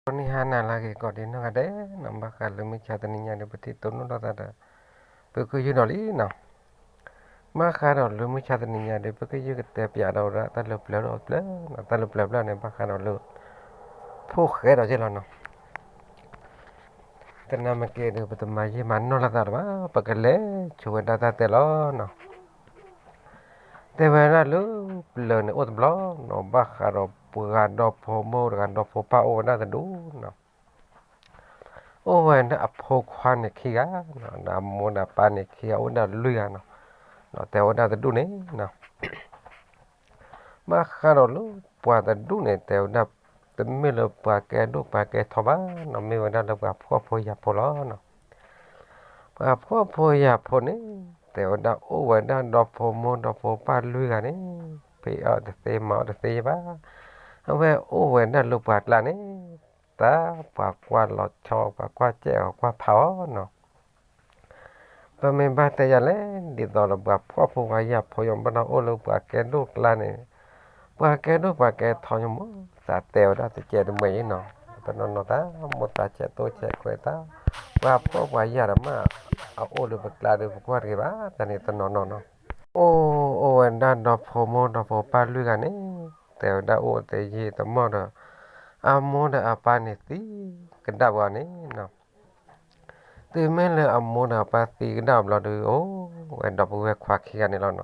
တနံၤဟါနၤလၢအဂ့ၤ ကိးဒံးနီၢ်ဂၤဒဲးနီၤ, ဘၣ်ဃးလၢမုၢ်ဆါတနံၤညါဒီး ပထံၣ်တိၢ်နီၣ်ထီၣ်သးဒီး ပကယုၢ်နီၤလံနီၤ. ဘၣ်ဃးဒီးလၢမုၢ်ဆါတနံၤညါဒီး ပကယုၢ်ကတဲပၠးဒီးဝဲဒၣ်တၢ်လၢပျၢၤဒီးပျၢၤနီၤ, တၢ်လၢပျၢၤပျၢၤန့ၣ် ဘၣ်ဃးဒီးလၢ ဖိၣ်ဃဲဒီးက့လီၤနီၤ. တနၤမ့ၢ်က့ၤဒီး ပတမၤယံာ်မၤနီၢ်လိာ်သးလၢၤဘၣ်, ပကလဲၤဆိဝဲဒၣ်တၢ်တဲလီၤနီၤ. တဲဝဲဒၣ်လၢပျၢၤန့ၣ်အိၣ်တဘျီနီၤ, ဘၣ်ဃးဒီးပှၤဒီဖိမိၢ်တဂၤ ဒီဖိပၢ်အိၣ်ဝဲဒၣ်တဒူၣ်နီၤ. အိၣ်ဝဲဒၣ်အဖိခွါန့ၣ်ခံဂၤနီၤ, ဒီးအမိၢ်ဒီးပၢ်န့ၣ်ခံဂၤ အိၣ်ဝဲဒၣ်လွံၢ်ဂၤနီၤ. ဒီးတဲဝဲဒၣ်တဒူၣ်န့ၣ်နီၤ, ဘၣ်ဃးဒီးလၢပှၤတဒူၣ်န့ၣ် တဲဝဲဒၣ် တမ့ၢ်လၢပှၤကဲဒိၣ်ပှၤကဲထီဘၣ်နီၤ, မ့ၢ်ဝဲဒၣ်လၢပှၤဖှီၣ်ဖိယာ်ဖိလီၤနီၤ. ပှၤဖှီၣ်ဖိယာ်ဖိန့ၣ် တဲဝဲဒၣ်အိၣ်ဝဲဒၣ်ဒီဖိမိၢ်ဒီဖိပၢ်လွံၢ်ဂၤန့ၣ်, ဖံးအီၣ်တသ့မၤအီၣ်တသ့ဘၣ်. အဝဲအိၣ်ဝဲဒၣ်လၢပှၤကျါန့ၣ်, တၢ်ပှၤကွၢ်လီၤဆီ ပှၤကွၢ်စဲးအီၤ ကွၢ်ဖးအီၤနီၤ. ပမ့ၢ်ဘၣ်တဲယၤလဲၣ်, ဒ်သိးဒီးပှၤဖှီၣ်ဖိပှၤယာ်ဖိယီၤ ဘၣ်ဒီးအိၣ်လၢပှၤကဲဒိၣ်ကျါန့ၣ်, ပှၤကဲဒိၣ်ပှၤကဲထီယီၤ မိၢ်သးတဲဝဲဒၣ်တကဲးတမှဲၤအံၤနီၤ, တနီၤနီၤတၢ် မိၢ်သးဆဲးတိၢ်ဆဲးခွဲးတၢ်, ပှၤဖှီၣ်ပှၤယာ်ဒီးမး အအိၣ်လၢပကျါဒီး ပကွၢ်တဂ့ၤဘၣ် တၢ်န့ၣ်တနီၤနီၤနီၤ. အိၣ်အိၣ်ဝဲဒၣ်ဒီဖိမိၢ်ဒီဖိပၢ်လွံၢ်ဂၤန့ၣ်, တဲဝဲဒၣ်အိၣ်တယံာ်တမီၢ်ဒီး အမိၢ်ဒီးအပၢ်န့ၣ်သံကဒါပှၤန့ၣ်နီၤ. တုၤမ့ၢ်လၢအမိၢ်ဒီးအပၢ်သံကဒါဘျီဒီး အိၣ်ဝဲဒီပုၢ်ဝဲၢ်ခွါခံဂၤန့ၣ်လီၤနီၤ.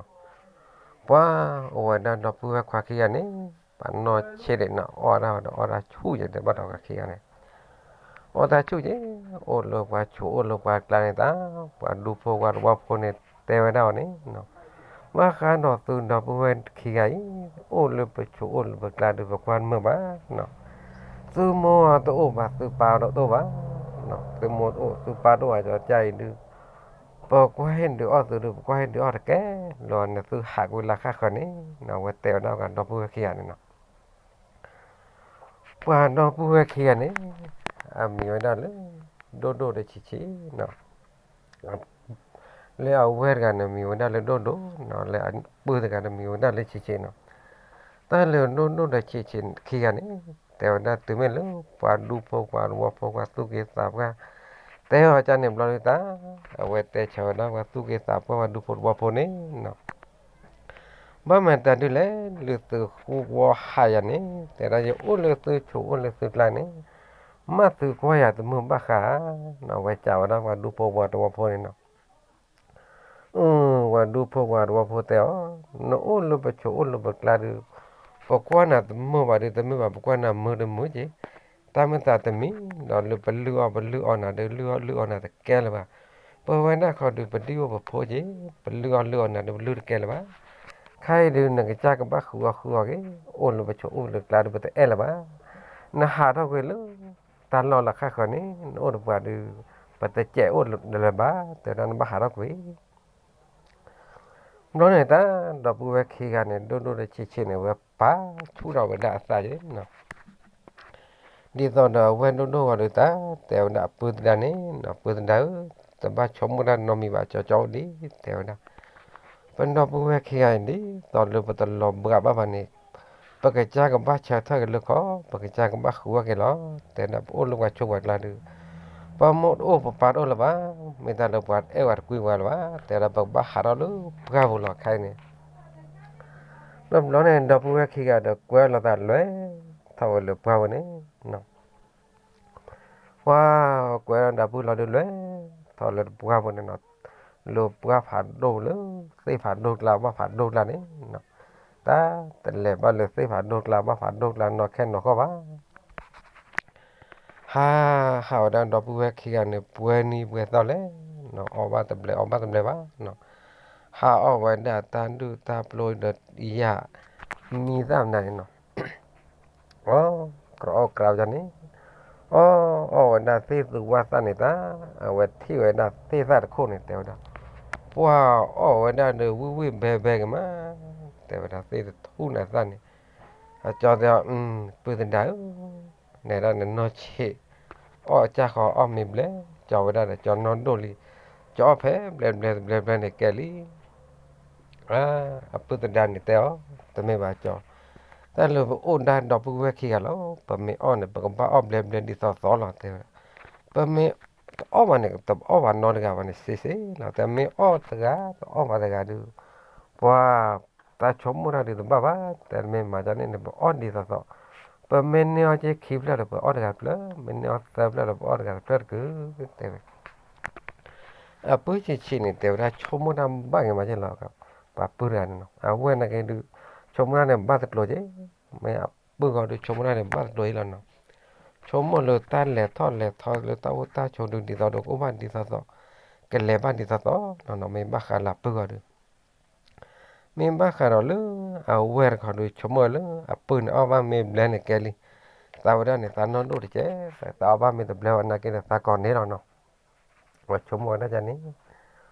ပှၤအိၣ်ဝဲဒၣ်ဒီပုၢ်ဝဲၢ်ခွါခံဂၤန့ၣ်, ပှၤနီၢ်ဆံးဒံးနီၤ အီၣ်ဒၣ်ဒီးအီၣ်တၢ်ဆူၣ်ယဲၢ် တဲဘၣ်ဒီးခွါခံဂၤန့ၣ်, အီၣ်တၢ်ဆူၣ်ယဲၢ်, အိၣ်လၢပှၤဆိးအိၣ်လၢပှၤကျါန့ၣ်တၢ်, ပှၤဒူဖိပှၤတဝီဖိန့ၣ် တဲဝဲဒၣ်အီၤန့ၣ်, ဘၣ်ဃးဒီးသုဒီပုၢ်ဝဲၢ်ခံဂၤအံၤ, အိၣ်လၢပဆိးအိၣ်လၢပကျါဒီး ပကွၢ်တမုာ်ဘၣ်နီၤ. သုမိၢ်တအိၣ်ဘၣ် သုပၢ်တအိၣ်ဘၣ်, သုမိၢ်တအိၣ်သုပၢ်တအိၣ်ဘၣ် ကၠီကၢ်အံၤဒုး, ပကွၢ်ဟ့ၣ်ဒုးအီၣ်သုဒုး ပကွၢ်ဟ့ၣ်ဒုးအီၣ်တကဲလၢၤန့ၣ် သုဟးကွံာ်လၢဃၣ်ဃၢၤန့ၣ်, အဝဲတဲဝဲဒၣ်ပှၤဒီပုၢ်ဝဲၢ်ခံဂၤန့ၣ်နီၤ. ပှၤဒီပုၢ်ဝဲၢ်ခံဂၤန့ၣ်, အမံၤဝဲဒၣ်လၢ ဒိၣ်ဒိၣ်ဒီးဆံးဆံးနီၤ. လၢအဝဲၢ်တဂၤန့ၣ် မံၤဝဲဒၣ်လၢဒိၣ်ဒိၣ်နီၤ, လၢအပုၢ်တဂၤန့ၣ် မံၤဝဲဒၣ်လၢဆံးဆံးနီၤ. တၢ်လၢဒိၣ်ဒိၣ်ဒီးဆံးဆံးခံဂၤန့ၣ်, တဲဝဲဒၣ်တုၤမ့ၢ်လၢပှၤဒူဖိပှၤတဝီဖိ ပှၤသူၣ်က့သးပှၢ် တဲအီၤကန့ၣ်ဘျီဒုးတၢ်, အဝဲတဲဆၢဝဲဒၣ်ပှၤသူၣ်က့သးပှၢ် ပှၤဒူဖိတဝီဖိန့ၣ်နီၤ. ဘၣ်မၤတၢ်ဒုးလဲၣ်, လၢသုဃူဝီဟးယၤန့ၣ်, တဲဒၣ်ယအိၣ်လၢသုဆိးအိၣ်လၢသုကျါန့ၣ်, မ့ၢ်သုကွၢ်ယၤတမုာ်ဘၣ်ဃးဧါ, အဝဲစံးဝဲဒၣ်ပှၤဒူဖိပှၤတဝီဖိန့ၣ်နီၤ. ပှၤဒူဖိပှၤတဝီဖိတဲအီၤ, နအိၣ်လၢပဆိးအိၣ်လၢပကျါဒီး, ပကွၢ်နၤတမုာ်ဘၣ်ဒီး တမ့ၢ်ဘၣ် ပကွၢ်နၤမုာ်တမုာ်က့ၤ, တၢ်မ့ၢ်သးတမံၤ, ဒီးလၢပလုၢ်အီၣ်ပလုၢ်အီနၤဒီး လုၢ်အီၣ်လုၢ်အီနၤတကဲလၢၤဘၣ်. ပဝဲဒၣ်ခီဒုး ပဒံၣ်အိၣ်ပဖိက့ၤ, ပလုၢ်အီၣ်လုၢ်အီနၤဒီး ပလုၢ်တကဲလၢၤဘၣ်. ခဲအံၤဒုး နကစၢ်ကဘၣ်ဃုအီၣ်ဃုအီက့ၤ, အိၣ်လၢပဆိးအိၣ်လၢကျါဒီး ပတအဲၣ်လၢၤဘၣ်. နဟးထီၣ်ကွံာ်လၢတၢ်လီၢ်လၢဃၣ်ဃၢၤန့ၣ်, နအိၣ်ဒီးပှၤဒီး ပတစဲးအိၣ်လၢၤဘၣ်, တဲဒၣ်နဘၣ်ဟးထီၣ်ကွံာ် ဘျီန့ၣ်တၢ်, ဒီပုၢ်ဝဲၢ်ခံဂၤန့ၣ် ဒိၣ်ဒိၣ်ဒီးဆံးဆံးန့ၣ် ဝဲပာ်ဆူၣ်ထီၣ်ဝဲဒၣ်အသးက့ၤနီၤ. ဒ်သိးဒီးအဝဲၢ်ဒိၣ်ဒိၣ်ဂီၤဒီးတၢ်, တဲဝဲဒၣ်အပုၢ်သဒါန့ၣ်, ပုၢ်သဒါဧၢ, တဘၣ်ဆိကမိၣ်တၢ်နီတမံၤဘၣ်, ကၠီကၠီအိၣ်ဒံး, တဲဝဲဒၣ်, ပဒီပုၢ်ဝဲၢ်ခံဂၤအံၤဒ်သိးလၢ ပတလီၤဘှးဘၣ်ဘၣ်န့ၣ်, ပကစၢ်ကဘၣ်ဆၢထၢၣ်က့ၤလၢခီ, ပကစၢ်ကဘၣ်ဃုအီၣ်က့ၤလီၤ. တဲဒၣ်ပအိၣ်လၢပှၤဆိးပှၤကျါဒီး, ပမိၢ်တအိၣ်ပပၢ်တအိၣ်လၢၤဘၣ်, မ့ၢ်တၢ်လၢပှၤတအဲၣ်ဝဲတကွံဝဲလၢၤဘၣ်, တဲဒၣ်ပကဘၣ်ဟးထီၣ်လၢပှၢ်ပူၤလီၤခဲအံၤန့ၣ်. တဘျီန့ၣ် ဒီပုၢ်ဝဲၢ်ခံဂၤဒီးကွဲလီၤသးလွဲၢ်ထီၣ်ဝဲလၢပှၢ်ပူၤန့ၣ်, ပှၤကွဲဒီးပုၢ်လီၤဒုးလွဲၢ်ထီၣ်လၢပှၢ်ပူၤန့ၣ်နီၤ, လၢပှၢ်ဖးဒိၣ်လၢ သ့ၣ်ဖးဒိၣ်ကျါ ဘၣ်ဖးဒိၣ်ကျါန့ၣ်နီၤ, တၢ်တလဲၤဘၣ်လၢသ့ၣ်ဖးဒိၣ်ကျါ ဘၣ်ဖးဒိၣ်ကျါနီၢ်ခဲနီၢ်ဃီဘၣ်. ဟး ဟးဝဲဒၣ်ဒီပုၢ်ဝဲၢ်ခံဂၤန့ၣ် ပှဲၤနံၤပှဲၤသီလဲၣ်နီၤ, အီၣ်ဘၣ်တဘျဲး အီၣ်ဘၣ်တဘျဲးဘၣ်နီၤ, ဟးအီၣ်ဝဲဒၣ်တၢ်ဒုၣ်တၢ်ပျိဒီးယၤ မံသၣ်မနုၤန့ၣ်နီၤ အီၣ် ကြၢးအီၣ်ကြၢးဝဲန့ၣ်, အီၣ် အီၣ်ဝဲဒၣ်သ့ၣ်သူဝၣ်သၣ်န့ၣ်တၢ်, အဝဲထံၣ်ဝဲဒၣ်သ့ၣ်သၣ်တခိၣ်န့ၣ် တဲဝဲဒၣ်, ပှၤအီၣ်ဝဲဒၣ်ဒီးဝံၣ်ဝံၣ်ဘဲဘဲက့ၤမး, တဲဝဲဒၣ်သ့ၣ်တထူၣ်န့ၣ်သၣ်န့ၣ်, အကၠီတဲအီၤ, ပုၢ်သဒါဧၢ, နဲဒၣ်နနီၢ်ဆံး, အီၣ်ကၢ်ဃီအီၣ်မ့ၤဘျဲၣ်, ကၠီဝဲဒၣ်ဒီးကၠီနီၢ်ဒိၣ်လံ, ကၠီအီၣ်ဖဲဘျဲၣ်ဘျဲၣ်တဘျဲၣ်ဘျဲၣ်န့ၣ်ကဲလံ အပုၢ်သဒါန့ၣ်တဲအီၤ, တမ့ၢ်ဘၣ်ကၠီ, တၢ်လၢပအိၣ်ဒၣ်ဒီပုၢ်ဝဲၢ်ခံဂၤလီၤ. ပမ့ၢ်အီၣ်န့ၣ် ပကဘၣ်အီၣ်ဘျဲဘျဲဒ်သိးသိးလီၤ တဲဝဲ. ပမ့ၢ်တအီၣ်ဘၣ်န့ၣ် တအီၣ်ဘၣ်နီတဂၤဘၣ်န့ၣ် စ့စ့လီၤ. တမ့ၢ်အီၣ်တဂၤ တအီၣ်ဘၣ်တဂၤဒုး ပှၤတၢ်ဆိကမိၣ်တၢ်ဒုးတဘၣ်ဘၣ်. တဲမ့ၢ်မၤဒ်န့ၣ်န့ၣ် ပအီၣ်ဒ်သိးသိး, ပမ့ၢ်န့ၢ်အီၣ်က့ခံဖျၢၣ်ဒီး ပအီၣ်တဂၤတဖျၢၣ်, မ့ၢ်န့ၢ်အီၣ်သၢဖျၢၣ်ဒီး ပအီၣ်တဂၤတဖျၢၣ်တကုာ် တဲဝဲ. အပုၢ်ဆံးဆံးန့ၣ် တဲဝဲဒၣ်ဆိကမိၣ်တၢ်ဘၣ်ဂ့ၤမးက့လီၤ. ပှၤပုၢ်တဂၤန့ၣ်နီၤ အဝဲန့ၣ်က့ဒုး ဆိကမိၣ်တၢ်န့ၣ် ဘၣ်တကျိၤက့, မ့ၢ်အပုၢ်ဂီၤဒုး ဆိကမိၣ်တၢ်န့ၣ် ဘၣ်တကျိၤအံၤလီၤနီၤ. ဆိကမိၣ်လၢတၢ်လဲၤထီၣ်လဲၤထီလၢတၢ်အိၣ်တၢ်ဆိးဒုး ဒ်သိးဒီးကအိၣ်ဘၣ်ဒ်သိးသိး, ကလဲၤဘၣ်ဒ်သိးသိးနီၤနီၤ, မ့ၢ်ဘၣ်ဃးလၢအပုၢ်ဂီၤဒုး မ့ၢ်ဘၣ်ဃးဒီးလၢ အဝဲတခီဒုး ဆိကမိၣ်လၢ အပုၢ်န့ၣ်အီၣ်ဘၣ်မ့ၢ်ဘျဲန့ၣ်ကဲလံ, သးဝဲဒၣ်န့ၣ် သးနီၢ်ဒိၣ်တကဲ, သးအီၣ်ဘၣ်မ့ၢ်တဘျဲဝဲနာ်က့ဒီး သးကိးန့ၢ်လီၤနီၤ. အဝဲဆိကမိၣ်ဝဲဒၣ်န့ၣ်,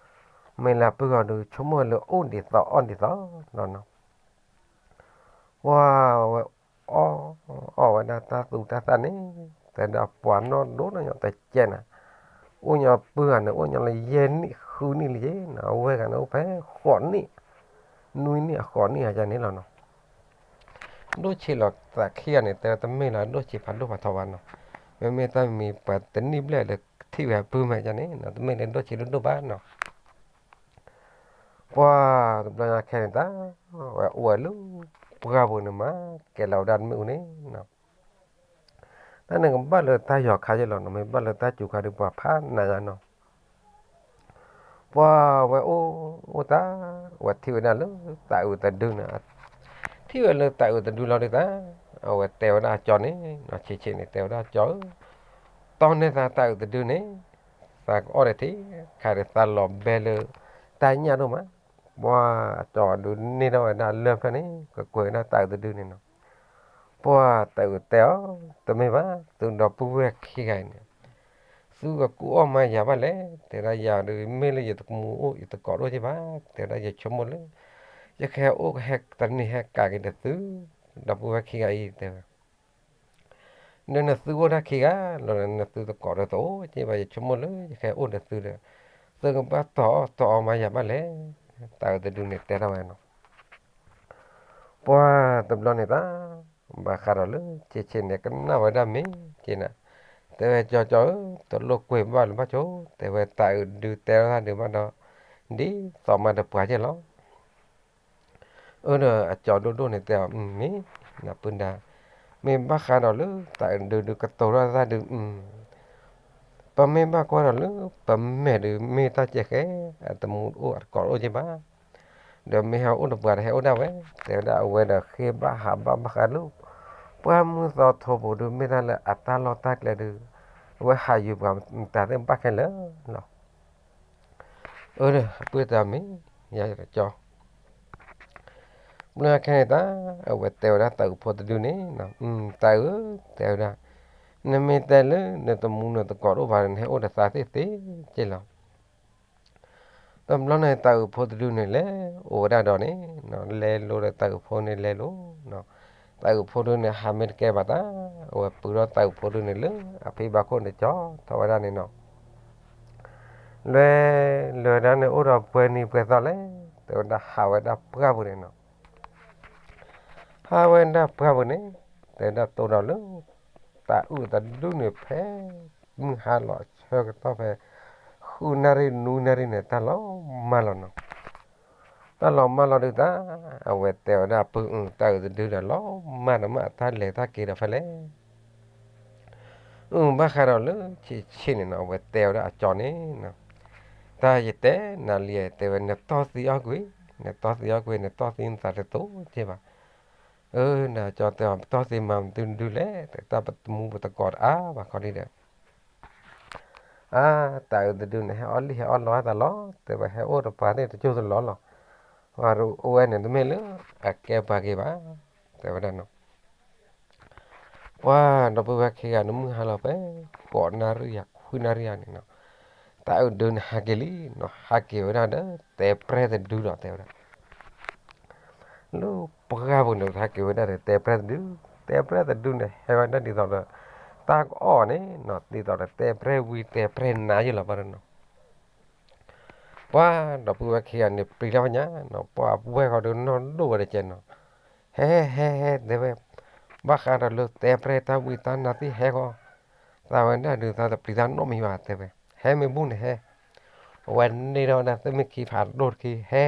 မ့ၢ်လၢအပုၢ်ဂီၤဒုး ဆိကမိၣ်လၢအိၣ်ဒ်သိးအီၣ်ဒ်သိးနီၤနီၤ. ပှၤဝဲ အီၣ် အီၣ်ဝဲဒၣ်တၢ်သူတၢ်သၣ်န့ၣ်, တဲဒၣ်ပှၤနီၢ်ဒိၣ်နီၢ်ညီတကဲနၤ, အိၣ်ညီပုၢ်ဂၤန့ၣ် အိၣ်ညီလၢယဲၢ်နံၣ်ဃုနံၣ်လံက့နီၤ, အဝဲဂၤန့ၣ်အိၣ်ဖဲဃိးနံၣ်, နွံနံၣ်အဃိးနံၣ်အယါန့ၣ်လီၤနီၤ. ဒိၣ်ဆံးလီၤသးခံဂၤန့ၣ် တဲတမ့ၢ်လၢအဒိၣ်ဆံးဖးဒိၣ်ဖးထီဘၣ်နီၤ, မ့မ့ၢ်တၢ်မံၤပှၤတနံၣ်ဘျဲၣ်လၢထံၣ်ဝဲအပုၢ်မးယါန့ၣ်နီၤ, တမ့ၢ်လၢဒိၣ်ဆံးဒိၣ်ဒိၣ်ဘၣ်နီၤ. ပှၤတဘျီညါခဲန့ၣ်တၢ်, ဝဲအိၣ်ဝဲလၢပှၢ်ပူၤန့ၣ်မး, ကဲလီၤဝဲဒၣ်တမ့ၢ်အူန့ၣ်နီၤ. တၢ်န့ၣ်ကဘၣ်လၢတၢ်ယီၤခါယဲလီၤနီၤ, မ့ၢ်ဘၣ်လၢတၢ်စူၤခါဒုးပှၤဖးနးယါနီၤ. ပှၤဝဲအိၣ် အိၣ်တၢ်, ဝဲထံၣ်ဝဲဒၣ်လၢတၢ်အုးတဒုန့ၣ်, ထံၣ်ဝဲလၢတၢ်အုးတဒုလီၤဒုးတၢ်, အဝဲတဲဝဲဒၣ်အကၠီန့ၣ်နီၤ, ဆံးဆံးန့ၣ် တဲဝဲဒၣ်အကၠီဧၢ, တီၢ်န့ၢ်သးတၢ်အုးတဒုန့ၣ်, သးကအီၣ်ဒီးထံ, ခါဒီးသးလီၤဘဲလၢတၢ်ညၣ်ဒိၣ်မး. ပှၤအကၠီဒုးန့ၢ်ထီၣ်ဝဲဒၣ်လၢၢ်ဖျၢၣ်န့ၣ် ကကွဲးဝဲဒၣ်တၢ်အုးတဒုန့ၣ်နီၤ. ပှၤတၢ်အုးတဲအီၤ, တမ့ၢ်ဘၣ်, သုဒီပုၢ်ဝဲၢ်ခံဂၤအံၤန့ၣ် သုကကူၣ်အီၣ်မးယၤဘၣ်လဲၣ်, တဲဒၣ်ယၤဒုး မ့ၢ်လၢယတမူအိၣ် ယတကိးတအိၣ်က့ဘၣ်, တဲဝဲဒၣ်ယဆိကမိၣ်လၢ ယကဟဲအိၣ်ကဟဲတန့ၢ်ဟဲကးက့ၤဒီးသု, ဒီပုၢ်ဝဲၢ်ခံဂၤအံၤတဲဝဲ ဒီးနသုအိၣ်တၢ်ခံဂၤလီၤ, နသုတကိးဒီးတအိၣ်က့ဘၣ်, ယဆိကမိၣ်လၢယကဟဲအိၣ်ဒီးသုဒီး သုကဘၣ်တီၢ်အီၣ်တီၢ်အီမးယၤဘၣ်လဲၣ်, တၢ်အုးတဒုန့ၣ်တဲထီၣ်ဝဲနီၤ. ပှၤတဘျီန့ၣ်တၢ်, ဘၣ်ဃးဒီးလၢဆံးဆံးန့ၣ် ကနၣ်ဝဲဒၣ်မ့ၢ်က့နၤ, တဲဝဲကၠီကၠီဧၢ, တလိၣ်ကွံာ်ဘၣ်လၢၤဘၣ်ဆိ, တဲဝဲတၢ်အုးဒုးတဲထီၣ်တၢ်ဒုးဘၣ်ဒီး ဒ်သိးမးဒီးပှၤက့လီၤ. အၢ ဒီးအကၠီဒိၣ်ဒိၣ်န့ၣ်တဲအီၤ, မ့ၢ်နပုၢ်ဒါ, မ့ၢ်ဘၣ်ဃးဒီးလၢတၢ်အုးဒုးဒုးကတိၤထီၣ်တၢ်ဒုး, ပမ့ၢ်ဘၣ်ကွၢ်ဒီးလၢ ပမဲာ်ဒုးမ့ၢ်တၢ်ကဲဃဲ, အတမူတအိၣ်အတကိးတအိၣ်က့ဘၣ်, ဒီးမ့ၢ်ဟဲအိၣ်ဒီးပှၤဒီးဟဲအိၣ်ဒၣ်ဝဲ, တဲဝဲဒၣ်အဝဲဒီးဃ့ဘၣ်ဟးဘၣ်ဘၣ်ဃးလၢ ပှၢ်မုၢ်သီထိပူၤဒုး မ့ၢ်တၢ်လၢအတၢ်လီၢ်တၢ်ကျဲဒုး, အဝဲဟးယုာ်ပှၤမတၤသ့ၣ်ဘၣ်ခဲလၢာ်လီၤ. အၢ ဒီးအပုၢ်တဲအီၤမ့ၢ်, ယကၠီ ဘျီခဲန့ၣ်တၢ်, အဝဲတဲဝဲဒၣ်တၢ်အုးဖိတဒုန့ၣ်, တၢ်အုး, တဲဝဲဒၣ်, နမ့ၢ်တဲလၢနတမူနတကိးတအိၣ်ဘၣ်ဒီး နဟဲအိၣ်ဒီးသးသ့ၣ်သ့ၣ်က့လီၤ. တဘျီန့ၣ် တၢ်အုးဖိတဒုန့ၣ်လဲၤအိၣ်ဝဲဒၣ်ဒီးန့ၣ်, လဲၤလိၤဒီးတၢ်အုးဖိန့ၣ်လဲၤလိၤ, တၢ်အုးဖိဒုန့ၣ် ဟးမ့ၢ်တကဲဘၣ်တၢ်, အဝဲပုၢ်ဒီးတၢ်အုးဖိဒုန့ၣ်လၢအဖံဘၣ်ခိၣ်န့ၣ် ကၠီထီၣ်ဝဲဒၣ်န့ၣ်နီၤ. လဲၤ, လဲၤဒၣ်န့ၣ် အိၣ်ဒီးပှဲၤနံၤပှဲၤသီလဲၣ်, တဲဝဲဒၣ်ဟးဝဲဒၣ်ပှၢ်ပူၤန့ၣ်နီၤ. ဟးဝဲဒၣ်ပှၢ်ပူၤန့ၣ်, တဲဝဲဒၣ်တိၢ်ဒီးလၢ တၢ်အုးတဒုန့ၣ်ဖဲ မုၢ်ဟါလီၤဆၢကတီၢ်ဖဲ ဃုနၣ်ရံၣ်နွံနၣ်ရံၣ်န့ၣ် တၢ်လီၤမၢ်လီၤနီၤ. တၢ်လီၤမၢ်လီၤဒုးတၢ်, အဝဲတဲဝဲဒၣ်အပုၢ်, တၢ်အုးတဒုဒီးလီၤမၢ်ဒီးမ့ၢ်အတၢ်လဲၤတၢ်က့ၤဒီးဖဲလဲၣ်. အုၣ် ဘၣ်ဃးဒီးလၢဆံးဆံးန့ၣ်နီၤ, အဝဲတဲဝဲဒၣ်အကၠီန့ၣ်, တၢ်ယတဲနၤလံ, တဲဝဲ နတီၢ်သံအီၣ်ကွံာ်, နတီၢ်သံအီၣ်ကွံာ်, နတီၢ်သံနသးတတိၢ်က့ဘၣ်. အၢ နကၠီတဲအီၤ, ပတီၢ်သံမၤမနုၤဒုလဲၣ်, တၢ်ပတမူပတကိးတအါဘၣ်ခီဒံးဒီး အါ, တၢ်အုးတဒုန့ၣ် ဟဲအီၣ်လံၣ်ဟဲအီၣ်လီအသးလီၤ, တဲဝဲဟဲအိၣ်ဒီးပှၤသ့ၣ်တစိၢ်တလီၢ်လီၤ. ပှၤတအိၣ်ဝဲန့ၣ် တမ့ၢ်လၢအကဲပှၤက့ၤဘၣ်, တဲဝဲဒၣ်နီၤ. ပှၤဒီပုၢ်ဝဲၢ်ခံဂၤန့ၣ် မုၢ်ဟါလီၤဖဲ ဃိးနၣ်ရံၣ်ယါ ခွံနၣ်ရံၣ်ယါန့ၣ်နီၤ, တၢ်အုးဒုန့ၣ်ဟးက့ၤလံနီၤ, ဟးက့ၤဝဲဒၣ်ဒီး တဲပြဲၢ်တဒုလီၤ တဲဝဲဒၣ် လၢပှၢ်ပူၤန့ၣ် ဟဲက့ၤဝဲဒၣ်ဒီး တဲပြဲၢ်တဒု, တဲပြဲၢ်တဒုန့ၣ် ဟဲဝဲဒၣ်ဒ်သိးဒီး တၢ်ကအီၣ်န့ၣ်နီၤ, ဒ်သိးဒီးတဲပြဲၢ်ဝံတဲပြဲၢ်နါယဲလီၤဘၣ်နီၤ. ပှၤဒီပုၢ်ဝဲၢ်ခံဂၤန့ၣ် ပျံၤတၢ်ဖဲညါနီၤ, ပှၤဝဲၢ်ဃီဒုးနီၢ်ဒိၣ်ဝဲတကဲးနီၤ. ဟဲ ဟဲ ဟဲ တဲဝဲ, ဘၣ်ဃးဒီးလၢတဲပြဲၢ်တၢ်ဝံတၢ်နါသ့ၣ်ဟဲဃီ, သးဝဲဒၣ်ဒုးသးတပျံၤတၢ်နီတမံၤဘၣ် တဲဝဲ, ဟဲမ့ၢ်ဘူၣ်န့ၣ်ဟဲ, အဝဲန့ၢ်ထီၣ်ဝဲဒၣ်သ့ၣ်မ့ၢ်ခံဖးဒိၣ်တခါ ဟဲ,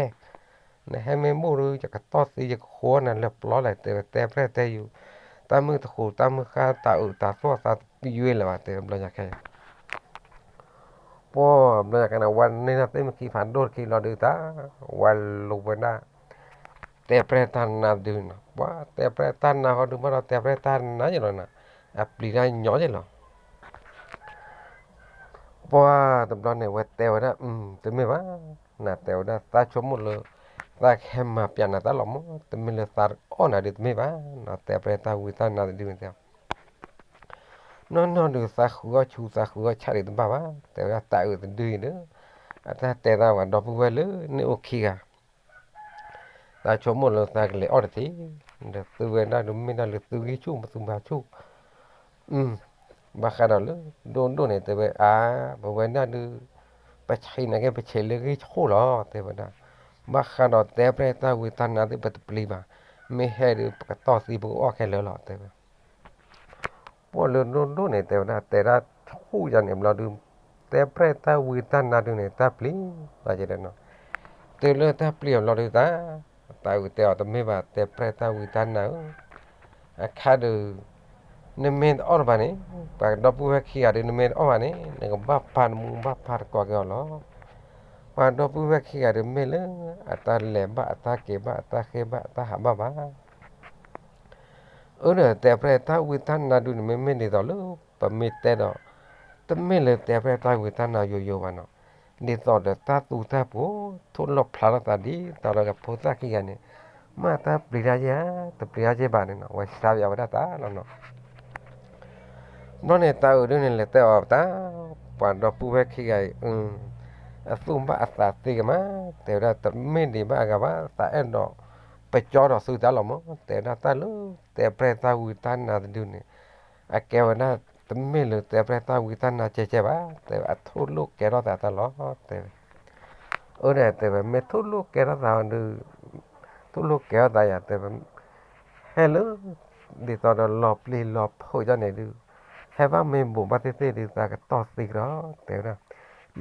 နဟဲမ့ၢ်ဘူၣ်ဒီး ယကတီၢ်သံယကဃိနၤလၢပျီလဲၣ် တဲဝဲ, တဲပြဲၢ်တဲယူၤ, တၢ်မုၢ်တဃူတၢ်မုၢ်ဃၢ် တၢ်အုးတၢ်သီၣ်သးတပျံၤဝဲလၢၤဘၣ် တဲဝဲ, ဘျီညါခဲ ပှၤဘျီညါခဲန့ၣ် ဝဲန့ၢ်ထီၣ်သ့ၣ်မ့ၢ်ခံဖးဒိၣ်တခါလီၤဒုးသး, ဝဲလိာ်ဝဲဒၣ် တဲပြဲၢ်တၢ်နါတဒုန့ၣ်, ပှၤတဲပြဲၢ်တၢ်နါဃီဒုး ဘၣ်ဒီးတဲပြဲၢ်တၢ်နါယလီၤနၤ, အပျံၤတၢ်ညီယလီၤ. ပှၤတဘျီန့ၣ် ဝဲတဲဝဲဒၣ်, တမ့ၢ်ဘၣ်, နတဲဝဲဒၣ် သးဆိကမိၣ်လၢ သးကဟဲမၤပျးနၤတၢ်လီၤမး, တမ့ၢ်လၢသးအီၣ်နၤဒုးတမ့ၢ်ဘၣ်, တဲပြဲၢ်တၢ်ဝံတၢ်နါတဒုန့ၣ်တဲ နီၢ်နီၢ်ဒုးသးဃုအီၣ်ဆူသးဃုအီၣ်ဆၣ်ဒံးတဘၣ်ဘၣ်, တဲဝဲဒၣ်တၢ်အုးတဒုအံၤဒီး, အတၢ်တဲသးဝဲဒီပုၢ်ဝဲၢ်လၢန့ၣ်အိၣ်ခံဂၤ သးဆိကမိၣ်လၢသးကလဲၤအီၣ်တသ့, ဒီးသုဝဲဒၣ်ဒုးမ့ၢ်ဒၣ်လၢသုဂံၢ်ဆူၣ်မသုဘါဆူၣ်, ဘၣ်ဃးဒီးလၢဒိၣ်ဒိၣ်န့ၣ် တဲဝဲအါ, ပဝဲဒၣ်ဒုး ပဆံးန့ၢ်က့ၤပဆံးလၢဂံၢ်ဆူၣ်လီၤ တဲဝဲဒၣ်, ဘၣ်ဃးဒီးတဲပြဲၢ်တၢ်ဝံတၢ်နါသ့ၣ်ပတပျံၤဘၣ်, မ့ၢ်ဟဲဒုးပကတီၢ်သံပကအီၣ်ခဲလၢာ်လီၤ တဲဝဲ ပှၤလၢဒိၣ်ဒိၣ်န့ၣ် တဲဝဲဒၣ် တဲဒၣ်ဆူၣ်ယၤန့ၣ်ဘျီဒုး, တဲပြဲၢ်တၢ်ဝံတၢ်နါဒုးန့ၣ် တၢ်ပျံၤဘၣ်ကဲဒီးနီၤ, တုၤလၢတၢ်ပျံၤအဘျီဒုးသး, တၢ်အုးတဲအီၤတမ့ၢ်ဘၣ် တဲပြဲၢ်တၢ်ဝံတၢ်နါဧၢ, အခါဒုး နမ့ၢ်တအီၣ်တဘၣ်န့ၣ်, ပှၤဒီပုၢ်ဝဲၢ်ခံဂၤဒုး နမ့ၢ်တအီၣ်ဘၣ်န့ၣ် နကဘၣ်ပာ်နမူဘၣ်ပာ်တကိးက့ၤအီၤလီၤ. ပှၤဒီပုၢ်ဝဲၢ်ခံဂၤဒုးမ့ၢ်လၢ အတၢ်လဲၤဘၣ်အတၢ်က့ၤဘၣ်အတၢ်ဃ့ဘၣ်အတၢ်ဟးဘၣ်ဘၣ် အၢဒီးတဲပြဲၢ်တၢ်ဝံတၢ်နါဒုးန့ၣ် မ့မ့ၢ်ဒ်သိးလၢ ပမ့ၢ်တဲဒီး တမ့ၢ်လၢတဲပြဲၢ်တၢ်ဝံတၢ်နါယိယိဘၣ်နီၤ, ဒ်သိးဒီးတၢ်သူတၢ်ပှီၤ ထိၣ်လီၢ်ဖျါထီၣ်သးဒ်သိးဒီးဖိသၣ်ခံဂၤန့ၣ်, မ့ၢ်တၢ်ပျံၤတၢ်ယဲၢ်ဧါ တပျံၤတၢ်ယဲၢ်ဘၣ်န့ၣ်နီၤ ဝဲစါယၤဝဲဒၣ်တၢ်လီၤနီၤ ဘျီန့ၣ်တၢ်အုးဒုးန့ၣ် လဲၤတဲအီၤတၢ်, ပှၤဒီပုၢ်ဝဲၢ်ခံဂၤအံၤ, အသူၣ်ဘၣ်အသးသ့ကမး, တဲဝဲဒၣ်တမ့ၢ်ဒံးဘၣ်အဂၤဘၣ် သးအဲၣ်ဒိးပကၠီဒီးသုတၢ်လီၤမး, တဲဝဲဒၣ်တၢ်လၢ တဲပြဲၢ်တၢ်ဝံတၢ်နါတဒုန့ၣ်, အကဲဝဲဒၣ် တမ့ၢ်လၢတဲပြဲၢ်တၢ်ဝံတၢ်နါကဲကဲဘၣ်, တဲဝဲအထိၣ်လိၣ်ကဲထီၣ်သးတၢ်လီၤ, တဲဝဲ အၢဒီးတဲဝဲ မ့ၢ်ထိၣ်လိၣ်ကဲထီၣ်သးအီၤဒုး, ထိၣ်လိၣ်ကဲထီၣ်သးယၤ တဲဝဲ, ဟဲလၢ ဒ်သိးဒီးလီၤပျံၤလီၤဖုးယီၤန့ၣ်ဒုး, ဟဲဘၣ်မ့ၢ်ဘူးဘၣ်သ့ၣ်သ့ၣ်ဒုး သးကတီၢ်သံကဒီး တဲဝဲဒၣ်,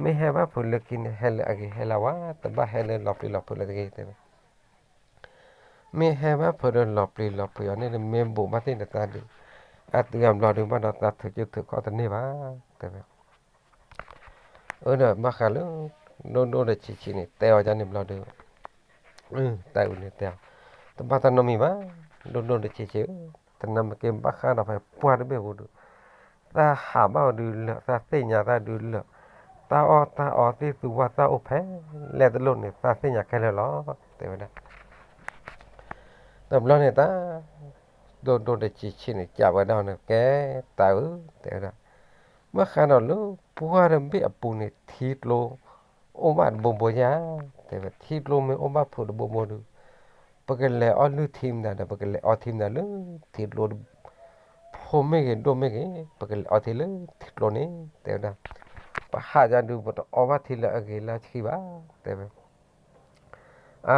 မ့ၢ်ဟဲဘၣ်ဖုးလၢခံန့ၣ် ဟဲလၢအဂ့ၤဟဲလၢဝါ တဘၣ်ဟဲလၢလီၤပျံၤလီၤဖုးလၢတဂ့ၤ တဲဝဲ မ့ၢ်ဟဲဘၣ်ဖုးဒီးလီၤပျံၤလီၤဖုးအီၤန့ၣ် မ့ၢ်ဘူးဘၣ်သ့ၣ်န့ၣ်သးဒုး, အတုၤအဘျီဒုး ဘၣ်ဒီးသးထုးကၠိထုးခီၣ်တန့ၢ်ဘၣ် တဲဝဲ, အၢဒီးဘၣ်ဃးလၢ ဒိၣ်ဒိၣ်ဒီးဆံးဆံးန့ၣ် တဲအီၤဒ်န့ၣ်ဘျီဒုး, တၢ်အုးန့ၣ်တဲအီၤ, တဘၣ်တၢ်နီတမံၤဘၣ်, ဒိၣ်ဒိၣ်ဒီးဆံးဆံးဧၢ, တနၢ်မ့ၢ်က့ၤဘၣ်ဃးဒီးဖဲပှၢ်တဘ့ၣ်ပူၤဒုး, သးဟးဘၣ်အီၤဒုးလၢာ် သးသ့ၣ်ညါသးဒုးလၢာ်, တၢ်အီၣ်တၢ်အီသ့ၣ်သူဝၣ်သၣ်အိၣ်ဖဲလဲၣ်တလိၣ်န့ၣ် သးသ့ၣ်ညါခဲလၢာ်လီၤ တဲဝဲဒၣ် တဘျီန့ၣ်တၢ် ဒိၣ်ဒိၣ်ဒီးဆံးဆံးန့ၣ် ကးဝဲဒၣ်န့ၣ် ကဲတၢ်အုး တဲဝဲဒၣ်, ဘၣ်ဃးဒီးလၢပှၢ်တဘ့ၣ်အပူၤန့ၣ် ထံကျိအိၣ်ဘၣ်တဘိဘိယါ, တဲဝဲ ထံကျိမ့ၢ်အိၣ်ဘၣ်ဖုးတဘိဘိဒုး, ပကလဲၤအီၣ်လုၢ်ထံမတၤဒီး ပကလဲၤအီထံမတၤလၢ ထံကျိ ဖိမ့ၢ်ဂ့ၤဒိၣ်မ့ၢ်ဂ့ၤ ပကလဲၤအီထံလၢထံကျိန့ၣ် တဲဝဲဒၣ်, ပဟးယါဒုး ပတအီဘၣ်ထံလၢအဂ့ၤလၢအဆှံဘၣ် တဲဝဲ အါ,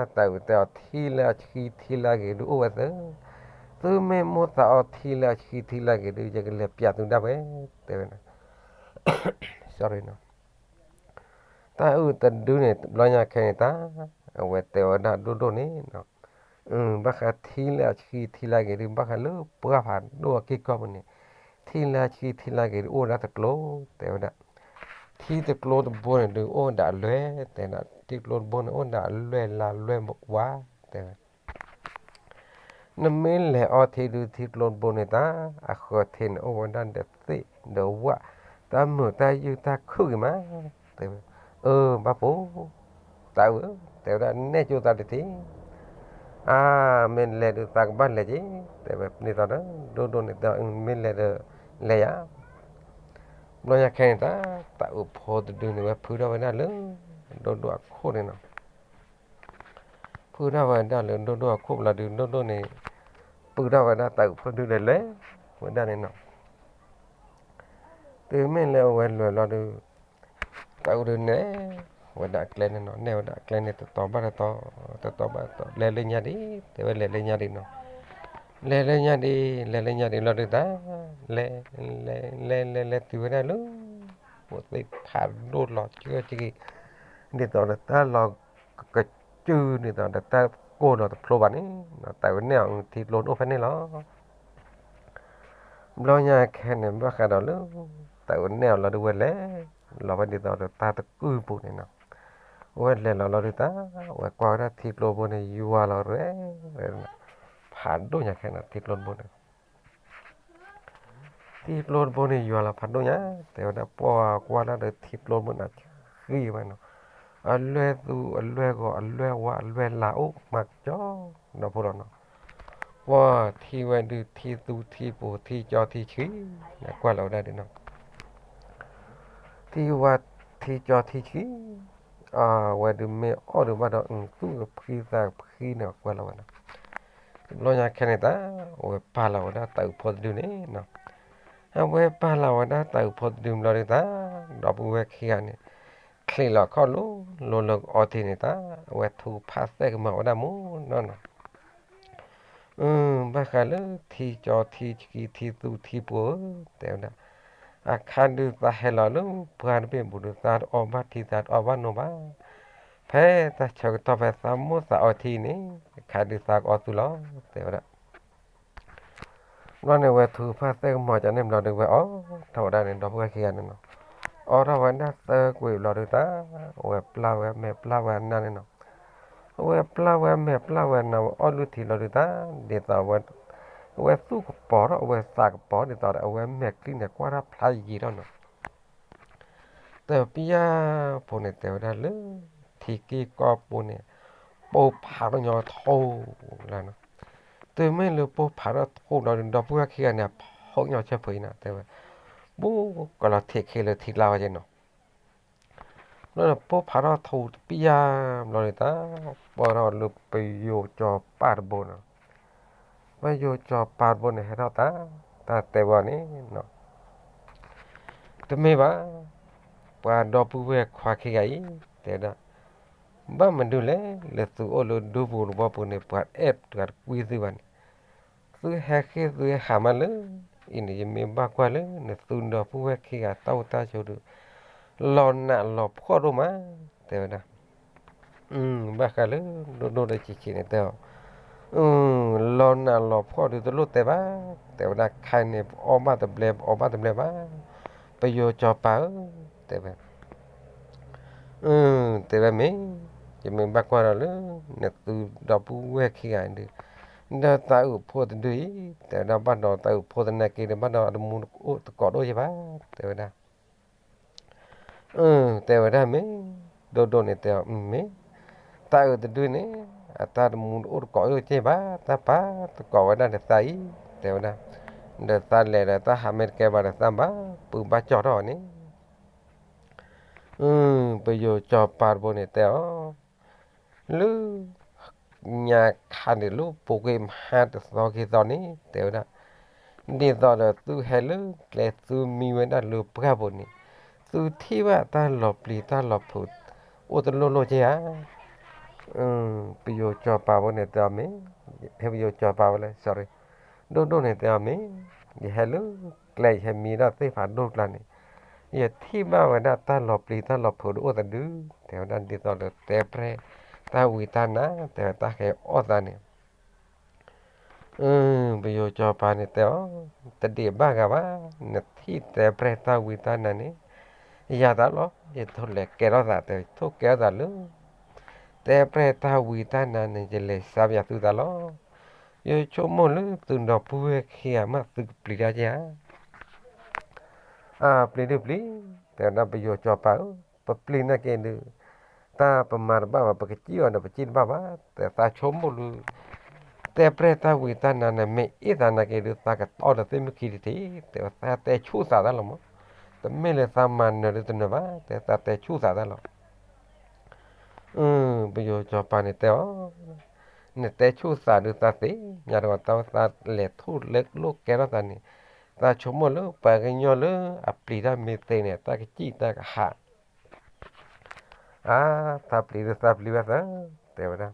တၢ်အုးတဲအီၤ ထံလၢအဆှံထံလၢအဂ့ၤဒုးအိၣ်ဝဲသၢ, သုမ့ၢ်မိၣ်သးအီထံလၢအဆှံထံလၢအဂ့ၤဒုး ယကလဲၤပျးသုဒၣ်ဝဲ, တဲဝဲ, တၢ်အုးတဒုန့ၣ် တဘျီညါခဲန့ၣ်တၢ်, အဝဲတဲဝဲဒၣ်ဒိၣ်ဒိၣ်န့ၣ်, ဘၣ်ဃးထံလၢအဆှံထံလၢအဂ့ၤဒုး ဘၣ်ဃးလၢပှၢ်ဖးဒိၣ်အက့ၢ်ကီၢ်ပူၤန့ၣ်, ထံလၢအဆှံထံလၢအဂ့ၤဒုး အိၣ်ဝဲဒၣ်တကျိၤ, တဲဝဲဒၣ် ထံတကျိၤတဘိန့ၣ်ဒုး အိၣ်ဝဲဒၣ်အလွဲၢ်, တဲဝဲဒၣ် ထံတကျိၤတဘိန့ၣ် အိၣ်ဝဲဒၣ်အလွဲၢ်လါလွဲၢ်ဝါ, တဲဝဲ နမ့ၢ်လဲၤအီထံဒုး ထံတကျိၤတဘိန့ၣ်တၢ်, အဃၢၤထံန့ၣ်အိၣ်ဝဲဒၣ်ဒီးသ့ၣ်ဒီးဝၣ်, တၢ်မုာ်တၢ်ယုၢ်တၢ်ခုၣ်ဂ့ၤမး, တဲဝဲ, အၢ ဘၣ်ပိ, တၢ်အုး, တဲဝဲဒၣ် နဲၣ်ကၠိသးတထံၣ် အါ, မ့ၢ်လဲၤဒုးသးကဘၣ်လဲၤက့ၤ, တဲဝဲ ဒ်သိးဒီး ဒိၣ်ဒိၣ်န့ၣ်တဲအီၤ မ့ၢ်လဲၤဒီး လဲၤယါ, ဘျီညါခဲန့ၣ်တၢ်, တၢ်အုးဖိတဒုန့ၣ်ဝဲဖုထီၣ်ဝဲဒၣ်လၢ ဒိၣ်ဒိၣ်အခိၣ်န့ၣ်နီၤ, ဖုထီၣ်ဝဲဒၣ်လၢဒိၣ်ဒိၣ်အခိၣ်ဘျီဒုး ဒိၣ်ဒိၣ်န့ၣ် ပုၢ်ထီၣ်ဝဲဒၣ်တၢ်အုးဖိတဒုဒီးလဲၤဝဲဒၣ်န့ၣ်နီၤ, တုၤမ့ၢ်လဲၤအိၣ်ဝဲလဲၤဘျီဒုး တၢ်အုးဒုးနဲၣ် ဝဲဒၣ်အကျဲန့ၣ်နီၤ, နဲၣ်ဝဲဒၣ်အကျဲန့ၣ် တတီၤဘၣ်တတီၤ, တတီၤဘၣ်တတီၤ, လဲၤလၢညါဒံး, တဲဝဲလဲၤလၢညါဒံးနီၤ, လဲၤလၢညါဒံး, လဲၤလၢညါဒံးလီၤဒုးတၢ်, လဲၤ, လဲၤ, လဲၤ, လဲၤ, လဲၤတုၤဝဲဒၣ်လၢ အိၣ်သ့ၣ်ဖးဒိၣ်လီၤကၢက့ၤ, ဒ်သိးဒီးတၢ်လီၤကစၢၢ် ဒ်သိးဒီးတၢ်ကိၢ်ဒီးတဖျိဘၣ်န့ၣ်, တၢ်ဝဲနဲၣ်အီၤ ထံကျိအိၣ်ဖဲန့ၣ်လီၤ. ဘျီညါခဲန့ၣ် ဘၣ်ဃးဒီးလၢ တၢ်ဝဲနဲၣ်အီၤလီၤဒုးဝဲလဲၤ, လီၤဝဲဒ်သိးဒီးတၢ်တကုၢ်ပူၤန့ၣ်နီၤ, အဝဲလဲၤလီၤလီၤဒုးတၢ်, အဝဲကွၢ်ဝဲဒၣ်ထံကျိတဘိန့ၣ် ယွၤလီၤရဲၣ်, ဖးဒိၣ်ညါခဲန့ၣ် ထံကျိတဘိန့ၣ် ထံကျိတဘိန့ၣ် ယွၤလီၤဖးဒိၣ်ညါ, တဲဝဲဒၣ်ပှၤကွၢ်ဒၣ်ဒီးထံကျိတဘိန့ၣ် ဃံဝဲနီၤ, အလွဲၢ်သူအလွဲၢ်ဂီၤ အလွဲၢ်ဝါအလွဲၢ်လါအိၣ်မၤကၠီ ဒီဖိလီၤနီၤ, ပှၤထံဝဲဒုးထံသူထံပူၤထံကၠီထံဆှံ, ကွၢ်လီၤဝဲဒၣ်ဒုးနီၤ, ထံဝါထံကၠီထံဆှံ, အဝဲဒုးမ့ၢ်အီၣ်ဒုးဘၣ်ဒီး သူၣ်ကဖှံသးကဖှံန့ၣ် ကွၢ်လီၤဝဲနီၤ, တဘျီညါခဲန့ၣ်တၢ်, အဝဲပာ်လီၤဝဲဒၣ်တၢ်အုးဖိတဒုန့ၣ်နီၤ, အဝဲပာ်လီၤဝဲဒၣ်တၢ်အုးဖိတဒုဘျီဒုးတၢ်, ဒီပုၢ်ဝဲၢ်ခံဂၤန့ၣ် ချံးလီၤခီၣ်လိၤလိၤလၢကအီထံန့ၣ်တၢ်, အဝဲထုကဖၣ်သဲကမၤဝဲဒၣ်မူနီၤနီၤ, ဘၣ်ဃးလၢထံကၠီထံဆှံထံသူထံပူၤဧၢ, တဲဝဲဒၣ်, အခါဒုးသးဟဲလီၤလၢပှၢ်တဘ့ၣ်ပူၤဒုး သးတအီဘၣ်ထံသးတအီဘၣ်နိဘၣ်, ဖဲတၢ်ဆၢကတီၢ်ဖဲသးမိၣ်သးအီထံန့ၣ်, အခါဒုးသးကအီသုလီၤ, တဲဝဲဒၣ် ဘျီန့ၣ် အဝဲထုကဖၣ်သဲကမၤကန့ၣ်ဘျီဒုးဝဲအီၣ်ထီၣ်ဝဲဒၣ်န့ၣ် ဒီပုၢ်ဝဲၢ်ခံဂၤန့ၣ်နီၤ, အီၣ်ထီၣ်ဝဲဒၣ်သၢကွံာ်ဘျီဒုးတၢ်, အဝဲပျၢ်ဝဲမဲာ်ပျၢ်ဝဲအနၢ်န့ၣ်နီၤ, အဝဲပျၢ်ဝဲမဲာ်ပျၢ်ဝဲနၢ်ဝဲအီၣ်လုၢ်ထံလီၤဒုးတၢ်, ဒ်သိးဝဲ, အဝဲသူၣ်ကပီၤထီၣ် အဝဲသးကပီၤ ဒ်သိးဒီးအဝဲမဲာ်ချံန့ၣ် ကွၢ်တၢ်ဖျါယံာ်ထီၣ်နီၤ တပျၢ်ဖိန့ၣ် တဲဝဲဒၣ်လၢ ထံက့ၢ်ကီၢ်ပူၤန့ၣ် ပိၢ်ဖးထီၣ်ညီထိလီၤနီၤ, တုၤမ့ၢ်လၢပိၢ်ဖးထီၣ်ထိလီၤဒီး ဒီပုၢ်ဝဲၢ်ခံဂၤန့ၣ် အဖီၣ်ညီဆၢဖုးအံၤနီၤ တဲဝဲ, ဘူးကလီၤထံးခ့လၢထံကျါဝဲက့နီၤ လၢပိၢ်ဖးထီၣ်ထိတပျၢ်ဘျီန့ၣ်တၢ်, ပၢၢ်ထီၣ်လၢပယိၤစီၤပၤတဘိနီၤ, ပယိၤစီၤပၤတဘိန့ၣ် ဟဲထီၣ်တၢ်, တၢ်တဲဝဲအီၤန့ၣ် တမ့ၢ်ဘၣ်, ပှၤဒီပုၢ်ဝဲၢ်ခွါခံဂၤအံၤ တဲဝဲဒၣ်, ဘၣ်မနုၤလဲၣ်, လၢသုအိၣ်လၢဒူပူၤတဘီပူၤန့ၣ် ပှၤအဲၣ်ပှၤတကွံသုဘၣ်န့ၣ်, သုဟဲဃ့သုဟဲဟးမးလၢအံၤန့ၣ် ယမ့ၢ်ဘၣ်ကွၢ်လၢနသုဒီပုၢ်ဝဲၢ်ခံဂၤတၢ်အိၣ်တၢ်ဆိးဒီး လီၤနးလီၤဖှီၣ်ဒိၣ်မး, တဲဝဲဒၣ် ဘၣ်ဃးလၢ ဒိၣ်ဒိၣ်ဒီးဆံးဆံးန့ၣ်တဲအီၤ, လီၤနးလီၤဖှီၣ်ဒုးတလိၣ်တဲဘၣ်, တဲဝဲဒၣ်ခဲအံၤန့ၣ် ပအီၣ်ဘၣ်တဘျဲ ပအီၣ်ဘၣ်တဘျဲဘၣ်, ပယိၤစီၤပၤဧၢ, တဲဝဲ, တဲဝဲမ့ၢ်, ယမ့ၢ်ဘၣ်ကွၢ်ဒီးလၢ နသုဒီပုၢ်ဝဲၢ်ခံဂၤဒုး, ဒီးတၢ်အုးဖိတဒုအံၤ, တဲဝဲဒၣ်ဘၣ်ဒီးတၢ်အုးဖိသနာ်က့ဒီး ဘၣ်ဒီးအတမူတအိၣ်တကိးဒိၣ်ယဲဘၣ်, တဲဝဲဒၣ် တဲဝဲဒၣ်မ့ၢ်, ဒိၣ်ဒိၣ်န့ၣ်တဲအီၤမ့ၢ်, တၢ်အုးတဒုန့ၣ် အတၢ်တမူတအိၣ်တကိးဒိၣ်က့ဘၣ်, တၢ်ပာ်တကိးဝဲဒၣ်ဒီးသးအံၤ, တဲဝဲဒၣ်, ဒီးသးလဲၤဒီးတၢ်ဟးမ့ၢ်တကဲဘၣ်ဒီးသးဘၣ်ပုၢ်ဘၣ်ကၠီထီၣ်န့ၣ်, ပယိၤစီၤပၤတဘိန့ၣ်တဲအီၤ လၢ ညါခါန့ၣ်လၢပူၤကွံာ်မဟါတသီခံသီန့ၣ် တဲဝဲဒၣ်, ဒ်သိးဒီးသုဟဲလၢကျဲသုမံဝဲဒၣ်လၢပှၢ်ပူၤန့ၣ်, သုထံၣ်ဘၣ်တၢ်လီၤပျံၤတၢ်လီၤဖုး အိၣ်တလိၣ်လိၣ်က့ဧါ. ပယိၤစီၤပၤဖိန့ၣ်တဲအီၤမ့ၢ်, ဟဲပယိၤစီၤပၤဖိလဲၣ် sorry, ဒိၣ်ဒိၣ်န့ၣ်တဲအီၤမ့ၢ်, ယဟဲလၢကျဲယဟဲမံဒၣ်သ့ၣ်ဖးဒိၣ်ကျါန့ၣ်, ယထံၣ်ဘၣ်ဝဲဒၣ်တၢ်လီၤပျံၤတၢ်လီၤဖုးတအိၣ်သဒု, တဲဝဲဒၣ်ဒ်သိးဒီးတဲပြဲၢ်တၢ်ဝံတၢ်နါ တဲဝဲတၢ်ဃဲအီၣ်သးန့ၣ် ပယိၤစီၤပၤန့ၣ်တဲအီၤ, တဒံးဘၣ်ဂၤဘၣ်, နထံၣ်တဲပြဲၢ်တၢ်ဝံတၢ်နါန့ၣ်, ယၤသးလီၤ, ယထိၣ်လဲၤကဲထီၣ်သး တဲထိၣ်ကဲထီၣ်သးလၢ တဲပြဲၢ်တၢ်ဝံတၢ်နါန့ၣ် ယလဲၤစါပယၤသုသးလီၤ. ယဆိကမိၣ်လၢသုဒီပုၢ်ဝဲၢ်ခံဂၤမးသုကပျံၤတၢ်က့ဧါ. အပျံၤဒုပျံၤ, တဲဝဲဒၣ်ပယိၤစီၤပၤဧၢ, ပပျံၤနာ်က့ဒုး တၢ်ပမၤတဘၣ်ဘၣ် ပကစံၣ်အီၤဒီးပစံၣ်တဘၣ်ဘၣ်, တဲသးဆိကမိၣ်လၢ တဲပြဲၢ်တၢ်ဝံတၢ်နါန့ၣ် မ့ၢ်အ့ၣ်သးနာ်က့ဒုး သးကတီၢ်ဒီးသ့ၣ်မုၢ်ခံတထံး, တဲဝဲသးတဲဆူၣ်သးတၢ်လီၤမး, တမ့ၢ်လၢသးမၤနၢၤဒုးတနၢၤဘၣ်, တဲသးတဲဆူၣ်သးတၢ်လီၤ. ပယိၤစီၤပၤန့ၣ်တဲအီၤ, နတဲဆူၣ်သးဒုးသးသ့ၣ်ညါတဂီၤ တၢ်ဝဲသးလဲၤထူၣ်လဲၤလိၣ်ကဲထီၣ်သးန့ၣ်, သးဆိကမိၣ်လၢပှၤကညီလၢအပျံၤတၢ်မ့ၢ်သ့န့ၣ် တၢ်ကစံၣ်တၢ်ကဟး အါ, သးပျံၤဒုးသးပျံၤဝဲသၢ, တဲဝဲဒၣ်,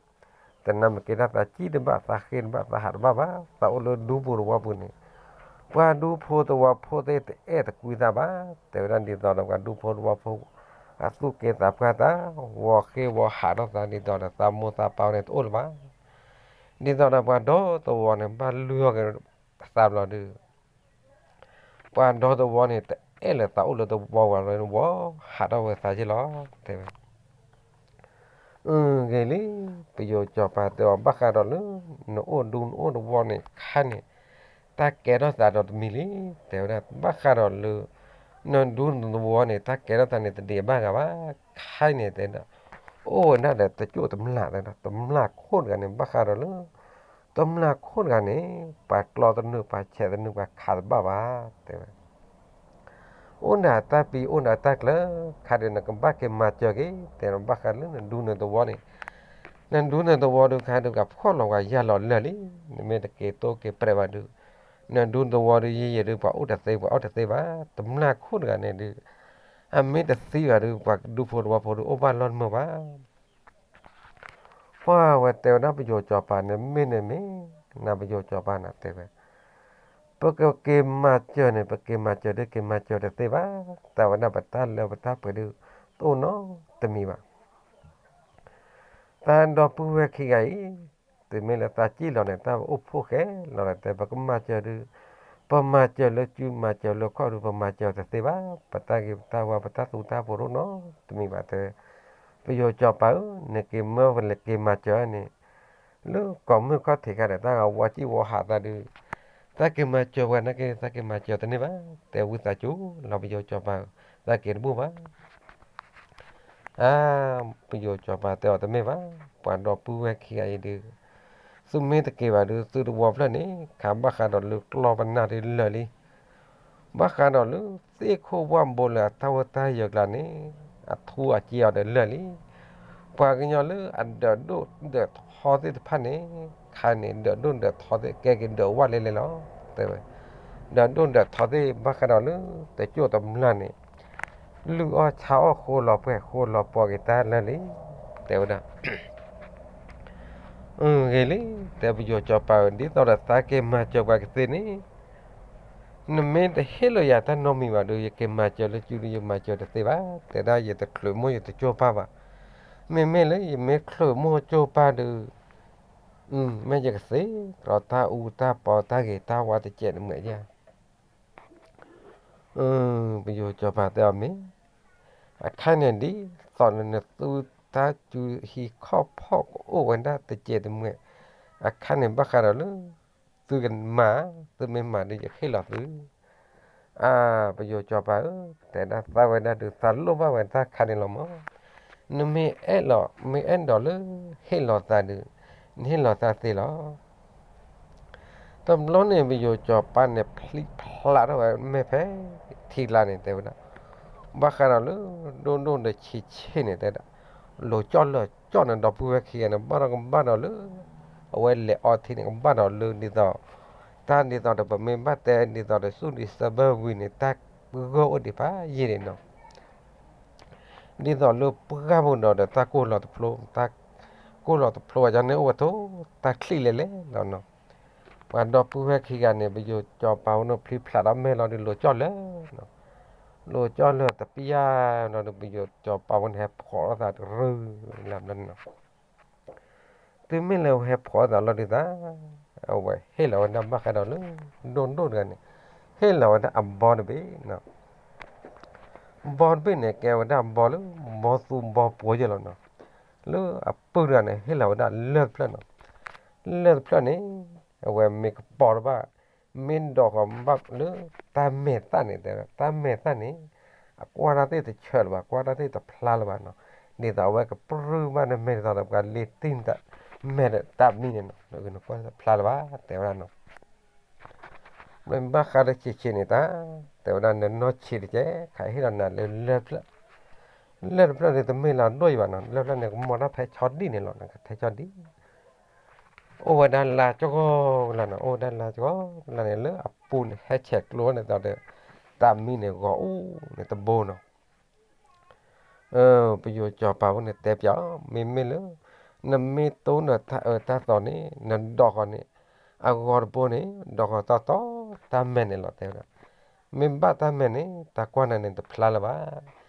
တနၢ်မ့ၢ်က့ၤဒၣ်သးစံၣ်တဘၣ် သးဃ့တဘၣ် သးဟးတဘၣ်ဘၣ်, သးအိၣ်လၢဒူဖိသဝီပူၤန့ၣ်, ပှၤဒူဖိသဝီဖိသ့ၣ်တအဲၣ်တကွံသးဘၣ်, တဲဝဲဒၣ်, ဒ်သိးဒီးပှၤဒူဖိသဝီဖိ အသူၣ်က့သးပှၢ်သး, ဝီၤဃ့ဝီၤဟးထီၣ်သး ဒ်သိးဒီးသးမိၢ်သးပၢ်န့ၣ်တအိၣ်လၢၤဘၣ်, ဒ်သိးဒီးပှၤဒီသဝီန့ၣ် ဘၣ်လုၢ်အီၣ်က့ၤသးဘျီဒုး ပှၤဒီသဝီန့ၣ် တအဲၣ်လၢၤသးအိၣ်လၢသဝီဝဲလီၤ, ဝီၤဟးထီၣ်ဝဲသးက့ၤလီၤ, တဲဝဲ. အဂ့ၤလံ, ပယိၤစီၤပၤတဲအီၤ ဘၣ်ဃးဒီးလၢ နအိၣ်ဒူနအိၣ်သဝီန့ၣ် ခါန့ၣ် တၢ်ကဲထီၣ်သးဒီးတမံၤလံ, တဲဝဲဒၣ်, ဘၣ်ဃးဒီးလၢ နဒူနသဝီန့ၣ် တၢ်ကဲထီၣ်သးန့ၣ် တဒံးဘၣ်ဂၤဘၣ်, ခါန့ၣ်တဲဒၣ်, အိၣ်ဝဲဒၣ်ဒီးတကၠိၣ်တမျၢ်တဲဒၣ်, တမျၢ်ခိၣ်တဂၤန့ၣ် ဘၣ်ဃးဒီးလၢ တမျၢ်ခိၣ်တဂၤန့ၣ် ပှၤကျီသနူ ပှၤဆဲးသနူ ပှၤခးတဘၣ်ဘၣ်, တဲဝဲ. အိၣ်ဒၣ်တၢ်ပံၤ အိၣ်ဒၣ်တၢ်ကျၢၤ, ခါဒုးနကဘၣ်က့ၤမၤစၢၤက့ၤ, တဲဘၣ်ဃးလၢနဒူနသဝီန့ၣ်, နဒူနသဝီဒုးခါဒုးကဖှီၣ်လီၤပှၤယၢ်လီၤလၢာ်လံ, နမ့ၢ်တက့ၤတိၢ်က့ၤပြဲးဘၣ်ဒုး, နဒူနသဝီဒုးယံာ်ယံာ်ဒုး ပှၤအိၣ်တသ့ ပှၤအိၣ်တသ့ဘၣ်, တမျၢ်ခိၣ်တဂၤန့ၣ်ဒုး, အမ့ၢ်တသံဘၣ်ဒုး ပှၤဒူဖိသဝီဖိဒုး အိၣ်ဘၣ်လီၢ်တမုာ်ဘၣ် ပှၤဝဲတဲဝဲဒၣ်ပယိၤစီၤပၤန့ၣ် မ့ၢ်န့ၣ်မ့ၢ်, နပယိၤစီၤပၤန့ၣ်တဲဝဲ, ပကက့ၤမၤစၢၤန့ၣ် ပက့ၤမၤစၢၤဒုးက့ၤမၤစၢၤတသ့ဘၣ်, တၢ်ဝဲဒၣ်ပတၢ်လၢပတၢ်ပှဲၤဒုး တအိၣ်နီတမံၤဘၣ်. သးဒီပုၢ်ဝဲၢ်ခံဂၤအံၤ, တုၤမ့ၢ်လၢသးစံၣ်လီၤန့ၣ် တၢ်အိၣ်ဖှိၣ်ဃဲလီၤဒီး တဲပကမၤစၢၤဒုး, ပမၤစၢၤလၢစုမၤစၢၤလၢခီၣ်ဒုး ပမၤစၢၤတသ့ဘၣ်, ပတၢ်ဂ့ၤပတၢ်ဝါ ပတၢ်သူတၢ်ပှိၤတအိၣ်နီတမံၤဘၣ်တဲ, ပယိၤစီၤပၤဧၢ, နက့ၤမၢပလဲၤက့ၤမၤစၢၤန့ၣ် လၢကီၢ်မုၢ်ခီၣ်ထံးခါဒီး တၢ်ဂၤဝါစံၣ်ဝီၤဟးသးဒုး, သးက့ၤမၤစၢၤပှၤနာ်က့ သးက့ၤမၤစၢၤတန့ၢ်ဘၣ်, တဲဝံသးစူၤလီၤပယိၤစီၤပၤဧၢ, သးက့ၤတဘူၣ်ဘၣ် အါ, ပယိၤစီၤပၤတဲအီၤတမ့ၢ်ဘၣ်, ပှၤဒီပုၢ်ဝဲၢ်ခံဂၤအံၤဒုး, သုမ့ၢ်တက့ၤဘၣ်ဒုး သုသဝီဖျၢၣ်န့ၣ် ခးဘၣ်ဃးဒီးလၢကျီၢ်ပနၢ်ဒုးလၢာ်လံ, ဘၣ်ဃးဒီးလၢသ့ၣ်ခိၣ်ဝၣ်ဘိလၢအတၢ်ဝဲတၢ်ယၢၤကျါန့ၣ်, အထူအက့အီၤဒီးလၢာ်လံ, ပှၤကညီလၢအဒၢးဒိၣ်ဒၢးထီသ့ၣ်တဖၣ်န့ၣ်, ခါန့ၣ် ဒၢးဒိၣ်ဒၢးထီသ့ၣ် ကဲက့ၤဒၢးဝၣ်လဲလဲလီၤ, တဲဝဲ, ဒၢးဒိၣ်ဒၢးထီသ့ၣ် ဘၣ်ဃးဒီးလၢ တကၠိၣ်တမျၢ်န့ၣ် လုၢ်အီၣ်ဆါအီၣ်ဃိလီၤပှဲၤ ဃိလီၤပှီၤက့ၤတၢ်လၢာ်လံ, တဲဝဲဒၣ်, ဂ့ၤလံ, တဲပယိၤစီၤပၤဧၢ, ဒ်သိးဒီးသးက့ၤမၤစၢၤပှၤကသ့န့ၣ်, နမ့ၢ်တဟ့ၣ်လီၤယၤတၢ်နီတမံၤဘၣ်ဒီး ယက့ၤမၤစၢၤလၢစုဒုး ယမၤစၢၤတသ့ဘၣ်, တဲဒၣ်ယတချုးမိၢ်ယတကၠိၢ်ပၢ်ဘၣ်, မ့မ့ၢ်လၢယမ့ၢ်ချုးမိၢ်ကၠိၢ်ပၢ်ဒုး, မ့ၢ်ယကသ့ဒီးတၢ်အူတၢ်ပီတၢ်ဂ့ၤတၢ်ဝါတစဲးတမှဲးယၤ ပယိၤစီၤပၤတဲအီၤမ့ၢ်, အခါန့ၣ်ဒ်သိး နသုတၢ်စုဟံၣ်ခီၣ်ဖီၣ်ကအိၣ်ဝဲဒၣ်တစဲးတမှဲး, အခါန့ၣ်ဘၣ်ဃးဒီးလၢ သုကမၤ, သုမ့ၢ်မၤဒုးယဟ့ၣ်လီၤသု, အါ, ပယိၤစီၤပၤဧၢ, တဲဒၣ်သးဝဲဒၣ်ဒုး သးလိၣ်ဘၣ်ဝဲတၢ်ခါန့ၣ်လီၤမး, နမ့ၢ်အဲၣ်လီၤ မ့ၢ်အဲၣ်ဒိးလၢ ဟ့ၣ်လီၤသးဒုး, နဟ့ၣ်လီၤသးသ့လီၤ တဘျီန့ၣ် ပယိၤစီၤပၤန့ၣ် ဖျံးဖျးထီၣ်ဝဲမဲာ်ဖဲထံကျါန့ၣ် တဲဝဲဒၣ်, ဘၣ်ဃးဒီးလၢ ဒိၣ်ဒိၣ်ဒီးဆံးဆံးန့ၣ် တဲဒၣ်, လိၤကၠီၣ်လၢာ်ကၠီၣ်န့ၣ် ဒီပုၢ်ဝဲၢ်ခံဂၤန့ၣ် ဘၣ်ဒီးကဘၣ်ဒီးလၢ အဝဲလဲၤအီထံန့ၣ် ကဘၣ်ဒီးလၢဒ်သိး တၢ်ဒ်သိးဒီးပမ့ၢ်ဘၣ်တဲဒ်သိးဒီး ဆူၣ်ဒံးစဲဘၢဝံၤန့ၣ် တၢ်ဂၢၢ်အိၣ်ဒံးဖးယံာ်န့ၣ်နီၤ ဒ်သိးလၢပှၢ်ပူၤဒီး တၢ်ကိၢ်လီၤတဖျိ, တၢ်ကိၢ်လီၤတဖျိဘၣ်န့ၣ် အိၣ်ဝဲထိ တၢ်ချံၣ်လဲၤလဲၤလီၤနီၤ. ပှၤဒီပုၢ်ဝဲၢ်ခံဂၤန့ၣ် ပယိၤစီၤပၤဝဲန့ၣ် ဖျံဖျးထီၣ်မဲာ်လီၤဒီး လိၤကၠီၣ်လၢာ်နီၤ, လိၤကၠီၣ်လၢာ်တပျၢ်နီၤဒီး ပယိၤစီၤပၤဝဲန့ၣ် ဟဲဖှီၣ်ထီၣ်သးတရုၢ်လၢဘျီန့ၣ်နီၤ. တုၤမ့ၢ်လၢအဝဲဟဲဖှီၣ်ထီၣ်သးလီၤဒုးသး, အဝဲဟ့ၣ်လီၤဝဲဒၣ်ဘၣ်ဃးဒီးလၢ ဒိၣ်ဒိၣ်တဂၤန့ၣ်, ဟ့ၣ်လီၤဝဲဒၣ်အဘီတဘ့ၣ်နီၤ. ဘီတဘ့ၣ်န့ၣ် ကဲဝဲဒၣ်ဘီလၢ ဘီသူဘီပှီၤယဲၢ်လီၤနီၤ. လၢအပုၢ်တဂၤန့ၣ် ဟ့ၣ်လီၤဝဲဒၣ်လၢၢ်တဖျၢၣ်နီၤ. လၢၢ်တဖျၢၣ်န့ၣ် အဝဲမ့ၢ်ကပီၤတဘၣ်, မ့ၢ်ဒိးဃီၤဘၣ်လၢတၢ်မဲာ်သၣ်န့ၣ် တဲဝဲဒၣ် တၢ်မဲာ်သၣ်န့ၣ် အကွၢ်တၢ်သ့ၣ်တဆၢလၢၤဘၣ်, ကွၢ်တၢ်သ့ၣ်တဖျါလၢၤဘၣ်နီၤ. ဒ်သိးအဝဲကပြုၢ်ဘၣ်နမဲာ်ဒ်သိးဒီး ပှၤလ့တံၢ်နမဲာ်ဒီးတၢ်မံန့ၣ်နီၤ, နကွၢ်တၢ်တဖျါလၢၤဘၣ် တဲဝဲဒၣ်နီၤ. မ့ၢ်ဘၣ်ဃးဒီးဆံးဆံးန့ၣ်တၢ်, တဲဝဲဒၣ်နနီၢ်ဆံးတကဲး ခးဟ့ၣ်လီၤနၤလၢလၢၢ်တဖျၢၣ်, လၢၢ်တဖျၢၣ်န့ၣ် တမ့ၢ်လၢအဒိၣ်အံၤဘၣ်နီၤ, လၢၢ်တဖျၢၣ်န့ၣ် ကမီၤတၢ်ဖဲဆီဒံၣ်န့ၣ်လီၤ, ထဲဆီဒံၣ် အိၣ်ဝဲဒၣ်လါကဂီၤလၢ်နီၤ, အိၣ်ဝဲဒၣ်လါကဂီၤလၢ်န့ၣ် လၢအပူၤန့ၣ် ဟဲဆဲးကျိးန့ၣ်ဒီး တၢ်မံန့ၣ်ဂီၤအူန့ၣ်တဘိနီၤ. ပယိၤစီၤပၤဖိန့ၣ်တဲပၠးအီၤ, မ့မ့ၢ်လၢ နမ့ၢ်တိၢ်နတၢ်အၢတၢ်သီန့ၣ် နဒိးဃီၤန့ၣ် အဂီၤတဘိန့ၣ် ဒိးဃီၤတီတီ တၢ်မဲာ်န့ၣ်လီၤ တဲဝဲဒၣ်. မ့ၢ်ဘၣ်တၢ်မဲာ်န့ၣ် တၢ်ကွၢ်နၤန့ၣ်တဖျါလၢၤဘၣ်.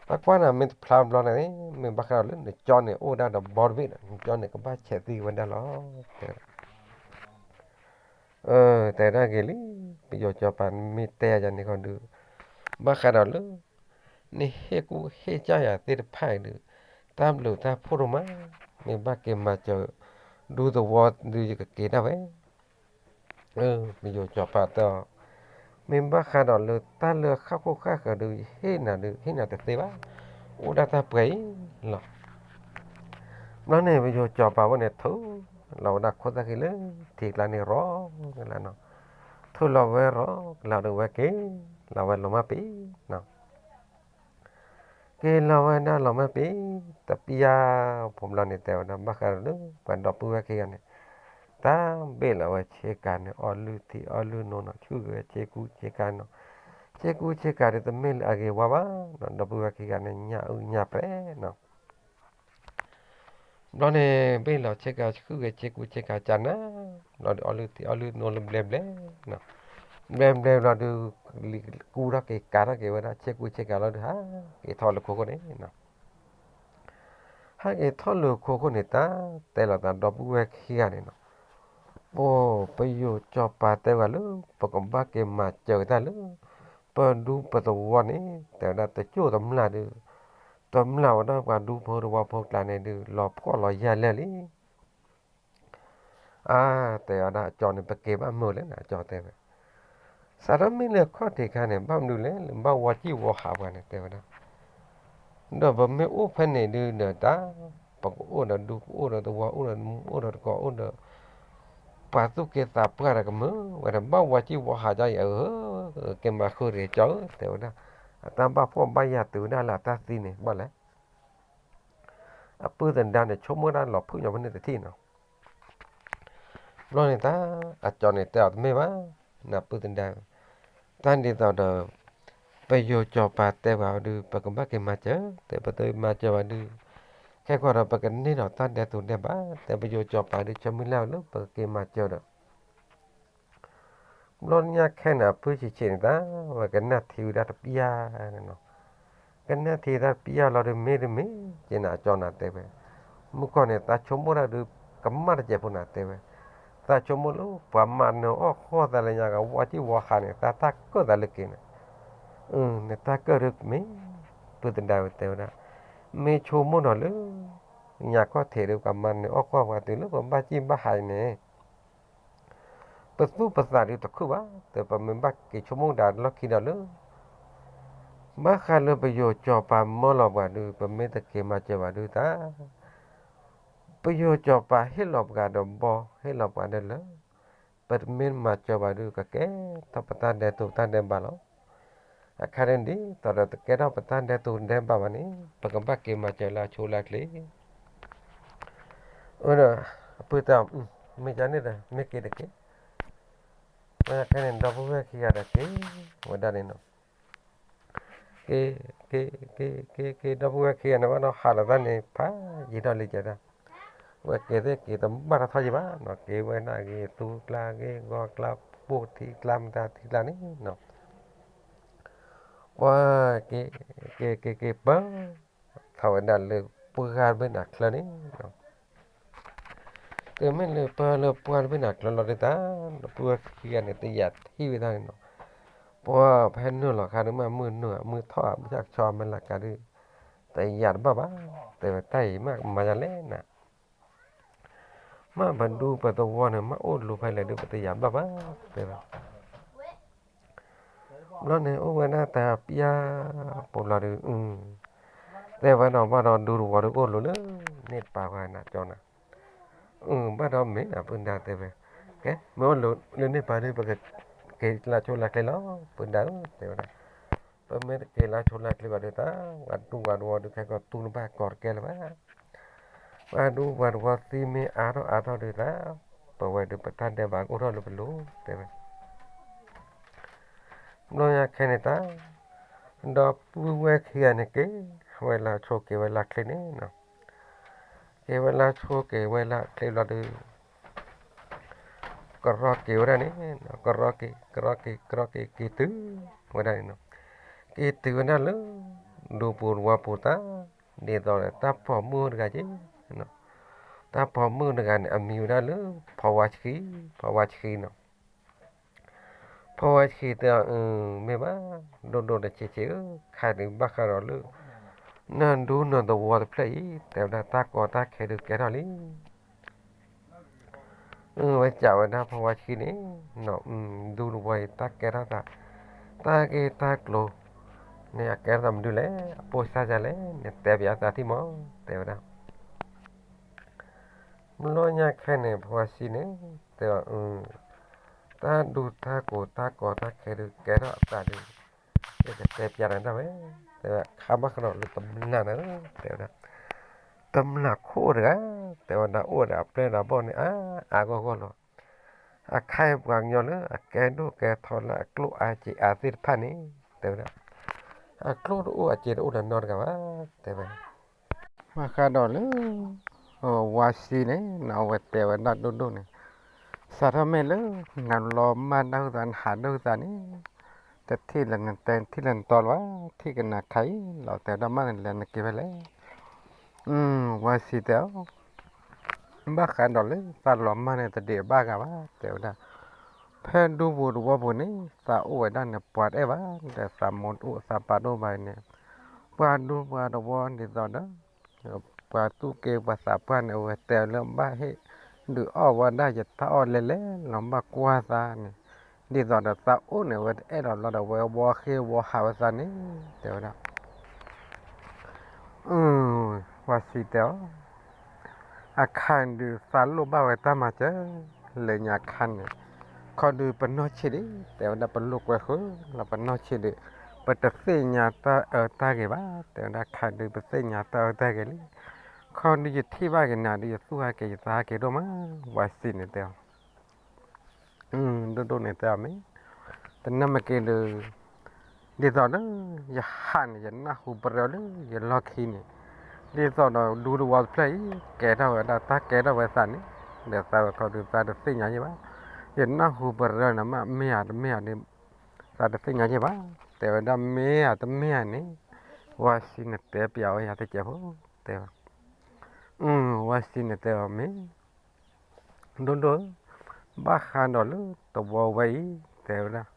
တၢ်ကွၢ်နၤမ့ၢ်တဖျါဘျီန့ၣ် မ့ၢ်ဘၣ်ဃးဒီးလၢနကၠီန့ၣ် အိၣ်ဝဲဒၣ်ဒီးဘီတဘ့ၣ်ဒီး နကၠီန့ၣ်ကဘၣ်ဆဲးသံဝဲဒၣ်လီၤ တဲဝဲဒၣ်. တဲဒၣ်ဂ့ၤလံ, ပယိၤစီၤပၤမ့ၢ်တဲယၤန့ၣ်ခီဒုး ဘၣ်ဃးဒီးလၢ နဟ့ၣ်ကူၣ်ဟ့ၣ်ကၢ်ယၤသ့ၣ်တဖၣ်အံၤဒုး တၢ်ဘျုးတၢ်ဖှိၣ်ဒိၣ်မး, မ့ၢ်ဘၣ်က့ၤမၤစၢၤ ဒူသဝီဒုးယကက့ၤဒၣ်ဝဲ. ပယိၤစီၤပၤတဲအီၤ, မ့ၢ်ဘၣ်ဃးဒီးလၢတၢ်လၢဃၣ်ခိၣ်ဃၣ်ဃၢၤဒုး ယဟ့ၣ်နၤဒုး ဟ့ၣ်နၤတသ့ဘၣ်, အိၣ်ဒၣ်တၢ်ပှဲၤအံၤလီၤ. ဘျီန့ၣ် ပယိၤစီၤပၤဖိန့ၣ် ထုးလီၤဝဲဒၣ်ခိၣ်သၣ်ဃံလၢထံကျါန့ၣ်ရီၤကလးနီၤ, ထုးလီၤဝဲရီၤကလးဒီးဝဲက့ၤလီၤဝဲလီၤမၢ်ပ့ၤနီၤ. က့ၤလီၤဝဲဒၣ်လီၤမၢ်ပ့ၤ တပျၢ်ဖိဘျီန့ၣ် တဲဝဲဒၣ် ဘၣ်ဃးဒီးလၢပှၤဒီပုၢ်ဝဲၢ်ခံဂၤန့ၣ် တၢ်ဘ့ၣ်လီၤဝဲဆ့ကၤန့ၣ် အီၣ်လုၢ်ထံအီၣ်လုၢ်နိနီၤ ဆူၣ်ဂဲၤဆ့ကူဆ့ကၤနီၤ, ဆ့ကူဆ့ကၤဒီးတမ့ၢ်လၢအဂ့ၤဝါဘၣ်နီၤ, ဒီပုၢ်ဝဲၢ်ခံဂၤန့ၣ် ညၣ်အုၣ်ညၣ်ပှဲၤနီၤ. ဘျီန့ၣ် ဘ့ၣ်လီၤဆ့ကၤဆူၣ်ဂဲၤဆ့ကူဆ့ကၤကနၤ, ဘျီဒီးအီၣ်လုၢ်ထံအီၣ်လုၢ်နိလၢဘျဲဘျဲနီၤ, ဘျဲဘျဲဘျီဒီး လံၤကူထီၣ်က့ၤကၤထီၣ်က့ၤဝဲဒၣ် ဆ့ကူဆ့ကၤလီၤဒီး ဟးက့ၤထီၣ်လၢခိခိၣ်န့ၣ်နီၤ. ဟဲက့ၤထီၣ်လၢခိခိၣ်န့ၣ် တၢ်တဲလီၤသးဒီပုၢ်ဝဲၢ်ခံဂၤန့ၣ်နီၤ, ပ ပယိၤစီၤပၤတဲဝဲလၢ ပကဘၣ်က့ၤမၤစၢၤတၢ်လၢ ပဒူပသဝီန့ၣ် တဲဝဲဒၣ်တကၠိၢ်တမျၢ်ဒီး တမျၢ်ဝဲဒၣ်ပှၤဒူဖိသဝီဖိကျါန့ၣ်ဒုး လီၤဖှီၣ်လီၤယာ်လၢာ်လံ. အါ တဲဝဲဒၣ်အကၠီန့ၣ် ပက့ၤဘၣ်မုာ်လဲၣ်န့ၣ် အကၠီတဲဝဲ, စးထီၣ်မ့ၢ်လၢခီၣ်ထံးခါန့ၣ် ဘၣ်မနုၤလဲၣ် လၢဘၣ်ဝီစံၣ်ဝီဟးပှၤန့ၣ် တဲဝဲဒၣ်, ဒီးပမ့ၢ်အိၣ်ဖဲန့ၣ်ဒုးဒီးတၢ် ပကအိၣ်ဒီးဒူ ပအိၣ်ဒီးသဝီ အိၣ်ဒီးမူ အိၣ်ဒီးတကိး အိၣ်ဒီး ပှၤသူၣ်က့သးပှၢ်ဒီးကမုာ်ဝဲဒီး ဘၣ်ဝီစံၣ်ဝီဟးကၠီအံၤ အၢ က့ၤမၤဃုာ်တဂ့ၤကၠီဧၢ တဲဝဲဒၣ်, အတၢ်ဘၣ်ဖှီၣ်ဘၣ်ယာ်တုၤဝဲဒၣ်လၢအတၢ်သံန့ၣ် ဘၣ်လဲၣ် အပုၢ်သဒါန့ၣ် ဆိကမိၣ်ဒၣ်လီၤဖုၣ်ညီဖဲန့ၣ်တထံၣ်နီၤ. ဘျီန့ၣ်တၢ် အကၠီန့ၣ်တဲအီၤတမ့ၢ်ဘၣ်, နပုၢ်သဒါ, တၢ်ဒ်သိးဒီး ပယိၤစီၤပၤတဲပှၤဒုး ပကဘၣ်က့ၤမၤစၢၤ တဲပတမၤစၢၤဘၣ်ဒုး ခဲကီးဒီးပကန့ၢ်ဒီးတၢ်ဒဲးတိာ်ဒဲးဘး တဲပယိၤစီၤပၤဒုး ဆၢမုၢ်လၢ်လၢပကက့ၤမၤစၢၤဒီး ဘျီညါခဲန့ၣ် အပုၢ်ဆံးဆံးန့ၣ် တၢ်ဝဲကနၣ်ထံဝဲဒၣ်တပျၢ်န့ၣ်နီၤ, ကနၣ်ထံတၢ်တပျၢ်လီၤဒုး မ့ၢ်တမ့ၢ်က့ၤနၤ အကၠီနၤတဲဝဲ, မုၢ်ကီၢ်န့ၣ် တၢ်ဆိကမိၣ်တၢ်ဒုး ကမၣ်တစဲးဖိနၤတဲဝဲ, တၢ်ဆိကမိၣ်လၢပှၤမၤနၢၤအီၣ်ဃီသးလၢညါကဝီစံၣ်ဝီဟးန့ၣ် တၢ်တၢ်ကၢၣ်သးလၢက့ၤန့ၣ်, နတၢ်ကၢၣ်ဒုးမ့ၢ် ပုၢ်သဒါဝဲတဲဝဲဒၣ်, မ့ၢ်ဆိကမိၣ်ဒီးလၢ ညါခီၣ်ထံးဒုး ပှၤမၤနၢၤအီၣ်ဃီပှၤတုၤလၢပဘၣ်စံၣ်ဘၣ်ဟးအံၤန့ၣ် ပသူၣ်ပသးဒုးတခုၣ်ဘၣ် တဲပမ့ၢ်ဘၣ်က့ၤဆိကမိၣ်ဒၣ်လီၢ်ခံဒီးလၢ ဘၣ်ဃးလၢပယိၤစီၤပၤမၢလီၤပှၤဒုး ပမ့ၢ်တက့ၤမၤစၢၤပှၤဒုးတၢ် ပယိၤစီၤပၤဟ့ၣ်လီၤပှၤဒီးဘီ ဟ့ၣ်လီၤပှၤဒီးလၢ ပတမ့ၢ်မၤစၢၤပှၤဒုး ကကဲထီၣ်ပတၢ်ဒဲးတိာ်တၢ်ဒဲးဘးလီၤ. အခါန့ၣ်ဒ်သိးဒီးတကဲထီၣ်ပတၢ်ဒဲးတိာ်ဒဲးဘးဘၣ်န့ၣ် ပကဘၣ်က့ၤမၤစၢၤလၢအဆိလၢအချ့ အၢ ဒီး အပုၢ်တဲအီၤ မ့ၢ်ကန့ၣ်ဒီး မ့ၢ်က့ၤတက့ၢ်. ဝဲဒၣ်ခဲန့ၣ် ဒီပုၢ်ဝဲၢ်ခံဂၤဒီးက့ၤဝဲဒၣ်န့ၣ်နီၤ, က့ၤ က့ၤ က့ၤ က့ၤ က့ၤ ဒီပုၢ်ဝဲၢ်ခံဂၤန့ၣ် ဘၣ်ဒီးဟးလီၤသးန့ၣ် ဖးယံာ်ထီၣ်လံကဲဒၣ်, ဝဲက့ၤသ့ၣ်က့ၤတဘၣ်ထီၣ်ထီၣ်ယံၤဘၣ်နီၤ, က့ၤဝဲဒၣ်ဂ့ၤသူကျါဂ့ၤဂီၤကျါ ပိာ်ထံကျါမတၤထံကျါန့ၣ်နီၤ, ပှၤ က့ၤ က့ၤ က့ၤ က့ၤပၢ ထီၣ်ဝဲဒၣ်လၢပှၢ်တဘ့ၣ်န့ၣ်အချၢန့ၣ်နီၤ, ကမ့ၢ်လၢပၢလၢပှၢ်တဘ့ၣ်န့ၣ်အချၢလီၤဒုးတၢ် ဒီပုၢ်ဝဲၢ်ခံဂၤန့ၣ် တယာ်ထံၣ်ဝဲဒၣ်န့ၣ်နီၤ, ပှၤဖဲနုာ်လီၤခါဒုး မ့ၢ်မုၢ်နုာ် မုၢ်ထီၣ် မုၢ်ဆါကဆီ မ့ၢ်လၢကါဒုး တယာ်တဘၣ်ဘၣ်, တဲဝဲတၢ်အံၤမ့ၢ်ကမၤယၤလဲၣ်နၤ မ့ၢ်ပဒူပသဝီန့ၣ် မ့ၢ်အိၣ်လူၤဖဲလဲၣ်ဒုး ပတယာ်ဘၣ်ဘၣ် တဲဝဲ. ဘျီန့ၣ် အိၣ်ဝဲဒၣ်တပျၢ်ပိာ်ဘျီဒုး တဲဝဲဒီး ဘၣ်ဒီးဒူသဝီဒုး အိၣ်လူၤလၢန့ၣ်ပာ်ဝဲနၤကၠီနၤ, ဘၣ်ဒီးမ့ၢ်နၤ ပုၢ်သဒါတဲဝဲ, ကဲ မ့ၢ်အိၣ်လူၤလၢန့ၣ်ပာ်ဒုး ပကက့ၤလၢဆိလၢချ့လီၤ ပုၢ်သဒါဧၢ တဲဝဲဒၣ်, ပမ့ၢ်တက့ၤလၢဆိလၢချ့ဘၣ်ဒုးတၢ် ပှၤဒူပှၤသဝီဒုး ခဲကီးတူၢ်တဘၣ်ကီတကဲလၢၤဘၣ် ပှၤဒူပှၤသဝီသံမ့ၢ်အါထီၣ်အါထီၣ်ဒုးတၢ် ပဝဲဒုးပတၢ်ဒဲးဘးကအိၣ်ထီၣ်လၢပလိၤ တဲဝဲ. ဘျီညါခဲန့ၣ်တၢ် ဒီပုၢ်ဝဲၢ်ခံဂၤန့ၣ်က့ၤ ဝဲလၢဆိက့ၤဝဲလၢချ့န့ၣ်, က့ၤဝဲလၢဆိက့ၤဝဲလၢချ့ဘျီဒီး ကရီက့ၤဝဲဒၣ်န့ၣ်, ကရီက့ၤ ကရီက့ၤ ကရီက့ၤ က့ၤတုၤဝဲဒၣ်န့ၣ်, က့ၤတုၤဝဲဒၣ်လၢ ဒူပူၤသဝီပူၤတၢ်, ဒ်သိးဒီးတၢ်ပိာ်မုၣ်တဂၤက့ၤ, တၢ်ပိာ်မုၣ်တဂၤန့ၣ် အမံၤဝဲဒၣ်လၢ ဖီဝါဆှံ, ဖီဝါဆှံနီၤ. ဖီဝါဆှံတဲအီၤ, မ့ၢ်ဘၣ်, ဒိၣ်ဒိၣ်ဒီးဆံးဆံးဧၢ, ခဲအံၤဒုးဘၣ်ဃးဒီးလၢ နဒူနသဝီတဖျၢၣ်အံၤ တဲဝဲဒၣ်တၢ်ကီတၢ်ခဲဒုးကဲထီၣ်လံ. အဝဲစံးဝဲဒၣ်ဖီဝါဆှံန့ၣ်, ဒူသဝီအံၤတၢ်ကဲထီၣ်သး, တၢ်ဂ့ၢ်တၢ်ကျိၤန့ၣ် အကဲထီၣ်သးမနုၤလဲၣ်, အပိၢ်စၢ်ယၤလဲၣ်, နတဲပၠးသးထံၣ်မး, တဲဝဲဒၣ် မ့ၢ်လီၢ်ညါခဲန့ၣ် ဖီဝါဆှံန့ၣ် တဲအီၤ, တၢ်ဒူတၢ်ကိးတၢ်ကီတၢ်ခဲဒုးကဲထီၣ်အသးဒီး ယကတဲပၠးနၤဒၣ်ဝဲ, တဲဝဲ ခါဘၣ်ဃးဒီးလၢတမျၢ်န့ၣ်, တဲဝဲဒၣ် တမျၢ်ခိၣ်တဂၤ, တဲဝဲဒၣ်အိၣ်ဒီးအပျဲၢ်ဒီးအဘီၣ်န့ၣ် အါအါဂီၢ်ဂီၢ်လီၤ. အခါအံၤပှၤကညီလၢအကဲဒိၣ်ကဲထီလၢအကျိၣ်အါစ့အါသ့ၣ်တဖၣ်န့ၣ်, တဲဝဲဒၣ် အကျိၣ်တအိၣ်အစ့တအိၣ်ဒီးနီတဂၤဘၣ်, တဲဝဲ ဘၣ်ဃးဒီးလၢ ဝါဆှံန့ၣ် အဝဲတဲဝဲဒၣ်ဒိၣ်ဒိၣ်န့ၣ်, စးထီၣ်မ့ၢ်လၢ နလီၤမၢ်ဒၣ်ဟုသး နဟးဒၣ်ဟုသးန့ၣ်, တထံၣ်လၢနတဲ ထံၣ်လၢနတီလၢၤဘၣ်, ထံၣ်ကနၤခါအံၤလီၤ, တဲဝဲဒၣ်မၢ်န့ၣ်လဲၤနက့ၤဖဲလဲၣ်. ဝါဆှံတဲအီၤ, ဘၣ်ဃးဒီးလၢသးလီၤမၢ်န့ၣ် တဒံးဘၣ်ဂၤဘၣ်, တဲဝဲဒၣ် ဖဲဒူပူၤသဝီပူၤန့ၣ် သးအိၣ်ဝဲဒၣ်န့ၣ် ပှၤတအဲၣ်ဘၣ်, ဒီးသးမိၢ်တအိၣ်သးပၢ်တအိၣ်ဘၣ်န့ၣ်, ပှၤဒူပှၤသဝီဒ်သိးဒီး ပှၤသူၣ်က့ပှၤသးပှၢ်န့ၣ် အဝဲတဲလၢဘၣ်ဟ့ၣ်ဒုးအီၣ်ဝဲဒၣ်ယတၢ်အီၣ်လဲၤလဲၤလီၤဘၣ်ကွၢ်သးန့ၣ်, ဒ်သိးဒီးသးအိၣ်န့ၣ် အဝဲတအဲၣ်ဒိးလီၤဒီး အဝဲဝီဃ့ဝီဟးဝဲသးန့ၣ်, တဲဝဲဒၣ် ဝါဆှံတဲအီၤ, အခါဒုးသးလိၣ်ဘၣ်ဝဲတၢ်မၤစၢၤ, လၢညါခါန့ၣ် ခီဒုးပနီၢ်ဆံးဒံး, တဲဝဲဒၣ်ပလိာ်ကွဲဃုာ်လီၤ ပနီၢ်ဆံးဒံး, ပတသ့ၣ်ညါတၢ်အၢတၢ်ဂ့ၤဘၣ်, တဲဝဲဒၣ်ခါဒုးပသ့ၣ်ညါတၢ်အၢတၢ်ဂ့ၤလံ, ခီဒုးယထံၣ်ဘၣ်က့ၤနၤဒုး ယသူၣ်ဟးက့ၤယသးဟးက့ၤဒိၣ်မး, ဝါဆှံန့ၣ်တဲအီၤ ဒိၣ်ဒိၣ်န့ၣ်တဲအီၤမ့ၢ်, တနၢ်မ့ၢ်က့ၤဒီး, ဒ်သိးလၢ ယဟးန့ၣ် ယနၢ်ဟူပရၢလၢယလီၢ်ခံန့ၣ်, ဒ်သိးဒီးဒူသဝီတဖျၢၣ်အံၤ ကဲထီၣ်ဝဲဒၣ်တၢ်ကဲထီၣ်ဝဲသးန့ၣ်, ဒီးသးဝဲခီဒုးသးတသ့ၣ်ညါယဲၢ်ဘၣ်, ယနၢ်ဟူပရၢန့ၣ် မ့ၢ်ဧါတမ့ၢ်ဧါဒီး သးတသ့ၣ်ညါယဲၢ်ဘၣ်, တဲဝဲဒၣ်မ့ၢ်ဧါတမ့ၢ်ဧါန့ၣ်, ဝါဆှံန့ၣ်တဲပၠးဝဲယၤတကဲးဖိ, တဲဝဲ ဝါဆှံန့ၣ်တဲအီၤမ့ၢ် ဒိၣ်ဒိၣ်, ဘၣ်ဃးဒီးလၢသဝီဝဲအံၤ, တဲဝဲဒၣ်,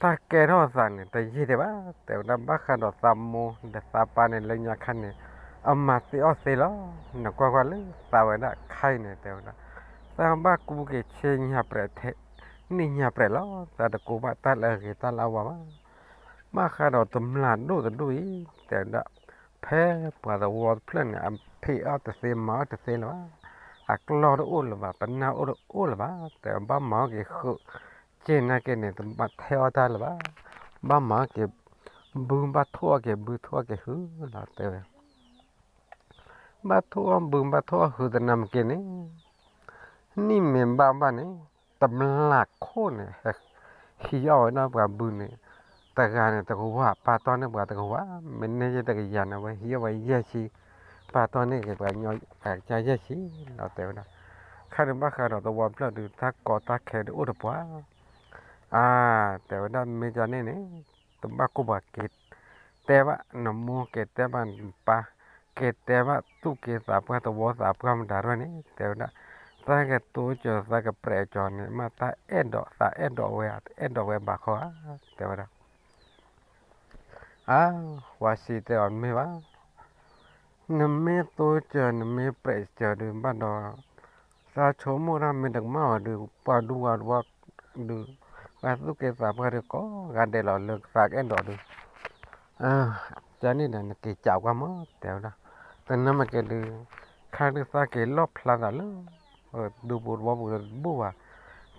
တၢ်ကဲထီၣ်သးန့ၣ် တယံာ်ဒံးဘၣ်, တဲဝဲဒၣ် ဘၣ်ဃးဒီးသးမိၢ်ဒီးသးပၢ်န့ၣ် လၢညါခါန့ၣ် အမၤသ့အီၣ်သ့လီၤ, နကွၢ်ကွၢ်လၢသးဝဲဒၣ်ခါအံၤန့ၣ် တဲဝဲဒၣ်, သးဘၣ်ကူက့ၤဆ့ညါပြဲးထဲ, နံၣ်ညါပြဲးလီၤ, သးတကူဘၣ်တၢ်လၢအဂ့ၤတၢ်လၢအဝါဘၣ်, ဘၣ်ဃးဒီးတမျၢ်ဒိၣ်တဒူၣ်အံၤ, တဲဝဲဒၣ် ဖဲပှၤသဝီတဖျၢၣ်န့ၣ် အဖံးအီၣ်တသ့မၤအီၣ်တသ့လၢၤဘၣ်, အကျီၢ်တအိၣ်လၢၤဘၣ်, ပနၢ်အိၣ်တအိၣ်လၢၤဘၣ်, တဲဘၣ်မၤအီၣ်က့ၤဃုာ်, က့ၢ်နာ်က့န့ၣ် တဘၣ်ထဲအီၣ်တၢ်လၢၤဘၣ်, ဘၣ်မၤအီၣ်က့ၤ, ဘုဘၣ်ထိၣ်အီၣ်က့ၤ ဘုထိၣ်အီၣ်က့ၤဟုလီၤ တဲဝဲ ဘၣ်ထိၣ်အီၣ်ဘုဘၣ်ထိၣ်အီၣ်ဟုတနၢ်မ့ၢ်က့န့ၣ်, နံၣ်မ့ၢ်ဘၣ်ဘၣ်န့ၣ်, တမျၢ်ခိၣ်န့ၣ် ဟံးအီၣ်ဝဲဒၣ်ပှၤဘုန့ၣ်, တဂၤန့ၣ်တကဝၢ် ပာ်တီၢ်န့ၢ်ပှၤတကဝၢ်, မ့ၢ်န့ၢ်ယဲၢ်တကယၤန့ၣ် အဝဲဟံးအီၣ်ဝဲယဲၢ်ဆံ, ပာ်တီၢ်န့ၢ်က့ၤပှၤကညီကစၢ်ယဲၢ်ဆံလီၤ တဲဝဲဒၣ်, ခါဒုးဘၣ်ဃးဒီးသဝီဖျၢၣ်ဒုး တၢ်ကီတၢ်ခဲဒုးအိၣ်တပှၢ်, အါ, တဲဝဲဒၣ်မ့ၢ်ဒ်န့ၣ်န့ၣ်, တဘၣ်ကိၢ်ပှၤက့ၤ, တဲဘၣ် နမိၢ်က့ၤတဲဘၣ်နပၢ်, က့ၤတဲဘၣ်သူၣ်က့သးပှၢ်သဝီသးပှၢ်မတၤရဲၣ်န့ၣ် တဲဝဲဒၣ်, သးကတိၤစၢၤသးကပြဲးစၢၤန့ၣ် မ့ၢ်တၢ်အဲၣ်ဒိးသးအဲၣ်ဒိးဝဲ အဲၣ်ဒိးဝဲဘၣ်ခီဧါ, တဲဝဲဒၣ် အါ, ဝၤစံးတဲအီၤမ့ၢ်ဘၣ်, နမ့ၢ်တိစၢၤ နမ့ၢ်ပြဲးစၢၤဒုးဘၣ်ဒီး, သးဆိကမိၣ်တၢ်မ့ၢ်တကမၣ်အီၤဒုး ပှၤဒူပှၤဝီဒုး, ပှၤသူၣ်က့သးပှၢ်ဒုးကိးဂၤဒဲးလီၤလၢသးကအဲၣ်ဒိးဒုး, ကန့ၣ်ဒီးနက့ၤကးကွၢ်မး တဲဝဲဒၣ်, တနၢ်မ့ၢ်က့ၤဒုး, ခါဒုးသးက့ၤလီၣ်ဖျါသးလၢ ဒူပူၤတဝီပူၤတဘူၣ်ဘၣ်,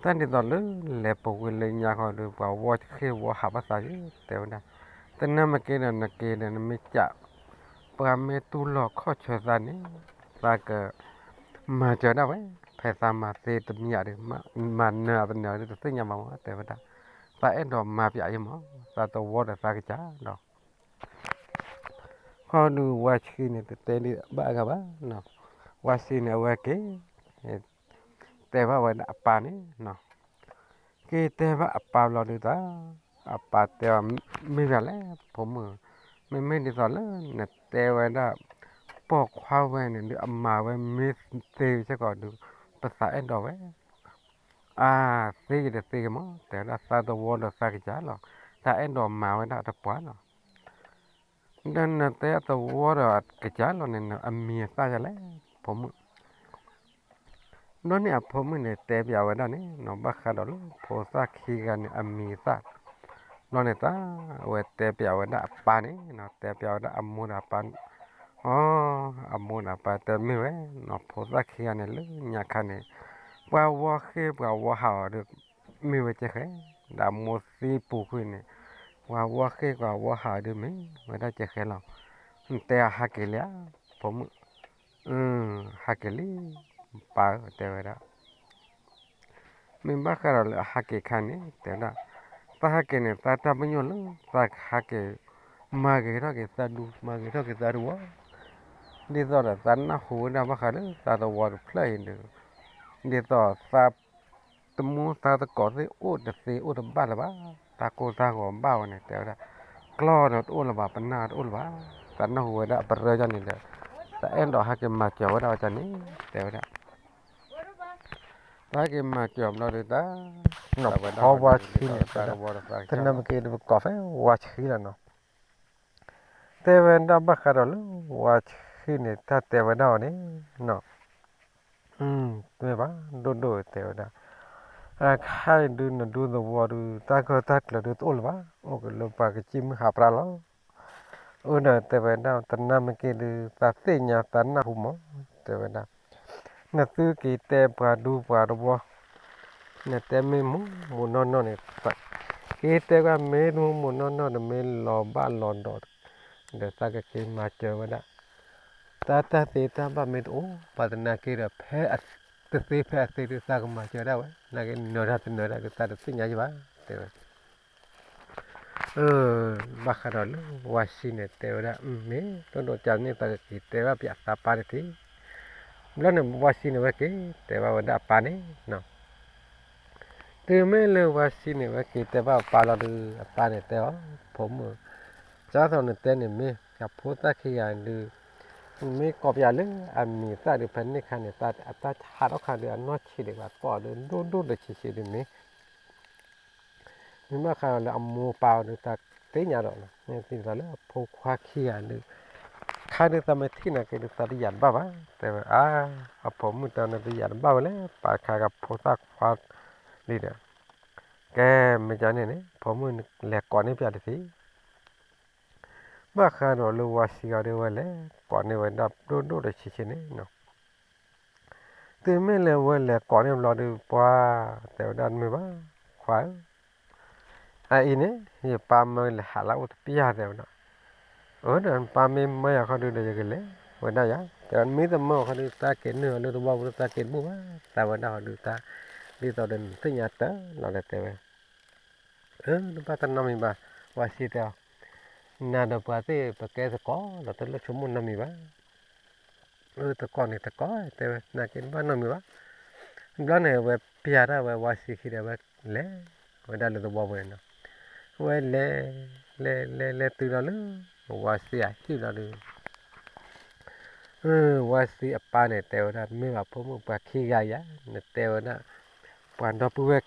တၢ်ဒ်သိးလၢ လဲၤပူၤကွံာ်လၢညါဃီဒုး ပှၤဝီဃ့ၢ်ဝီဟးဘၣ်သးက့ၤ တဲဝဲဒၣ်, တနၢ်မ့ၢ်က့ၤဒီးနက့ၤဒီးနမ့ၢ်ကး, ပှၤမ့ၢ်တူၢ်လိာ်ခီၣ်ဆၢသးန့ၣ်, သးကမၤစၢၤဒၣ်ဝဲ, ဖဲသးမၤသ့တမံၤဒုး, မၤနၢၤအတနၢၤဒုးတသ့ၣ်ညါဘၣ်မး တဲဝဲဒၣ်, သးအဲၣ်ဒိးမၤပၠးယဲမး, သးတဝီဒီးသးကစၢ်ဒီး ခီဒုးဝါဆံန့ၣ် တတဲဒံးဘၣ်အဂၤဘၣ်နီၤ, ဝါဆံန့ၣ် အဝဲက့ၤ တဲဘၣ်ဝဲဒၣ်အပၢ်န့ၣ်နီၤ, က့ၤတဲဘၣ်အပၢ်ဘျီဒုးတၢ်, အပၢ်တဲအီၤ မ့ၢ်ဂ့ၤလဲၣ် ဖိမုၣ်, မ့မ့ၢ်ဒ်သိးလၢနတဲဝဲဒၣ် ပိာ်ခွါဝဲန့ၣ်ဒုး အမၤဝဲမ့ၢ်သ့စ့ၢ်ကီးဒုး ပသးအဲၣ်ဒိးဝဲ, အါ သ့ဂ့ၤတသ့ဂ့ၤမး တဲဝဲဒၣ် သးသဝီဒီးသးကစၢ်လီၤ, တၢ်အဲၣ်ဒိးမၤဝဲဒၣ်တပှၢ်လီၤ ဒီးနတဲသဝီဒီးကစၢ်လီၤန့ၣ် အမံၤအသၣ်ယၤလဲၣ် ဖိမုၣ်. ဘျီန့ၣ်အဖိမုၣ်န့ၣ် တဲပၠးဝဲဒၣ်န့ၣ်နီၤ, ဘၣ်ဃးဒီးလၢဖိသၣ်ခံဂၤန့ၣ် အမံၤအသၣ်, ဘျီန့ၣ်တၢ် အဝဲတဲပၠးဝဲဒၣ်အပၢ်န့ၣ်နီၤ, တဲပၠးဝဲဒၣ်အမိၢ်ဒီးအပၢ်, အ အမိၢ်ဒီးအပၢ်တဲမ့ၢ်ဝဲနီၤ, ဖိသၣ်ခံဂၤန့ၣ် လၢညါခါန့ၣ် ပှၤဝီဃ့ၢ်ပှၤဝီဟးအီၤဒီး မ့ၢ်ဝဲကဲဃဲ, ဒီးအမိၢ်သံပူၤကွံာ်န့ၣ် ပှၤဝီဃ့ၢ်ပှၤဝီဟးအီၤဒုးမ့ၢ်ဝဲဒၣ်ကဲဃဲလီၤ, နတဲအဟးက့ၤလံဧါ ဖိမုၣ်, ဟးက့ၤလံ ပၢ်ဧၢ တဲဝဲဒၣ် မ့ၢ်ဘၣ်ဃးဒီးလၢအဟးက့ၤခါန့ၣ် တဲဝဲဒၣ်, သးဟးက့ၤန့ၣ် သးတၢ်ပညိၣ်လၢ သးဟးက့ၤ မၤဂ့ၤထီၣ်က့ၤသးဒူ မၤဂ့ၤထီၣ်က့ၤသးတဝီ, ဒ်သိးဒီးသးနၢ်ဟူဝဲဒၣ်ဘၣ်ဃးလၢသးသဝီတဖျၢၣ်အံၤဒီး ဒ်သိးသး တမူသးသကိးသ့ၣ်အိၣ်တသ့အိၣ်တဘၣ်လၢၤဘၣ်, သးကိၢ်သးဂီၤဘၣ်ဝဲန့ၣ် တဲဝဲဒၣ်, ကျီၢ်ဒီးတအိၣ်လၢၤဘၣ် ပနၢ်တအိၣ်လၢၤဘၣ်, သးနၢ်ဟူဝဲဒၣ်အပရၢကၢ်န့ၣ်ဒီး သးအဲၣ်ဒိးဟးက့ၤမၤစၢၤဝဲဒၣ်အီၤကၢ်န့ၣ် တဲဝဲဒၣ် သးဟဲက့ၤမၤစၢၤဘျီဒုးတၢ်, ဖီဝါဆံန့ၣ် တနၢ်မ့ၢ်က့ၤတပကိးဖဲဝါဆံလီၤနီၤ, တဲဝဲဒၣ်ဘၣ်ဃးဒီးလၢဝါဆံန့ၣ် တၢ်တဲဝဲဒၣ်အီၤန့ၣ်နီၤ, တမ့ၢ်ဘၣ် ဒိၣ်ဒိၣ်တဲဝဲဒၣ်, အခါအံၤဒုးနဒူသဝီဒုး တၢ်ဂၢၢ်တၢ်ကျၢၤဒုးတအိၣ်လၢၤဘၣ်, အိၣ်က့ၤလၢပှၤကစံၣ်မုၢ်ဟးပြၢ်လီၤ. အၢဒီးတဲဝဲဒၣ် တနၢ်မ့ၢ်က့ၤဒုး သးသ့ၣ်ညါသးနၢ်ဟူမး တဲဝဲဒၣ်, နသုက့ၤတဲပှၤဒူပှၤတဝီ, နတဲမ့ၢ်မူးမူးနီၢ်နီၢ်န့ၣ်, က့ၤတဲကွၢ်မ့ၢ်မူးမူးနီၢ်နီၢ်ဒီးမ့ၢ်လီၤဘၣ်လီၤဒီး, ဒီးသးကက့ၤမၤစၢၤဝဲဒၣ်, တၢ်တၢ်သ့တၢ်ဘၣ်မ့ၢ်တအိၣ် ပှၤသနာ်က့ဒီး ဖဲအတသ့ဖဲအသ့ဒုး သးကမၤစၢၤဒၣ်ဝဲ, နာ်က့နၢၤတၢ်တနၢၤတၢ်ဒုး သးတသ့ၣ်ညါယဘၣ် တဲဝဲ ဘၣ်ဃးဒီးလၢဝါဆံန့ၣ် တဲဝဲဒၣ် မ့ၢ်ဒိၣ်ဒိၣ်ကန့ၣ် သးကက့ၤတဲဘၣ်ပှၤသးပၢ်တထံၣ်, ဘျီန့ၣ်ဝါဆံန့ၣ်ဝဲက့ၤ တဲဘၣ်ဝဲဒၣ်အပၢ်န့ၣ်, တုၤမ့ၢ်လၢဝါဆံန့ၣ် ဝဲက့ၤတဲဘၣ်အပၢ်လီၤဒုး အပၢ်န့ၣ်တဲအီၤ ဖိမုၣ်, ဒ်သိးနတဲန့ၣ်မ့ၢ် အဖိသၣ်ခံဂၤဒုး မ့ၢ်ကိးပၠးလၢအမံၤသၣ်ဒုး ဖဲန့ၣ်ခါန့ၣ် အတၢ်ဟးထီၣ်ခါဒုး အနီၢ်ဆံးဒံးဘၣ် ကိးဒုး ဒိၣ်ဒိၣ်တဆံးဆံးဒုးမ့ၢ် မ့ၢ်ဘၣ်ဃးဒီးလၢအမိၢ်ပၢ်အီၤဒုး သးသ့ၣ်ညါဒီး မ့ၢ်သံသးလၢအဖိခွါခံဂၤဒုး ခါဒုးသးမ့ၢ်ထံၣ်နာ်က့ဒုး သးတယာ်တဘၣ်ဘၣ် တဲဝဲ အါ အဖိမုၣ်တဲနတယာ်တဘၣ်ဝဲလဲၣ် ပာ်ခါကဖိသၣ်ခွါလံဒီး ကဲ မ့ၢ်ကန့ၣ်န့ၣ် ဖိမုၣ်လဲၤကိးန့ၢ်ပၠးတထံၣ် ဘၣ်ဃးဒီးလၢဝါဆံဂၤဒုးဝဲလဲၤကိးန့ၢ်ဝဲဒၣ်ဒိၣ်ဒိၣ်တဆံးဆံးန့ၣ် တုၤမ့ၢ်လၢဝဲလဲၤကိးန့ၢ်ဘျီဒုး ပှၤတဲဝဲဒၣ်တမ့ၢ်ဘၣ် ခွါဧၢ, အအံၤန့ၣ် ယပၢ်မၢလဲၤဟးလၢအအိၣ်တပျၢ်တဲဝဲဒၣ်, အၢ ဒီးနပၢ်မ့ၢ်မၢယၤခီဒုးဒီးယကလဲၤဝဲဒၣ်ယၤ, တဲဝဲမ့ၢ်တမၢအီၤခီဒုး တၢ်က့ၤနုာ်အီၤလၢတဝီပူၤ တၢ်က့ၤတဘူၣ်ဘၣ် သးဝဲဒၣ်ဟီဒုးတၢ်, ဒ်သိးဒီးနသ့ၣ်ညါတၢ်လီၤဒီးတဲဝဲ အၢ နဘၣ်တနီတမံၤဘၣ်, ဝါဆံတဲအီၤ, နၤဒီးပှၤသ့ၣ်ပကဲသကိးဒီးတလိၣ်ဆိကမိၣ်နီတမံၤဘၣ်, အၢ သကိးန့ၣ်သကိး တဲဝဲ နၤက့ၤတဘၣ်နီတမံၤဘၣ်, ဘျီန့ၣ် အဝဲပျးတၢ်ဝဲဝါဆံခံဒီး အဝဲလဲၤဝဲဒၣ်လၢသဝီပူၤန့ၣ်နီၤ, အဝဲလဲၤ လဲၤ လဲၤ လဲၤတုၤလီၤလၢ ဝါဆံအဟံၣ်လီၤဒီး ဝါဆံအပၢ်န့ၣ် တဲဝဲဒၣ် မ့ၢ်ဘၣ်ဖိမုၣ်ပှၤခံဂၤအံၤဧါ, နတဲဝဲဒၣ် ပှၤဒီပုၢ်ဝဲၢ်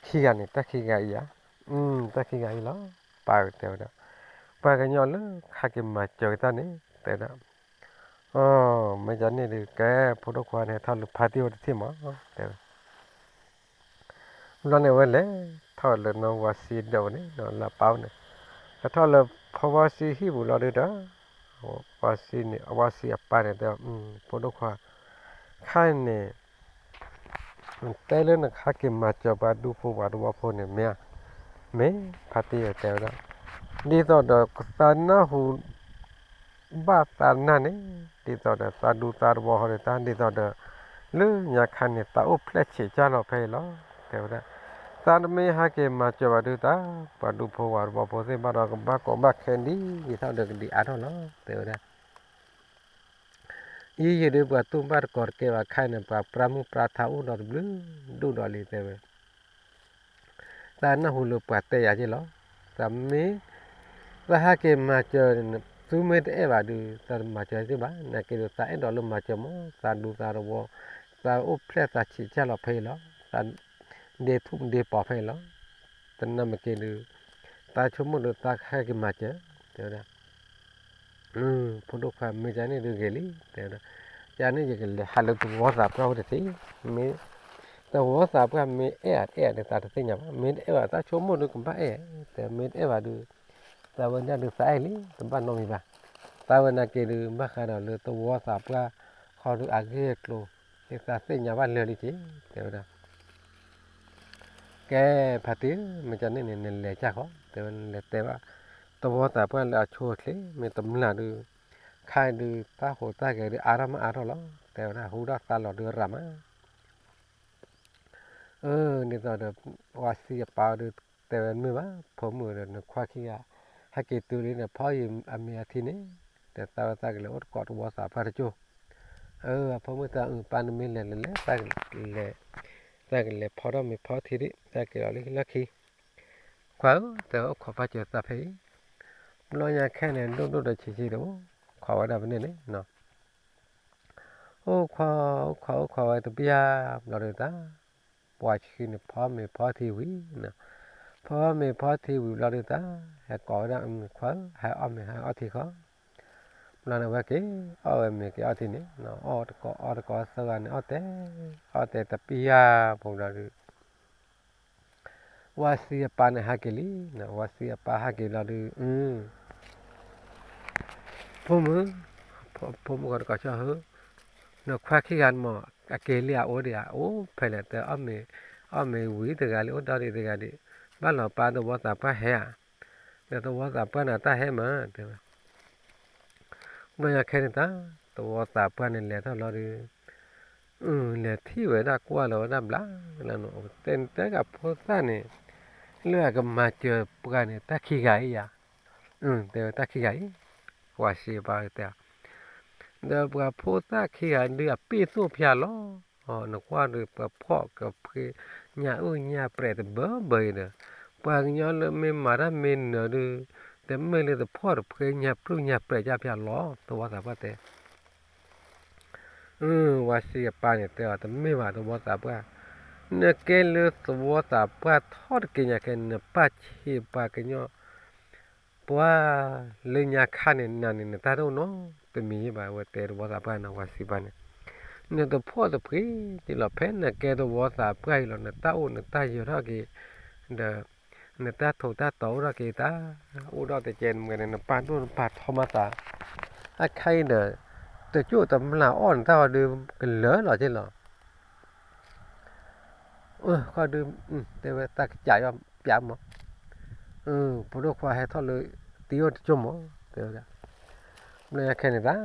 ခံဂၤန့ၣ် တၢ်ခံဂၤအံၤဧါ, တၢ်ခံဂၤအံၤလီၤ, ပၢ်တဲဝဲဒၣ်, ပှၤကညီလၢဟဲက့ၤမၤစၢၤကတၢၢ်န့ၣ် တဲဝဲဒၣ်, အိ မ့ၢ်ဒ်န့ၣ်ဒုး ကဲ ဖိဒိၣ်ခွါန့ၣ် ဟဲထီၣ်လၢဖါတံၢ်အိၣ်တထံၣ်မး တဲဝဲ ဘျီန့ၣ် အဝဲလဲၤထီၣ်လၢနီၢ်ဝါဆံဒီးန့ၣ် လၢအပၢ်အိၣ်န့ၣ်, ဟဲထီၣ်လၢဖီဝါဆံဟံၣ်ပူၤလီၤဒုးဒီး, ဝါဆံန့ၣ် ဝါဆံအပၢ်န့ၣ်တဲ, ဖိဒိၣ်ခွါ, ခါန့ၣ် တဲလၢနကဟဲက့ၤမၤစၢၤပှၤဒူဖိပှၤတဝီဖိန့ၣ် မ့ၢ်ဧါ, မ့ၢ် ဖါတံၢ်တဲဝဲဒၣ်, ဒ်သိးဒီးသးနၢ်ဟူ ဘၣ်သးနၢ်န့ၣ် ဒ်သိးဒီးသးဒူသးတဝီဟီဒုးတၢ် ဒ်သိးဒီး လၢညါခါန့ၣ် သးအိၣ်ဖျဲၣ်ဆံးကၢ်လီၤဖဲအံၤလီၤ တဲဝဲဒၣ်, သ တၢ်တမ့ၢ်ဟဲက့ၤမၤစၢၤဘၣ်ဒုးတၢ်, ပှၤဒူဖိဝၤတဝီဖိသ့ၣ်ဘၣ်ဒီးကဘၣ်ကိးဘၣ်ခဲဒ်ယထီၣ်ဒီးကဒံးအါထီၣ်လီၤ တဲဝဲဒၣ်. ယံာ်ယံာ်ဒုးပှၤတူၢ်ဘၣ်တကိးတကဲဘၣ်ခါန့ၣ် ပှၤပြၢ်မုၢ်ပြၢ်ထါအိၣ်ဒီးတဘျုးဒူၣ်ဒီးလံ တဲဝဲ တၢ်နၢ်ဟူလၢပှၤတဲယၤက့လီၤ. တၢ်မ့ၢ် တၢ်ဟဲက့ၤမၤစၢၤန့ၣ် သုမ့ၢ်တအဲၣ်ဘၣ်ဒုး တၢ်တမၤစၢၤသ့ဘၣ်. နာ်က့ဒုး သးအဲၣ်ဒိးလၢမၤစၢၤမး သးဒူသးတဝီ, သးအိၣ်ဖျဲၣ်သးဆံးစၢ်လီၤဖဲအံၤလီၤ. သးဒ့ထူၣ်ဒ့ပီၤဖဲအံၤလီၤ. တနၢ်မ့ၢ်က့ဒုး သးဆိကမိၣ်ဒုး သးဟဲက့ၤမၤစၢၤ တဲဝဲဒၣ်. ဖိဒိၣ်ခွါ မ့ၢ်ကန့ၣ်ဒုးဂ့ၤလံ တဲဝဲဒၣ်. ကန့ၣ်ယကလဲၤဟးလၢသဝီသးပှၢ်အိၣ်တထံၣ်, မ့ၢ် သဝီသးပှၢ်မ့ၢ်အဲၣ်အတအဲၣ်ဒုး သးတသ့ၣ်ညါဘၣ်. မ့ၢ်တအဲၣ်ဘၣ် သးဆိကမိၣ်ဒုးကဘၣ်အဲၣ်, တဲမ့ၢ်တအဲၣ်ဘၣ်ဒုး သးဝဲဒၣ်ဒုးသးအဲၣ်လံ တဘၣ်နီတမံၤဘၣ်. သးဝဲနာ်က့ဒုး ဘၣ်ဃးဒီးလၢသဝီသးပှၢ် ခီဒုးအဂ့ၢ်အကျိၤ သးသ့ၣ်ညါဘၣ်လၢာ်လံက့ တဲဝဲဒၣ်. ကဲ ဖါတံၢ်ဧၢ, မ့ၢ်ကန့ၣ်န့ၣ် နလဲၤကၢ်ဃီ တဲဝဲ နလဲၤတဲဘၣ် သဝီသးပှၢ်လၢအဆိအချ့ မ့ၢ်တမျၢ်ဒုး ခါဒုးတၢ်ဟူးတၢ်ဂဲၤဒုးအါထီၣ်မးအါထီၣ်လီၤ တဲဝဲဒၣ်. ဟူထီၣ်သါလီၤဒုးရၤမး အၢ ဒ်သိးဒီး ဝၤဆံးအပၢ်ဒုးတဲဝဲမ့ၢ်ဘၣ် ဖိမုၣ်ဒီး နခွါခံဂၤ ဟဲက့ၤတုၤလံန့ၣ် ဖီယံာ်အမ့ၤအထံန့ၣ် ဒီးသးဝဲသးကလဲၤအိၣ်တကိးသဝီသးပှၢ်တကၠိၢ်. အၢ အဖိမုၣ်သးအုး ပၢ်နမ့ၢ်လဲၤလဲၤလဲၤ သးကလဲၤဖီထီၣ်မ့ၤဖီထံဒံး သးက့ၤအီၤလၢဟံၣ်လီၢ်ခံ ခွါဧၢ တဲအိၣ်ခိးဘၣ်စၢၤသးဖဲအံၤ. ဘျီညါခဲန့ၣ် ဒိၣ်ဒိၣ်ဒီးဆံးဆံးဒီး အိၣ်ခိးဝဲဒၣ်ဖဲန့ၣ်န့ၣ် အိၣ်ခိး အိၣ်ခိး အိၣ်ခိးဝဲတပျၢ်ဘျီဒုးတၢ် ပှၤဆံးန့ၣ် ဖီမ့ၤဖီထံဝံၤန့ၣ်, ဖီမ့ၤဖီထံဝံၤဘျီဒုးတၢ် ဟဲကိးဝဲဒၣ် ခွါဧၢ ဟဲအီၣ်မ့ၤဟဲအီၣ်ထံဃီ. ဘျီန့ၣ်ဝဲက့ၤအီၣ်ဝဲမ့ၤက့ၤအီၣ်ထံန့ၣ် အီၣ်တကိးအီၣ်တကိးသၢဂၤန့ၣ် အီၣ်တဲ အီၣ်တဲတပျၢ်ဖိဘျီဒုး ဝၤဆံးအပၢ်န့ၣ်ဟဲက့ၤလံ, ဝၤဆံးအပၢ်ဟဲက့ၤလီၤဒုး, ဖိမုၣ်, ဖိမုၣ်ဂီၤတကိးဆၢဟၢ, နခွါခံဂၤန့ၣ်မ့ၢ် အက့ၤလံအအိၣ်ဒံးဧါ, အိၣ်ဖဲလဲၣ် တဲ အီၣ်မ့ၤဝံၤတဂၤလံ အိၣ်ဒီးဒံးတဂၤဒံး, ဘၣ်လီၤပၢ်သဝီသးပှၢ်ဟဲဧါ, ဒီးသဝီသးပှၢ်န့ၣ်တၢ်ဟဲမး တဲဝဲ. ဘျီညါခဲန့ၣ်တၢ် သဝီသးပှၢ်န့ၣ်လဲၤထီၣ်လီၤဒုး လဲၤထံၣ်ဝဲဒၣ်ကွၢ်လီၤဝဲဒၣ်ဘျါလီၤ, တဲတဲဂၤဖိသၣ်န့ၣ် လၢအကမၤစၢၤပှၤန့ၣ် တၢ်ခံဂၤအံၤယၤ, တဲဝဲတၢ်ခံဂၤအံၤ, ပှၤစံးပာ်တဲ, ဒီးပှၤဖိသၣ်ခံဂၤဒုးအပ့ၢ်သိၣ်ဖျါလီၤ, နကွၢ်ဒုးပှၤဖှီၣ်ကဖှ့ ညၣ်အုၣ်ညၣ်ပြဲးတဘၢဘၢအံၤဒီး, ပှၤကညီလၢမ့ၢ်မၤတၢ်မ့ၢ်နၢၤဒုး, တမ့ၢ်လၢတဖှီၣ်တဖှ့ညၣ်ပျုၢ်ညၣ်ပြဲးကၢ်ဖျါလီၤ, သဝီသးပှၢ်တဲ ဝၤစံးအပၢ်န့ၣ်တဲအီၤ တမ့ၢ်ဘၣ်သဝီသးပှၢ်, နကဲလၢသဝီသးပှၢ်ထီၣ်တက့ၢ်ညါခဲ နပာ်ဆံးပှၤကညီ, ပှၤလၢညါခါန့ၣ် နၤန့ၣ် နတၢ်တအိၣ်နီတမံၤယဘၣ် ဝဲတဲသဝီသးပှၢ်န့ၣ် ဝၤစံးပၢ်န့ၣ်, နတဖှီၣ်တဖှ့ဒံးလီၤ ဖဲနကဲသဝီသးပှၢ်အံၤလီၤ နတၢ်အိၣ်နတၢ်ယၢၤထီၣ်က့ၤ, ဒီး နတၢ်ထိးတၢ်တီၤအိၣ်ထီၣ်က့ၤတၢ်, အိၣ်ဒီးတကဲးနမ့ၢ်န့ၣ် နပာ်ဒိၣ်နပာ်ထီမၤသး, အခါအံၤဒီး တကၠိၣ်တမျၢ်အီၣ်နတၢ်ဝဲဒုးကလၢာ်လီၤက့လီၤ, ဃီဒုး တဲဝဲတၢ်ကစၢ်ယွၤပျးမး, ဖိဒိၣ်ခွါဟဲထီၣ်လၢ တံၤအိၣ်တကၠိၢ်မး တဲဝဲဒၣ်, ဘျီညါခဲန့ၣ်တၢ်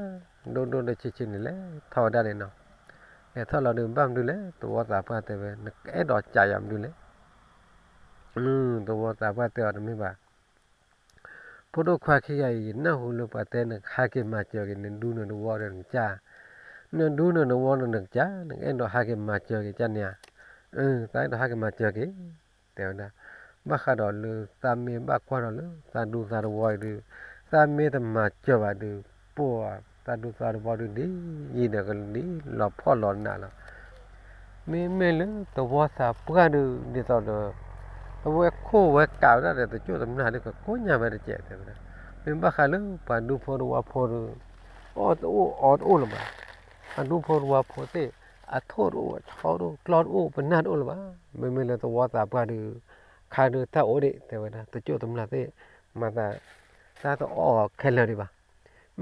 ဒိၣ်ဒိၣ်ဒီးဆံးဆံးန့ၣ် လဲၤထီၣ်ဝဲဒၣ်န့ၣ်နီၤ, လဲၤထီၣ်လီၤဒုးဘၣ်မနုၤလဲၣ် သဝီသးပှၢ်တဲဝဲ နကအဲၣ်ဒိးကၢ်ယၤမနုၤလဲၣ် သဝီသးပှၢ်တဲအီၤတမ့ၢ်ဘၣ်, ဖိဒိၣ်ခွါခံဂၤအံၤ နၢ်ဟူလၢပှၤတဲနဟးက့ၤမၤစၢၤက့ၤ နဒူနဒဝီဒီးနကစၢ်, နဒူနဒဝီဒီးနကစၢ် နကအဲၣ်ဒိးဟးက့ၤမၤစၢၤက့ၤကန့ၣ်ဧါ, သးအဲၣ်ဒိးဟးက့ၤမၤစၢၤက့ၤ, တဲဝဲဒၣ်, ဘၣ်ဃးဒီးလၢသးမ့ၢ်ဘၣ်ကွၢ်ဒီးလၢ သးဒူသးတဝီအံၤဒုး, သးမ့ၢ်တမၤစၢၤဘၣ်ဒုး, ပှၤသးဒူသးတဝီဒုး ဒ်ယံာ်ဒီးကလံၤလီၤဖှီၣ်လီၤနးလီၤ မ့မ့ၢ်လၢသဝီသးပှၢ်ဒုး ဒ်သိးဒီး အဝဲခိၣ်ဝဲကးဝဲဒၣ်ဒီး တကၠိၣ်တမျၢ်ဒုး ကကိညၢ်ဝဲတကဲးတဲဝဲဒၣ်, မ့ၢ်ဘၣ်ဃးလၢပှၤဒူဖိတဝီဖိဒုး အီၣ်တအိၣ်အီတအိၣ်လၢၤဘၣ်, အဒူဖိတဝီဖိသ့ၣ် အထိၣ်တအိၣ် အဆီတအိၣ် ကျီတအိၣ် ပနၢ်တအိၣ်လၢၤဘၣ်, မ့မ့ၢ်လၢသဝီသးပှၢ်ဒုး ခါဒုးတၢ်အိၣ်ဒံးတဲဝဲဒၣ် တကၠိၣ်တမျၢ်သ့ၣ် မၤသး တၢ်တအီၣ်ခဲလၢာ်ဒံးဘၣ်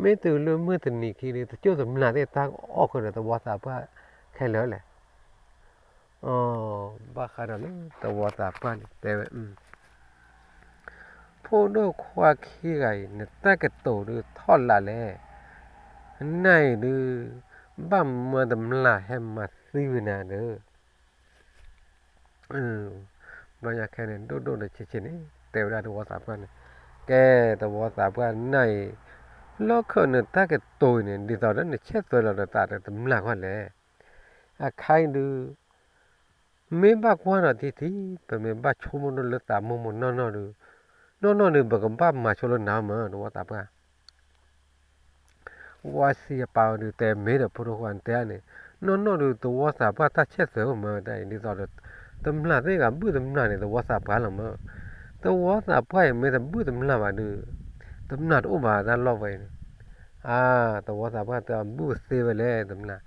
မ့ၢ်တုၤလၢမုၢ်တနံၤခံဒုး တကၠိၣ်တမျၢ်သ့ၣ် တၢ်အီၣ်ဃုာ်ဒီးသဝီသးပှၢ်ခဲလၢာ်လဲၣ်. ဘၣ်ဃးဒီးလၢသဝီသးပှၢ်န့ၣ် တဲဝဲ, ဖိဒိၣ်ခွါခံဂၤအံၤ နတၢ်ကတိၤဒုးထီၣ်လၢ်လဲၣ်. နၤအံၤဒုး ဘၣ်မၢတမျၢ်ဟဲမၤသံဝံၤနၤဒီး အၢ, ဘျီညါခဲန့ၣ် ဒိၣ်ဒိၣ်ဒီးဆံးဆံးန့ၣ် တဲဝဲဒၣ်သဝီသးပှၢ်န့ၣ်, ကဲ သဝီသးပှၢ်နၢ်အံၤ, လီၢ်ခၢၣ်နတၢ်ကတိၤအံၤန့ၣ် ဒ်သိးဒီးနဆဲးသွဲလီၤဒီးသးဒီးတမျၢ်ခီလဲၣ်. အခါအံၤဒုး မ့ၢ်ဘၣ်ကွၢ်ဒီးထံထံ, ပမ့ၢ်ဘၣ်ဆိကမိၣ်ဒိၣ်လၢသးမိၢ်မိၢ်နီၢ်နီၢ်ဒုး, နီၢ်နီၢ်ဒုး ပကဘၣ်မၤဆိလၢနၤမ့ၢ် သဝီသးပှၢ် ဝါစံအပၢ်အီၤဒုး တဲမ့ၢ်ဒီးဖိဒိၣ်ခွါတဲန့ၣ်, နီၢ်နီၢ်ဒုး သဝီသးပှၢ်တၢ်ဆဲးသွဲအိၣ်မ့ၢ်ဝဲဒၣ်အံၤ ဒ်သိးဒီး တမျၢ်သ့ၣ်ဂၤဘုၣ်တမျၢ်န့ၣ် သဝီသးပှၢ်လီၤမ့ၢ်, သဝီသးပှၢ်အံၤ မ့ၢ်တဘုၣ်တမျၢ်ဘၣ်ဒုး တမျၢ်တအိၣ်ဘၣ်တၢ်လီၢ်ဝဲအံၤန့ၣ်, အါ သဝီသးပှၢ်တဲအီၤ ဘုၣ်သ့ဝဲလဲၣ် တမျၢ်,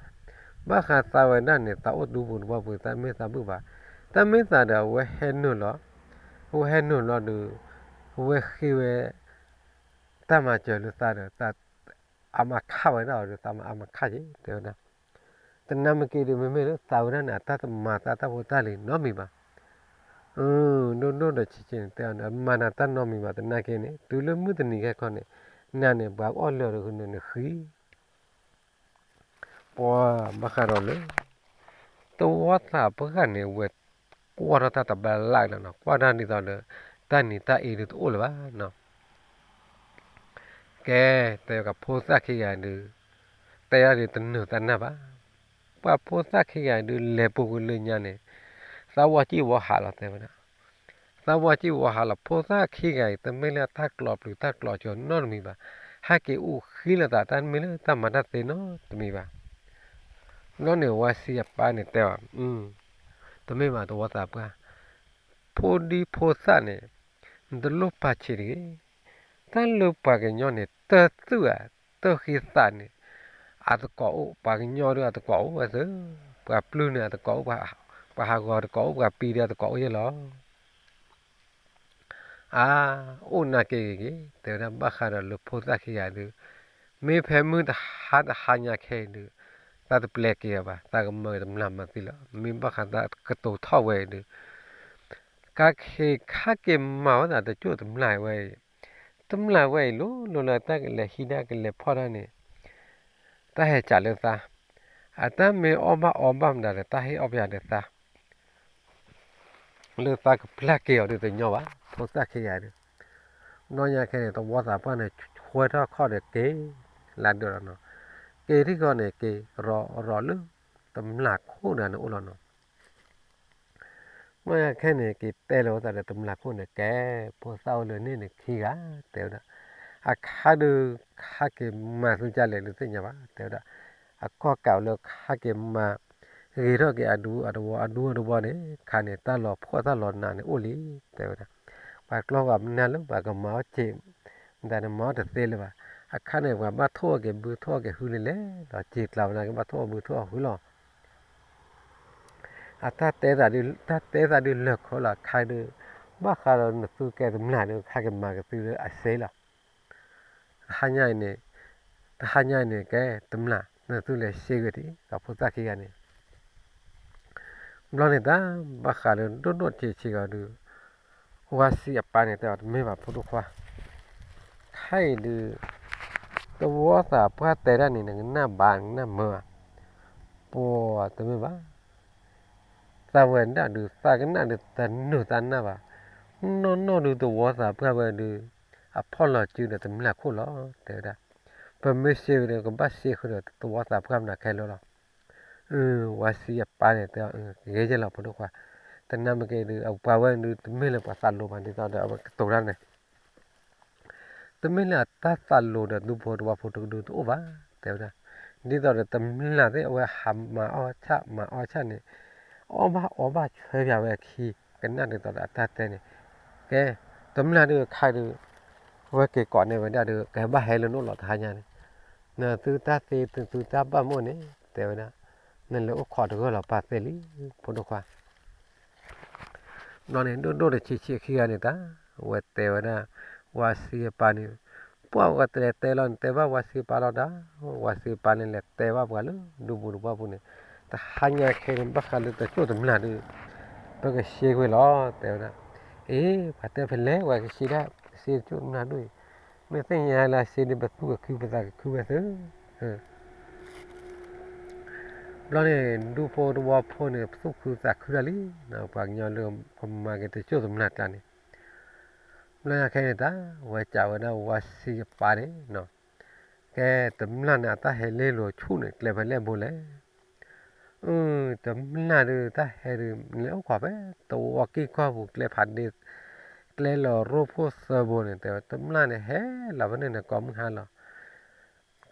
ဘၣ်ဃးသးဝဲဒၣ်န့ၣ် သးအိၣ်ဒူပူၤတဘီပူၤ သးမ့ၢ်သးဘုၣ်ဘၣ်, တၢ်မ့ၢ်သးဒီးအဝဲဟဲနုာ်လီၤ, အဝဲဟဲနုာ်လီၤဒုး အဝဲဃ့ဝဲ တၢ်မၤစၢၤလၢသးဒီး သးအါမးခးဝဲဒၣ်အီၤဒီး သးမၤအါမးခးက့ၤ တဲဝဲဒၣ်, တနၢ်မ့ၢ်က့ၤဒုး မ့မ့ၢ်လၢသးဝဲဒၣ်န့ၣ် အတၢ်တမၤသးတၢ်ဖိတၢ်လံၤနီတမံၤဘၣ်, ဒိၣ်ဒိၣ်ဒီးဆံးဆံးန့ၣ် တဲအီၤ မၤနၤတၢ်နီတမံၤဘၣ် တနၢ်က့ၤန့ၣ် တုၤလၢမုၢ်တနံၤခဲခီန့ၣ် နၤန့ၣ် ပှၤအီၣ်လၢာ်ဒီးနဃံ ပှၤဘၣ်ဃးဒီးလၢ သဝီသးပှၢ်န့ၣ် အဝဲကွၢ်ထီၣ်တၢ်တဘၣ်လၢ်လီၤနီၤ, ကွၢ်တၢ်ဒ်သိးလၢ တၢ်နံၤတၢ်အ့ဒုးတအိၣ်လၢၤဘၣ်နီၤ, ကဲ တဲကဖိသၣ်ခံဂၤဒုး တဲဒၣ်ဒုးတနုာ်တၢ်နၢ်ဘၣ်, ပှၤဖိသၣ်ခံဂၤဒုး လဲၤပူၤကွံာ်လၢညါန့ၣ် သးဝီစံၣ်ဝီဟးလီၤ တဲဝဲဒၣ် သးဝီစံၣ်ဝီဟးလီၤ ဖိသၣ်ခံဂၤအံၤ တမ့ၢ်လၢတၢ်ကျိးပျုၤတၢ်ကျိးစၢၤနီတမံၤဘၣ်, ဟဲက့ၤအိၣ်ဃံလၢသး တၢ်မ့ၢ်လၢတၢ်မၤတၢ်သ့နီတမံၤဘၣ်, ဘျီန့ၣ် ဝါစံအပၢ်န့ၣ်တဲအီၤ, တမ့ၢ်ဘၣ်သဝီသးပှၢ်, ဖိဒံဖိသၣ်န့ၣ် နတလိၣ်ပာ်ဆံးတဂ့ၤ, တၢ်လၢပှၤကညီန့ၣ် တၢ်သူၣ်ဧါ, တၢ်ဃံသးန့ၣ် အသကိးအိၣ်, ပှၤကညီဒုးအသကိးအိၣ်ဝဲသ့, ပှၤပျုၢ်န့ၣ်အသကိးအိၣ်, ပှၤဟးဂီၤတကိးအိၣ်, ပှၤပံၤဒုးအသကိးအိၣ်ယဲလီၤ. အါ, အိၣ်နာ်က့ၤဂ့ၤဂ့ၤ, တဲဝဲဒၣ်ဘၣ်ဃးဒီးလၢဖိသၣ်ခံဂၤဒုး, မ့ၢ်ဖဲမုၢ်တဟါတဟါညါခဲအံၤဒုး, သးတပျဲက့ၤအီၤဘၣ်, သးကမၤတမျၢ်မၤသံလီၤ, မ့ၢ်ဘၣ်ဃးသးကတိၤထီၣ်ဝဲအံၤဒုး, ကခ့ခါက့ၤမၤဝဲသးတကၠိၣ်တမျၢ်ဝဲအံၤ, တမျၢ်ဝဲအံၤလိၤလိၤလၢတၢ်ကလဲၤဟံးတၢ်ကလဲၤဖီၣ်တၢ်န့ၣ်, တၢ်ဟဲစးလၢသး, အတၢ်မ့ၢ်အီၣ်ဘၣ်အီဘၣ်မတၤဒီး တၢ်ဟ့ၣ်အီၣ်ပယၤဒီးသး လၢသးကပျၢ်က့ၤအီၤဒုးတညီဘၣ်, ဖိသၣ်ခံဂၤဒုး, ဘျီညါခဲန့ၣ် သဝီသးပှၢ်န့ၣ် ဆွဲထီၣ်ခီၣ်ဒီးက့ၤ, လၢဒၢးလီၤနီၤ, က့ၤထံၣ်ဃီန့ၣ် က့ၤရီၤရီၤလၢ တမျၢ်ခိၣ်ဒီးန့ၣ်အိၣ်လီၤနီၤ. ဘျီညါခဲန့ၣ် က့ၤတဲလီၤဝဲသးဒီးတမျၢ်ခိၣ်န့ၣ် ကဲ ဖိသၣ်အိၣ်လၢန့ၣ်န့ၣ်ခံဂၤ တဲဝဲဒၣ်, အခါဒုး ခါက့ၤမၤသုကလဲၣ်ဒုးသ့ၣ်ညါဘၣ် တဲဝဲဒၣ်, အကီၢ်ကးလၢခါက့ၤမၤ ဂ့ၤထီၣ်က့ၤအဒူအတဝီ အဒူအတဝီန့ၣ် ခါန့ၣ် တၢ်လီၤဖှီၣ်တၢ်လီၤနးန့ၣ်အိၣ်လံ တဲဝဲဒၣ်, ပှၤကျီၢ်ပှၤမနုၤလၢပှၤကမၤအီၣ်စ့ မတၤန့ၣ်မၤအီၣ်တသ့လၢၤဘၣ်, အခါန့ၣ် ပှၤဘၣ်ထိၣ်အီၣ်က့ၤဘုထိၣ်အီၣ်က့ၤဟုလံလဲၣ်, ဒီးစ့ကျါဝဲန့ၣ် ကဘၣ်ထိၣ်အီၣ်ဘုထိၣ်အီၣ်ဟုလီၤ. အတၢ်တဲသးဒုး တၢ်တဲသးဒုးလၢာ်ခီလီၤ ခါဒုး, ဘၣ်ဃးဒီးနသုကဲတမျၢ်ဒုး ခါက့ၤမၤက့ၤသုလၢအစ့လီၤ. တဟါညါအံၤန့ၣ်, တဟါညါအံၤန့ၣ် ကဲတမျၢ် နသုလဲၤစ့ဂ့ၤဒံး ဒီးဖိသၣ်ခံဂၤန့ၣ် ဘျီန့ၣ်တၢ် ဘၣ်ဃးလၢဒိၣ်ဒိၣ်ဆံးဆံးဂီၤဒုး, ဝါစံအပၢ်န့ၣ်တဲအီၤ တမ့ၢ်ဘၣ်ဖိဒိၣ်ခွါ, ခဲအံၤဒုး သဝီသးပှၢ်တဲဒၣ်န့ၣ် နကနၣ်ဘၣ်နကနၣ်မၢဘၣ်, ပှၤတမ့ၢ်ဘၣ်, သးဝဲဒၣ်ဒုး သးကနၣ်ဒုး တနုာ်သးနၢ်ဘၣ်, နီၢ်နီၢ်ဒုး သဝီသးပှၢ်ဝဲဒုး အဖီၣ်လီၤစုဒီးတမျၢ်ခိၣ်လီၤ တဲဝဲဒၣ်, ပမ့ၢ်စ့ဝဲဒီး ကဘၣ်စ့ဃုာ်ဒီးသဝီသးပှၢ်မနုၤခဲလၢာ်လီၤ. ဝါစံအပၢ်န့ၣ်တဲအီၤ ဂ့ၤယဲလီၤဖိဒိၣ်ခွါ, တနၢ်မ့ၢ်က့ၤဒုး အပှၤဝဲဒုး တမ့ၢ်လၢပှၤသးလိၤဘၣ် ဒ်သိးဒီးအဝဲကတိၤတၢ်န့ၣ် တမ့ၢ်လၢအတၢ်သးလိၤဒီးဒူဖိတဝီဖိတကဒုတအိၣ်ဘၣ် တဲဝဲဒၣ်, ဒ်သိးဒီးတမျၢ်သ့ၣ်အဝဲဟးမၤအီၣ်ဆၣ်မၤအီၣ်ဆၣ်န့ၣ်, အီၣ်ဘၣ်အီဘၣ်ဆွဲပၠးဝဲအခံ, ကနၣ်ဒ်သိးဒီးအတၢ်တဲန့ၣ်, ကဲ, တမျၢ်ဒုးခါဒုး, အဝဲက့ၤကိးန့ၢ်ဝဲဒၣ်ဒုး ကဲဘၣ်ဟဲလၢနအိၣ်လီၤတဟါညါန့ၣ်, နသုတၢ်သ့နသုတၢ်ဘၣ်မုၢ်န့ၣ် တဲဝဲဒၣ်, နလဲၤအိၣ်ခိးတဂၢၢ်လီၤပာ်သ့လံ, ဖိဒိၣ်ခွါ ဘျီန့ၣ် ဒိၣ်ဒိၣ်တဆံးဆံးခံဂၤန့ၣ်တၢ်, အဝဲတဲဝဲဒၣ်, ဝါစံအပၢ်န့ၣ်, ပှၤဝဲတလဲၤတဲလီၤန့ၣ် တဲဘၣ်ဝါစံအပၢ်လီၤတၢ်, ဝါစံအပၢ်န့ၣ် လဲၤတဲဘၣ်ပှၤလၢဒူပူၤတဝီပူၤန့ၣ်, တဟါညါခဲန့ၣ် ဘၣ်ဃးလၢတကၠိၣ်တမျၢ်ဒုး, ပကစ့ကွံာ်လီၤ တဲဝဲဒၣ်, အ့ ပှၤတဲဖဲလဲၣ် ပှၤကစ့ဒၣ်, စ့တကၠိၣ်တမျၢ်ဒုးအံၤ, မ့ၢ်သ့ၣ်ညါလၢအစ့ဒုး ပသူၣ်ကခုပသးကခုဝဲသ့ ဘျီန့ၣ် ဒူဖိတဝီဖိန့ၣ် သူၣ်ခုသးခုတၢ်လံ, ပှၤကညီလၢကမၤက့ၤတစိၢ်တမျၢ်ကျါန့ၣ်, ဘျီညါခဲန့ၣ်တၢ် ဝဲစံးဝဲဒၣ်ဝါဆံးအပၢ်န့ၣ်, ကဲတမျၢ်န့ၣ် အတၢ်ဟဲလ့လိာ်ဆူၣ်န့ၣ် ကျဲဖဲလဲၣ်ဘိလဲၣ်. အၢ တမျၢ်ဒုး တၢ်ဟဲဒုး လဲၤအိၣ်ခိးဖဲတဝီကံၢ်ကီၢ်ပူၤ ကျဲဖးဒ့ ကျဲလီၤရိဖှိၣ်သၢဘိန့ၣ် တဲဝဲ တမျၢ်န့ၣ် ဟဲလီၤဖဲန့ၣ်န့ၣ် ကိးမုၢ်ဟါလီၤ.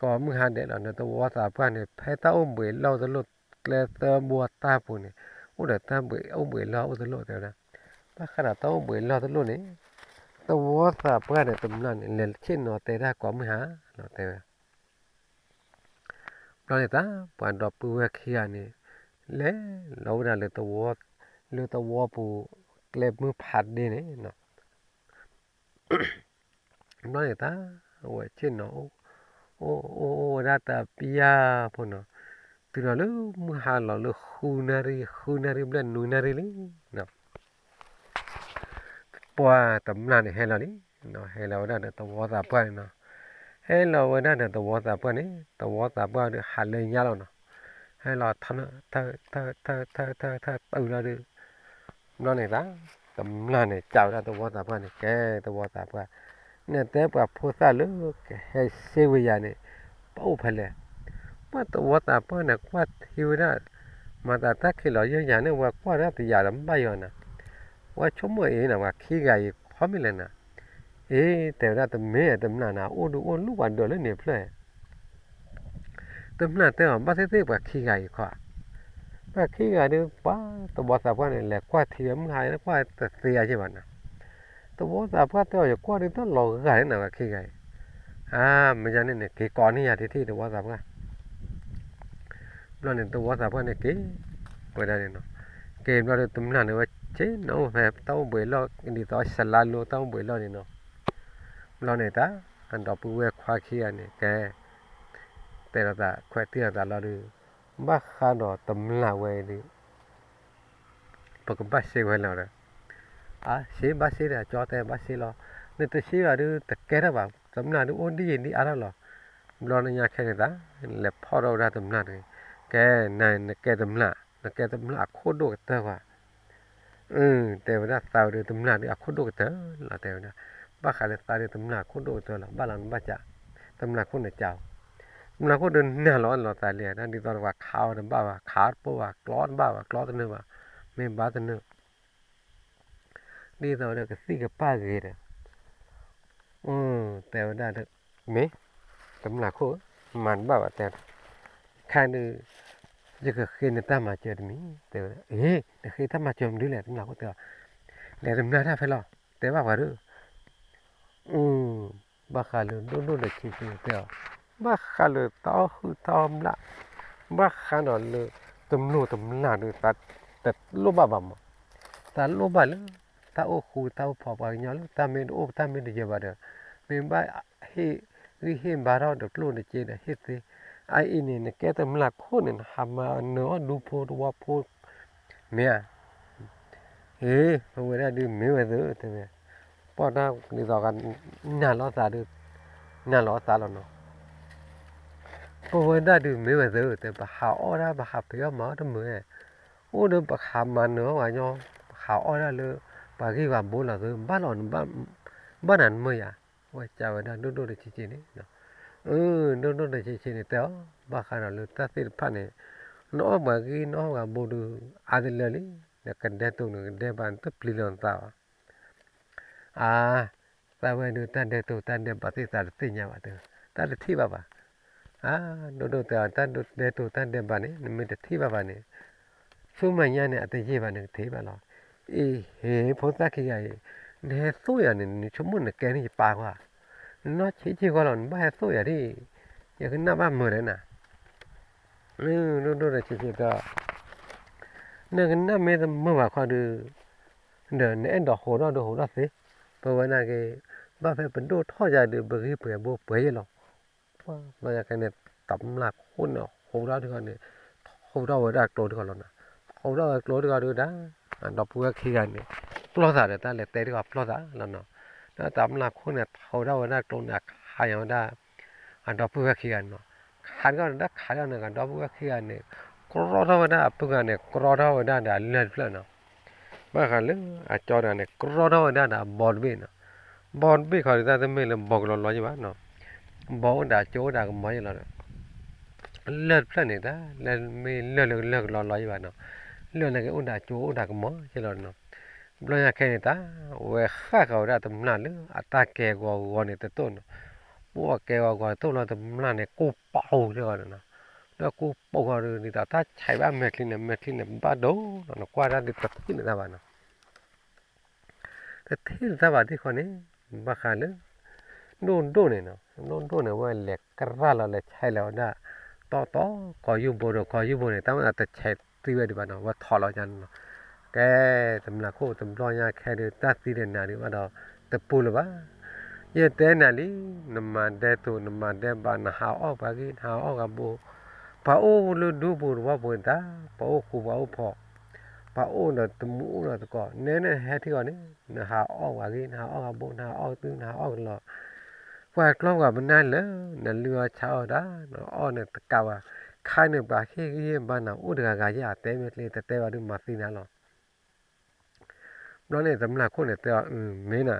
ကိးမုၢ်ဟါဒဲးလီၤန့ၣ် တဝီသးပှၢ်န့ၣ် ဖဲတၢ်အိၣ်ဘှံးလီၢ်တလိၣ် ကျဲသၢဘိတၢ်ပူၤန့ၣ် အိၣ်ဒီးတၢ်ဘှံး အိၣ်ဘှံးလီၢ်အိၣ်တလိၣ်တဲဝဲဒၣ်. ဘၣ်ဃးဒီးတၢ်အိၣ်ဘှံးလီၢ်တလိၣ်န့ၣ် တဝီသးပှၢ်န့ၣ် တမျၢ်န့ၣ် လဲၤဆ့ၣ်နီၤတဲတၢ်ကိးမုၢ်ဟါလီၤတဲဝဲ. ဘျီန့ၣ်တၢ် ပှၤဒီပုၢ်ဝဲၢ်ခံဂၤန့ၣ် လဲၤလီၤဝဲဒၣ်လၢတဝီ လၢတဝီပူၤ ကျဲမုၢ်ဖးဒ့န့ၣ်, ဘျီန့ၣ်တၢ် အဝဲဆ့ၣ်နီၤ အိၣ်အိၣ်အိၣ်ဝဲဒၣ်တပျၢ်ဖိနီၤ, တုၤလီၤလၢမုၢ်ဟါလီၤလၢဃုနၣ်ရံၣ် ဃုနၣ်ရံၣ်ဘျဲၣ်နွံနၣ်ရံၣ်လံ ပှၤတမျၢ်န့ၣ်ဟဲလီၤလံ, ဟဲလီၤဝဲဒၣ်ဒီးတဝီသးပှၢ်န့ၣ်နီၤ, ဟဲလီၤဝဲဒၣ်ဒီးတဝီသးပှၢ်န့ၣ် တဝီသးပှၢ်ဒုးဟးလၢညါလီၤနီၤ, ဟဲလီၤထၢထၢထၢထၢထၢတုၤလီၤဒုး, ဘျီန့ၣ်တၢ် တမျၢ်န့ၣ် စံးဝဲဒၣ်တဝီသးပှၢ်န့ၣ် ကဲတဝီသးပှၢ်, နတဲပှၤဖိသၣ်လၢကဟဲစ့ဝဲယၤန့ၣ် ပအိၣ်ဖဲလဲၣ်. ပှၤတဝီသးပှၢ်န့ၣ် ကွၢ်ထံဝဲဒၣ် မၤသးတၢ်ခံးလီၤယဲၢ်ယၤန့ၣ် ဝဲကွၢ်ဒၣ်တယၤဒီးဘၣ်ယီၤနၤ, ဝဲဆိကမိၣ်အံၤနၤ ပှၤခံဂၤအံၤခီမ့ၢ်လဲၣ်နၤ, အ့ တဲဝဲဒၣ်တမ့ၢ်တမျၢ်နၤ အိၣ်ဒုးအိၣ်လူၤပှၤဒၢးလၢန့ၣ်ဖျၢၣ် တမျၢ်တဲအီၤ ဘၣ်သ့ၣ်သ့ၣ်ပှၤခံဂၤအံၤခီ, ပှၤခံဂၤဒုး ပှၤတဝီသးပှၢ်န့ၣ် လဲၤကွၢ်ထံဝဲမုၢ်ဟါန့ၣ်ကွၢ်တသ့အါယဲၢ်ဘၣ်နၤ, တဝီသးပှၢ်တဲအီၤ ယကွၢ်ဒုးတၢ်လီၤဂာ်န့ၣ်နၤ ပှၤခံဂၤအံၤ, အါ မ့ၢ်ယၤန့ၣ်န့ၣ် က့ၤကိးန့ၢ်ယၤထံထံၣ်တဝီသးပှၢ် ဘျီန့ၣ် တဝီသးပှၢ်န့ၣ်က့ၤဝဲဒၣ်န့ၣ်နီၤ, က့ၤဘျီဒီးတမျၢ်န့ၣ်ဝဲဆ့ၣ်နီၤအိၣ်ဖဲတၢ်အိၣ်ဘှံးလီၢ် ဒ်သိးစလါလိတၢ်အိၣ်ဘှံးလီၢ်န့ၣ်နီၤ, ဘျီန့ၣ်တၢ် အဒီပုၢ်ဝဲၢ်ခွါခံဂၤန့ၣ် ကဲ တဲလိာ်သးခွဲးတံၢ်လိာ်သးလီၤဒုး, ဘၣ်ဃးဒီးတမျၢ်ဝဲအံၤဒုး ပကဘၣ်စ့ဝဲလီၤဒီး, အါ စ့ဘၣ်စ့ဒီး ကၠီတဲဘၣ်စ့လီၤ, နတစ့ဘၣ်ဒုး တကဲထီၣ်ဘၣ် တမျၢ်ဒုးအိၣ်ဒ်ယံၤဒ်အါထီၣ်လီၤ, ဘျီနညါခဲန့ၣ်တၢ် လဲၤဖီၣ်ထီၣ်ဝဲဒၣ်တမျၢ်န့ၣ်, ကဲ န နကဲတမျၢ် နကဲတမျၢ်အခိၣ်ဒိၣ်ကတၢၢ်ကွၢ် အၢ တဲဝဲဒၣ်သးဝဲဒုးတမျၢ်ဒုးအခိၣ်ဒိၣ်ကတၢၢ်လီၤ တဲဝဲဒၣ်, ဘၣ်ဃးလၢသးဒုးတမျၢ်အခိၣ်ဒိၣ်ကတၢၢ်လီၤ ဘၣ်လီၤနဘၣ်ကး, တမျၢ်ခိၣ်န့ၣ်ကး, တမျၢ်ခိၣ်ဒုးနၢ်လီၤလီၤသးလံ ဒ်သိးပှၤခးအီၤတဘၣ်ဘၣ် ခးတပိၢ်ဘၣ် ကျီတဘၣ်ဘၣ် ကျီတနၢၤဘၣ်, မ့ၢ်ဘၣ်တနၢၤ ဒ်သိးဒီးကသံၣ်ကပၢ်ဂ့ၤဒီး, တဲဝဲဒၣ်, မ့ၢ်, တမျၢ်ခိၣ်, မၤတဘၣ်ဘၣ်တဲ, ခါဒုး, ယကဃ့နတၢ်မၤစၢၤတမံၤ, တဲဝဲဒၣ်, အ့, နဃ့တၢ်မၤစၢၤမနုၤလဲၣ် တမျၢ်ခိၣ်တဲအီၤ, လဲၤတမျၢ်တၢ်ဖဲလီၤ, တဲဘၣ်ပှၤဒုး, ဘၣ်ဃးလၢဒိၣ်ဒိၣ်ဒီးဆံးဆံးတဲအီၤ, ဘၣ်ဃးလၢတၢ်အီၣ်ဟုၣ်တၢ်အီၣ်မျၢ်, ဘၣ်ဃးဒီးလၢတမျၢ်တမျၢ်ဒုး သးတလိၣ်ဘၣ်ဘၣ်မး, သးလိၣ်ဘၣ်လၢ တၢ်အိၣ်ဃူတၢ်အိၣ်ဖိးပှၤကညီလၢတၢ်မ့ၢ်တအိၣ်တၢ်မ့ၢ်တယၢၤဘၣ်ဒီး, မ့ၢ်ဘၣ်ဟ့ၣ်ဂံၢ်ဟ့ၣ်ဘါထီၣ်ဒီးကျိၣ်တက့ဒီးဟ့ၣ်သ့, အအံၤန့ၣ် နကဲတမျၢ်ခိၣ်န့ၣ် နဟးမၤနၢၤအီၣ်ဒူဖိတဝီဖိ မ့ၢ်ဧါ, အ့ ပဝဲဒၣ်ဒုးမ့ၢ်ဝဲသ့တဲဝဲ, ပှၤတၢ်ဒ်သိး နၢ်လီၤသးဒုး, နၢ်လီၤသးလီၤနီၤ, ပဝဲဒၣ်ဒုးမ့ၢ်ဝဲသ့တဲ ပဟးအီၣ်ဒၣ် ပဟးဖံးအီၣ်မၤအီၣ်တမုာ်, အိၣ်ဒီးပဟးမၤနၢၤအီၣ်ပှၤကညီ, ပဟးအီၣ်ဒၣ်လၢ ပှၤဂံၢ်ပှၤဘါလီၤသ့ ဘၣ်လီၤ, ဘၣ်နၤနမုာ်ယၤ, ဝဲစံးဝဲဒၣ်ဒိၣ်ဒိၣ်ဒီးဆံးဆံးန့ၣ်, အၢ ဒိၣ်ဒိၣ်ဒီးဆံးဆံးန့ၣ်တဲအီၤ, ဘၣ်ဃးဒီးလၢတၢ်သ့ၣ်တဖၣ်န့ၣ်, နအီၣ်ပှၤဂံၢ်နအီၣ်ပှၤဘါဒုး အါတလၢလံ, နကဒဲတိၢ်နကဒဲဘၣ်နတပျံၤလီၤနသးဘၣ် အါ, သးဝဲဒုးတၢ်ဒဲတိၢ်တၢ်ဒဲဘၣ်သ့ၣ် သးတသ့ၣ်ညါဘၣ်တဲ, တၢ်တထံၣ်ဘၣ်ဘၣ်, အါ, ဒိၣ်ဒိၣ်တဲအီၤ တၢ်ဒဲတိၢ်တၢ်ဒဲဘၣ်န့ၣ် နမ့ၢ်တထံၣ်ဘၣ်ဘၣ်န့ၣ်, ဆူမဲာ်ညါန့ၣ် အတယံာ်ဘၣ်န့ၣ်ကထံၣ်ဘၣ်လီၤ, အ့ဟ့ ဖိသၣ်ခံဂၤအံၤ, နဟဲသိၣ်ယၤန့ၣ် နဆိကမိၣ်နကဲန့ၢ်ယပၢ်ကွၢ်, နနီၢ်ဆံးဆံးကွၢ်လီၤ နဘၣ်ဟဲသိၣ်ယၤဒ်, ယကနၣ်ဘၣ်မုာ်ဒီးနၤ ဒိၣ်ဒိၣ်ဒီးဆံးဆံးတဲအီၤ, နကနၣ်မ့ၢ်တမုာ်ဘၣ်ခီဒုး, ဒီးနအဲၣ်ဒိးဟိးထီၣ်ဒုးဟိးထီၣ်သ့, ပဝဲဒၣ်က့ၤ, ဘၣ်ဖဲပဒိၣ်ထီၣ်ယၤဒုး ပဂံၢ်ပှဲၤဘိပှဲၤယဲၢ်လီၤ, ပှၤဘျီယၤခဲန့ၣ် တမျၢ်ခိၣ်န့ၣ် ဟိးထီၣ်တခီန့ၣ်, ဟိးထီၣ်ဝဲဒၣ်ကျိတခီလီၤနီၤ, ဟိးထီၣ်ဝဲကျိတခီဒုးဒၣ်, ဒီပုၢ်ဝဲၢ်ခံဂၤန့ၣ်, ပျီသးဒီးတၢ်လဲၤတဲတခီပျီသးလီၤနီၤ, ဒီးတမျၢ်ခိၣ်န့ၣ် ဟိးထီၣ်ဝဲဒၣ်ကျိန့ၣ် အခးညါဝဲဒၣ် အဒီပုၢ်ဝဲၢ်ခံဂၤန့ၣ်နီၤ, ခးတခီန့ၣ် တၢ်ခးတခီန့ၣ် ကဒီပုၢ်ဝဲၢ်ခံဂၤန့ၣ်, ကရီထီၣ်ဝဲဒၣ်အပုၢ်ဂၤန့ၣ် ကရီထီၣ်ဝဲဒၣ်ဒီးအလၢၢ်တဖျၢၣ်နီၤ. ဘၣ်ဃးလၢအကၠီတဂၤန့ၣ် ကရီထီၣ်ဝဲဒၣ်ဒီးအဘီတဘ့ၣ်နီၤ. ဘီတဘ့ၣ်ခီဒုးတၢ်တမ့ၢ်လၢဘီကလီလီယဲၢ်ဘၣ်နီၤ. ဘီအိၣ်ဒီးအကၠိအိၣ်ဒီးအကမီၤယဲၢ်လီၤဒီး လၢၢ်တဖျၢၣ်န့ၣ် တၢ်လၢမ့ၢ်လၢၢ်လၢလၢၢ်ကလီလီယဲၢ်ဘၣ်နီၤ. လၢၢ်န့ၣ်ကအိၣ်ဒီးအကၠိအိၣ်ဒီးကမီၤယဲၢ်လီၤနီၤ. ဘျီညါခဲန့ၣ်တၢ် ဝဲဃၣ်ဃီၤဝဲဒၣ်တမျၢ်လၢအတၢ်ကဲဂီၤဂီၤန့ၣ်တတိၢ်နီၤ. ပှၤကဲဂီၤဂီၤတတိၢ်လီၤ တမျၢ်န့ၣ် ကိၢ်ပာ်အိၣ်လၢဂီၤန့ၣ်နီၤ. ဒီးကိၢ်ပာ်ဂီၤဒုး ဒ်သိးတၢ်ဆဲးဘၣ်မဲာ်ချံန့ၣ် မဲာ်ချံန့ၣ်ဘၣ်ဒိနီၤ နကွၢ်ဒၣ်ဒုးတထံၣ်န့ၢ်တၢ်ဘၣ်နီၤ. တထံၣ်န့ၢ်တၢ်ဘၣ်သ့ၣ်ဃီန့ၣ် ဘၣ်ဃးလၢ ဒိၣ်ဒိၣ်န့ၣ်နီၤ, ဒိၣ်ဒိၣ်န့ၣ် ဝဲလဲၤကရၢ်လီၤ လဲၤဆဲးလီၤဝဲဒၣ် တီတီ ကီၢ်ယူၢ်ဘိဒီး ကီၢ်ယူၢ်ဘိန့ၣ် တၢ်ဝဲဒၣ်တဆဲးသံဝဲဒံးဘၣ်နီၤ, ဝဲထီၣ်လီၤကန့ၣ်နီၤ. ကဲ တမျၢ်ခိၣ်တဘျီညါခဲဒုး တၢ်သံဒၣ်နၤဒုးဘၣ်ဒီး တပူၤလၢၤဘၣ်. ယတဲနၤလံ, နမၤဒဲးသိး နမၤဒဲးဘး နဟးအီၣ်ပှၤဂ့ၢ် နဟးအီၣ်ဂၤဘိ, ပှၤအိၣ်လၢဒူပူၤသဝီပူၤတၢ်, ပှၤအိၣ်ဃူပှၤအိၣ်ဖိး, ပှၤအိၣ်ဒီးတမူအိၣ်ဒီးသကိး, နဲနဟဲထံဂီၤန့ၣ် နဟးအီၣ်ပှၤဂ့ၢ် နဟးအီၣ်ဂၤဘိ နဟးအီၣ်သု နဟးအီၣ်ကလီၤ, ပှၤကျီပှၤပနၢ်လၢ နလုၢ်အီၣ်ဆါအီၣ်တၢ် နအီၣ်န့ၣ်တကးဘၣ်, ခါန့ၣ်ပှၤဟ့ၣ်ဂံၢ်ဟ့ၣ်ဘါနၤအိၣ်တဂၤဂၤယဲၢ် အတဲမ့ၢ်ကျ့ တတဲဘၣ်ဒုးမၤသံနၤလီၤ. ဘျီန့ၣ် တမျၢ်ခိၣ်န့ၣ်တဲအီၤ, အၢ မ့ၢ်နၤ,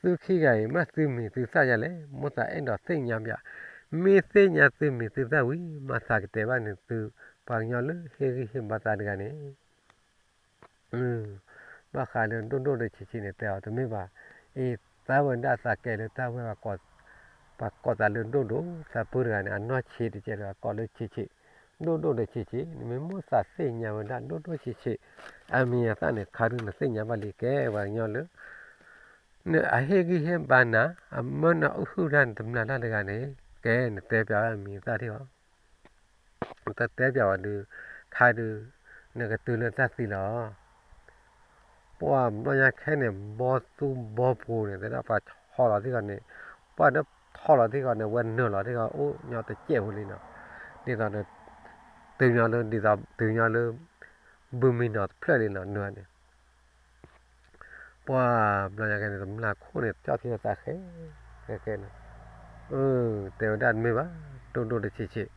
သုခံဂၤအံၤ မ့ၢ်သုမံၤသုသၣ်ယၤလဲၣ်, မိၣ်သးအဲၣ်ဒိးသ့ၣ်ညါပၠး, မ့ၢ်သ့ၣ်ညါသုမံၤသုသၣ်ဝံၤ မၤသးကတဲဘၣ်န့ၣ်သု, ပှၤကညီလၢဟ့ၣ်ဂံၢ်ဟ့ၣ်ဘါသးတဂၤန့ၣ် ဘၣ်ဃးလၢဒိၣ်ဒိၣ်ဒီးဆံးဆံးန့ၣ် တဲအီၤတမ့ၢ်ဘၣ်, အံၤသးဝဲဒၣ်သးကဲလၢတၢ်ဝဲ ပှၤကိးသးလၢဒိၣ်ဒိၣ်သးပှၢ်တဂၤန့ၣ် အနီၢ်ဆံးတကဲးဒီး ကိးလၢဆံးဆံး, ဒိၣ်ဒိၣ်ဒီးဆံးဆံး, နမ့ၢ်မိၣ်သးသ့ၣ်ညါဝဲဒၣ်ဒိၣ်ဒိၣ်ဆံးဆံး အမံၤအသၣ်န့ၣ် ခါဒုးနသ့ၣ်ညါဘၣ်လံ ကဲပှၤကညီလၢ နအဟ့ၣ်ဂံၢ်ဟ့ၣ်ဘါနၤ, အမၢနအုၣ်နတမျၢ်တၢ်တဂၤန့ၣ် ကဲနတဲပၠးဝဲအမံၤအသၣ်ထံၣ်အီၤ တတဲပၠးဝဲဒုး, ခါဒုး, နကတုၤလၢတၢ်သံလီၤ. ပှၢ်ဘျီညါခဲန့ၣ် ဘီသူဘီပှိၤန့ၣ် တဲဒၣ်ပှၤထီၣ်လီၤသ့ၣ်ဃီန့ၣ်, ပှၢ်ဒီးထီၣ်လီၤသ့ၣ်ဃီန့ၣ် ဝဲနုာ်လီၤသ့ၣ်ဃီ အိၣ်ညီတစဲးဖိလံနီၤ, ဒ်သိးဒီး, တုၤညီလၢဒ်သိးတုၤညီလၢ, ဘုမံနီၤတဖျၢၣ်လံနီၤ နုာ်န့ၣ် ပှၢ်ဘျီညါခဲန့ၣ် တမျၢ်ခိၣ်န့ၣ် ကၠီၣ်ထံသးဃဲ, ဃဲဃဲန့ၣ်, အၢ, တဲဝဲဒၣ်တမ့ၢ်ဘၣ်, ဒိၣ်ဒိၣ်ဒီးဆံးဆံး,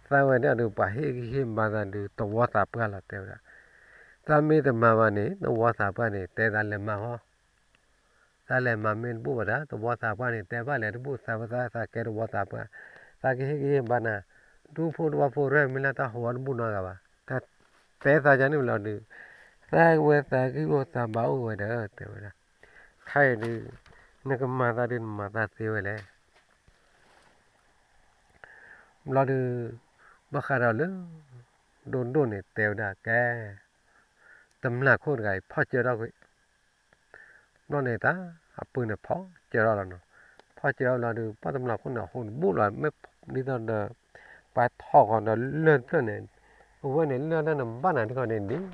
သးဝဲဒၣ်ဒီး ပှၤဟ့ၣ်ဂံၢ်ဟ့ၣ်ဘါသးဒုး သဝီသးပှၢ်လီၤ တဲဝဲဒၣ်, သးမ့ၢ်တမၤဘၣ်န့ၣ် သဝီသးပှၢ်န့ၣ် တဲသးလဲၤမၤဟီ, သးလဲၤမၤမ့ၢ်တဘူၣ်ဘၣ်ဒၣ် သဝီသးပှၢ်န့ၣ် တဲဘၣ်လဲၤတဘူၣ် သးဝဲသးသးကဲသဝီသးပှၢ်, သးကဟ့ၣ်ဂံၢ်ဟ့ၣ်ဘါနၤ, ဒူဖိသဝီဖိရဲၣ် မ့ၢ်လၢတၢ်ဟးဂီၤတဘူၣ်နီတဂၤဘၣ်, တၢ်တဲသးယါန့ၣ်လီၤဒုး, သးဝဲသးဂံၢ်အိၣ်သးဘါအိၣ်ဝဲဒီး တဲဝဲဒၣ်, ခဲအံၤဒုး, နကမၤသးဒုး နမၤသးသ့ဝဲလဲၣ် ဘျီဒုး, ဘၣ်ဃးဒီးလၢ, ဒိၣ်ဒိၣ်န့ၣ်တဲဝဲဒၣ်ကဲ, တမျၢ်ခိၣ်တဂၤအံၤ ဖီၣ်စၢထီၣ်ကွံာ်, ဘျီန့ၣ်တၢ်, အပုၢ်န့ၣ်ဖီၣ်စၢထီၣ်လီၤနီၤ, ဖီၣ်စၢထီၣ်လီၤဒုး ပှၢ်တမျၢ်ခိၣ်န့ၣ် ဟူးတဘူၣ်လီၤ မ့ၢ်ဒ်သိးဒီး, ပှၤထီၣ်ဃီၤဒီးလၢၢ်တဖျၢၣ်န့ၣ်, အဝဲန့ၣ်လၢၢ်လၢနဘၣ်နၤဒ်ဃီန့ၣ် ဒ်သိးဒီး,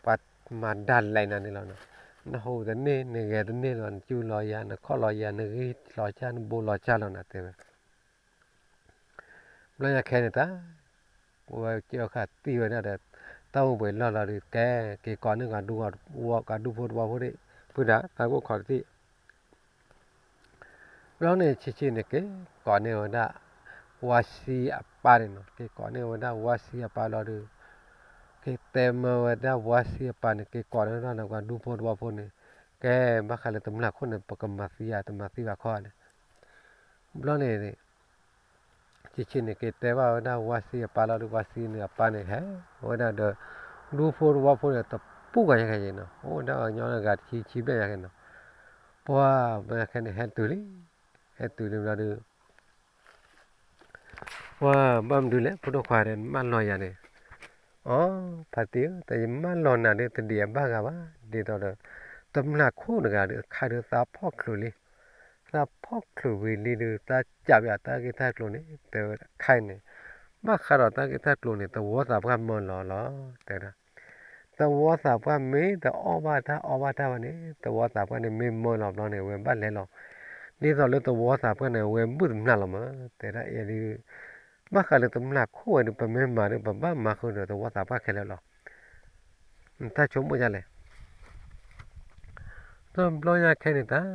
ပှၤမၤဒၣ်လဲာ်နၤန့ၣ်လီၤ, နဟူးတန့ၢ် နဂဲၤတန့ၢ်လီၤ နစူလီၤယၤ နခီၣ်လီၤယၤ နဂံၢ်လီၤဆၣ် နဘိလီၤဆၣ်လီၤနၤတဲဝဲ ဘျီညါခဲန့ၣ်တၢ်, ဝဲကၢဃာ်တံၢ်ဝဲဒၣ်ဒီး, တၢ်အိၣ်ဘှံးလီၢ်လီၤဒုးကဲ, က့ၤကိးန့ၢ်ကဒူဖိတဝီဖိဒံး, ဖုဒၣ် သးကအိၣ်ခိးတသ့ၣ်, ဘျီန့ၣ်ဆံးဆံးန့ၣ် က့ၤကိးန့ၢ်ဝဲဒၣ်, ဝါဆံအပၢ်န့ၣ်နီၤ က့ၤကိးန့ၢ်ဝဲဒၣ်ဝါဆံအပၢ်လီၤဒုး, က့ၤတဲမၢဝဲဒၣ်ဝါဆံအပၢ်န့ၣ် က့ၤကိးန့ၢ်ဝဲဒၣ်နကဒူဖိတဝီဖိန့ၣ်, ကဲ, ဘၣ်ဃးလၢတမျၢ်ခိၣ်န့ၣ် ပကမၤသံယၤ တမၤသံဘၣ်ခီန့ၣ်, ဘျီန့ၣ် ဆံးဆံးန့ၣ် က့ၤတဲဘၣ်ဝဲဒၣ်ဝါဆံအပၢ်လီၤဒုး ဝါဆံန့ၣ်အပၢ်န့ၣ် ဟဲဝဲဒၣ်ဒီး, ဒူဖိတဝီဖိန့ၣ် တပူၤဃီညါခဲအံၤနီၤ အိၣ်ဝဲဒၣ်အညီဂၤတဆံဆံဘျဲၣ်ညါခဲနီၤ, ပှၢ်ဘျီညါခဲန့ၣ် ဟဲတုၤလံ, ဟဲတုၤလံဘျီဒုး ပှၢ်ဘၣ်မနုၤလဲၣ် ဖိဒိၣ်ခွါဒီး နမၢလီၤယၤန့ၣ်, အိ ဖါတံၢ်ဧၢ တၢ်ယမၢလီၤနၤဒုး တဒံးအဘၣ်ဂၤဘၣ် ဒ်သိးဒီး, တမျၢ်ခိၣ်တဂၤဒီး အခါဒုးသးဖီၣ်ချုးလံ, သးဖီၣ်ချုးဝံၤလံဒုး သးစံးဘၣ်တၢ်ဂ့ၢ်တၢ်ကျိၤန့ၣ် တဲဝဲဒၣ်ခဲအံၤန့ၣ်, ဘၣ်ဃးဒီးတၢ်ဂ့ၢ်တၢ်ကျိၤန့ၣ် သဝီသးပှၢ်မၢလီၤလီၤ တဲဝဲဒၣ် သဝီသးပှၢ်မ့ၢ်တအီၣ်ဘၣ်တၢ်အီဘၣ်တၢ်ဘၣ်န့ၣ် သဝီသးပှၢ်န့ၣ်မ့ၢ်မၢလီၤဘျီန့ၣ် အဝဲဘၣ်လဲၤလီၤ, ဒ်သိးလၢသဝီသးပှၢ်န့ၣ် အဝဲဘုၣ်တမျၢ်လီၤမး တဲဒၣ်အံၤဒုး, ဘၣ်ဃးလၢတမျၢ်ခိၣ်ဝဲဒုး ပမ့ၢ်မၤဒုး ပဘၣ်မၤဃုာ်ဒီးသဝီသးပှၢ်ခဲလၢာ်လီၤ, နတၢ်ဆိကမိၣ်ဒ်လဲၣ် တဘျီညါခဲန့ၣ်တၢ်,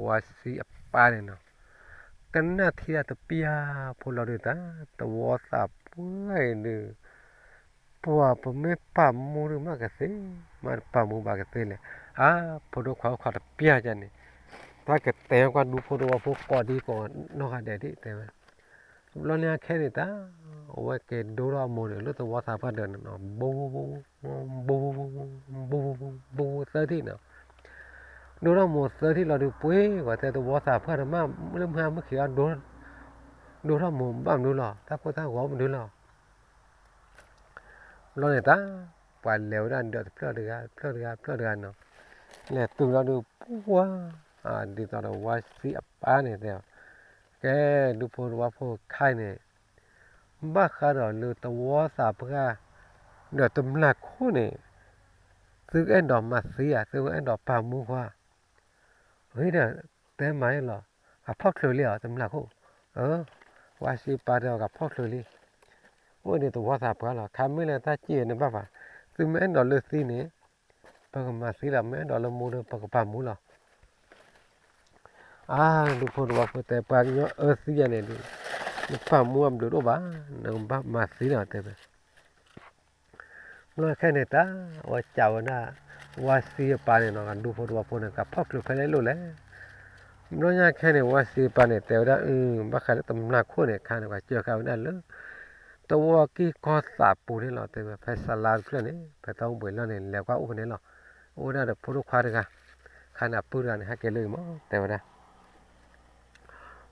ဝါဆံအပၢ်န့ၣ်နီၤ, ကနၣ်ထံၣ်ဒၣ်တပျၢ်ဖိလီၤဒုးတၢ်, သဝီသးပှၢ်အံၤဒုး ပှၤပမ့ၢ်ပာ်မူဒုးမးကသ့, မ့ၢ်တပာ်မူဘၣ်ကသ့လဲၣ်. အါ, ဖိဒိၣ်ခွါအိၣ်ခိးတပျၢ်ယါန့ၣ်, တၢ်ကတဲကွၢ်ဒူဖိသဝီဖိကိးဒံကိးနီၢ်ဂၤဒဲးဒံးတဲဝဲ. ဘျီန့ၣ်အခဲန့ၣ်တၢ်, အဝဲက့ၤဒိထီၣ်မိၢ်န့ၣ် လၢသဝီသးပှၢ်ဒီးန့ၣ်နီၤ, ဘိ, ဘိ, ဘိ, ဘိ, ဘိ, ဘိ, သၢထံၣ်နီၤ. ဒိထီၣ်မိၢ်သၢထံၣ်လီၤဒုးပှ့ၤ, ပှၤတဲသဝီသးပှၢ်ဒီးမး လၢမုၢ်ဟါမုၢ်ခံးအီၤ ဒိထီၣ်မိၢ်ဘၣ်မနုၤလီၤ, တၢ်ကိၢ်တၢ်ဂီၤမနုၤလီၤ. ဘျီန့ၣ်တၢ်, ပှၤလဲၤဝဲဒၣ်ဒီးတဖျၢၣ်တဂၤ တဖျၢၣ်တဂၤ တဖျၢၣ်တဂၤနီၤ, လဲၤတုၤလီၤဒုးပှၤ, ဒ်သိးဒီးဝါစံအပၢ်န့ၣ်တဲအီၤ, ကဲ, ဒူဖိသဝီဖိခဲအံၤန့ၣ် ဘၣ်ဃးဒီးလၢသဝီသးပှၢ် ဒီးတမျာ်ခိၣ်န့ၣ် သုကအဲၣ်ဒိးမၤသံဧါ, သုကအဲၣ်ဒိးပာ်မူဧါ. အဂ့ၢ်ဒီး တဲမၤအလီၤ, ကဖီၣ်ချုးလံဧါ တမျာ်ခိၣ်. ဝါစံပၢ်တဲအီၤ ကဖီၣ်ချုးလံ. အိၣ်ဒံးသဝီသးပှၢ်လီၤ, ခါမ့ၢ်လၢတၢ်စံၣ်အံၤန့ၣ်ဘၣ်ဘၣ်, သုမ့ၢ်အဲၣ်ဒိးလၢသံန့ၣ် ပကမၤသံလီၤ, မ့ၢ်အဲၣ်ဒိးလၢမူဒီး ပကပာ်မူလီၤ. အါ, ဒူဖိသဝီဖိတဲ ပှၤကညီအၢသံယၤန့ၣ်ဒုး နပာ်မူအဘျုးတအိၣ်ဘၣ်, နကဘၣ်မၤသံလီၤတဲဝဲ. ဘျီခဲန့ၣ်တၢ်, အဝဲစံးဝဲဒၣ် ဝါစံအပၢ်န့ၣ်နီၤ, ဒူဖိသဝီဖိန့ၣ် ကဖီၣ်ချုးဖဲလဲၣ်လိၣ်လဲၣ်. ဘျီညါခဲန့ၣ် ဝါစံအပၢ်န့ၣ် တဲဝဲဒၣ် အၢ, ဘၣ်ဃးလၢတမျာ်ခိၣ်န့ၣ် ခါန့ၣ် ပှၤစၢဃာ်ဝဲဒၣ်လၢ သဝီကံၢ်ကီၢ်သးပူၤန့ၣ်လီၤတဲဝဲ, ဖဲစလါတဖျၢၣ်န့ၣ် ဖဲသဝီပှဲၤလီၢ်န့ၣ် လဲၤကွၢ်အိၣ်ဖဲန့ၣ်လီၤ. အိၣ်ဝဲဒၣ်ဒီးဖိဒိၣ်ခွါတဂၤ, ခါန့ၣ်အပုၢ်တဂၤန့ၣ် ဟဲက့ၤလၢအံၤမး တဲဝဲဒၣ်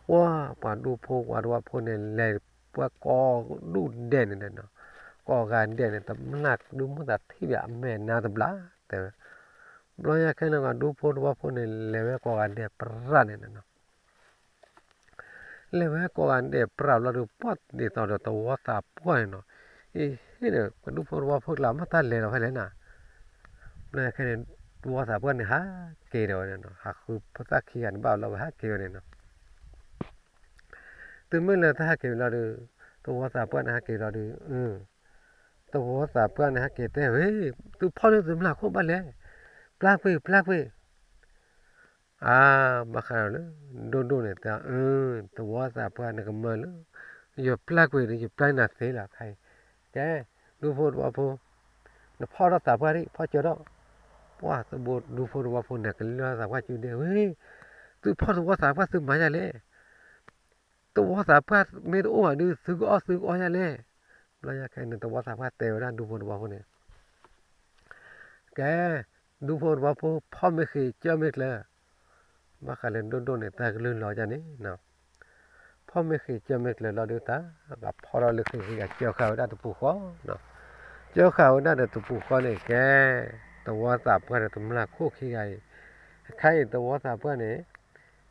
ပှၤ, ပှၤဒူဖိပှၤသဝီဖိန့ၣ် လဲၤပှၤကိးဒူၣ်ဒဲးန့ၣ်ဒီးနီၤ, ကိးဂၤဒဲးန့ၣ် တမျာ်ဒုးမိၣ်သးထံၣ်ဘၣ်အမဲာ်နါတဘျီတဲဝဲ. ဘျီညါခဲန့ၣ် ပှၤဒူဖိသဝီဖိန့ၣ် လဲၤဝဲကိးဂၤဒဲးပြးန့ၣ်နီၤ, လဲၤဝဲကိးဂၤဒဲးပြးလီၤဒီး ပှၤဒ်သိးဒီးသဝီသးပှၢ်န့ၣ်နီၤ, အ့ဟ့ၣ်ဒီး ပှၤဒူဖိသဝီဖိကျါ မ့ၢ်တၢ်လဲၤလီၤဖဲလဲၣ်နၤ. ဘျီညါခဲန့ၣ် သဝီသးပှၢ်န့ၣ် ဟးက့ၤဒီးဝဲန့ၣ်နီၤ, ဟးဃုဖိသၣ်ခံဂၤန့ၣ် ဘၣ်လီၤဝဲဟးက့ၤဝဲန့ၣ်နီၤ. တုၤမ့ၢ်လၢတၢ်ဟးက့ၤဝဲလီၤဒီး သဝီသးပှၢ်န့ၣ်ဟးက့ၤလီၤဒီး, သဝီသးပှၢ်န့ၣ်ဟဲက့ၤတဲဝဲ, သုဖီၣ်န့ၢ်တမျာ်ခိၣ်ဘၣ်လဲၣ်, ပျၢ်ကွံာ် ပျၢ်ကွံာ်. အါ, ဘၣ်ဃးဒီးလၢ ဒိၣ်ဒိၣ်န့ၣ်တဲ, သဝီသးပှၢ်န့ၣ်ကမၢလၢ ယပျၢ်ကွံာ်ဒီး ယပျၢ်နၤသ့လီၤခါအံၤ, ကဲ, ဒူဖိသဝီဖိ နဖီၣ်ထီၣ်သးပှၢ်ဒံး ဖီၣ်ကၢထီၣ်, ပှၤသဘိဒူဖိသဝီဖိန့ၣ် ကလၢသးပှၢ်စုဒဲဝဲ, သုဖီၣ်သဝီသးပှၢ်သုမၤယၤလဲၣ်, သဝီသးပှၢ်မ့ၢ်တအိၣ်ဘၣ်ဒီး သုကအီၣ်သုကအီယၤလဲၣ်. ဘျီညါခဲန့ၣ် သဝီသးပှၢ်တဲဝဲဒၣ်ဒူဖိသဝီဖိန့ၣ်, ကဲ, ဒူဖိသဝီဖိ ဖီၣ်မ့ၢ်ဃ့ၢ်ကၢမ့ၢ်ကျၢၤ, ဘၣ်ဃးလၢဒိၣ်ဒိၣ်န့ၣ် တၢ်ကလုၢ်လီၤယၤန့ၣ် ဖီၣ်မ့ၢ်ဃ့ၢ်ကၢမ့ၢ်ကျၢၤလီၤဒုးတၢ်, ကဖီၣ်ထီၣ်လၢဃ့ၢ်ဃ့ၢ်ကၢဃာ်ဝဲဒၣ်တပူၤဃီ, ကၢဃာ်ဝဲဒၣ်ဒီးတပူၤဃီန့ၣ် ကဲ, သဝီသးပှၢ်ဒီးတမျာ်ခိၣ်ခံဂၤအံၤ, အခါအံၤသဝီသးပှၢ်န့ၣ်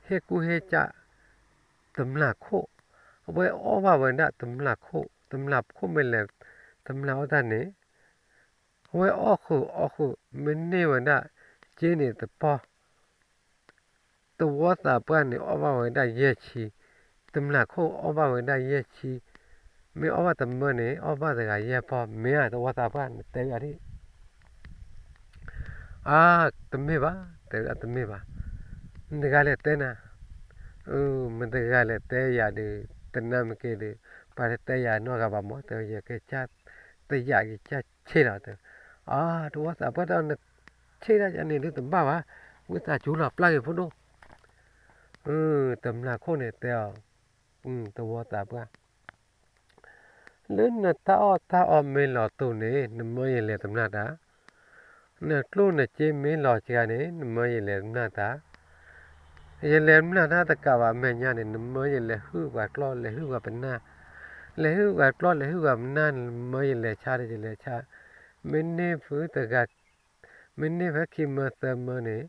ဟ့ၣ်ကူၣ်ဟ့ၣ်ကၢ် တမျာ်ခိၣ်, အဝဲအီၣ်ဘၣ်ဝဲဒၣ်တမျာ်ခိၣ်, တမျာ်ခိၣ်မ့ၢ်လဲၤ, တမျာ်အီၣ်တၢ်န့ၣ်, အဝဲအီၣ်ဃုာ်အီၣ်ဃုာ် မ့ၢ်န့ၢ်ဝဲဒၣ် က့န့ၣ်တပီၢ် သဝီသးပှၢ်န့ၣ် အီၣ်ဘၣ်ဝဲဒၣ်ယဲၢ်ဆံ, တမျာ်ခိၣ်အီၣ်ဘၣ်ဝဲဒၣ်ယဲၢ်ဆံ, မ့ၢ်အီၣ်ဘၣ်တမၢန့ၣ် အီၣ်ဘၣ်တဂၤယဲၢ်ပီၢ်, မ့ၢ်ဧါ သဝီသးပှၢ် နတဲဝဲဒၣ်ဒ် အါ, တမ့ၢ်ဘၣ်, တဲဝဲဒၣ်တမ့ၢ်ဘၣ်, မတၤတဂၤလဲၣ်တဲနၤ, မတၤတဂၤလဲၣ်တဲယၤဒီး, တနၢ်မ့ၢ်က့ၤဒီး, ပှၤတတဲယၤနီတဂၤဘၣ်မး, တဲယကစၢ်တယာ်ကစၢ်ဆ့ၣ်လီၤတဲ, အါ, သဝီသးပှၢ်တဲအီၤ နဆ့ၣ်ဒၣ်ယၤန့ၣ်ဒုးတဘၣ်ဘၣ်, ဝံသးစူၤလီၤပျၢ်က့ၤဖိဒိၣ်, တမျာ်ခိၣ်န့ၣ်တဲအီၤ, သဝီသးပှၢ် လၢနတၢ်အီၣ်တၢ်အီမ့ၢ်လီၤတူာ်န့ၣ် နမၢယလဲၤတမျာ်တၢ်, နကျိၣ်နစ့မ့ၢ်လီၤစှၤန့ၣ် နမၢယလဲၤတမျာ်တၢ်, ယလဲၤတမျာ်တၢ်တကးဘၣ် အမဲာ်ညါန့ၣ် နမၢယလဲၤဟုၣ်ပှၤကျီၢ် လဲၤဟုၣ်ပှၤပနၢ်, လဲၤဟုၣ်ပှၤကျီၢ် လဲၤဟုၣ်ပှၤပနၢ်န့ၣ် နမၢယလဲၤဆါဒီးယလဲၤဆါ, မ့ၢ်န့ၢ်ဖုတဂၤ, မ့ၢ်န့ၢ်ဖဲခံမၢသၢမၢန့ၣ်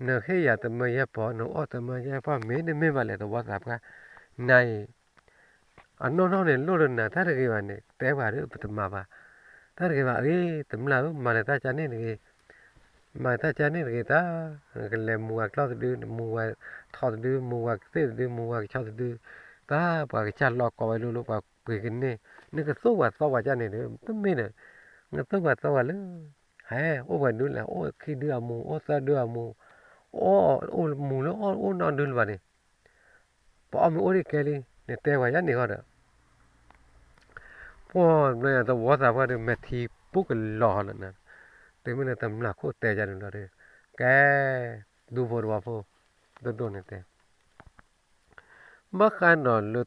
နဟ့ၣ်ယၤတမၢယဲၢ်ပီၢ် နအီၣ်တမၢယဲၢ်ပီၢ် မ့ၢ်တမ့ၢ်ဘၣ်လဲၣ် သဝီသးပှၢ်, နၤအံၤ အနီၢ်နီၢ်န့ၣ် လိၣ်လၢနၤ တၢ်တဂ့ၤဘၣ်န့ၣ် တဲပှၤဒီးပတမၤဘၣ်, တၢ်တဂ့ၤဘၣ် အ့ တမျာ်ဧၢ မၤလၢတၢ်ကါန့ၣ်တဂ့ၤ, မၤတၢ်ကါန့ၣ်တဂ့ၤတၢ်, ကလဲၤမူဝဲကျီၢ်တဒု မူဝဲထီတဒု မူဝဲကသ့ၣ်တဒု မူဝဲကဆီတဒု, တၢ်ပှၤကစၢ်လီၤကိးဝဲလိၤလိၤ ပှၤပှ့ၤကန့ၢ်, နကသိၣ်ပှၤသီပှၤကါန့ၣ်ဒီး တမ့ၢ်ဒီး, နကသိၣ်ပှၤသီပှၤလၢ ဟဲ အိၣ်ပှဲၤဒုလဲၣ် အိၣ်ခံဒုအမူ အိၣ်သၢဒုအမူ, အိၣ်မူလၢအိၣ်နီတဒုလၢၤဘၣ်န့ၣ်, ပအီၣ်မ့ၤအိၣ်ဒံးကဲလံ, နတဲဝဲယါန့ၣ်ဃီဒီး ပှၢ်ဘျီညါသဝီသးပှၢ်ဒီး မဲာ်ထံပူၤကလီၤဟီလီၤနၤ, တုၤမ့ၢ်လၢတမျာ်ခိၣ်တဲယါန့ၣ်လီၤဒီး ကဲ ဒူဖိတဝီဖိ ဒိၣ်ဒိၣ်န့ၣ်တဲ ဘၣ်ဃးဒီးလၢ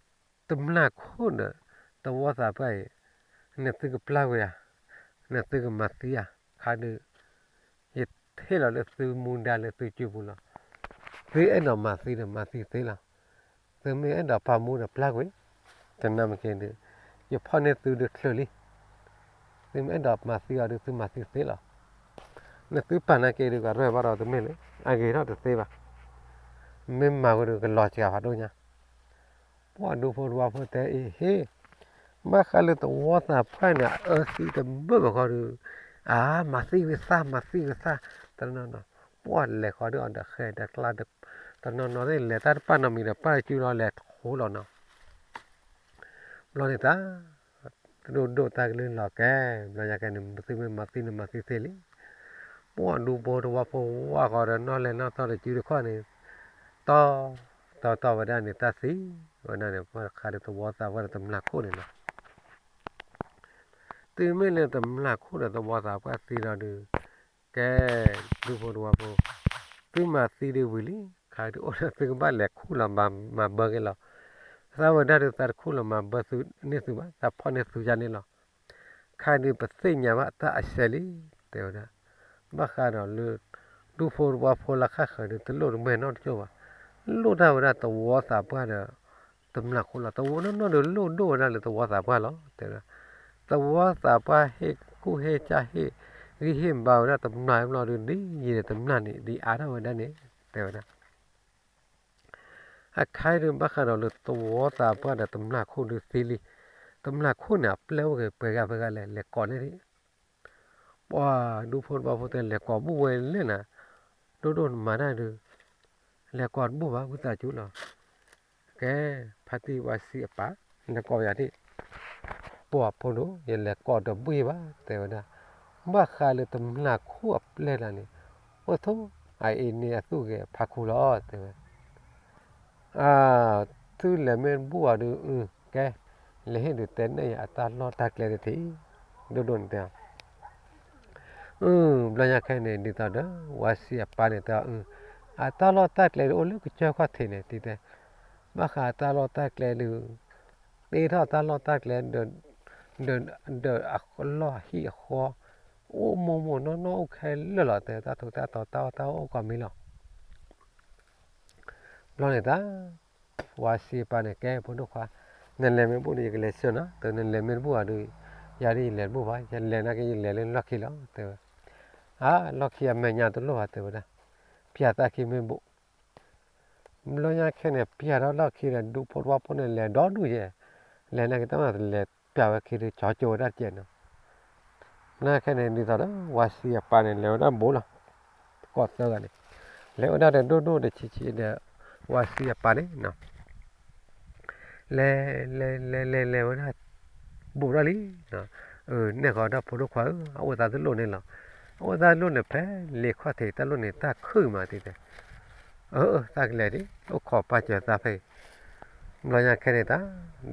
တမျာ်ခိၣ်ဒီး သဝီသးပှၢ်အံၤ နသုကပျၢ်ကွံာ်ဧါ, နသုကမၤသံဧါ, ခါဒုး ယထံၣ်လီၤလၢသုမူဒါလၢသုစုပူၤလီၤ. သုအဲၣ်ဒိးမၤသံဒီးမၤသံသ့လီၤ. သုမ့ၢ်အဲၣ်ဒိးပာ်မူဒီးပျၢ်ကွံာ်, တနၤမ့ၢ်က့ၤဒုး ယဖီၣ်န့ၢ်သုဒုးချုးလံ. သုမ့ၢ်အဲၣ်ဒိးမၤသံအီၤဒုး သုမၤသံသ့လီၤ. နသုပာ်နာ်က့ၤဒုး ကရဲၣ်ဘၣ်ဒီးတမ့ၢ်လၢ အဂ့ၤထီၣ်တသ့ဘၣ်. မ့ၢ်မၤဝဲဒုးကလီၤစှၤဖးဒိၣ်ညါ ပှၢ်ဒူဖိတဝီဖိတဲအံၤဟ့ၣ်, ဘၣ်ဃးလၢသဝီသးပှၢ်န့ၣ် အအၢသံတဘၢၣ်ဘၣ်ဃီဒီး, အါ မၤသံဝံသး မၤသံဝံသး, တနီၤနီၤ, ပှၢ်လဲၤဃီဒီးအီၤဒီးဃဲၤဒီးကျါ, တနီၤနီၤသ့ၣ်လဲၤတၢ်တပာ်နီတမံၤဒီး ပာ်စုလီၤလဲၤထီလီၤနီၤ. ဘျီန့ၣ်တၢ် တဒိၣ်ဒိၣ်တၢ်ကလုၢ်လီၤကဲ, ဘျီညါကဲန့ၣ် သုမ့ၢ်မၤသံန့ၣ်မၤသံသ့လံ. ပှၢ်ဒူဖိတဝီဖိဝါဃီဒီးနီၢ်လဲၤနီၢ်ထီၣ်တစုတခီၣ်န့ၣ်, တီတီတီဝဲဒၣ်န့ၣ် တၢ်သံဝဲဒၣ်န့ၣ် ပှၢ်တခါဒီးသဝီသးပှၢ်ဒီးတမျာ်ခိၣ်န့ၣ်လီၤ. တုၤမ့ၢ်လၢတမျာ်ခိၣ်ဒီးသဝီသးပှၢ်သံလီၤဒုး, ကဲ ဒူဖိတဝီဖိ, သုမၤသံဒုးဝံၤလံ, ခါဒုးအိၣ်ဒီးသုကဘၣ်လဲၤခူၣ်လီၤ မၤဘၢက့ၤလီၤ. သးဝဲဒၣ်ဒုးသးတခူၣ်လီၤမၤဘၢသုန့ၢ်သုဘၣ်, သးဖီၣ်န့ၢ်သုယါန့ၣ်လီၤ. ခါဒုးပသ့ၣ်ညါဘၣ်တၢ်အစဲးလံ, တဲဝဲဒၣ်. ဘၣ်ဃးဒီးလၢ ဒူဖိတဝီဖိလၢဃၣ်ဃၢၤဒုး တလိၣ်တမဲာ်နီတကၠိၢ်ဘၣ်, လိၣ်တၢ်ဝဲဒၣ်သဝီသးပှၢ်ဒီး တမျာ်ခိၣ်လီၤ. သဝီနီၢ်နီၢ်ဒုးလိၣ်ဒိၣ်ဝဲဒၣ်လၢသဝီသးပှၢ်လီၤ တဲဝဲဒၣ်. သဝီသးပှၢ်ဟ့ၣ်ကူၣ်ဟ့ၣ်ကၢ်ဟ့ၣ်ဂံၢ်ဟ့ၣ်ဘါဝဲဒၣ်တမျာ်ဘျီဒုး ဒ်ယံၤဒီးတမျာ်န့ၣ် ဒ်အါထီၣ်ဝဲဒၣ်န့ၣ် တဲဝဲဒၣ်. အခါဒုးဘၣ်ဃးဒီးလၢသဝီသးပှၢ်ဒီးတမျာ်ခိၣ်ဒုးသံလံ. တမျာ်ခိၣ်န့ၣ် အပျဲၢ်အိၣ်က့ၤပှဲၤဂၤဖဲဂၤလဲၣ်, လဲၤကိးန့ၢ်ဒံး ပှၢ်ဒူဖိတဝီဖိတဲ လဲၤကိးဘူၣ်ဝဲလဲၣ်နၤ, ဒိၣ်ဒိၣ်နမၤတၢ်ဒုး လဲၤကိးတဘူၣ်ဘၣ် ဝံသးစူၤလီၤ. ကဲ ဖါတံၢ်ဝါဆံးအပၢ် လဲၤကိးယၤဒံး, ပှၢ်ဖိဒိၣ် ယလဲၤကိးတဘူၣ်ဘၣ် တဲဝဲဒၣ်. ဘၣ်ဃးလၢတမျာ်ခိၣ်အပျဲၢ်လၢန့ၣ် အိၣ်ထိး အအံၤန့ၣ်အသူၣ်ဂဲၤဖးခူလီၤ တဲဝဲ အ သုလဲၤမ့ၢ်တဘူၣ်အီၤဒုး အ ကဲ လဲၤဟ့ၣ်ဒုးတဲနဲၣ်ယၤအတၢ်လီၢ်တၢ်ကျဲတထံၣ်, ဒိၣ်ဒိၣ်န့ၣ်တဲအီၤ. အ ဘျီညါခဲန့ၣ် ဒ်သိးဒီး ဝါဆံးအပၢ်န့ၣ်တဲအီၤ အ အတၢ်လီၢ်တၢ်ကျဲဒုးအိၣ်လၢကစၢၢ်ခီၣ်ထံးန့ၣ် တဲတဲ, ဘၣ်ဃးတၢ်လီၢ်တၢ်ကျဲဒုး တ့ထီၣ်တၢ်လီၢ်တၢ်ကျဲ ဒီးအလီၢ်ဟံၣ်အဃီ အိၣ်မိၢ်မိၢ်နီၢ်နီၢ်အိၣ်ခဲလၢာ်လီၤ တဲတၢ်ထူးတၢ်တီၤတၢ်အီၣ်တၢ်အီၣ်အိၣ်ကိးမံၤလီၤ. ဘျီန့ၣ်တၢ် ဝါဆံးပၢ်န့ၣ် ကဲဖိဒိၣ်ခွါ, နလဲၤမ့ၢ်ဘူၣ်ဒီး ယကလဲၤဆှၢနၤ, တဲနလဲၤမ့ၢ်တဘူၣ်ဘၣ်ဒီး ယၤဒ်ယလဲၤတဘူၣ်ဘၣ်, ယလဲၤနာ်က့ ယလဲၤလၢလီၢ်ခံလီၤ တဲဝဲ. အါ လီၢ်ခံအမဲာ်ညါတလိၣ်ဘၣ် တဲဝဲဒၣ်, ပျၢ်သးခံမ့ၢ်ဘူး ဘျီညါခဲန့ၣ် ပျၢ်ထီၣ်လီၢ်ခံဒီး ဒူဖိတဝီဖိန့ၣ် လဲၤဒီဒူၣ်ယဲၢ်, လဲၤနာ်က့တၢ်မၤတလဲၤပျၢ်ဝဲခံဒုး ကၠီကၠိဝဲဒၣ်တကဲးနီၤ. ဘျီညါခဲန့ၣ် ဒ်သိးဒီး ဝါဆံးအပၢ်န့ၣ် လဲၤဝဲဒၣ်ဘူးလီၤ. ကိးသၢဂၤန့ၣ် လဲၤဝဲဒၣ်ဒီးဒိၣ်ဒိၣ်ဒီးဆံးဆံးဒီး ဝါဆံးအပၢ်န့ၣ်နီၤ လဲၤ လဲၤ လဲၤ လဲၤ လဲၤဝဲဒၣ် ဘူးထီၣ်လံ. အၢ နဲၣ်ဃီဒီးဖိဒိၣ်ခွါဧၢ, အအိၣ်သးတလိၣ်န့ၣ်လီၤ. အအိၣ်သးတလိၣ်န့ၣ် ဖဲလ့ခီၣ်ထံးတၢ်လိၣ်န့ၣ် တၢ်ခုၣ်မးတံၤတဲ. အၢ အၢ သးကလဲၤဒံး အိၣ်ခိးပာ်စၢၤသးဖဲအံၤ. ဘျီညါခဲန့ၣ်တၢ်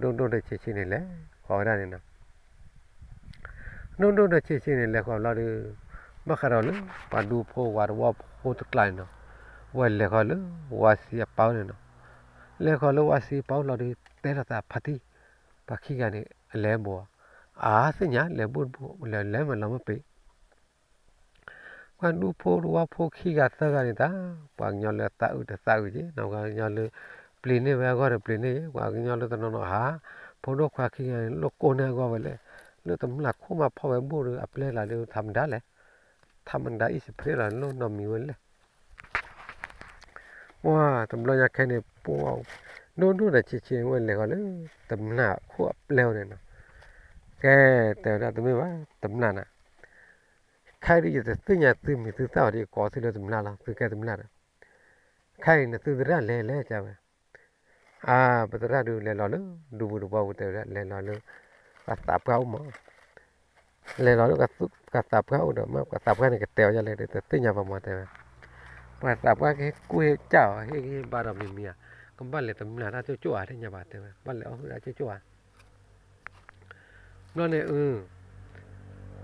ဒိၣ်ဒိၣ်ဒီးဆံးဆံးန့ၣ် လဲၤဃီၤဝဲဒၣ်န့ၣ်နီၤ. ဒိၣ်ဒိၣ်ဒီးဆံးဆံးန့ၣ် လဲၤဃီၤဘျီဒီး ဘၣ်ဃးဒီးလၢ ပှၤဒူဖိဝၤတဝီဖိတကျါန့ၣ်နီၤ, ဝဲလဲၤဃီၤလၢ ဝါဆံးအပၢ်န့ၣ်နီၤ. လဲၤဃီၤလၢဝါဆံးအပၢ်ဘျီဒီး တဲထီၣ်သးဖါတံၢ်, ပှၤခံဂၤန့ၣ် အလဲၤဘူး, အါ သ့ၣ်ညါ လဲၤဘူးတဘူး လဲၤလဲၤမးလီၤမ့ၢ်ပ့ၤ ပှၤဒူဖိတဝီဖိခံဂၤသၢဂၤန့ၣ်တၢ်, ပှၤကညီလၢသးအုးဒီးသးအုးက့ၤ, ပှၤကညီလၢပျံၤန့ၢ်ဝဲအဂီၢ်ဒီးပျံၤန့ၢ်က့ၤ, ပှၤကညီလၢတနီၤနီၤဧါ, ဖိဒိၣ်ခွါခံဂၤန့ၣ် လိၣ်ကိၢ်န့ၢ်အဂီၢ်ဝဲလဲၣ်, လၢတမျာ်ခိၣ်မးဖီၣ်ဝဲဘူးဒီးအပျဲၢ်လၢဒုး ထးမတၤလဲၣ်, ထးမတၤအံၣ်စဖရ့လီၤ လိၣ်နီတမံၤဝဲလဲၣ် ပှၢ်တဘျီညါခဲန့ၣ် ပှၢ် ဒိၣ်ဒိၣ်ဒီးဆံးဆံးဝဲလဲၤဃီၤလၢ တမျာ်ခိၣ်အပျဲၢ်ဝဲန့ၣ်နီၤ. ကဲ တဲဝဲဒၣ်တမ့ၢ်ဘၣ် တမျာ်နၤ, ခဲအံၤဒုးယတသ့ၣ်ညါသုမံၤသုသၣ်ဘၣ်ဒီး ယကိးသုလၢတမျာ်လီၤ သုကဲတမျာ်ဒီး, ခဲအံၤနသုသရၣ်လဲၤလဲၤကဝဲ အါ ပသရၣ်ဒုးလဲၤလီၤလၢ ဒူပူၤတဘီပူၤတဲဝဲဒၣ် လဲၤလီၤလၢ ပှၤသးပှၢ်အိၣ်မး, လဲၤလီၤလၢ ပှၤသးပှၢ်အိၣ်ဒီး မ့ၢ်ပှၤသးပှၢ်န့ၣ် ကတဲအီၤဒ်လဲၣ်ဒီး တသ့ၣ်ညါဘၣ်မးတဲဝဲ, ပှၤသးပှၢ်ကဟ့ၣ်ကူၣ်ဟ့ၣ်ကၢ်အီၤ ဟ့ၣ်ဂံၢ်ဟ့ၣ်ဘါဒီးမံၤမံၤဧါ, က ဘၣ်လဲၤတမျၢ်တၢ်ကၠိၣ်ကၠိၣ်ဧါ တဲညါဘၣ်တဲဝဲ ဘၣ်လဲၤအီၣ်ဟုၣ်တၢ်ကၠိၣ်ကၠိၣ်ဧါ. ဘျီန့ၣ် အ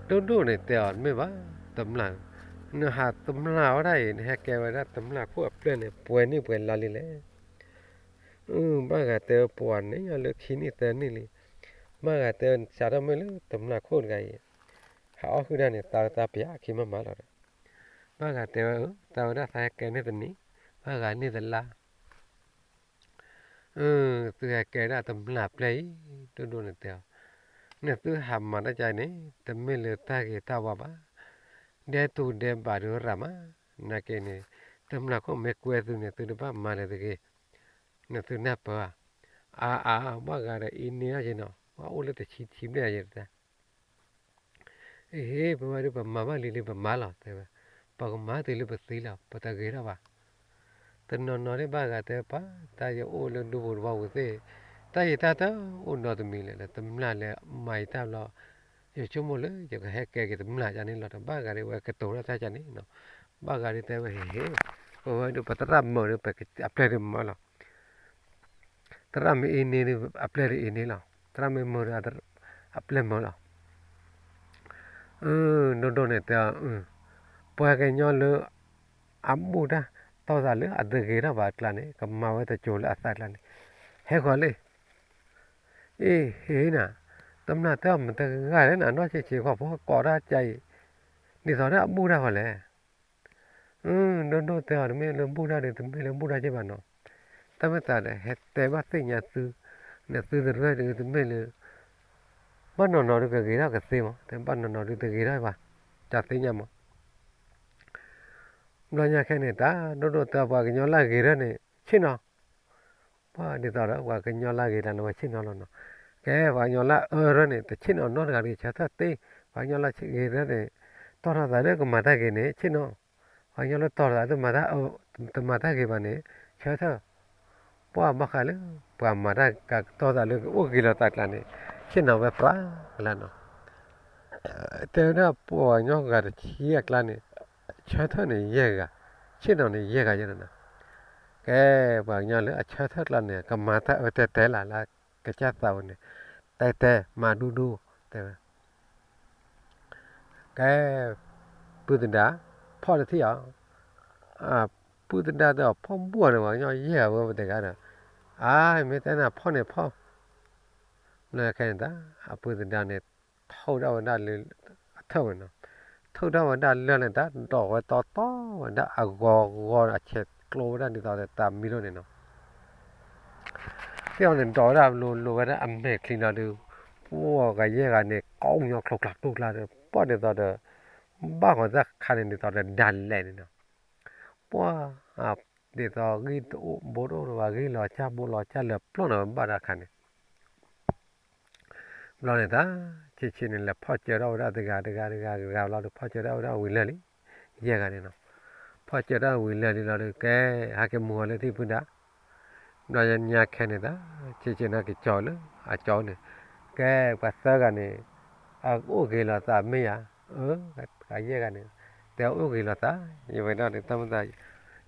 ဒိၣ်ဒိၣ်န့ၣ်တဲအီၤ တမ့ၢ်ဘၣ်, တမျၢ်, နဟးတမျၢ်ဝဲဒၣ်အံၤ နဟဲကဲဝဲဒၣ်တမျၢ်ခိၣ်အပျဲၢ်န့ၣ် ပှဲၤနံၣ်ပှဲၤလါလံလဲၣ်. ဘၣ်ဂၤတဲဝဲပှဲၤန့ၣ်လၢခံနံၣ်သၢနံၣ်လံ. ဘၣ်ဂၤတဲဝဲစးထီၣ်မ့ၢ်လၢတမျၢ်ခိၣ်တဂၤအံၤ ဟးအီၣ်ဟုၣ်တၢ်န့ၣ် သးဝဲသးပယၤခံမးမးလီၤဒီး ဘၣ်ဂၤတဲဝဲ သးဝဲဒၣ်သးဟဲကဲန့ၢ်တနံၣ်, ဘၣ်ဂၤန့ၢ်တလါ သုဟဲကဲဒၣ်တမျၢ်ပျဲၢ်အံၤ ဒိၣ်ဒိၣ်န့ၣ်တဲအီၤ, နသုဟးမၤတၢ်ကါအံၤန့ၣ် တမ့ၢ်လၢတၢ်ဂ့ၤတၢ်ဝါဘၣ်. ဒဲတူၢ်ဒဲဘးဒုးရၤမး, နာ်က့န့ၣ် တမျၢ်ခိၣ်မ့ၢ်ကွဲသုန့ၣ် သုတဘၣ်မၤလၢၤတဂ့ၤ, နသုနၢ်ပၢၢ်ဧါ. အါအါ ဘၣ်ဂၤဒီးအ့န့ၢ်ဒၣ်က့နီၤ, ဘၣ်အိၣ်လၢတဆံဆံဘျဲၣ်ယဲတ အဟ့ၣ် ပဝဲဒၣ်ပမၤဘၣ်လံလံပမၤလီၤ တဲဝဲ, ပကမၤတုၤလၢပသံလီၤ ပတဂ့ၤထီၣ်ဘၣ်. တနီၤနီၤဒ်ဘၣ်ဂၤတဲပှၤ တၢ်ယအိၣ်လၢဒူပူၤတဘီပူၤသ့ၣ်, တၢ်ယတၢ်တအိၣ်နီတမံၤလဲၣ် လၢတမျၢ်လၢမၤယတၢ်ဘျီ, ယဆိကမိၣ်လၢယကဟဲကဲက့ၤတမျၢ်ယါန့ၣ်လီၤ တဘၣ်ဂၤဒ်ဝဲကတိၤထီၣ်တၢ်ကါန့ၣ်နီၤ. ဘၣ်ဂၤဒ်တဲဝဲဟ့ၣ်ဟ့ၣ်, ပဝဲဒၣ်ပသရၣ်မုၣ်ဒီး အပျဲၢ်ဒုးမၢလီၤ သရၣ်မုၣ်အ့န့ၢ်ဒုး အပျဲၢ်ဒုးအ့န့ၢ်လီၤ. သရၣ်မုၣ်မုၢ်ဒီး အပျဲၢ်မုၢ်လီၤ. ဒိၣ်ဒိၣ်န့ၣ်တဲ, ပှၤကညီလၢ အဘူၣ်တၢ်တီၢ်သးလၢအတဂ့ၤထီၣ်ဘၣ်အကျါန့ၣ် ကမၤဝဲတစိၤလၢအသးကျါန့ၣ်, ဟဲဃီၤလံ. အ့ ဟ့ၣ်နၤ, တမျၢ်တဲအီၤမတၤတဂၤလဲၣ်နၤ နီၢ်ဆံးဆံး ခီၣ်ဖိကိးတၢ်ကါအံၤ, ဒ်သိးဒီးအဘူၣ်တၢ်ဃီလဲၣ်. ဒိၣ်ဒိၣ်တဲအီၤ တမ့ၢ်လၢဘူၣ်တၢ်ဒီး တမ့ၢ်လၢဘူၣ်တၢ်က့ဘၣ်နီၤ, တၢ်မ့ၢ်သးဒီး ဟဲတဲဘၣ်သ့ၣ်ညါသု, နသုတရၢၢ်ဒီး တမ့ၢ်လၢ ဘၣ်နီၢ်နီၢ်ဒုးကဂ့ၤထီၣ်ကသ့မး, တဘၣ်နီၢ်နီၢ်ဒုးတဂ့ၤထီၣ်ဘၣ်, တၢ်သ့ၣ်ညါမး. ဘျီညါခဲန့ၣ် တၢ်ဒိၣ်ဒိၣ်တဲပှၤကညီလၢအဂ့ၤထီၣ်န့ၣ် ဆ့ၣ်နီၤ, ပှၤဒ်သိးဒီး ပှၤကညီလၢအဂ့ၤတၢ်န့ၣ် ဝဲဆ့ၣ်နီၤလီၤနီၤ. ကဲ ပှၤကညီလၢအအၢထီၣ်န့ၣ် တဆ့ၣ်နီၤနီတဂၤတဂ့ၤ ဆၢထၢၣ်သ့, ပှၤကညီလၢအဂ့ၤထီၣ်န့ၣ် တီၢ်ထီၣ်သးလၢကမၤတၢ်ဂ့ၤန့ၣ် ဆ့ၣ်နီၤ, ပှၤကညီလၢတီၢ်သးလၢ တမၤတၢ်ဂ့ၤဘၣ်န့ၣ် ဆၢထၢၣ် ပှၤဘၣ်ဃးလၢ ပှၤမၤတၢ်ကတီၢ်သးလၢကအိၣ်ဂ့ၤလီၤသးကျါန့ၣ် ဆ့ၣ်နီၤဝဲပြးလၢနီၤ. တဲဝဲဒၣ်ပှၤကညီဂၤတဆံအကျါန့ၣ် ဆၢထၢၣ်န့ၣ်ယဲၢ်ဂၤ, ဆ့ၣ်နီၤန့ၣ်ယဲၢ်ဂၤယဲၢ်နီၤ. ကဲ ပှၤကညီလၢအဆၢထၢၣ်ကျါန့ၣ် ကမၤတၢ်အၢတဲတဲလၢ်လၢကစၢ်သးဝဲန့ၣ်, တဲတဲမၤဒူဒူ တဲဝဲ ကဲ ပုၢ်သဒါ ဖီၣ်တထံၣ်အီၤ, ပုၢ်သဒါတဲအီၤ ဖီၣ်ဘူၣ်အီၤန့ၣ် ပှၤကညီယဲၢ်ဂၤဝဲတဂၤဒီး, အါ မ့ၢ်တဲနၤဖီၣ်န့ၣ်ဖီၣ်, ဘျီခဲန့ၣ်တၢ် အပုၢ်သဒါန့ၣ် ထုးထီၣ်ဝဲဒၣ်လၢ အထၢၣ်ဝဲနီၤ, ထုးထီၣ်ဝဲဒၣ်လၢန့ၣ် တၢ်ဒိးဝဲတီတီဝဲဒၣ်အဂီၤဂီၤ အဆဲးကျိဝဲဒၣ်ဒ်သိးဒီးတၢ်မံၤဒိၣ်န့ၣ်နီၤ. သ့ၣ်အီၤန့ၣ် ဒိးဝဲဒၣ်လိၤလိၤဝဲဒၣ်အမဲာ်ချံလီၤဒုး, ပှၤကယဲၢ်ဂၤန့ၣ် ကိးညီချိကျါကျိကျါဒီး ပှၤဒ်သိးဒီး ဘၣ်ဃီၤတၢ်ခါန့ၣ်ဒ်သိးဒီးဒၣ်လဲာ်န့ၣ်နီၤ. ပှၤ ဒ်သိးဂံၢ်တအိၣ်ဘိတအိၣ်ဘၣ် ဂံၢ်လီၤကၢ်ဘိလီၤကၢ်လၢာ်ပျီၢ်နီၤ ဘၣ်တၢ်ခါန့ၣ် ဘျီန့ၣ်တၢ် ဆံးဆံးန့ၣ် လဲၤဖီၣ်စၢၤထီၣ်ဝဲဒၣ်တဂၤတဂၤတဂၤတဂၤလီၤဒီး ဖီၣ်စၢၤထီၣ်ဝဲဒၣ်ဝံၤလၢာ်လံ, ယဲၢ်ဂၤန့ၣ်နီၤ. ဖီၣ်စၢၤထီၣ်ဝံၤလၢာ်လံလီၤဒီး ကဲ ဟဲက့ၤမူအီၤလၢထံၣ်ပုၢ်ဒါ, ဘျီညါခဲန့ၣ်တၢ် ဆံးဆံးန့ၣ်က့ၤကၠီလၢအကၠီန့ၣ်, ကဲ ပှၤသၢဂၤန့ၣ် အအိၣ်ဂ့ၤလီၤသးမ့ၢ်ဧါ, အၢ ကယဲၢ်ဂၤန့ၣ် တဲအိၣ်ဂ့ၤလီၤသး, ယဝဲဒၣ်န့ၣ် တၢ်မ့ၢ်သး ယ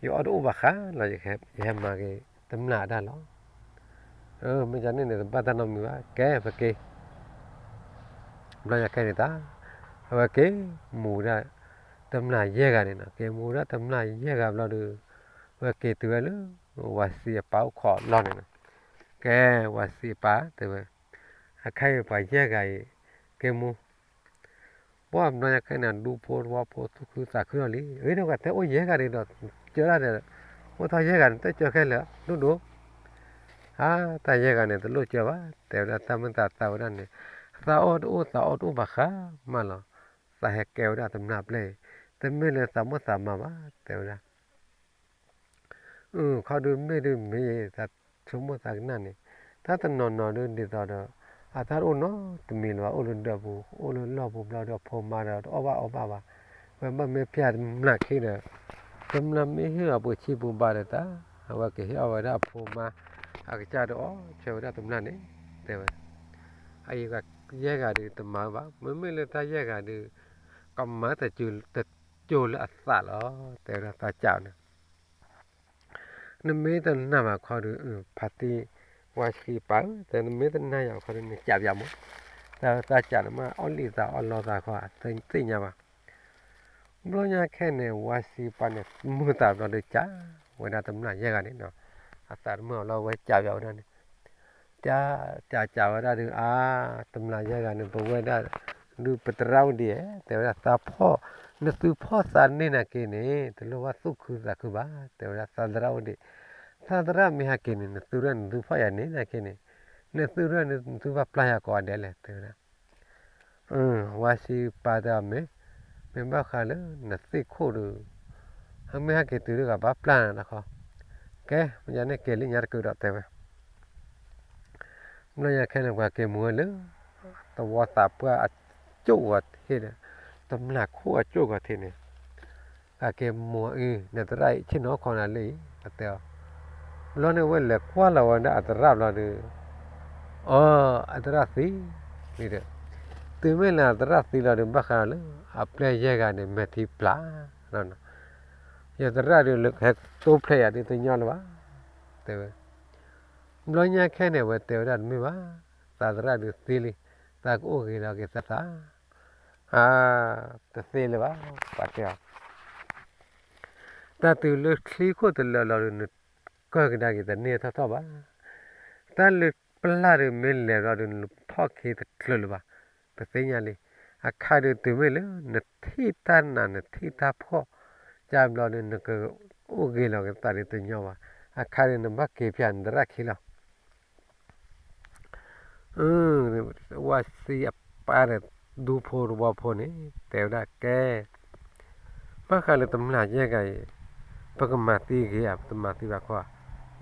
အီၣ်တအိၣ်ဘၣ်ဃးလီၤ ယဟဲမၤက့ၤတမျၢ်အတၢ်လီၤ. မ့ၢ်ကန့ၣ်န့ၣ် တဘၣ်တၢ်နီတမံၤဘၣ် ကဲပက့ၤ ဘျီညါခဲန့ၣ်တၢ် အဝဲက့ၤမူဝဲဒၣ် တမျၢ်ယဲၢ်ဂၤန့ၣ်နီၤ, က့ၤမူဝဲဒၣ်တမျၢ်ယဲၢ်ဂၤဘျီဒီး အဝဲက့ၤတုၤဝဲလၢ ဝၤစံးအပၢ်အိၣ်ခိးလီၢ်န့ၣ်နီၤ, ကဲ ဝၤစံးအပၢ်တဲဝဲ အခါအံၤပှၤယဲၢ်ဂၤအံၤ က့ၤမူ ပှၢ်ဘျီညါခဲန့ၣ် ဒူဖိသဝီဖိသူၣ်ခုသးခုလီၤလံ, အ့ ဒီးကတဲအိၣ်ယဲၢ်ဂၤဒ်ဒီး ကၢဒၣ်ဒီး အိၣ်ထီၣ်ယဲၢ်ဂၤန့ၣ် တကၢခဲလၢာ် ဒိၣ်ဒိၣ် အါ တၢ်ယဲၢ်ဂၤန့ၣ် တလိၣ်ကၢဘၣ် တဲဝဲဒၣ်တၢ်မ့ၢ်သးသးဝဲဒၣ်န့ၣ်, သးအီၣ်တအိၣ် သးအီၣ်တအိၣ်ဘၣ်ဃးမးလီၤ, သးဟဲကဲဝဲဒၣ်တမျၢ်ပျဲၢ်အံၤ တမ့ၢ်လၢသးမိၣ်သးမၤဘၣ် တဲဝဲဒၣ် အု ခီဒုးမ့ၢ်ဒုးမ့ၢ် သးဆိကမိၣ်သးကနၣ်န့ၣ်, တၢ်တနီၤနီၤဒုးဒ်သိးဒီး အတၢ်တအိၣ်နီတမံၤလၢၤဘၣ် အိၣ်လၢဒၢးပူၤ အိၣ်လၢလီၢ်ပူၤဘျီဒီး အဖိမါဒီးတအီၣ်ဘၣ်အီဘၣ်ဘၣ်, ဝဲဘၣ်မ့ၢ်ဖျါတမျၢ်ခံဒီး တမျၢ်မ့ၢ်ဟ့ၣ်အီၤပှ့ၤဆံပူၤဘၣ်ဒီးတၢ် အဝဲကဟ့ၣ်အီၣ်ဝဲဒၣ်အဖိမါ အကစၢ်ဒီးအီၣ်ဆၢဝဲဒၣ်တမျၢ်န့ၣ် တဲဝဲ အအံၤယဲၢ်ဂၤဒုးတမၤဘၣ် မ့မ့ၢ်လၢတၢ်ယဲၢ်ဂၤဒုး ကမၤတကၠိလၢအသးလီၤ တဲဝဲဒၣ်သးစၢ်န့ၣ် နမ့ၢ်တနာ်ဘၣ်ခီဒီး ဖါတံၢ် ဝါစံပၢ်ဧၢ တဲ နမ့ၢ်တနာ်ယၤခီဒီး နကးပၠးမး, တၢ်သးကးန့ၣ်မ့ၢ်အီၣ်လံသးအီၣ်လီသးခီ သ့ၣ်ညါဘၣ်. ဘျီညါခဲန့ၣ် ဝါစံပၢ်န့ၣ် မုာ်သးဘျီဒီး ကးဝဲဒၣ်တမျၢ်ယဲၢ်ဂၤန့ၣ်နီၤ, အသးတမုာ်အီၤလီၤ ဝဲကးပၠးဝဲဒၣ်န့ၣ် ကး ကး ကးဝဲဒၣ်ဒီး အါ တမျၢ်ယဲၢ်ဂၤန့ၣ် ပဝဲဒၣ် ဒုးပသရၣ်အိၣ်ဒံးဧါ တဲဝဲဒၣ် သးဖီၣ် နသုဖီၣ်သးန့ၢ်နာ်က့န့ၣ် တလိၣ်ဘၣ်သူၣ်ခုသးခုဘၣ် တဲဝဲဒၣ် သးသရၣ်အိၣ်ဒံး, သးသရၣ်မ့ၢ်ဟဲက့ၤန့ၣ် နသုရဲၣ်နသုဖီၣ်ယၤန့ၢ်နာ်က့န့ၣ် နသုရဲၣ်နသုဘၣ်ပျၢ်ယၤကိးဂၤဒဲးလဲၣ် တဲဝဲဒၣ် ဝါစံပၢ်တဲအီၤ မ့ၢ်, မ့ၢ်ဘၣ်ဃးလၢနသ့ၣ်ခိၣ်ဒီး မ့ၢ်ဟဲက့ၤတုၤဒၣ်ဂၤဘၣ်ပျၢ်နၤတခီ, ကဲ မ့ၢ်ယၤန့ၣ်က့ၤလံညါတကုာ်ဒီးတဲဝဲ ဘျီညါခဲန့ၣ် ပှၤက့ၤမူဝဲလၢ သဝီသးပှၢ်အကၠိၣ်ဂီၤထံးဒီး တမျၢ်ခိၣ်အကၠိၣ်ဂီၤထံးန့ၣ် ပှၤက့ၤမူအံၤ နသရၣ်အံၤဆ့ၣ်နီၤခီနၤလံ အတဲအီၤ, ဘျီန့ၣ်ဝဲလဲၤကွၢ်လီၤဝဲဒၣ်အသရၣ်ဘျီဒီး အီ အသရၣ်သံလံဒီး တုၤမ့ၢ်လၢအသရၣ်သံလီၤဒီး ဘၣ်ဃးလၢ အပျဲၢ်ယဲၢ်ဂၤန့ၣ် မဲာ်ထံပျၢ်လီၤနီၤ, ယသရၣ်ဒီးလၢဟဲတိဖျဲးယၤဒ်တညီလၢၤဘၣ် တဲဝဲ, ဘျီညါခဲန့ၣ် အဝဲတဲဝဲဒၣ်တမ့ၢ်ဘၣ်, သးသရၣ်ဒုးသံလံ, သးကအိၣ်ဂ့ၤလီၤက့ၤသးသး, အါ တသ့လၢၤဘၣ်, ပှၤတဲအီၤ တၢ်တုၤလၢချံခိၣ်တလၢာ်လီၤဒီး နကၢၢ်ကဒါက့ၤတန့ၢ်ထီၣ်ထီၣ်ဘၣ်, တၢ်လၢပျၢ်ဒီးမ့ၢ်လဲၤဘျီဒီး နဖီၣ်ခံတချုးလၢၤဘၣ်, ပသ့ၣ်ညါလံ, အခါဒုးတုၤမ့ၢ်လၢ နထံၣ်တၢ်နးနထံၣ်တၢ်ဖှီၣ် ကၢ်ဘျီဒီး နကအိၣ်ဂ့ၤလီၤက့ၤသးဒ်တညီဘၣ်, အခါဒုးနဘၣ်က့ၤပၠးနသရၣ်ခံလီၤ ဝါစံအပၢ်ဒီး ဒူဖိတဝီဖိန့ၣ် တဲဝဲဒၣ်ကဲ, ဘၣ်ဃးလၢတမျၢ်ယဲၢ်ဂၤအံၤ ပကမၤသံဂ့ၤဧါ ပတမၤသံဘၣ်ခီ,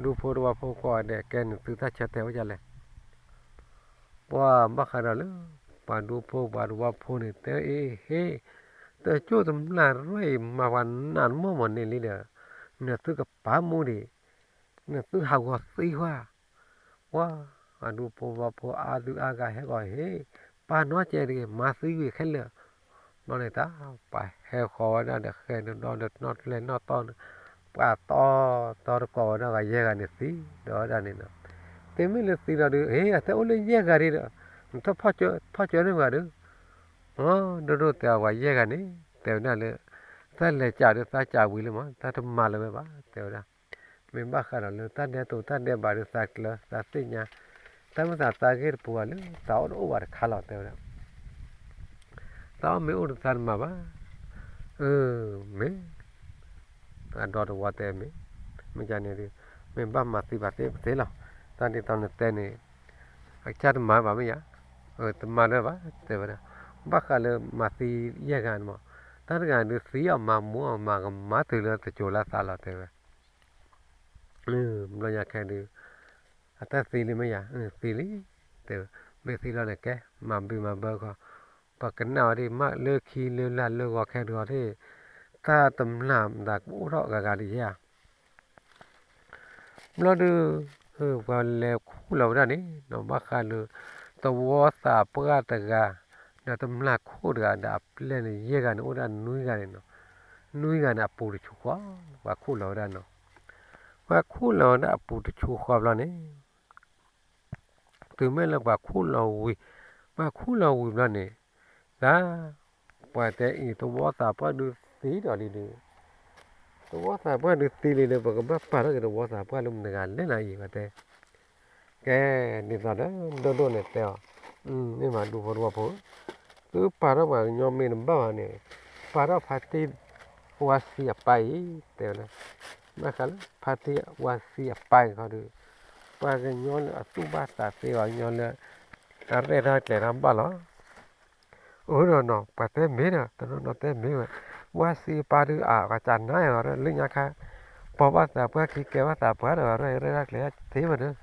ဒူဖိတဝီဖိကိးဂၤဒဲး ကဲနသုတၢ်ဆၢတဲာ်အိၣ်ဒ်လဲၣ်, ပှၤဘၣ်ဃးဒီးလၢ ပှၤဒူဖိပှၤတဝီဖိန့ၣ် တဲအ့ဟ့, တကၠိၣ်တမျၢ်ရဲၣ်အံၤ မၤပှၤနးတမီၢ်မီၢ်န့ၣ်လံဒီး နသုကပာ်မူဒံး နသုဟးဂီၤသံကွၢ်, ပှၤ အဒူဖိဝီဖိအါဒုအါဂၤဟဲဂီၤဟ့ၣ်, ပာ်နီၣ်ကဲတဂ့ၤ မၤသံဝံၤခဲလၢာ်, ဘျီန့ၣ်တၢ် ပှၤဟဲဃီၤဝဲဒၣ်ဒီးဃဲၤဒီးဒီးနီၣ်ကျဲနီၣ်တီၢ်န့ၣ်, ပှၤတီတီတီတကိးဝဲဒၣ်ဂၤယဲၢ်ဂၤန့ၣ်သံဒီးဝဲဒၣ်န့ၣ်နီၤ, တုၤမ့ၢ်လၢသံလီၤဒုး ဟ့ၣ် အတဲအိၣ်လၢယဲၢ်ဂၤဒံးဒီး နထီၣ်ဖီၣ်ကၠၢန့ၢ်ပှၤဒုး, ဒိၣ်ဒိၣ်တဲအီၤပှၤယဲၢ်ဂၤန့ၣ် တဲဝဲဒၣ်လၢ တၢ်လဲၤကးဒီးသးကးဝံၤလံမး တၢ်တမၤလၢၤဝဲဘၣ် တဲဝဲဒၣ်, မ့ၢ်ဘၣ်ဃးဒီးလၢတၢ်ဒဲတိၤတၢ်ဒဲးဘးဒီးသးကျၢၤသးသ့ၣ်ညါ, တၢ်မ့ၢ်သးသးဂ့ၢ်တပူၤဘၣ်လၢ သးအိၣ်တအိၣ်ဘၣ်တခါလီၤ တဲဝဲဒၣ်, သးအိၣ်မ့ၢ်အိၣ်ဒီးသးတမၤဘၣ်, အၢ မ့ၢ် အဒီတဝီတဲမ့ၢ်, မ့ၢ်ကန့ၣ်ဒုး မ့ၢ်ဘၣ်မၤသံဘၣ်သ့ပသ့လီၤ, တၢ်ဒ်သိးနတဲန့ၣ် အကစၢ်တမၤဘၣ်မ့ၢ်ယါ, တမၤလၢၤဘၣ် တဲဝဲဒၣ်, ဘၣ်ဃးလၢမၤသံယဲၢ်ဂၤန့ၣ်မး, တၢ်တဂၤဒုးသံအီၤမၤမူအီၤမၤကမၤတုၤလၢတစိၤလၢသးလီၤ တဲဝဲ ဘျီညါခဲဒုး အတၢ်သံလံမ့ၢ်ယါ, သံလံ, တဲဝဲ, မ့ၢ်သံလီၤန့ၣ်ကဲ မၤဘံၣ်မၤဘၢခီ, ပှၤကနၣ်ဝဲဒၣ်မးလၢခံလၢလာ်လၢဂီၤခဲဒုးအီၤဒၣ်, တၢ်တမျၢ်မတၤကအိၣ်ထီၣ်ဂၤဂၤဒ်ယဲၢ်ဧါ ဘျီဒုး ပှၤလဲၤခူၣ်လီၤဝဲဒၣ်န့ၣ် နီၢ်ဘၣ်ဃးလၢ သဝီသးပှၢ်တဂၤ ဒီးတမျၢ်ခိၣ်တဂၤ ဒီးအပျဲၢ်န့ၣ် ယဲၢ်ဂၤန့ၣ် အိၣ်ဒၣ်နွံဂၤန့ၣ်နီၤ, နွံဂၤန့ၣ် အပူၤတဆူဃီ ပှၤခူၣ်လီၤဝဲဒၣ်နီၤ, ပှၤခူၣ်လီၤဝဲဒၣ်အပူၤတဆူဃီဘျီန့ၣ် တုၤမ့ၢ်လၢပှၤခူၣ်လီၤဝံၤ, ပှၤခူၣ်လီၤဝံၤဘျီန့ၣ်, ဒ်ပှၤတဲအံၤ သဝီသးပှၢ်ဒုးသံဒီးလံဒီး, သဝီသးပှၢ်ဒုးသံလံဒီး ပကဘၣ်ပာ်ထီၣ်က့ၤသဝီသးပှၢ်လၢမတၤတဂၤလဲၣ်နၤအံၤ ပှၤတဲ ကဲ ဒ်သိးဒီး ဒိၣ်ဒိၣ်န့ၣ်တဲအီၤ, မ့ၢ်မးဒူဖိတဝီဖိ, သုပာ်ထီၣ်ပှၤကညီမ့ၢ်တဘၣ်ဘၣ်န့ၣ်, ပာ်ထီၣ်ဖါတံၢ်ဝါစံအပၢ်အံၤ တဲဝဲဒၣ်, ဘၣ်ဃးလၢဖါတံၢ်ဝါစံအပၢ်အံၤခီဒီး, ပှၤကညီလၢအသူၣ်ဘၣ်သးသ့ ပှၤကညီလၢ အရဲၣ်တၢ်ကျဲၤတၢ်ဘၣ်လီၤ. အၢဒီးနီၤ ပှၤတဲမ့ၢ်ဒီး တနီၤနီၤတဲမ့ၢ်ဝဲ, ဝါစံအပၢ်ဒုးအါ ပှၤကနၣ်အီၤ လၢညါခါ ပိာ်ဘၣ်သးပှၢ်ခံ ကဲဘၣ်သးပှၢ်ဒီး ရဲၣ်ရဲၣ်တၢ်ကျဲၤသ့ဝဲဒီး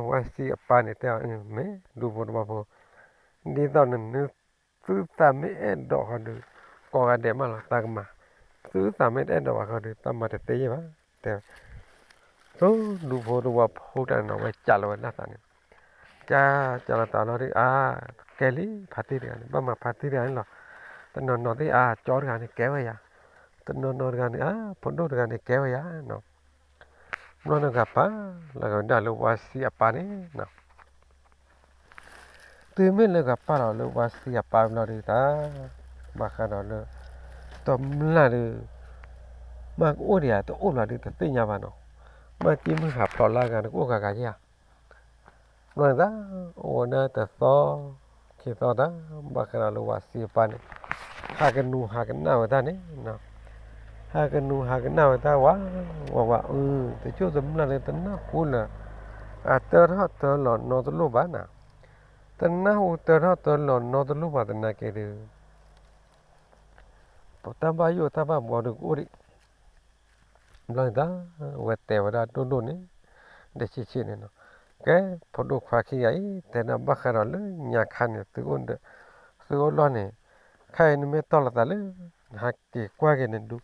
ဝါစံအပၢ်န့ၣ်တဲအီၤ မ့ၢ်ဒူဖိတဝီဖိ, ဒ်သိးနနုၤ သုသးမ့ၢ်အဲၣ်ဒိးဃီဒီး ကိးဂၤဒဲးမးလီၤ တၢ်ကမၤ, သုသးမ့ၢ်တအဲၣ်ဒိးဘၣ်ဃီဒီး တၢ်မၤတသ့ယဲၢ်ဘၣ် တဲဝဲ, ဒူဖိတဝီဖိတၢ်န့ၣ်နီၤ ဝဲကးလီၤဝဲဒၣ်သးန့ၣ်, ကး ကးလီၤသးလီၤဒီး အါ ကဲလံ ဖါတံၢ်တဂၤန့ၣ် ဘၣ်မၤဖါတံၢ်တဂၤန့ၣ်လီၤ, တနီၤနီၤသ့ၣ်အါ ကၠီတဂၤန့ၣ် ကဲဝဲယၤ, တ တနီၤနီၤတဂၤန့ၣ် အါ ဖိဒိၣ်တဂၤန့ၣ် ကဲဝဲယၤနီၤ. ဘျီန့ၣ်ဂၤပာ်လီၤက့ၤဝဲဒၣ်လၢဝါစံအပၢ်န့ၣ်နီၤ. တုၤမ့ၢ်လၢဂၤပာ်လီၤလၢဝါစံအပၢ်ဘျီဒုးတၢ်, ဘၣ်ဃးဒီးလၢ တမျၢ်ဒုး မ့ၢ်ကအိၣ်ဒံးဧါ တအိၣ်ဘျီဒုး တသ့ၣ်ညါဘၣ်နီၤ. မ့ၢ်တံမုၢ်ဟးဖျိးလၢအဂၤန့ၣ် ကအိၣ်ဂၤဂၤယဲၢ်ဧါ. ဘျီန့ၣ်တၢ် အိၣ်ဝဲဒၣ်တသီ ခံသီတၢ်, ဘၣ်ဃးဒီးလၢဝါစံအပၢ်န့ၣ် ဟးကနူၤဟးကနၣ်ဝဲတၢ်န့ၣ်, ဟးကနူၤဟးကနၣ်ဝဲတၢ်ဝးဝးဝး အၢ တစိၢ်တမျၢ်လၢတနၢ်ဟူလၢ အတၢထီၣ်တၢလီၤနီတလိၣ်ဘၣ်နၤ, တနၢ်ဟူတၢထီၣ်တၢလီၤနီတလိၣ်ဘၣ်သနာ်က့ဒီး တၢ်ဘၣ်ယိၣ်တၢ်ဘၣ်ဘှီဒုးကအိၣ်ဒံး. ဘျီန့ၣ်တၢ် အဝဲတဲဝဲဒၣ်ဒိၣ်ဒိၣ်န့ၣ် ဒီးဆံးဆံးန့ၣ်နီၤ, ကဲ ဖိဒိၣ်ခွါခံဂၤအံၤ တဲဒၣ်ဘၣ်ဃးဒီးလၢညါခါန့ၣ် သုအိၣ်ဒီး သုအိၣ်လီၢ်န့ၣ် ခဲအံၤနမ့ၢ်တီၢ်လိာ်သးလၢ နဟးက့ၤကွၢ်က့ၤနဒူ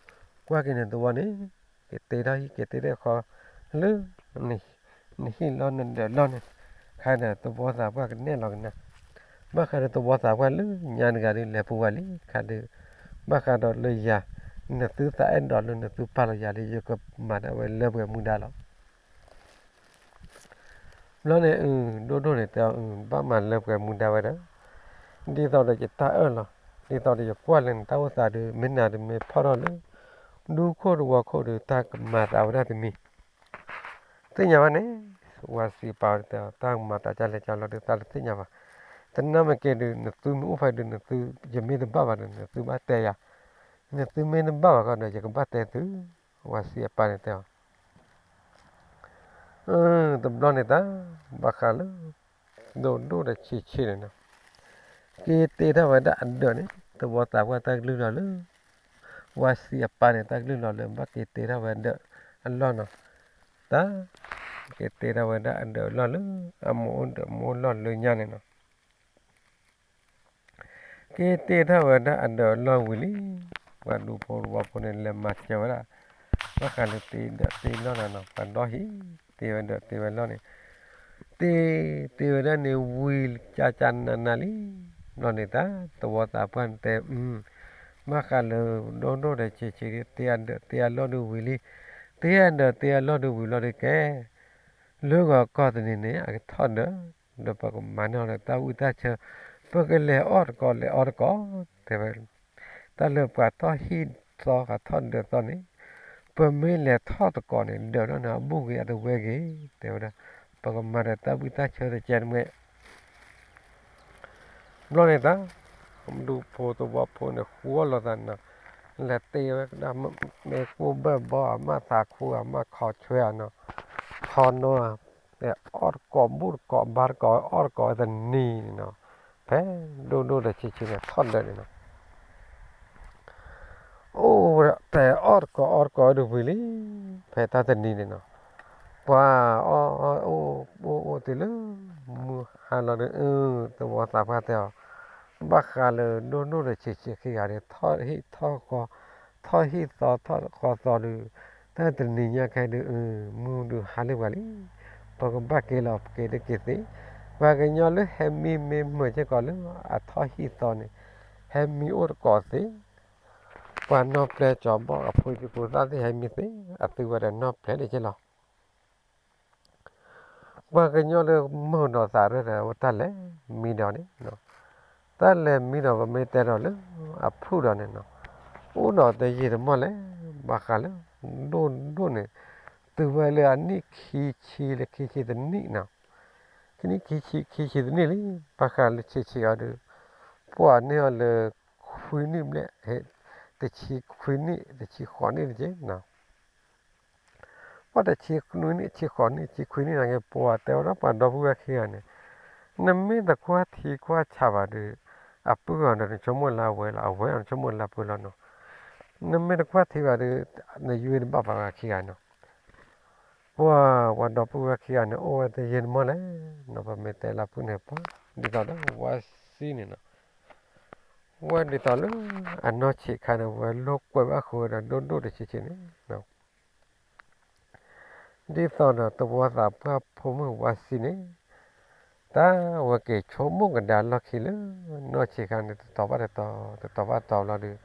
ကွၢ်က့ၤနသဝီန့ၣ် က့ၤတ့ထီၣ်ဟံၣ်က့ၤတ့ထီၣ်ဃီ လၢ နဟံၣ်လီၢ်နဒၢးလီၢ်န့ၣ် ခါဒီးသဝီသးပှၢ်ကနဲၣ်လီၤကနၣ်, ဘၣ်ဃးဒီးသဝီသးပှၢ်လၢညါတဂၤဒုး လဲၤပူၤဝဲလံခါဒီး ဘၣ်ဃးဒီးလၢယၤ နသုသးအဲၣ်ဒိးလၢနသုပာ်လီၤယၤလံ ယကမၤဒၣ်ဝဲလၢပှဲၤမူဒါလီၤ. ဘျီန့ၣ် အဒိၣ်ဒိၣ်န့ၣ်တဲအီၤ ဘၣ်မၤလၢပှဲၤမူဒါဝဲဒီး ဒ်သိးဒီးယတၢ်အၢၣ်လီၤ, ဒ်သိးဒီးယကွၢ်လၢနတၢ်အိၣ်သးဒီး မ့ၢ်နၤဒီးမ့ၢ်ဖီၣ်ထီၣ်လၢ ဒူခိၣ်သဝီခိၣ်ဒီး တၢ်ကမၤသးဝဲဒၣ်တမံၤ သ့ၣ်ညါဘၣ်န့ၣ်, ဝါစံပၢ်တဲအီၤ တၢ်ကမၤသးဒ်လဲၣ်ဒ်လဲၣ်ဒီး တၢ်တသ့ၣ်ညါဘၣ်. တနာ်မ့ၢ်က့ၤဒီး နသုမ့ၢ်အိၣ်ဖဲဒီး နသု ယမ့ၢ်တဘၣ်ဘၣ်ဒီး နသုဘၣ်တဲယၤ, နသုမ့ၢ်တဘၣ်ဘၣ်ဃီဒီး ယကဘၣ်တဲသု, ဝါစံအပၢ်န့ၣ်တဲအီၤ တဘျီန့ၣ်တၢ် ဘၣ်ဃးလၢ ဒိၣ်ဒိၣ်ဒီးဆံးဆံးန့ၣ်နီၤ, က့ၤတ့ထီၣ်ဝဲဒၣ်အဒၢးန့ၣ် သဝီသးပှၢ်တၢ်ကလုၢ်လီၤလၢ ဝါစံအပၢ်န့ၣ် တၢ်ကလုၢ်လီၤလၢ ဘၣ်က့ၤတ့ထီၣ်ဝဲဒၢးအလီၢ်နီၤ, တၢ် က့ၤတ့ထီၣ်ဝဲဒၣ်အဒၢးအလီၢ်လၢ အမိၢ်အိၣ်ဒီးမိၢ်လီၢ်လၢညါန့ၣ်နီၤ က့ၤတ့ထီၣ်ဝဲဒၣ်အဒၢးအလီၢ်ဝံၤလံ, ပှၤဒူဖိသဝီဖိန့ၣ် လဲၤမၤစၢၤဝဲဒၣ်, ဘၣ်ဃးလၢတ့ဒၢးတ့လီၢ်နၤနီၤ, ပှၤဒီဟံၣ် တ့ဝဲဒၢးတ့ဝဲလီၢ်န့ၣ်, တ့ တ့ဝဲဒၣ်န့ၣ်ဝံၤ ကကနးနးလံ, ဘျီန့ၣ်တၢ် သဝီသးပှၢ်န့ၣ်တဲ ဘၣ်ဃးလၢဒိၣ်ဒိၣ်ဒီးဆံးဆံးဒီး တ့အဒၢးတ့အလီၢ်ဒုးဝံၤလံ, တ့အဒၢးတ့အလီၢ်ဒုးဝံၤလီၤဒုးကဲ လၢဂီၤကီၢ်တနံၤန့ၣ် အကထီၣ်ဒၢး, ဒီးပကမၤန့ၢ်အီၤဒီးတၢ်ဝံတၢ်ဆၢ, ပကလဲၤအီၣ်တကိးလဲၤအီတကိး, တဲဝဲ, တၢ်လၢပှၤထီၣ်ဟံၣ်သီဃးထီၣ်ဒၢးသီန့ၣ်, ပမ့ၢ်လဲၤထီၣ်တကိးန့ၣ် ဒၢးထီၣ်န့ၣ် အဘူၣ်ဂ့ၤအတဝဲဂ့ၤ, တဲဝဲဒၣ်, ပကမၤဒီးတၢ်ဝံတၢ်ဆၢတကဲတမှဲ ဘျီန့ၣ်တၢ် ဒူဖိသဝီဖိန့ၣ် ဃူအီၣ်လိာ်သးနီၤ, လဲၤတ့ဝဲကဒၣ် မ့ၢ်ကိၢ်ဘၢၣ်ဘီဧါ မ့ၢ်သးခူဧါ မ့ၢ်ခီဆွဲဧါနီၤ, ခီနီၤဧါ, အီၣ်တကိးဘူၣ်တကိးဘါတကိး အီၣ်တကိးဝဲတနံၤန့ၣ်နီၤ, ဖဲဒိၣ်ဒိၣ်ဒီးဆံးဆံးန့ၣ် ထီၣ်ဒၢးန့ၣ်နီၤ အိၣ်ဝဲဒၣ် တဲအီၣ်တကိးအီတကိးဝဲဒၣ်ဝံၤလံ, ဖဲတၢ်တနံၤန့ၣ်နီၤ, ပှၤအီၣ်အီၣ်အိၣ်အိၣ်အိၣ်တုၤလၢ မုၢ်ဟါလီၤဒီး အၢ သဝီသးပှၢ်တဲအီၤ, ဘၣ်ဃးလၢဒိၣ်ဒိၣ်ဒီးဆံးဆံးခံဂၤန့ၣ် ထီၣ်ဟံၣ်ထီၣ်ဃီ, ထီၣ်ဟံၣ်သီထီၣ်ဃီသီဒီး တၢ်တနံၤညါခဲအံၤဒီး မုၢ်ဒုးဟါလၢပှၤလံ, ပကဘၣ်က့ၤလီၤ ပက့ၤတက့ၤသ့, ပှၤကညီလၢဟဲမံမ့ၢ်မုာ်စ့ၢ်ကီးလၢအထီၣ်ဟံၣ်သီန့ၣ် ဟဲမံအိၣ်တကိးသ့, ပှၤနီၢ်ပျဲၢ်ကၠီၤဘီၣ်အဖိသံဖိသၣ်သ့ၣ်ဟဲမံသ့, အသုဝဲဒီးနီၢ်ပျဲၢ်ဒၣ်က့လီၤ. ပှၤကညီလၢမုာ်ဒီးသးရၢဒီး တၢ်လဲၤမံဒီးန့ၣ်, တၢ်လဲၤမံဒီးပမ့ၢ်တဲဒီးလၢ အဖုၣ်ဒီးန့ၣ်နီၤ, အိၣ်ဒီးတယံာ်တမီၢ်လဲၣ်, ဘၣ်ဃးလၢ ဒိၣ်ဒိၣ်န့ၣ် တုၤဝဲလၢအနံၣ်ခံဆံလၢခံဆံတနံၣ်နီၤ, ခံနံၣ်ခံဆံ ခံဆံတနံၣ်လံ, ဘၣ်ဃးလၢဆံးဆံးအီၤဒီး ပှၤန့ၢ်အီၤလၢ ခွံနံၣ်ဘျဲၣ်, တဆံခွံနံၣ် တဆံဃိးနံၣ်တက့ၢ်နီၤ ပှၤတဆံနွံနံၣ် ဆံဃိးနံၣ် ဆံခွံနံၣ်န့ၣ်က့ ပှၤတဲဝဲဒၣ်ပှၤဒီပုၢ်ဝဲၢ်ခံဂၤန့ၣ်, နမ့ၢ်တကွၢ်ထံကွၢ်ဆးဘၣ်ဒီး အပုၢ်အီၤဒီးနဆိကမိၣ်လၢအဝဲလီၤ, အဝဲအီၤနဆိကမိၣ်လၢအပုၢ်လီၤနီၤ, နမ့ၢ်တကွၢ်ထံဘၣ်ဒီး နယွ့တဘၣ်ပှၤဂၤခံဂၤနီၤ, ပှၤ ပှၤဒီပုၢ်ဝဲၢ်ခံဂၤန့ၣ် အိၣ်ဝဲတယံာ်တမီၢ်လဲၣ်နီၤ, ပမ့ၢ်တဲလၢအဖုၣ်န့ၣ် ပှၤ ဒ်သိးဒီးဝဲစံန့ၣ်နီၤ ဝဲဒ်သိးလၢ အနီၢ်ဆံးခါန့ၣ် ဝဲလိာ်ကွဲဘၣ်ဃုာ်ဝဲဒီးဒိၣ်ဒိၣ်တဆံးဆံးန့ၣ်, ဒ်သိးဒီးသဝီသးပှၢ်ဖိမုၣ်ဝါစံန့ၣ်, တၢ်ဝဲက့ၤဆိကမိၣ်ကဒါလီၢ်ခံလၢ နီၢ်ဆံးခါန့ၣ် တတီၤဘၣ်တတီၤ တတီၤဘၣ်တတီၤလီၤဒီး,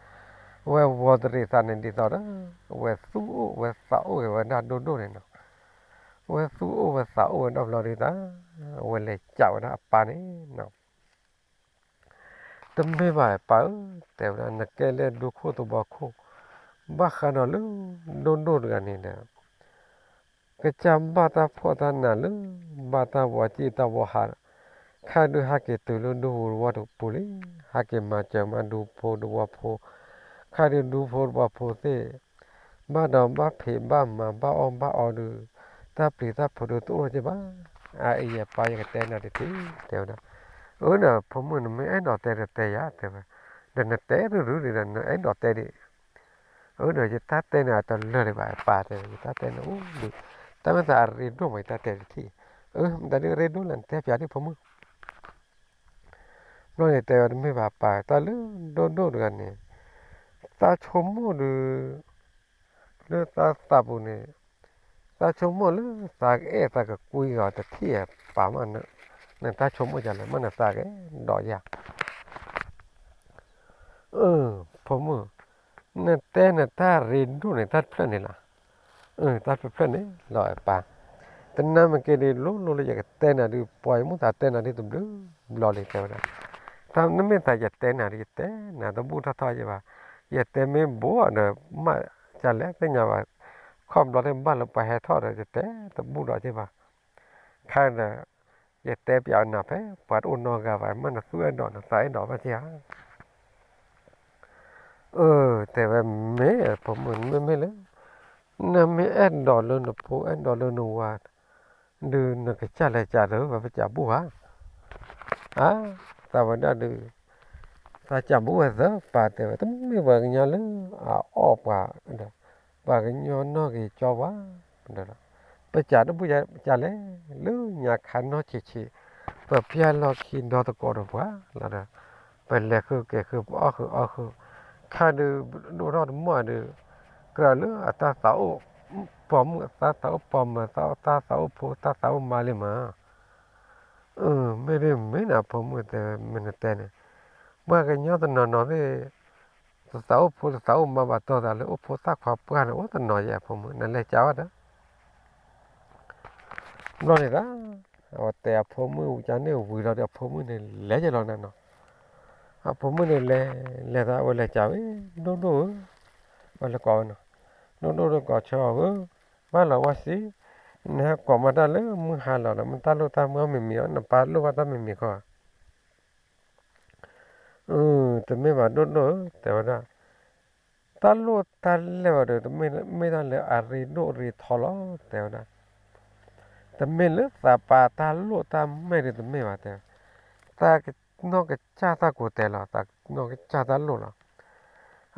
ဝဲဝီၤတရံးသးန့ၣ်ဒ်သိးဒီး ဝဲသူၣ်အိၣ်ဝဲသးအိၣ်ဂ့ၤဝဲဒၣ်ဒိၣ်ဒိၣ်န့ၣ်နီၤ. ဝဲသူၣ်အိၣ်ဝဲသးအိၣ်ဝဲဒီဖျီဒ်သိး ဝဲလဲၤကးဝဲဒၣ်အပၢ်န့ၣ်နီၤ. တမ့ၢ်ဘၣ်ပၢ်ဧၢ, တဲဝဲဒၣ် နကဲလၢဒူခိၣ်သဝီခိၣ်, ဘၣ်ဃးဒီးလၢဒိၣ်ဒိၣ်တဂၤန့ၣ်ဒီး ကစၢ်ဘၣ်တၢ်ဖှီၣ်တၢ်နးလၢ ဘၣ်တၢ်ဝီၤစံၣ်တၢ်ဝီဟး, ခါဒုးဟဲက့ၤတုၤလၢဒူဝီတပူၤလံ, ဟဲက့ၤမၤစၢၤမးဒူဖိဒူဝီဖိ, ခါဒုးဒူဖိဒူဝီဖိသ့ၣ် ဘၣ်ဒီးဘၣ်ဖံးဘၣ်မၤဘၣ်အီၣ်ဘၣ်အီဒုး, တၢ်ပျံၤတၢ်ဖုးဒုးတအိၣ်လၢၤဘၣ်. အအံၤအပၢ်ယကတဲနၤတထံၣ် တဲဝဲဒၣ်. အၢဒီးဖိမုၣ်နမ့ၢ်အဲၣ်ဒိးတဲဒီးတဲယၤ တဲဝဲ, ဒီးနတဲတရူးဒံးဒီးနအဲၣ်ဒိးတဲဒံး အၢဒီးယတၢ်တဲန့ၣ်အတလၢာ်ဒံးဘၣ် ပၢ်တဲဝဲ ယတၢ်တဲန့ၣ်အိၣ်ဒံး, တၢ်မ့ၢ်သးအရ့ဒိၣ်မး ယတၢ်တဲတထံၣ်, အၢ မတၤဒုးအရ့ဒိၣ်လဲၣ် နတဲပၠးဒံးဖိမုၣ်. ဘျီန့ၣ်တဲဝဲတမ့ၢ်ဘၣ်ပၢ် တၢ်လၢဒိၣ်ဒိၣ်တဂၤန့ၣ်, သးဆိကမိၣ်ဒုး, လၢသးသးပူၤန့ၣ်, သးဆိကမိၣ်လၢသးကအဲၣ်သးကကွံဂီၤတထံၣ်ပၢ်မး, နတၢ်ဆိကမိၣ်ဒ်လဲၣ် မ့ၢ်နသးကအဲၣ်ဒိးယၤ အၢ ဖိမုၣ်, နတဲနတၢ်ရ့ဒိၣ်န့ၣ် တၢ်တဖျၢၣ်န့ၣ်လီၤ. အၢ တၢ်တဖျၢၣ်န့ၣ်လီၤပၢ်, တနၤမ့ၢ်က့ၤဒုးလိၤလိၤလၢယကတဲနၤဒုး ပှၤယမိၣ်သးတဲနၤဒုးတဘျုးဘျီလံ တဲဝဲဒၣ်. တၢ်နမ့ၢ်သးယတဲနၤဒုး ယတဲနၤတဘူၣ်ထီၣ်ထီယဲဘၣ်, ယတဲမ့ၢ်ဘိဒီး မ့ၢ်ကလဲၣ်သ့ၣ်ညါဘၣ်, ခီဘျီသ့ၣ်ဘၣ်လၢပှၤဟဲထီၣ်ဒီး ယတဲတဘူၣ်ဒီးယဲဘၣ်, ခါဒီး ယတဲပၠးနၤဖဲ ပှၤတအိၣ်နီတဂၤဘၣ် မ့ၢ်နသူအဲၣ်ဒိးနသးအဲၣ်ဒိးဘၣ်က့ဧါ. အၢ တဲဝဲမ့ၢ်ဖိမုၣ် မ့မ့ၢ်လၢ နမ့ၢ်အဲၣ်ဒိးလၢနဖိအဲၣ်ဒိးလၢနဝၤ ဒုးနကစၢ်လဲၤကးသၢ ပှၤပစးဘူၣ်ဧါ. အါ သးဝဲဒၣ်ဒုး သးစးဘူၣ်ဝဲသၢ ပၢ်တဲဝဲ တမ့ၢ်ပှၤကညီလၢအအီၣ်ပှၤဒီး ပှၤကညီနီၢ်ဂ့ၤကၠီပှၤဒီး ပစးတဘူၣ်ယၤ ပစးလဲၤ လၢညါခါနီၢ်ဆံးဆံး ပပျၢ်လီၢ်ခံဒီသကိးဒီးပှၤလီၤဒီး ပလဲၤဃုက့ၤဃု ပအီၣ်ဃုအီဃု ခါဒုး ဒိၣ်ထီၣ်တမီၢ်ဒုး ကြၢးလၢအတၢ်သးအိၣ်ပိာ်မုၣ် အတၢ်သးအိၣ်ပိာ်မုၣ် တၢ်သးအိၣ်ဖိ တၢ်သးအိၣ်မါလံမး. အၢ မ့ၢ်ဒ်မ့ၢ်နၤ ဖိမုၣ်တဲ မ့ၢ်နတဲန့ၣ် ပှၤကညီတနီၤနီၤသ့ၣ် တသးအိၣ်ဖိတသးအိၣ်မါဘၣ် တီၢ်သးလၢအိၣ်ဖိသၣ်ခွါပှၢ်န့ၣ် အိၣ်တနီၤယဲ အဖိမုၣ် နလဲၤကးဝဲဒီး ဘျီန့ၣ်သး အဝဲတဲအဖိမုၣ်ဝံၤကန့ၣ်ဝံၤလီၤဒီး အဖိမုၣ်န့ၣ်လဲၤယဲလီၤနၤနီၤ. အဖိမုၣ်န့ၣ်လဲၤ လဲၤသး အဝဲလဲၤကးဝဲ ဒိၣ်ဒိၣ်ဧၢ, ဝဲလဲၤကိးဝဲနီၤ, ဒိၣ်ဒိၣ်ဒိၣ်ကိးဆၢအီၤဧၢ, ဘၣ်လီၤဝဲစံး, နဟဲကိးမၤတၢ်လၢမုၢ်ဟါလီၤဒီး မ့ၢ်တၢ်လိၣ်တၢ်မုၢ်မ့ၢ်မံၤအီၤ နပၢ်လိၣ်ဘၣ်တၢ်မ့ၢ်မံၤခီ အၢ တမ့ၢ်ဘၣ်ဒိၣ်ဒိၣ်ဧၢ တဲဝဲဒၣ်, တၢ်လိၣ်တၢ်လဲၢ်ဘၣ်ဒီး တမ့ၢ်မ့ၢ်တၢ်လၢအရ့ဒိၣ်ရ့ထီလီၤ တဲဝဲဒၣ်, တမ့ၢ်လၢသးပၢ်တၢ်လိၣ်တၢ်မဲာ်ဒီးတမ့ၢ်ဘၣ်တဲ, သးကနီၢ်ကစၢ်တၢ်ကူၣ်တဲလီၤ သးကနီၢ်ကစၢ်တၢ်လိၣ်လီၤ.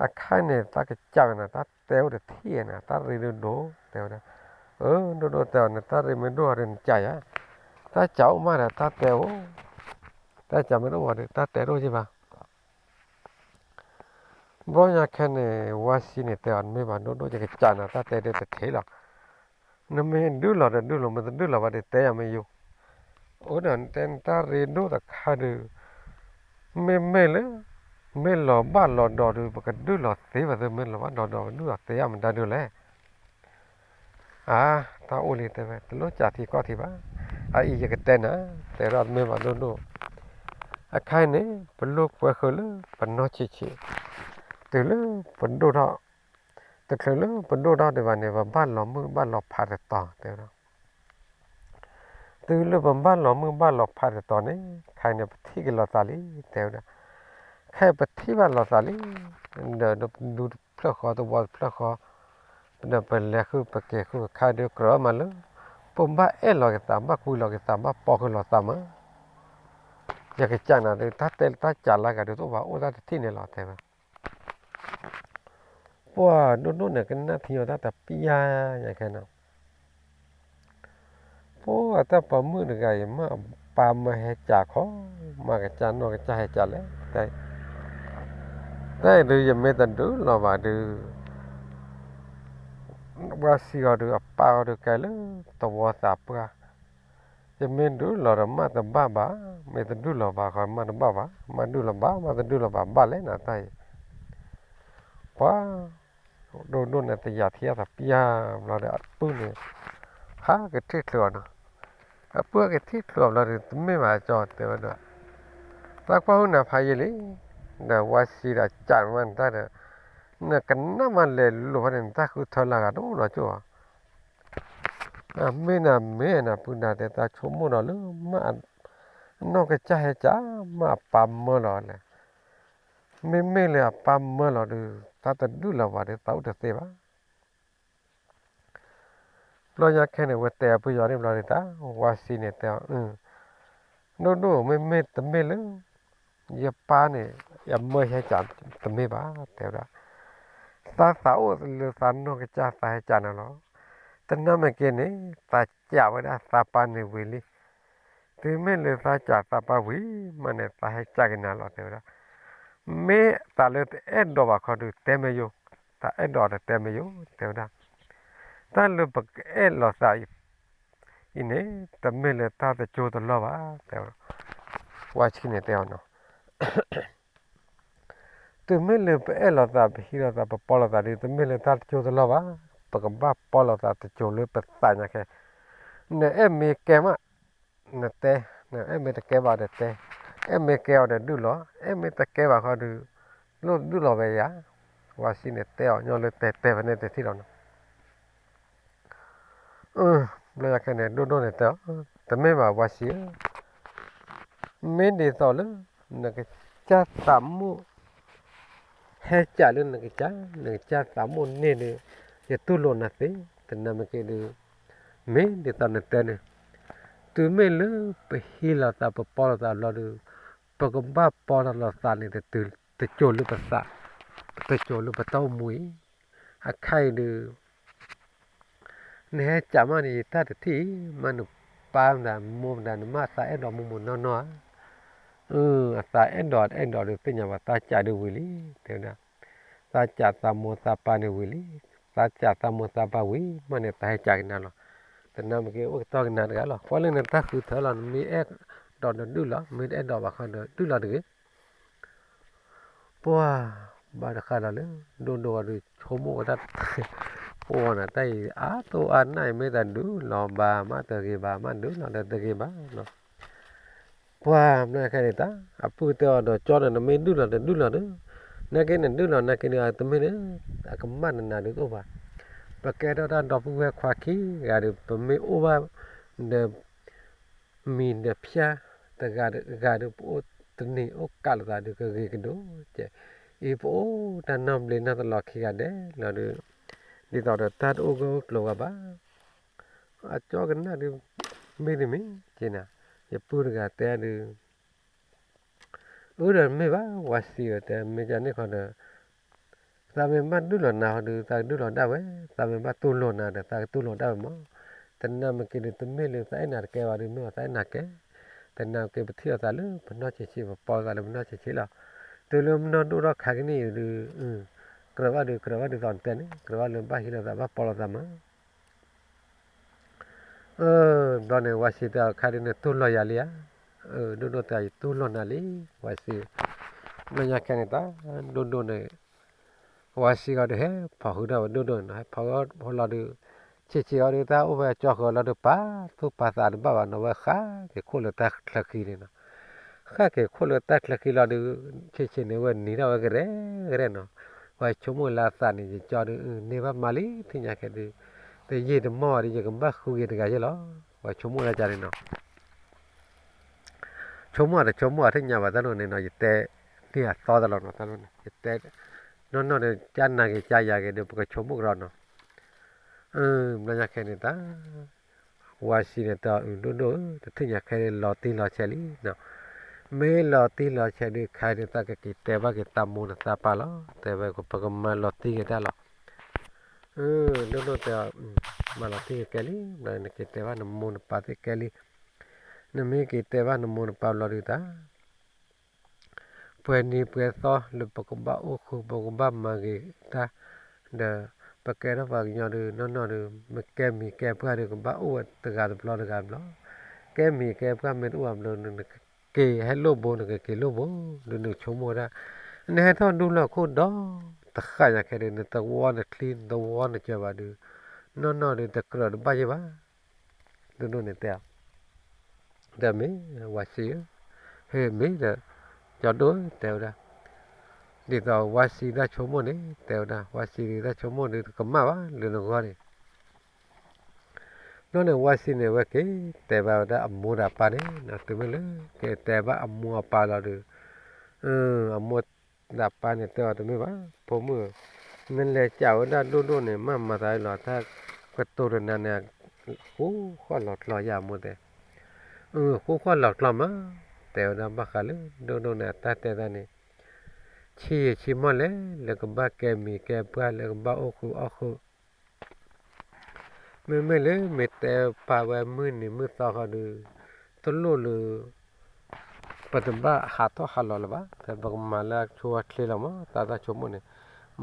အခါန့ၣ် တၢ်ကစၢ်နၤ တၢ်တဲအိၣ်တထံၣ်နၤ တၢ်ရ့ဒိၣ်ဒိၣ် တဲဝဲဒၣ်, အၢ ဒိၣ်ဒိၣ်တဲအီၤ နတၢ်ရ့မ့ၢ်ဒိၣ်ဒီးနကးယၤ, တၢ်ကးအိၣ်မးဒီးတၢ်တဲအိၣ်, တၢ်ကးမ့ၢ်တအိၣ်ဘၣ်ဒီး တၢ်တဲတအိၣ်က့ဘၣ် ဘျီညါခဲန့ၣ် ဝါစံန့ၣ်တဲအီၤ နမ့ၢ်ဘၣ်ဒိၣ်ဒိၣ် ယကစးနၤ တၢ်တဲဒုးတထံၣ်လီၤ. နမ့ၢ်ဒုးလီၤဒီးဒုးလီၤ မ့ၢ်တဒုးလီၤဘၣ်ဒီးတဲယၤမ့ၢ်ယိၤ, အိၣ်ဒီးနတဲ နတၢ်ရ့ဒိၣ်တခါဒုး, မ့မ့ၢ်လၢ မ့ၢ်လီၤဘၣ်လီၤဒီးဒုး ပကဒုးလီၤသ့ဘၣ်သ့ မ့ၢ်လီၤဘၣ်ဒီးဒီး ပဒုးလီၤသ့အမတၤဒုးလဲၣ် အါ တၢ်အိၣ်လံတဲဝဲ တလိၣ်စးထံကီၢ်ထံဘၣ်, အအံၤယကတဲနၤ, တဲဒၣ်မ့ၢ်ဘၣ်ဒိၣ်ဒိၣ်, အခါအံၤန့ၣ် ပလိၣ်ကွဲဃုာ်လၢပနီၢ်ဆံးဆံး, တုၤလၢပဒိၣ်ထီၣ်, တချုးလၢပဒိၣ်ထီၣ်ဒံးဘၣ်န့ၣ် ပဘၣ်လီၤမုၢ်ဘၣ်လီၤဖးတတီၤ တဲဝဲဒၣ် တုၤလၢပဘၣ်လီၤမုၢ်ဘၣ်လီၤဖးတတီၤန့ၣ် ခဲအံၤန့ၣ် ပထံၣ်က့ၤလိာ်သးလံ တဲဝဲဒၣ်, ခဲအံၤပထံၣ်ဘၣ်လိာ်သးလံ, ဒီးဒူတဖျၢၣ်ဃီ တဝီတဖျၢၣ်ဃီ, ဒီးပလဲၤဃုာ်ပက့ၤဃုာ် ခါဒုးကြၢးမးလၢ ပဘၣ်အဲၣ်လီၤက့ၤသး ဘၣ်ကွံလီၤက့ၤသး ဘၣ်ပိာ်ဃုာ်လိာ်သးမး, ယကစးနၤဒီး တၢ်တဲလၢတၢ်စးလၢဂၤဒုးတအိၣ်ဘၣ် အိၣ်တၢ်တထံၣ်န့ၣ်လီၤ တဲဝဲ ပှၤဒိၣ်ဒိၣ်န့ၣ် ကနၣ်ထံအီၤတၢ်တပျၢ်ညါခဲနီၤ, ပှၤတၢ်ပိာ်မုၣ်တဂၤအံၤ မ့ၢ်အပၢ်မၢဟဲကးခီ, မ့ၢ်ကစၢ်နီၢ်ကစၢ်ဟဲကးလဲၣ်, တၢ်အံၤဒုး ယမ့ၢ်တဒုးလီၤဘၣ်ဒုး ပှၤစံးအီၤဒုး အပၢ်အီၤဒုးကဲလၢသဝီသးပှၢ်, ယမ့ၢ်ဒုးလီၤဒီးမ့ၢ်တဘၣ်ဘၣ်, မ့ၢ်တဒုးလီၤဘၣ်ဃီမ့ၢ်တဘၣ်ဘၣ်, မ့ၢ်ဒုးလီၤဘၣ် မ့ၢ်တဒုးလီၤဘၣ်ဘၣ်လဲၣ်နတၢ်အံၤ, ပှၤ ဒိၣ်ဒိၣ်န့ၣ် တယာ်ထံအသးပျၢ်ဘျီဒီး အပုၢ်န့ၣ် ဟးကထံၣ်ချုးအီၤနီၤ. အပုၢ်ဟဲကထံၣ်ချုးအီၤဘျီဒီး တမ့ၢ်ဘၣ်ကၠီ တဲဝဲဒၣ်, သးကွၢ်ဟုၣ်နၤဖးယံာ်လံ, ဒီးဝါဆံဒီးကးမးနတၢ်ဒီး နကနၣ်မးလဲၤလိာ်ဖဲန့ၣ် နတၢ်ဃုထၢလၢဂၤတအိၣ်နီတကၠိၢ်ဘၣ်. မ့ၢ်နၤမ့ၢ်နၤပုၢ်နၤတဲ သးဆိကမိၣ်ဒီးလၢ မ့ၢ်အနီၢ်ကစၢ်ဟဲကး မ့ၢ်အပၢ်မၢလီၤလဲၣ်. မ့မ့ၢ်လၢအပၢ်မၢလီၤဒီး သးတဒုၣ်လီၤဘၣ်ဒီး သးအိၣ်တသ့ဘၣ်. ဘျီညါခဲန့ၣ် ဝဲတဲအပုၢ်ယီၤန့ၣ်ဘျီဒီး တၢ်ဝါဆံန့ၣ်တဲအီၤ, ဒိၣ်ဒိၣ် မ့မ့ၢ်တမ့ၢ်လၢ ယပၢ်န့ၣ် ယမၢဟဲကးတမ့ၢ်ဘၣ် တဲဝဲဒၣ်, သးသးအိၣ်လၢသးနီၢ်ကစၢ်သးဟဲကးနၤလီၤ. တနာ်မ့ၢ်က့န့ၣ် သးကးဝဲဒၣ်သးပၢ်န့ၣ်ဝံၤလံ. တုၤမ့ၢ်လၢသးကးသးပၢ်ဝံၤမးန့ၣ် သးဟဲကးက့ၤနၤလီၤ တဲဝဲဒၣ်. မ့ၢ်သးလၢတအဲၣ်ဒိးဘၣ်ခီဒုးတဲမ့ၢ်ယိာ်, သးအဲၣ်ဒိးတတဲမ့ၢ်ယိာ် တဲဝဲဒၣ်. တၢ်လၢပကအဲၣ်လီၤသးအံၤန့ၣ် တမ့ၢ်လၢတၢ်တကၠိတလီၢ်ဘၣ် တဲဝဲ, ဝါဆံန့ၣ်တဲအီၤနီၤ. တုၤမ့ၢ်လၢပအဲၣ်လီၤသး ပဟံးလီၤသး ပပီလီၤသးဒီး တမ့ၢ်လၢတၢ်တကၠိတလီၢ်ဘၣ်, ပကဘၣ်ပီလီၤသးတကၠိလၢပသးညါခဲ, နအဲၣ်မ့ၢ်ကဲမး နတဲ, နအဲၣ်မ့ၢ်တကဲဘၣ်ဒီးတဲ, အဲၣ်မ့ၢ်ကဲအီၤဒီးဒုၣ်လီၤ, အဲၣ်မ့ၢ်တကဲဘၣ်ခီဒုး လိၣ်ဒုၣ်လီၤဝဲယၤ, ဝါဆံန့ၣ်တဲအီၤညီလၢတဲတဲဖဲန့ၣ်တထံၣ်လီၤနီၤ. ဘျီယၤခဲန့ၣ် ဒိၣ်ဒိၣ်န့ၣ်တဲအီၤ, တမ့ၢ်ဘၣ်ဝါဆံဧၢ, မ့ၢ်ဒ်သိးလၢ နကစၢ်သးမိၣ် ဟဲကးလၢနကစၢ်, နကစၢ်သးမိၣ်န့ၢ်ဒီး ယတူၢ်လိာ်နၤသ့, တနာ်မ့ၢ်က့ဒီး မ့ၢ်ဒ်သိးနတဲန့ၣ်, တုၤမ့ၢ်လၢပဟံးလီၤသး ပပီလီၤသးဘျီဒီး ပကဘၣ်ပီလီၤသးန့ၣ် တကၠိၤလၢပသး, တကၠိၤလၢပတၢ်အိၣ်မူအံၤ, အခါအံၤဒီး နဟဲကးမးန့ၣ် ယတၢ်တထံၣ်အံၤ မ့ၢ်နပၢ်မတၤ နမိၢ်မတၤ နမ့ၢ်သးအဲၣ်ဒိးမိၢ်မိၢ်နီၢ်နီၢ်ဧါ, အသးအဲၣ်ဒိးအဲၣ်ဒိးဒီးသ့ၣ်ညါဘၣ် သးကးဒုးဝံၤလံ, တဲဝဲဒၣ်, သးကးသးမိၢ်သးပၢ်န့ၣ်ဝံၤလံ, သးကးသးမိၢ်သးပၢ်ဝံၤမးန့ၣ် သးဟဲကးက့ၤနၤလီၤ, တနာ်မ့ၢ်က့ အိၣ်ကတီၢ်ကနၤတဂၤလီၤ, ကွၢ်လၢနတၢ်ဃုထၢလီၤ, နမ့ၢ်အဲၣ်ဒိးဒီးဒုၣ်လီၤ, မ့ၢ်တအဲၣ်ဒိးဘၣ်ခီဒီးဒုၣ်လီၤတဂ့ၤ. ပှၤ ဘၣ်တဃၣ်ဒီးလၢ ဒိၣ်ဒိၣ်ဂီၤဒီးဆိကမိၣ်ဝဲဒၣ်, ပှၤန့ၣ် တၢ်အံၤအါသိအါနၢ်အံၤ မ့ၢ်တၢ်ဒုးလီၤဘၣ် မ့ၢ်တဂ့ၤဘၣ် မ့ၢ်ဒုးလီၤဒီးတဂ့ၤဘၣ်နီၤ, ပှၤမ့ၢ်ခဲန့ၣ်တၢ် အပုၢ်တဲအီၤဒီး ကၠီန့ၣ် နမ့ၢ်ဒုးလီၤဒီးဒုးလီၤဒီး, နာ်က့နဒုးလီၤ နာ်က့ဒီး တမ့ၢ်လၢ အကမၣ်နနၤဒုးတအိၣ်ဘၣ်, ပကဲထီၣ်တၢ်ဒီပုၢ်ဝဲၢ်ခွါခံဂၤဒီး ပမ့ၢ်အိၣ်ဘၣ်ဒီး မံၤဒီးဖၠါ တဂၤဒီးတဂၤဒီး ပအိၣ်တန့ၢ်အိၣ်ကးလိာ်သးဒီးကဂ့ၤကဒိၣ်ကဲး, အံၤပအိၣ်တၢ်နီတဘျီနီတလီၤခံဂၤဒဲးလီၤဒီး, ဒ်သိးဒီးတၢ်တအိၣ်ဂၢၢ်အိၣ်ကျိၤဝဲဘၣ်, အကၠီကနၣ်ဒုး, မ့ၢ်တမ့ၢ်က့နၤ, ယပုၢ်တဂၤတဲဒုး အၢဒီးမ့ၢ်ဘၣ် ဝၤစံးဒီးတဲ မ့ၢ်ကန့ၣ်ခီဒီး သးမ့ၢ်ဘၣ်ဒုးလီၤနၤဟီဒီး သးကဒုးလီၤဒၣ်ဝဲ, သးမ့ၢ်ဘၣ်တူၢ်လိာ်နၤဒီး သးကတူၢ်လိာ်ဒၣ်ဝဲမး, တနာ်မ့ၢ်က့ၤဒီး တမ့ၢ်လၢသးအဲၣ်နၤတကဲဘၣ်ဒီး မ့ၢ်အသးအဲၣ်နၤကဲ, တနာ်က့ၤ ပထံၣ်လိာ်သးလၢပနီၢ်ဆံးဆံး ပပီလိာ်သးလၢပနီၢ်ဆံးဆံးလီၤ, တုၤလၢမနီၢ်ဒိၣ်ထီၣ်ခါကနံၣ်အံၤဒီး ကြၢးဘၣ်ဒီး ကြၢးဘၣ်ဒ်သိးနတဲန့ၣ် ကြၢးဘၣ်လၢဘၣ်ဟံးလိာ်သး ဘၣ်ပီလိာ်သးမး ဘျီန့ၣ် ဝၤစံးတဲအီၤ ခါဒုးနတူၢ်လိာ်ယၤလံဧါ, ဒိၣ်ဒိၣ်တဲ ယတူၢ်လိာ်နၤလံ, ဝၤစံး, ဘျီညါခဲန့ၣ်တၢ် ဒိၣ်ဒိၣ်န့ၣ် ဝၤစံးဂီၤဒီး ဟဲဖီၣ်ဃုာ်ထီၣ်ဝဲဒိၣ်ဒိၣ်န့ၣ်နီၤ, ဟဲဖီၣ်ဃုာ်လီၤဒီး ဆံးဆံးဂီၤဒီး တၢ်အိၣ်ဝဲကၠီဃုာ်လီၤဒီး ပာ်သူၣ်ပာ်သးတဘၣ်ဘၣ်နီၤ, ဝဲဃၣ်က့ၤခိၣ်လၢတၢ်ချၢခံန့ၣ်နီၤ, ဃၣ်က့ၤခိၣ်လၢတၢ်ချၢခံလီၤဒီး ဆံးဆံးန့ၣ် ဝဲနံၤထီၣ်ဝဲကရဲကရဲနီၤ, ဝဲဆိကမိၣ်လၢအသးန့ၣ် ယကၠီဒီး န့ၢ်ဘၣ်မးလံ ထံၣ်ညါခဲဒုး, တယံာ်တမီၢ်ဘၣ်ဒီး ယကဘၣ်ဃုက့ၤတဂၤယဲၢ်လီၤ, ဝဲဆိကမိၣ်လၢကန့ၣ်နီၤ ဆိကမိၣ်အတဆိကမိၣ်အထံၣ်ညါဘၣ်တၢ်လိၤန့ၣ်နီၤ, ယတဲန့ၢ်အသီတလီၤနီၤ, တၢ်လိၤန့ၣ် ယတဲ နီၢ်နီၢ်ဒီး ကၢ်နာ်က့ၤကၢ်ယၤက့ၤဒီး ပကဆိကမိၣ်ကဒီးနီၤ, ဘျီညါခဲန့ၣ်တၢ် ဝၤစံးန့ၣ်တဲအီၤ ဒိၣ်ဒိၣ်ဧၢ, တထံၣ်ညါခဲလီၤတံၢ်လီၤဆဲးလံနီၤ, မ့ၢ်လီၤတံၢ်လီၤဆဲးဒီး ခါန့ၣ် သးကက့ၤတဲဘၣ်က့ၤသးမိၢ်နသးပၢ်လီၤ, တဲဝဲပကမၤလီၤတံၢ်က့ၤတၢ်လီၤ ဒိၣ်ဒိၣ်တဲအီၤ မၤလီၤတံၢ်က့ၤကဲလံ, ဘျီနက့ၤတဲဘၣ်နမိၢ်နပၢ်သ့ၣ်ကဲလံ, နမ့ၢ်က့ၤတဲဘၣ်နမိၢ်နပၢ်ဘျီဒုးတၢ် ပှဲၤနံၤပှဲၤသီလၢပကဘၣ်အိၣ်ဃုာ် ပကဘၣ်မၤဂ့ၤတၢ်, ဒီးပကဲထီၣ်ပှၤကညီဒီး နီၢ်နီၢ်ဒီး မ့ၢ်ကဲမံၤကဲပှၢ်ဒီး ကဘၣ်အိၣ်ဝဲတဂၤတဘျီတဂၤတဘျီ, ကဲမံၤကဲပှၢ်မ့ၢ်တအိၣ်ဘၣ်ဘျီ နကက့ၤဟဲလိၣ်ဘိ နကက့ၤလိၣ်ဘိ, ဒီးနဆိကမိၣ်ဝဲဒၣ် နဟဲထီၣ်ဒူလီၢ်ခိၣ်ဒီး တဃၣ်ညါခဲဒုး နတဝီနချံ နတဝီနစၢၤဘၣ်ဒုး နီၢ်နီၢ်ဒုးတကြၢးတဘၣ်ယဲၢ်ဘၣ်. ဒိၣ်ဒိၣ်န့ၣ်တဲအီၤ, ဒီးမ့ၢ် ဝါစံဧၢ, ဟ့ၣ်မ့ၢ်ဒီး ကၠီဒိၣ်တဲဝဲဒၣ်, ဒ်သိးဝါစံတၢ်ဆိကမိၣ်န့ၣ် တဲဝဲဒၣ် ဝါစံဒုးတၢ်ဆိကမိၣ်ဒုးတကမၣ်ဘၣ် လၢနဂီၢ်န့ၣ် ဘျီန့ၣ် ဝါစံန့ၣ် အဝဲက့ၤတဲဘၣ်ဝဲဒၣ်အမိၢ်ဒီးအပၢ်န့ၣ် တုၤမ့ၢ်လၢ က့ၤတဲဘၣ်အမိၢ်အပၢ်လီၤဒုး, အမိၢ်ဒီးပၢ်န့ၣ် တဲအီၤတမ့ၢ်ဘၣ် ဖိမုၣ်ဧၢ, နလဲၤကးဝဲဒၣ်ဒိၣ်ဒိၣ်န့ၣ် မ့ၢ်မၤသးလီၤ တၢ်ကတိၤတနၤန့ၣ် ဃိဃီၣ်လီၤကျီယၤအမိၢ်တဲ, အဃိဃီၣ်လီၤကျီမး, တဲဝဲဒၣ်ဘၣ်ဃးလၢဒိၣ်ဒိၣ်န့ၣ် အတၢ်တဲတၢ်န့ၣ်, ဆံးယံာ်ဆံးမီၢ်လဲၣ် လၢကဘၣ်ကဲမံၤကဲပှၢ် လၢကဘၣ်အိၣ်ဃုာ်အီၣ်ဃုာ် မ့မ့ၢ်လၢမ့ၢ်တဲပာ်ဝဲမုၢ်နံၤမုၢ်သီဃီဒုး, တလိၣ်လၢ ပတဘၣ်ဟးထီၣ်ဟးလီၤလၢၤဘၣ်, ဖဲပကမၤလၢအဆိအချ့လီၤမး တၢ်တၢ်ဆိကမိၣ်န့ၣ်,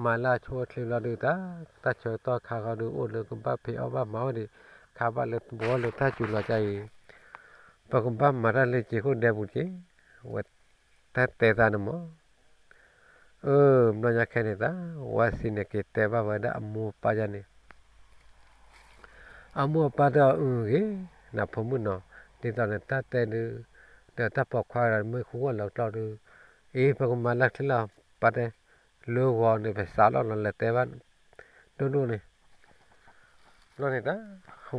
မၤလၢအဆိအချ့ဘျီဒုး တၢ်တၢ်ဆၢကတီၢ်ခါဃီဒုး အိၣ်လၢကဘၣ်ဖံးအီၣ်ဘၣ်မၤအီၣ်ဒံး, ခါဘၣ်လၢတဘီလၢတၢ်စူၤလီၤကါအံၤ, ပကဘၣ်မၤတၢ်လၢက့ၤဃိၣ်ဒဲပူၤတက့ၢ်, ဝဲတၢ်တဲသးန့ၣ်မး အၢ ဘျီညါခဲန့ၣ်သး ဝါစံန့ၣ်က့ၤတဲဘၣ်ဝဲဒၣ်အမိၢ်အပၢ်ယါန့ၣ်, အမိၢ်အပၢ်တဲအီၤ အၢ ဂ့ၤ, နဖိမုၣ်နီၤ, ဒ်သိးန့ၣ်တၢ်တဲဒုး, ဒီးတၢ်ပိာ်ခွါဒီးမ့ၢ်ဃူဂီၢ်လီၤကျီဒုး, အ့ ပကမၤလၢချ့လီၤ, ပၢ်တဲ, လၢဂီၤန့ၣ် ပစးလီၤနီၤ လဲၤတဲဘၣ် ဒိၣ်ဒိၣ်န့ၣ်, ဘျီန့ၣ်တၢ်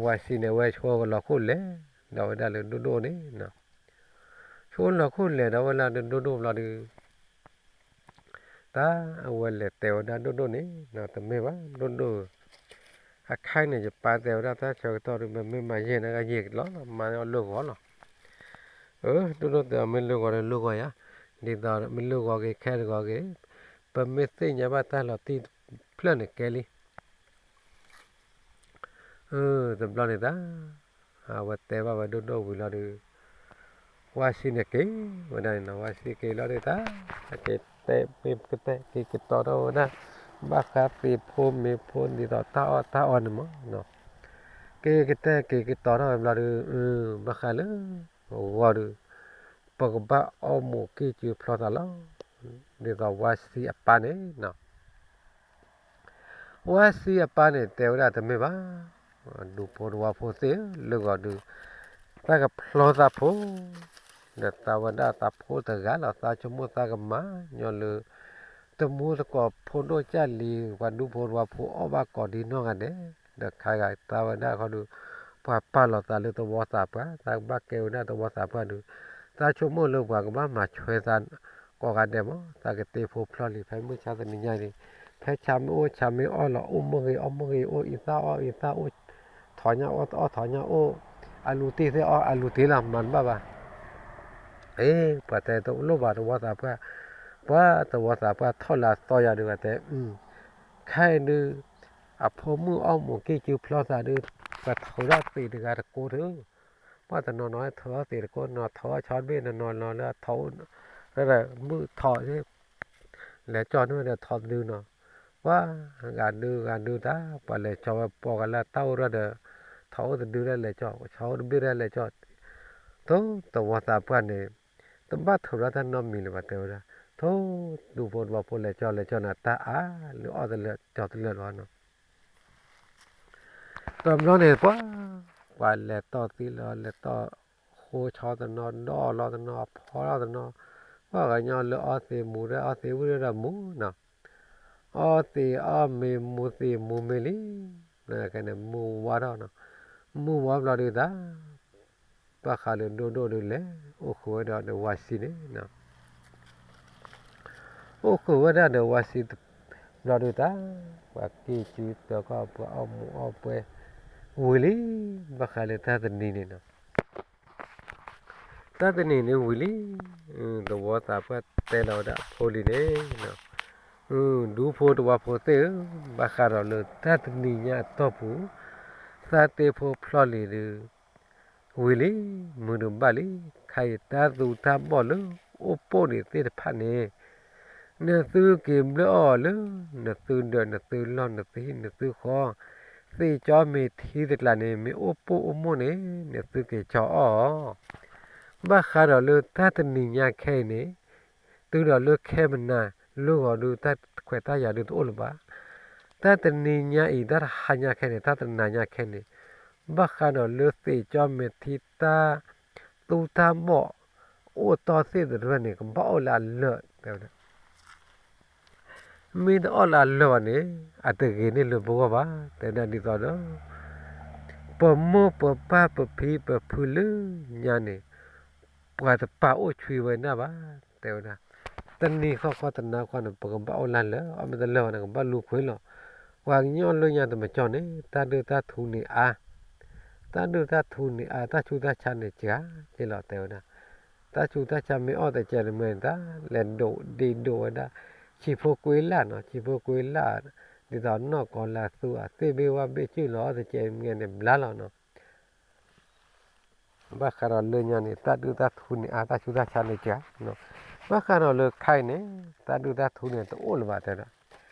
ဝါစံန့ၣ် အဝဲဆိကလီၤခိၣ်လဲၤ, ဒီးဝဲဒၣ်လၢဒိၣ်ဒိၣ်န့ၣ် ဆိလီၤခိၣ်လဲၤဒီးဝဲလၢဒိၣ်ဒိၣ်ဘျီဒုး, တၢ်အဝဲလဲၤတဲဝဲဒၣ်ဒိၣ်ဒိၣ်န့ၣ် တမ့ၢ်ဘၣ် ဒိၣ်ဒိၣ်ဧၢ, အခါအံၤန့ၣ် ယပၢ်တဲဝဲဒၣ်တၢ်ဆၢကတီၢ်ဒုး မ့မ့ၢ်မၤယဲၢ်န့ၣ် ယဲၢ်ကလီလီၤ မၤန့ၢ်အီၤလၢဂီၤလီၤ, အၢ ဒိၣ်ဒိၣ်တဲအီၤ မ့ၢ်လၢဂီၤဒီးလၢဂီၤယါ, ဒ်သိးမ့ၢ်လၢဂီၤဂ့ၤ ခဲတဂီၤဂ့ၤ, ပမ့ၢ်သ့ၣ်ညါဘၣ်တၢ်လီၤတံၢ်တဖျၢၣ်န့ၣ်ကဲလံ အၢ တဘျီန့ၣ်တၢ် အဝဲတဲဘၣ်ဝဲဒိၣ်ဒိၣ်ဝံၤလီၤဒုး, ဝါစံန့ၣ်က့ၤဝဲဒၣ်န့ၣ်နီၤ ဝါစံက့ၤလီၤဒုးတၢ်, က့ၤတဲမ့ၢ်ကတဲက့ၤကတီၤထီၣ်ဝဲဒၣ်, ဘၣ်ဃးသ့ၣ်ဖိမ့ၤဖိဒ်သိးတၢ်အီၣ်တၢ်အီန့ၣ်မး, က့ၤကတဲက့ၤကတီၤထီၣ်ဝဲဘျီဒုး, ဘၣ်ဃးလၢ ဂီၤဒုး, ပကဘၣ်အီၣ်မူးကံၢ်စုဖျီသးလီၤ, ဒ်သိးဝါစံအပၢ်န့ၣ်နီၤ ဝါစံအပၢ်န့ၣ် တဲဝဲဒၣ်တမ့ၢ်ဘၣ်, ဒူဖိတဝီဖိသ့ၣ်ဧၢ, လၢဂီၤဒုး, သးကဖျီသးဖိ, ဒီးသးဝဲဒၣ်သးဖိတဂၤလီၤ သးဆိကမိၣ်သးကမၤညီလၢ တမူသကိးဖိဒိၣ်ကၢ်လံၤ ပှၤဒူဖိတဝီဖိအီၣ်ဘၣ်ကိးဒံနီၢ်ဂၤဒဲး, ဒီးခါဂၤသးဝဲဒၣ်ဃီဒုး, ပှၤပာ်လီၤသးလၢသဝီသးပှၢ် သးကဘၣ်ကဲဝဲဒၣ်သဝီသးပှၢ်ဒုး, သးဆိကမိၣ်လၢပှၤကဘၣ်မၤဆွဲသး ကိးဂၤဒဲးမး သးကတ့ဖိဖျီလံၤ ဖဲမုၢ်ဆါတနံၤညါအံၤ, ဖဲဆါမ့ၢ်အိၣ်ဆါမ့ၢ်အီၣ်လီၤ အိၣ်မုၢ်ဂ့ၤအီၣ်မုၢ်ဂ့ၤ အိၣ်အံသၣ်အီၣ်အံသၣ် အိၣ်ထီးညၣ်အီၣ်အီၣ်ထီးညၣ်အိၣ်, အလူၤတ့ၢ်သ့ၣ်အီၣ်အလူၤတ့ၢ်လီၤ မၤတဘၣ်ဘၣ်, အ့ ပှၤတဲတလိၣ်ဘၣ်သဝီသးပှၢ်, ပှၤသဝီသးပှၢ်ထီၣ်လၢအသီယၤဒုး ပှၤတဲ, ခဲအံၤဒုး, အဖိမုၣ်အီၣ်မူးကံၢ်စုဖျီသးဒုး, ပှၤထီၣ်ဒၣ်သ့ၣ်တဂၤတကိးထုး ပှၤတနီၤနီၤထီၣ်သ့ၣ်တကိးနီၤ ထီၣ်ဆီတဘ့ၣ်နီၤနီၤလၢအထီၣ်အိၣ်, မုၢ်ထီၣ်, လဲၤကၠီၣ်န့ၢ်ဝဲဒီးထီၣ်တဒုနီၤ, ပှၤဂၤဒုဂၤဒုတၢ် ပှၤလဲၤကၠီဝဲပိာ်ကလၢတၢ်အိၣ်ရၢ်ဒီး, ထီၣ်အိၣ်တဒုတၢ်လဲၤကၠီ, ဆီအိၣ်တဘ့ၣ်တၢ်လဲၤကၠီ, သိသဝီသးပှၢ်န့ၣ်, တဘၣ်ထုးထီၣ်တၢ်နီတမံၤလၢၤဘၣ်တဲဝဲဒၣ်, သိဒူဖိတဝီဖိလဲၤကၠီလဲၤကၠီန့ၣ် တၢ်အါလၢအီၣ်တလၢာ်ကၠီတလၢာ်လီၤနီၤ တဘျီန့ၣ် ပှၤ, ပှၤလဲၤတီၢ်သံလီၤ လဲၤတီၢ်ဃိဆီတနီၤ ဒီၣ်လီၤတနီၤ ဖီလီၤတနီၤ, ပှၤကညီလၢအီသံးမူၤဒီးအီသံးဝံၤဒီးမူၤနီၤ, အီသံးအီမ့ၤမူၤသံးမူၤမ့ၤလံ, ခဲန့ၣ်မုၢ်ဝါထီၣ်နီၤ, မုၢ်ဝါဘျီဒုးတၢ် ဘၣ်ဃးလၢဒိၣ်ဒိၣ်ဒုးလဲၤ အိၣ်ဃုာ်ဝဲဒၣ်ဒီးဝါစံန့ၣ် အိၣ်ဃုာ်ဝဲဒၣ်ဒီးဝါစံတဘျီဒုးတၢ်, ပှၤက့ၤစုတၢ်ခီၣ် ပှၤအီၣ်မူးအီၣ်ပွဲ, ဝံၤလံ, ဘၣ်ဃးလၢတၢ်တနံၤန့ၣ်နီၤ, တၢ်တနံၤန့ၣ်ဝံၤလံ, သဝီသးပှၢ်တဲလီၤဝဲဒၣ်အဖိလံၤန့ၣ်, ဒူဖိတဝီဖိသ့ၣ်ဧၢ, ဘၣ်ဃးဒီးလၢတၢ်တနံၤညါအတီၢ်ပူၤ, သးတ့ဖိဖျီလံၤဒုး ဝံၤလံ, မုၢ်ဒုးဘၣ်လံ, ခဲအံၤတၢ်သူတၢ်ဘီၣ်လၢအိၣ်ပိာ်န့ၣ်သ့ၣ်တဖၣ်န့ၣ်, နသုက့ၤဘျၢအီၤလၢ နသုဒၢးနသုလီၢ်နသုဟံၣ်နသုဃီ, သ့ၣ်ကၠီမ့ၤထံတကျးန့ၣ် မ့ၢ်အိၣ်ပိာ်အိၣ်မိၣ်န့ၣ် နသုက့ၤကၠီအီၣ်အီၤ, ဘၣ်ဃးဒီးလၢတၢ်တနံၤညါခဲအံၤန့ၣ်, တုၤဒီးလၢခဲမနၤ လၢဂီၤဒုး တၢ်ခွဲးတၢ်ယာ်ဒုးတအိၣ်လၢၤဘၣ်. တၢ်တနံၤညါအံၤ တၢ်တဟါညါခဲန့ၣ် တၢ်တနၤညါခဲန့ၣ် ဘၣ်ဃးဒီးလၢသ့ၣ်ကၠီမဲာ်ထံ တၢ်သူတၢ်ဘီၣ် အိၣ်တီၢ်သ့ၣ်တဖၣ်န့ၣ် ကဘၣ်အိၣ်လၢအလၢာ် တဲဝဲဒၣ်. မ့ၢ်တအိၣ်လၢအလၢာ်ဘၣ်န့ၣ် အတဂ့ၤန့ၢ်လၢပဂီၢ်ဘၣ် တဲဝဲဒၣ်. ဒ်သိးဒီး ပမိၢ်ပပၢ်ပဖံပဖုလၢညါန့ၣ် ပှၤတပာ်အိၣ်ဆွံဝဲဒၣ်ဘၣ် တဲဝဲဒၣ်. တနံၤဃီဃီတနၤဃီန့ၣ် ပကဘၣ်အိၣ်လၢလၢာ် အမ့ၢ်တလၢာ်ဘၣ်န့ၣ် ကဘၣ်လူၤခွဲးလီၤ. ပှၤကညီလၢညါတမံၤကီန့ၣ် တၢ်ဒုၣ်တၢ်ထူန့ၣ်အါ, တၢ်ဒုၣ်တၢ်ထူန့ၣ်အါ တၢ်ဆူးတၢ်ဆါန့ၣ်စှၤက့လီၤ တဲဝဲဒၣ်. တၢ်ဆူးတၢ်ဆါမ့ၢ်အီၣ်တကဲန့ၣ်မ့ၢ်န့ၣ် တၢ်လဲၤဒိးဒ့ဒိးဝဲဒၣ် ဆံးဖိကွ့လၢ်နီၤ ဆံးဖိကွ့လၢ် ဒ်သိးနီၢ်ကီၢ်လၢသူအ သ့ၣ်ဘ့ၣ်ဝၣ်ဘ့ၣ်စုၣ်လီၤ အီၣ်တကဲမ့ၢ်န့ၣ် ဘျါလီၤနီၤ. ဘၣ်ဃးဒီးလၢညါန့ၣ် တၢ်ဒုၣ်တၢ်ထူန့ၣ်အါ တၢ်ဆူးတၢ်ဆါန့ၣ်စှၤ, ဘၣ်ဃးဒီးလၢခဲအံၤန့ၣ် တၢ်ဒုၣ်တၢ်ထူန့ၣ်တအိၣ်လၢၤဘၣ် တဲဝဲဒၣ်.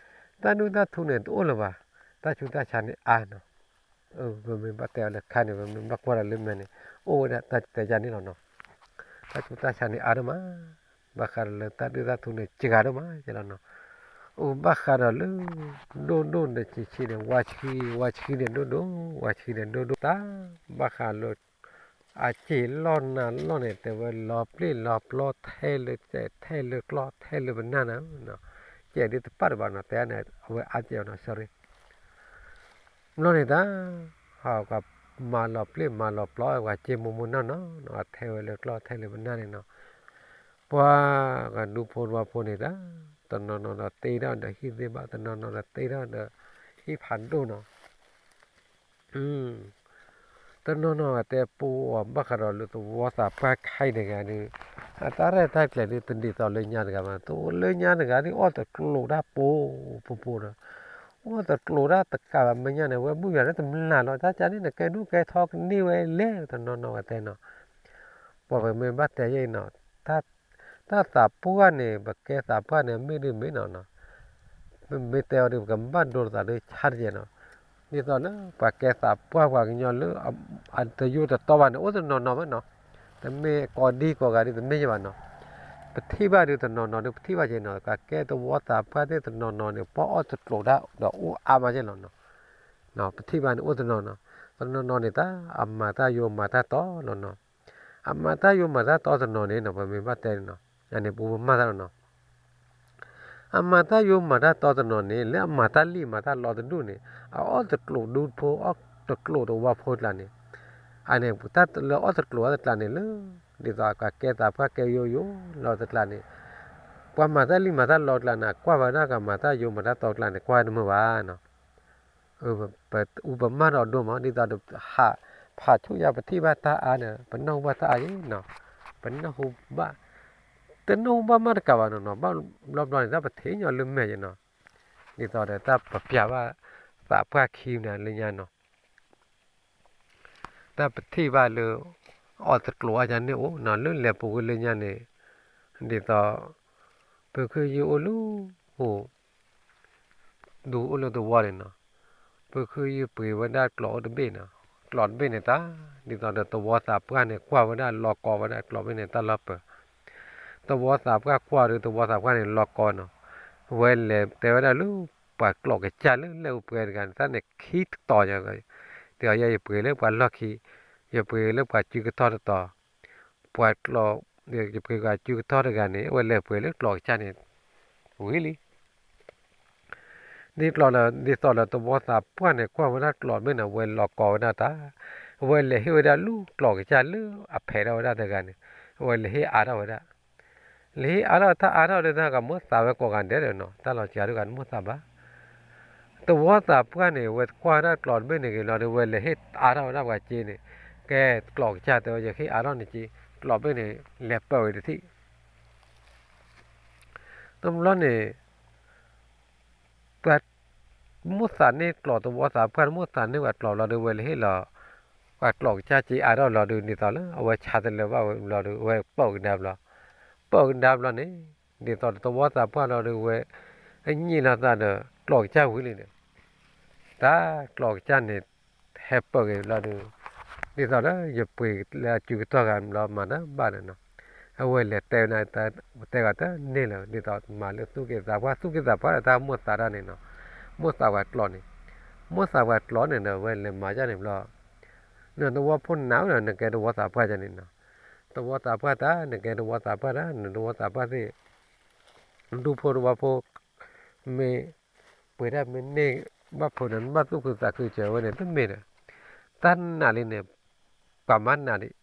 တၢ်ဒုၣ်တၢ်ထူန့ၣ်တအိၣ်လၢၤဘၣ်, တၢ်ဆူးတၢ်ဆါန့ၣ်အါနီၤ. ပမ့ၢ်ဘၣ်တဲအီၤလၢခဲန့ၣ် ပမ့ၢ်ဘၣ်ကွၢ်ဒီးလၢမဲာ်န့ၣ် အိၣ်ဝဲဒၣ်တၢ်တဲယါန့ၣ်လီၤနီၤ. တၢ်ဆူးတၢ်ဆါန့ၣ်အါဒိၣ်မး, ဘၣ်ဃးဒီးလၢတၢ်ဒုၣ်တၢ်ထူန့ၣ်စှၤဒိၣ်မး ယဲလီၤနီၤ. အိၣ်ဘၣ်ဃးဒီးလၢ ဒိၣ်ဒိၣ်ဒီးဆံးဆံးန့ၣ် ဝါဆှံ ဝါဆှံန့ၣ်ဒိၣ်ဒိၣ် ဝါဆှံန့ၣ်ဒိၣ်ဒိၣ်တၢ် ဘၣ်ဃးလၢ အစ့ၢ်လီၢ်နၤလီၢ်န့ၣ် တဲဝဲလီၤပျ့ၢ်လီၤပျီထဲလၢ ထဲလၢကျီၢ်ထဲလၢပနၢ်န့ၣ်, စဲးဒ်တပာ်တဘၣ်နီၤ တဲန့ၣ် အဝဲအါစဲးနီၤ sorry ဘျီန့ၣ်တၢ် ဟးကမၤလီၤပျ့ၢ်မၤလီၤပျီ ပှၤစ့မိၢ်မိၢ်နီၢ်နီၢ် ထဲဝဲလၢကျီၢ်ထဲလၢပနၢ်န့ၣ်နီၤ. ပှၤကဒူဖိတဝီဖိန့ၣ်တၢ် တနီၤနီၤဒီးတ့ထီၣ်ဒီးဟံၣ်သ့ၣ်ဘၣ် တနီၤနီၤဒီးတ့ထီၣ်ဒီးဟံၣ်ဖးဒိၣ်နီၤ. တနီၤနီၤတဲပူအီၤဘၣ်ဃးဒီးလၢသဝီသးပှၢ်ခဲအံၤတဂၤဒီး အတၢ်ရဲၣ်တၢ်ကျဲၤဒ်တဒ်သိးလၢညါတဂၤဘၣ်, လၢညါတဂၤဒ်အီၣ်တကျိၤတၢ်ပူ ပူပူဒီး အီၣ်တကျိၤတၢ်တကးဘၣ် မဲာ်ညါန့ၣ် ဝဲဘူၣ်ယၤလၢတမျၢ်လီၤ တၢ်ကန့ၣ် နကဲဒူၣ်ကဲထီကန့ၢ်ဝဲလဲၣ် တနီၤနီၤဝဲတဲနီၤ. ပှၤပမ့ၢ်ဘၣ်တဲယဲအံၤနီၤ တၢ်သးပှၢ်န့ၣ် ပကဲသးပှၢ်န့ၣ် မ့ၢ်ဒ်မ့ၢ်နီၤနီၤ ပမ့ၢ်တဲအီၤဒီး ပကဘၣ်ဒိသးဒီးဆါတကဲနီၤ. ဒ်သိးလၢပှၤကဲသးပှၢ်ပှၤကညီလၢ အတယိတတီဘၣ်န့ၣ် အိၣ်တနီၤနီၤဝဲနီၤ. တမ့ၢ်ကိးဒံကိးဂၤဒ်တမ့ၢ်ယဲဘၣ်နီၤ. ပထံၣ်ဘၣ်ဒုးတနီၤနီၤဒုး ပထံၣ်ဘၣ်ကဲနီၤ ပှၤကဲသဝီသးပှၢ်သ့ၣ်တနီၤနီၤန့ၣ် ပှၤအီၣ်တကျိၤတၢ်ဒီးအိၣ်အါမးယဲလီၤနီၤ. ပထံၣ်ဘၣ်န့ၣ်အိၣ်တနီၤနီၤ, တနီၤနီၤန့ၣ်တၢ် အမၤတၢ်ယိၤမၤတၢ်တီလီၤနီၤ. အမၤတၢ်ယိၤမၤတၢ်တီတနီၤန့ၣ်နီၤ ပမ့ၢ်ဘၣ်တဲန့ၣ်နီၤ ယန့ၣ်ပူပမၢ်တၢ်လီၤနီၤ. အမၤတၢ်ယိၤမၤတၢ်တီတနီၤန့ၣ် လၢအမၤတၢ်လံၣ်မၤတၢ်လီတဒူၣ်န့ၣ် အအီၣ်တကျိၤဒူဖိ အီၣ်တကျိၤတဝီဖိတကျါန့ၣ်, အန့ၣ်တၢ်လၢအီၣ်တကျိၤအီၤတကျါန့ၣ်လၢ ဒ်သိးပှၤကဲသးပှၢ်ကဲယိယိလီၤတကျါန့ၣ်, ပှၤမၤတၢ်လံၣ်မၤတၢ်လီတကျါန့ၣ် ကွၢ်ဝဲဒၣ်ကမၤတၢ်ယိၤမၤတၢ်တီတကျါန့ၣ် ကွၢ်တမုာ်ဘၣ်နီၤ. ပအူပမၢ်ဒီးဒိၣ်မး ဒ်သိးဒီး ဟးဖးဆူၣ်ယါ ပထံၣ်ဘၣ်တၢ်အါဒီး ပနၢ်ဟူဘၣ်တၢ်အါယဲနီၤ, ပနၢ်ဟူဘၣ်, တနၢ်ဟူဘၣ်မးတကးဘၣ်နီၤနီၤ, ဘၣ်ဘျီဘျီန့ၣ် တၢ်ပထံၣ်ညီလၢမဲာ်ယဲနီၤ, ဒ်သိးဒီးတၢ်ပပျးဘၣ် သးပှၢ်ခံန့ၣ်လၢညါနီၤ တၢ်ပထံၣ်ဘၣ်လၢ အီၣ်တကျိၤအါယါန့ၣ်အိၣ်နီၤ လၢလဲၤပူၤကွံာ်လၢညါန့ၣ်, ဒ်သိး ပခုယုၢ်အိၣ်လၢ အိၣ် ဒူအိၣ်လၢသဝီန့ၣ်နီၤ, ပခုယုၢ်ပှ့ၤဝဲဒၣ်ကျီၢ်အိၣ်တဘ့ၣ်နီၤ, ကျီၢ်တဘ့ၣ်န့ၣ်တၢ် ဒ်သိးဒီးသဝီသးပှၢ်န့ၣ် ကွၢ်ဝဲဒၣ်လီၤကီဝဲဒၣ်ကျီၢ်ဘ့ၣ်န့ၣ် တၢ်လီၢ်ပၢၤ, သဝီသးပှၢ်ကွၢ်ဒီး သဝီသးပှၢ်န့ၣ် လီၤကီနီၤ, ဝဲလဲၤတဲဝဲဒၣ်လၢ ပှၤကျီၢ်ကစၢ်လၢလဲၤအိၣ်ပှဲၤတဂၤန့ၣ် တၢ်န့ၣ်ခံတီၤညါ, တဲအီၤ ယဲယပှ့ၤလၢပှၤလီၢ်ခံ, ယပှ့ၤလၢပှၤစုကထီၣ်တတီၤ, ပှၤကျီၢ် ယပှ့ၤပှၤစုကထီၣ်တဂၤန့ၣ် အဝဲလဲၤပှ့ၤလၢကျီၢ်ကစၢ်န့ၣ် ဝံၤလံ ဒ်သိးလၢ ဒ်သိးလၢသဝီသးပှၢ်န့ၣ် ကွၢ်ဝဲဒၣ်ကျီၢ်ဘ့ၣ်န့ၣ် အဝဲလီၤကီဝဲဒၣ်တၢ်, အဝဲလဲၤဟ့ၣ်ဝဲဒၣ်လူၢ်ကျီၢ်ကစၢ်လၢအဖဲးထီၣ်ဝဲဒၣ်တဂၤန့ၣ်, အဝဲလဲၤဟ့ၣ်အါထီၣ်ဝဲဒၣ်, လဲၤဟ့ၣ်အါထီၣ်တၢ်အါထီၣ်ဒ်တၢ်ကမိၣ်သးဝဲကိးဂၤဒဲးဒီးနီၤ တၢ်လီၤစှၤဒ်ဂၤတမိၣ်သးဘၣ် သဝီသးပှၢ်န့ၣ် ဝဲကွၢ်ဝဲဒၣ်ကျီၢ်တဘ့ၣ်န့ၣ်ဂ့ၤလီၤဒီး ဝဲလဲၤဟ့ၣ်အါထီၣ်ဝဲဒၣ်ပှၤစ့န့ၣ်, ကဲကျီၢ်ကစၢ်တဲဝဲ ယဟ့ၣ်အါထီၣ်န့ၣ်က့, ကျီၢ်ဘ့ၣ်န့ၣ် လဲၤပၢၢ်ဝဲတထံၣ် တဘျီန့ၣ် ပှၤမိၣ်သးန့ၢ်ကျီၢ်သဝီသးပှၢ် မိၣ်သးန့ၢ်ပှၤကျီၢ်လီၤဒီး ဝဲလဲၤဟ့ၣ်လီၤ ပှၤကျီၢ်ကစၢ်စ့အါထီၣ်လီၤဒီး ဒ်သိးလၢ အဝဲဆါတလၢာ်ဘၣ်ဝဲဘျီဒီး ဝဲပၢၢ်ကဒါဘျီ, ပၢၢ်ကဒါဘျီန့ၣ် ဒ်သိးဒီးသဝီသးပှၢ်လီၤဒီး ဝဲ အညံၣ်လီၤသးဒီး ကျီၢ်ကစၢ်ဝံၤလံန့ၣ်, တၢ်ကျီၢ်ကစၢ်န့ၣ် ဟဲပၢၢ်က့ၤဘျီဒီး ဒ်သိးလၢယပှ့ၤလၢအစုကထီၣ်ဂၤဘျီမၤတၢ်ဘၣ်န့ၣ်နီၤ, အဝဲလဲၤတဲဝဲဒၣ်, တဲဂၤတန့ၢ်လၢၤ ဒ်သိးမၤလၢသူၣ်က့သးပှၢ် သူၣ်က့သးပှၢ်ဒီးတၢ်မိၢ်သးတၢ်န့ၣ်နီၤ, မိၢ်သးပှၤကျိာ်န့ၣ်, မိၢ်သးပှၤကျိာ်န့ၣ်ဒီး အဝဲလဲၤမၤဒ်န့ၣ်ဘျီ, နသဝီဖိနၤဧၢဒီး နကဲသဝီသးပှၢ်ဒ်န့ၣ်နီၤ, သဝီသးပှၢ်တၢ် နကဲသဝီသးပှၢ်တၢ် နသဝီသးပှၢ်သ့ၣ် ဒူဖိသဝီဖိ မ့ၢ်ပှဲၤဒၣ်မ့ၢ်န့ၢ်ဘၣ်ဖိဒီး နဘၣ်သူၣ်ခုသးခုစၢၤဝဲန့ၣ် တမ့ၢ်ဒီး တၢ်နာ်လံန့ၣ် ပှၤမၤနာ်ဒံး,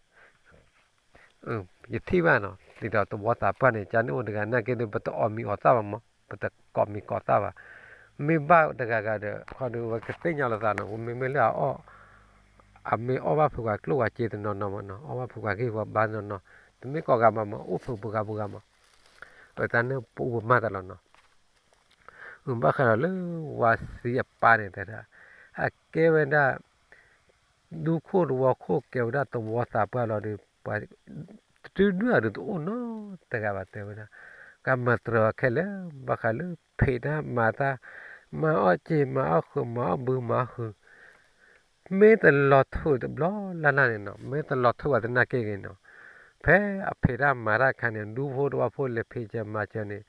ယထံၣ်ဘၣ်နီၤ ဒ်သိးသဝီသးပှၢ်န့ၣ် ကန့ၣ်အိၣ်တဂၤနာ်က့ဒီး ပတအီၣ်မံၤအီၣ်သၣ်ဘၣ်မး ပတကိးမံၤကိးသၣ်ဘၣ်, မ့ၢ်ဘၣ်တဂၤဂၤဒီး ခီဒီးဝဲကသ့ၣ်ညါလိာ်သးနီၤ မ့မ့ၢ်လၢအအီၣ် အမ့ၢ်အီၣ်ဘၣ်ဖုးပှၤကျိၣ်ပှၤစ့တနီၤနီၤမးနီၤ အီၣ်ဘၣ်ဖုးပှၤဂ့ၢ်ပှၤဘါတနီၤနီၤ တမ့ၢ်ကိးဂၤဘၣ်မး အိၣ်ဖုးပှၤဂၤပှၤဂၤမး, အတၢ်န့ၣ်ပအိၣ်ပမၤတၢ်လီၤနီၤ, ဘၣ်ဃးဒီးလၢဝၤစံအပၢ်န့ၣ်တဲဒၣ်, အကဲဝဲဒၣ် ဒူခိၣ်သဝီခိၣ်ကဲဝဲဒၣ်သဝီသးပှၢ်လီၤဒီး ပှၤတဒုဒုအဒုးတအိၣ်နီတဂၤဘၣ်တဲဝဲဒၣ်, ကမၤတြၢၤအီၤခဲလၢာ် ဘၣ်ဃးလၢဖံးတၢ်မၤတၢ်, မၤအီၣ်စ့မၤအီၣ်ဃုာ်မၤအီၣ်ဘုမၤအီၣ်ဟုၣ် မ့ၢ်တလီၤထုးတဘျီလၢ်လၢ်န့ၣ်နီၤ မ့ၢ်တလီၤထုးဘၣ်သနာ်က့ဂ့ၤနီၤ, ဖဲအဖံးတၢ်မၤတၢ်အခါန့ၣ် ဒူဖိသဝီဖိလဲၤဖံးစၢၤမၤစၢၤန့ၣ်,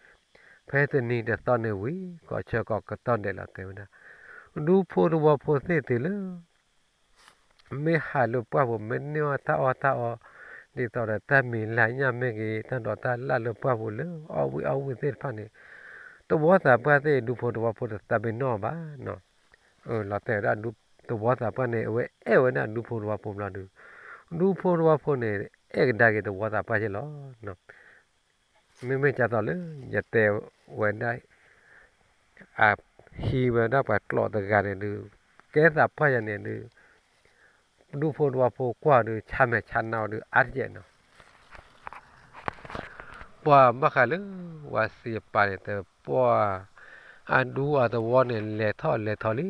ဖဲတနံၤတသီန့ၣ်ဝံၤ ကိးဆၢကိးကတီၢ်ဒဲးလီၤတဲဝဲဒၣ်, ဒူဖိသဝီဖိသ့ၣ်တုၤလၢ မ့ၢ်ဟးလၢပှၢ်ပူၤ မ့ၢ်န့ၢ်အီၣ်တၢ်အီၣ်တၢ်အီ, ဒ်သိးဒီးတၢ်မံၤလၢညၣ်မ့ၢ်ဂ့ၤ တၢ်ဒိးတၢ်လၣ်လၢပှၢ်ပူၤလၢအီၣ်ဝံၣ်အီၣ်ဝံၣ်သ့ၣ်တဖၣ်န့ၣ်, သဝီသးပှၢ်သ့ၣ် ဒူဖိသဝီဖိတသးပ့ၤနီၣ်ဘၣ်နီၤ, လီၤတဲာ်ဝဲဒၣ် သဝီသးပှၢ်န့ၣ် အဝဲအဲၣ်ဝဲဒၣ်ဒူဖိသဝီဖိဘျီဒုး, ဒူဖိသဝီဖိန့ၣ် အဲၣ်ကဒါက့ၤသဝီသးပှၢ်က့လီၤ. မ့မ့ၢ်ကၢ်သိးလၢ ယတဲဝဲဒၣ် အဟံးဝဲဒၣ်ပှၤကျိာ်တဂၤန့ၣ်ဒုး, ကဲသးပှၢ်ယၤန့ၣ်ဒုး, ဒူဖိသဝီဖိကွၢ်ဒုး ဆါမဲာ်ဆါနါအီၤဒုး အါတကဲးနီၤ. ပှၤဘၣ်ဃးလၢ ဝၤစံအပၢ်န့ၣ်တဲ ပှၤ အဒူအသဝီန့ၣ် လဲၤထီၣ်လဲၤထီလံ.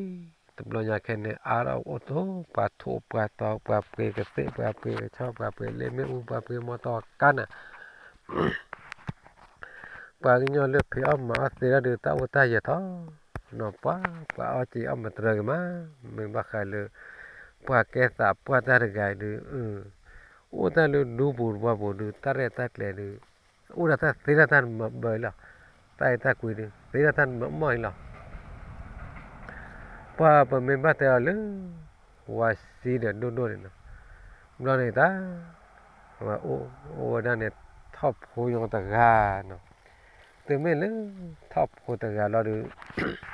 တဘျီညါခဲန့ၣ် အါထီၣ်အိၣ်ထီၣ် ပှၤထိၣ်ပှၤတီၤ ပှၤပှ့ၤကသ့ၣ် ပှၤပှ့ၤကဆီ ပှၤပှ့ၤလ့မ့ၣ်အူ ပှၤပှ့ၤမီတီကါနၤ ပှၤကညီလၢဖံးအီၣ်မၤအီၣ်သ့ဒၣ်ဒုး တၢ်အိၣ်တၢ်ယၢၤထီၣ်နီၤ ပှၤ ပှၤအီၣ်က့ၤအီၣ်မတြၢၤက့ၤမး, မ့ၢ်ဘၣ်ဃးလၢ ပှၤကဲသးပှၢ်တၢ်တဂၤအံၤဒုး, အိၣ်တၢ်လၢဒူပူၤတဝီပူၤဒုး တၢ်ရဲၣ်တၢ်ကျဲၤဒုး, အိၣ်ဒၣ်တၢ်သ့ဒၣ်တၢ်တမၤဘၢအံၤလီၤ, တၢ်အဲၣ်တၢ်ကွံဒုး သ့ဒၣ်တၢ်တမၤမီၢ်အံၤလီၤ. ပှၤပမ့ၢ်ဘၣ်တဲအီၤလၢ ဝၤစံဒီးဒိၣ်ဒိၣ်န့ၣ်နီၤ, ဘျီန့ၣ်တၢ် အိၣ်ဝဲဒၣ်န့ၣ် ထီၣ်ဖိညီတဂၤနီၤ, တုၤမ့ၢ်လၢထီၣ်ဖိတဂၤလီၤဒုး ဒ်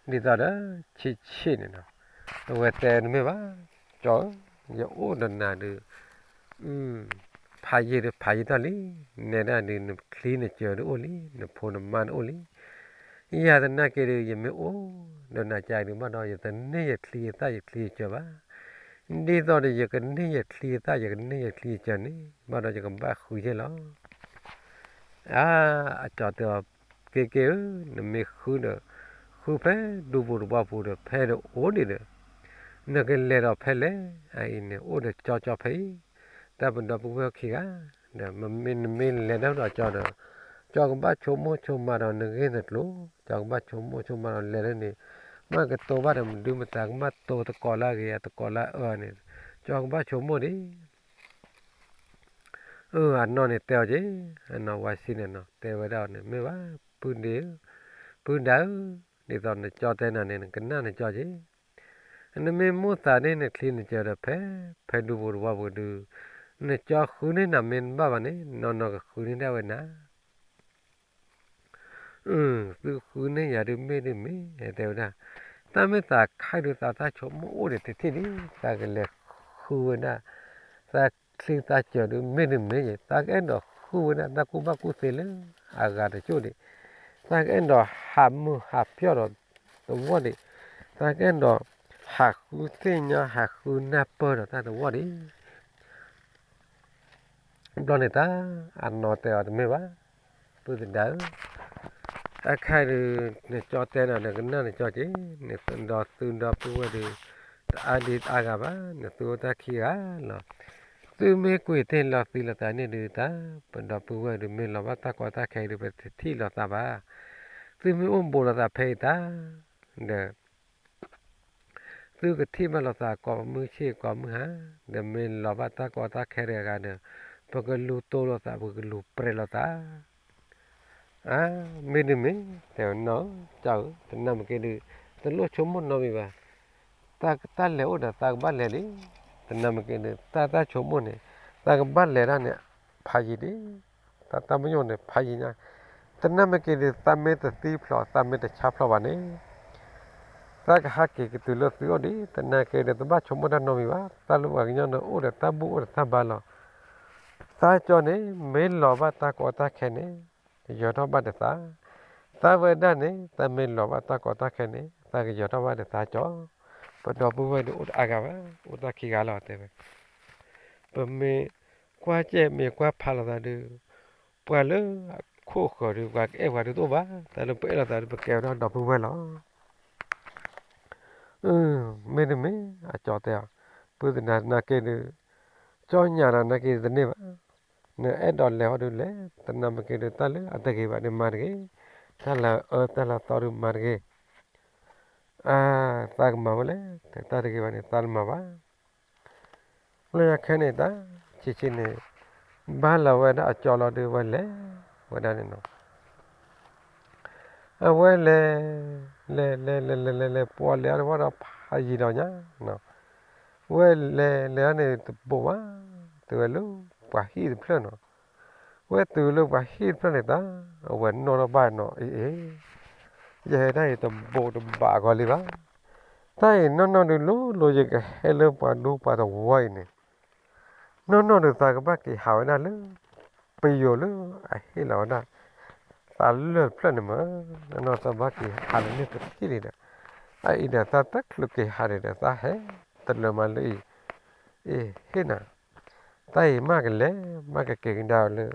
သိးဒီး ဆံးဆံးန့ၣ်နီၤ, အဝဲတဲတမ့ၢ်ဘၣ်, ကၠီဧၢ, ယအိၣ်ဒီးနၤဒုး, ဖးယံာ်ဒုးဖးယံာ်ထီၣ်လံ, နဲဒၣ်ဒုး နချံနကၢၤဒုးအိၣ်လံ, နဖိနမါဒုးအိၣ်လံ, ယၤသနာ်က့ဒုး ယမ့ၢ်အိၣ်ဒီးနၤကါဒုးဘၣ်ဒီး ယတန့ၢ်ယချံယသၣ်ယချံယကၢၤဘၣ်, ဒ်သိးဒီးယကန့ၢ်ယချံယသၣ် ယကန့ၢ်ယချံယကၢၤန့ၣ် ဘၣ်ဒီးယကဘၣ်ဃုယဲၢ်လီၤ. အါ, အကၠီတဲအီၤ, က့က့ဧၢ, နမ့ၢ်ဃုဒီး ဃုဖဲဒူပူၤတဝီပူၤဒီး ဖဲဒီးအိၣ်ဒံးဒီး နကလဲၤဒီးဖဲလဲၣ်, အအံၤန့ၣ် အိၣ်ဒီးကၠီကၠီဖဲအံၤ, တၢ်ပဒီပုၢ်ဝဲၢ်ခံဂၤ, ဒီးမ့မ့ၢ်နမ့ၢ်လဲၤဒီးဒီးကၠီဒီး ကၠီကဘၣ်ဆိကမိၣ်ဆိကမးဒီးနဂ့ၢ်နကျိၤ, ကၠီကဘၣ်ဆိကမိၣ်ဆိကမးဒီးလဲၤလၢန့ၣ်, မ့ၢ်ကတိၤဘၣ်ဒီးမဒုမတၤ ကဘၣ်တိၤသကိးလၢအဂ့ၤ အသကိးလၢအအၢန့ၣ်, ကၠီကဘၣ်ဆိကမိၣ်ဒံး အၢ အနီၢ်န့ၣ်တဲအီၤက့ၤ, အနီၢ်ဝၤစံန့ၣ်နီၤ တဲဝဲဒၣ်အီၤန့ၣ် မ့ၢ်ဘၣ် ပုၢ်ဒ့ဧၢ, ပုၢ်ဒါဧၢ, ဒ်သိးနကၠီတဲနၤန့ၣ် နကနၣ်နကၠီက့ၤ, နမ့ၢ်မိၣ်သးန့ၢ်နချံနကၢၤဒီးဖဲ ဖဲဒူပူၤတဝီပူၤဒုး, နကၠီဃုန့ၢ်နၤမ့ၢ်တဘၣ်ဘၣ်န့ၣ် နီၢ်နီၢ်ကဃုန့ၢ်ဒၣ်ဝဲနၤ သုဃုန့ၢ်ယၤဒုးမ့ၢ်ဒုးမ့ၢ် တဲဝဲဒၣ်, တၢ်မ့ၢ်သးခဲဒုး သးတၢ်ဆိကမိၣ်အိၣ်ဒံးတထံၣ်ဒံး သးကလဲၤဃုဝဲဒၣ်, သးချံသးစၢၤဒုးမ့ၢ်ဒုးမ့ၢ်ယဲ သးကအဲၣ်ဒိးဃုဝဲဒၣ်တၢ်ကူၣ်ဘၣ်ကူၣ်သ့လၢအဂၤတကၠိၣ်ဒံး, သးကအဲၣ်ဒိးဟးမုာ်ဟးပျီၢ်ဒီးသဝီဒံး, သးကအဲၣ်ဒိးဟးဃုသ့ၣ်ညါဟးဃုနၢ်ပၢၢ်ဒီးတၢ်သဝီဒံး ဘျီန့ၣ်တၢ် အနီၢ်တဲအီၤတမ့ၢ်ဘၣ်, ပုၢ်သဒါဧၢ, အခဲဒုး နကၠီတဲနၤ နကနၣ်နကၠီက့ၤ, နဒီးသုဒီပုၢ်ဝဲၢ်ဒုး တအါဒံးတအါဂၤဘၣ်, နသုအိၣ်တၢ်ခံဂၤလီၤ. သုမ့ၢ်ကွံာ်တ့ၢ်လီၤသံလီၤသးန့ၣ်ဒုးတၢ် ပဒီပုၢ်ဝဲၢ်ဒုးမ့ၢ်လီၤဘၣ်တၢ်ကီတၢ်ခဲဒုး ပတထံၣ်လီၤသးဘၣ်. သုမ့ၢ်အိၣ်ဘူးလိာ်သးဖဲအံၤတၢ် ဒီး သုကထံၣ်ဘၣ်လိာ်သးကိးမုၢ်ဆ့ၣ်ကိးမုၢ်ဟါ, ဒီးမ့ၢ်လီၤဘၣ်တၢ်ကီတၢ်ခဲတဂၤဒီး ပကလူၤတိၢ်လိာ်သး ပကလူၤပြဲးလိာ်သး. အါ, မ့ၢ်ဒုးမ့ၢ်, တဲဝဲနီၢ်ဧၢ, ကၠီဧၢ, တနၢ်မ့ၢ်က့ၤဒုး တလိၣ်ဆိကမိၣ်နီတမံၤဘၣ်. တၢ်, တၢ်လဲၤအိၣ်ဒီးသးကဘၣ်လဲၤလံ. တနၢ်မ့ၢ်က့ၤဒုး တၢ်, တၢ်ဆိကမိၣ်န့ၣ် သးကဘၣ်လဲၤဒၣ်န့ၣ် ဖးယံၤဒံး, တၢ်, တၢ်ပညိၣ်န့ၣ် ဖးယံၤညါ. တနၢ်မ့ၢ်က့ၤဒုး သးမ့ၢ်တသံဖျိး သးမ့ၢ်တဆါဖျိးဘၣ်န့ၣ် သးကဟးက့ၤကတုၤလၢသုအိၣ်ဒံး. တနၢ်က့ၤဒုး တဘၣ်ဆိကမိၣ်တၢ်နီတမံၤဘၣ်. တၢ်လၢပှၤကညီန့ၣ် အိၣ်ဒီးတၢ်ဘူၣ်အိၣ်ဒီးတၢ်ဘါလီၤ. သးကၠီန့ၣ် မ့ၢ်လီၤဘၣ်တၢ်ကီတၢ်ခဲန့ၣ် ကယီၤထီၣ်ဘၣ်ဒီးသး. သးဝဲဒၣ်န့ၣ် တၢ်မ့ၢ်လီၤဘၣ်တၢ်ကီတၢ်ခဲန့ၣ် သးကယီၤထီၣ်ဘၣ်ဒီးသးကၠီ. ပဒီပုၢ်ဝဲၢ်ဒုးအိၣ်တအါဂၤဘၣ်, အိၣ်တၢ်ခံဂၤလီၤတဲဝဲ. ပမ့ၢ်ကွၢ်ကဲမ့ၢ်ကွၢ်ဖးလိာ်သးဒုး ပှၤလၢအခိၣ်ဃၢၤဒုး ပှၤကအဲၣ်ပှၤဒုးတအိၣ်ဘၣ်. တၢ်လၢပအဲၣ်လိာ်သးဒုး ပကဲဝဲဒၣ်ဒီပုၢ်ဝဲၢ်လီၤ. မ့ၢ်တမ့ၢ် အကၠီတဲအီၤ, ပုၢ်သနာ်က့ဒုး ကၠီညါဒီးနာ်က့တန့ၢ်ဘၣ်. နအဲၣ်ဒိးလဲၤဟီဒုးလဲၤ, တနၢ်မ့ၢ်က့ဒုး တၢ်လၢအတဂ့ၤဘၣ်ဒုးမၤတဂ့ၤ, တၢ်လၢအအၢတၢ်လၢအသီဒုးမၤတဂ့ၤ. အါ, သးကမၤဝဲလဲၣ်, တၢ်တဂ့ၤဘၣ်န့ၣ် သးတမၤဘၣ်. လၢညါခဲန့ၣ်တၢ်, ဆံးဆံးန့ၣ် ဘၣ်လီၤဝဲဒၣ်အကၠီလီၤဒုး ဝဲလဲၤဝဲဒၣ်န့ၣ်နီၤ. အဝဲလဲၤ, လဲၤလဲၤလဲၤလဲၤလဲၤလဲၤ ပှၤလဲၤအီၤတဝီဒီးဖးယံၤဒီးညါ, ဝဲလဲၤလဲၤန့ၣ်တဘိးဘၣ်, တုၤဝဲလၢပှၤဟံၣ်တဖျၢၣ်နီၤ. ဝဲတုၤလၢပှၤဟံၣ်တဖျၢၣ်န့ၣ်တၢ်, အဝဲနီၣ်ထီၣ်ဘၣ်နီၤ, အ့အ့, ယဟဲတၢ်အံၤတဘိးတဘၣ်အဂီၢ်လံဘၣ်. တၢ်အံၤနီၢ်နီၢ်ဒုးလိၤလိၤ ယကဟဲလၢပှၤဒူပှၤသဝီအံၤန့ၣ် နီၢ်နီၢ်ဒုးသးကဘၣ်က့ၤဟးဝဲဒၣ်လၢ ပယိၤလၢအဟ့ၣ်လီၤဝဲဒၣ် သးလၢၢ်တဖျၢၣ်န့ၣ်မး, နီၢ်နီၢ်သးဘၣ်က့ၤဟးလၢန့ၣ်တထံၣ်လံဒီး, အအံၤဒီးသးတချုးက့ၤဟးန့ၣ်ဒီး သးဟဲတလၢာ်မးလၢအံၤ, အ့ ဟ့ၣ်နၤ, တၢ်အံၤမးကလဲၤ မးကက့ၤကဒါလၢ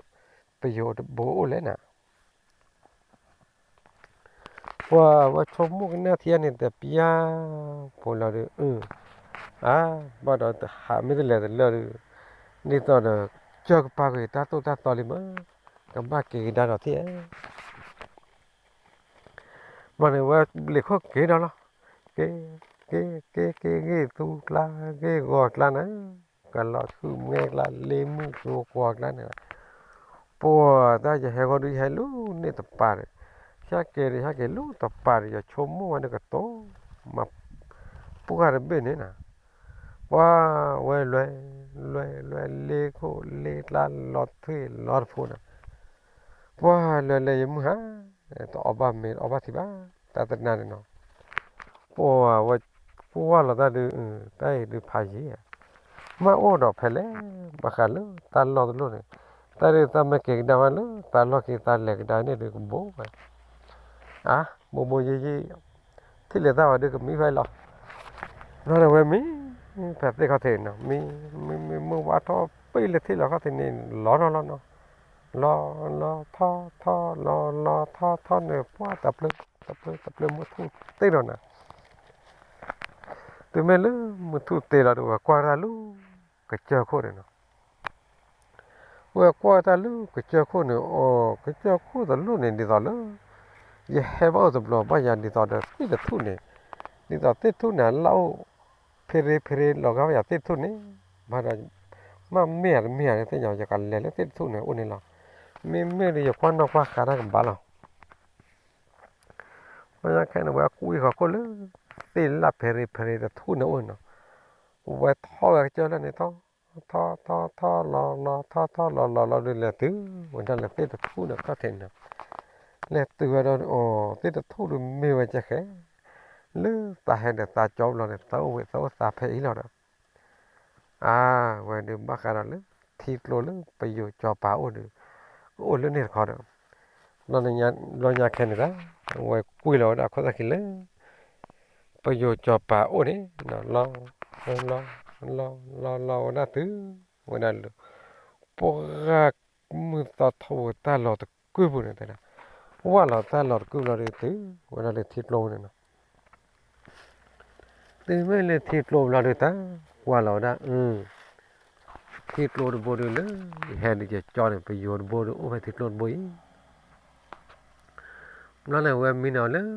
ပယိၤတဘိအိၣ်လဲၣ်နၤ. ပှၤဝဲဆိကမိၣ်ကနၣ်ထံန့ၣ် တပျၢ်ဖိလီၤဒုး, အၢ, အါ, ဘၣ်ဒီးတဟးမ့ၢ်တလဲၤတလၢာ်ဒုး, ဒ်သိးဒီး ကၢၢ်ကပၤကွံာ်တၢ်သိၣ်တၢ်သီလံမး, ကဘၣ်က့ၤကဒါဒီးထံၣ်ဧါ. ဘၣ်န့ၣ်ဝဲလ့ၤခိၣ်က့ၤဒီးလီၤ, က့ၤ, က့ၤ, က့ၤ, က့ၤ, ဂ့ၢ်သူကျါ, ဂ့ၢ်ဂီၤကျါန့ၣ်, ကလီၤဆူမဲကျါ လ့မုၢ်ကျိၤကွီၤကျါန့ၣ်, ပှၤတၢ်ယဟဲဃီဒုးယဟဲလူၤန့ၣ်တပၤဒီး, ဟဲက့ၤဒီးဟဲက့ၤလူၤတပၤဒီး ယဆိကမိၣ်ဝဲဒၣ်ကတိၤ, မၤပှၢ်တဘ့ၣ်န့ၣ်နၤ, ပှၤဝဲလဲၤ, လဲၤ, လဲၤ, လ့ခိၣ်လ့ကျါလီၤထွံၣ်လီၤတဖိန့ၣ်, ပှၤလဲၤလဲၤယမုၢ်ဟါ, တအီၣ်ဘၣ်မ့ၤတအီၣ်ဘၣ်ထံဘၣ်, တၢ်တနၤန့ၣ်နီၤ, ပှၤဝဲ, ပှၤလီၤတၢ်ဒုး, တၢ်အံၤဒုးဖးယံၤ, မ့ၢ်အိၣ်ဒီးဖဲလဲၣ်, ဘၣ်ဃးလၢတၢ်လီၢ်တလီၢ်န့ၣ်, တၢ်ဒုးသးမ့ၢ်က့ၤကဒါဝဲလၢ တၢ်လီၢ်ခံသးလဲၤကဒါန့ၣ်ဒုးကဘိဝဲ, အါ, ဘိဘိယံၤယံၤ, ထံၣ်လၢတၢ်ဝဲဒုးကမံဖဲအံၤလီၤ, ဘျီန့ၣ်ဝဲမံ, ဖဲသ့ၣ်ခီၣ်ထံးနီၤ, မံ, မံ, မံ, မုၢ်ဝါထီၣ်ပ့ၢ်လၢထံၣ်လီၤခီၣ်ထံးန့ၣ် လီၤထီၣ်လီၤနီၤ, လီၤ, လီၤထီၣ်ထီၣ်, လီၤ, လီၤထီၣ်ထီၣ်န့ၣ် ပှၤတပျၢၤ, တပျၢၤ, တပျၢၤမုၢ်ထူၣ်တ့ၢ်လီၤနၤ, တုၤမ့ၢ်လၢမုၢ်ထူၣ်တ့ၢ်လီၤဒီး ဝဲကွၢ်တၢ်လၢကစၢၢ်ခိၣ်န့ၣ်နီၤ, ဝဲကွၢ်တၢ်လၢကစၢၢ်ခိၣ်န့ၣ်, အိ, ကစၢၢ်ခိၣ်တလိၣ်န့ၣ် ဒ်သိးလၢ ယဟဲဘၣ်အိၣ်တဘျီဘၣ်ယၤ ဒ်သိးဒီးသ့ၣ်တထူၣ်န့ၣ်, ဒ်သိးသ့ၣ်တထူၣ်န့ၣ် အလၣ်အိၣ် ဖဲရ့ဖဲရ့လီၤဂာ်ဘၣ်ယၤသ့ၣ်တထူၣ်န့ၣ်, ဘၣ်ဒီး မ့ၢ်မ့ၢ်ဧါတမ့ၢ်ဧါန့ၣ်သ့ၣ်ညါ ယကလဲၤလၢသ့ၣ်တထူၣ်န့ၣ်အိၣ်န့ၣ်လီၤ, မ့မ့ၢ်ဒီးယကွၢ်နီၣ်ကွၢ်ဃာ်တၢ်ကဘၣ်လီၤ. ပှၤခဲန့ၣ် ဝဲကွံာ်ဃီၤခိၣ်လၢ သ့ၣ်လၣ်ဖဲရ့ဖဲရ့တထူၣ်န့ၣ်အိၣ်နီၤ, ဝဲထီၣ်ဝဲကစၢၢ်လၢန့ၣ် ထီၣ်, ထီၣ်, ထီၣ်, ထီၣ်, လီၤ, လီၤ, ထီၣ်, ထီၣ်, လီၤ, လီၤ, လီၤဒုးလဲၤတုၤဝဲဒၣ်လၢသ့ၣ်တထူၣ်န့ၣ်ခီၣ်ထံးန့ၣ်, လဲၤတုၤဝဲဒီး အိ, သ့ၣ်တထူၣ်ဒုးမ့ၢ်ဝဲကဲဃဲ, လၢသးဟဲဒီးသးကၠီဘျီန့ၣ် သးအိၣ်ဝဲသးအိၣ်သးဖဲအံၤလီၤဒီး အါ, ဝဲဒုးဘၣ်ဃးဒီးလၢ ထံကျိလၢပယိၤစီၤပၤအိၣ်ဒီး ကအိၣ်လၢန့ၣ်တခီဒီး ဘျီညါခဲန့ၣ်ဒၣ် ဝဲကွံာ်လီၤဝဲဒၣ်ခိၣ်သၣ်ခံလၢ ပယိၤစီၤပၤအိၣ်န့ၣ် လီၤ, လီၤ, လီၤ, လီၤ, လီၤဝဲဒၣ်တုၤဝဲဒၣ်လၢ ပှၤဂၤမုၢ်သီထီၣ်ဝဲတၢ်လီၤတကုၢ်ပူၤန့ၣ်တဲဒၣ်, ဝၢ်လီၤတၢ်လီၤတကုၢ်ဘျီဒီးတုၤဝဲဒၣ်လၢထံကျိန့ၣ်နီၤ တုၤမ့ၢ်လၢထံကျိဘျီဒီးတၢ်ကွၢ်လီၤဝဲဒၣ်, ထံကျိတဘိဒီးလၢ ယဟဲဒုးယကၠီန့ၣ် ပယိၤတဘိဒီးအိၣ်ဖဲထံကျိတဘိအံၤ, ဘျီန့ၣ်ဝဲမံနီၤလၢ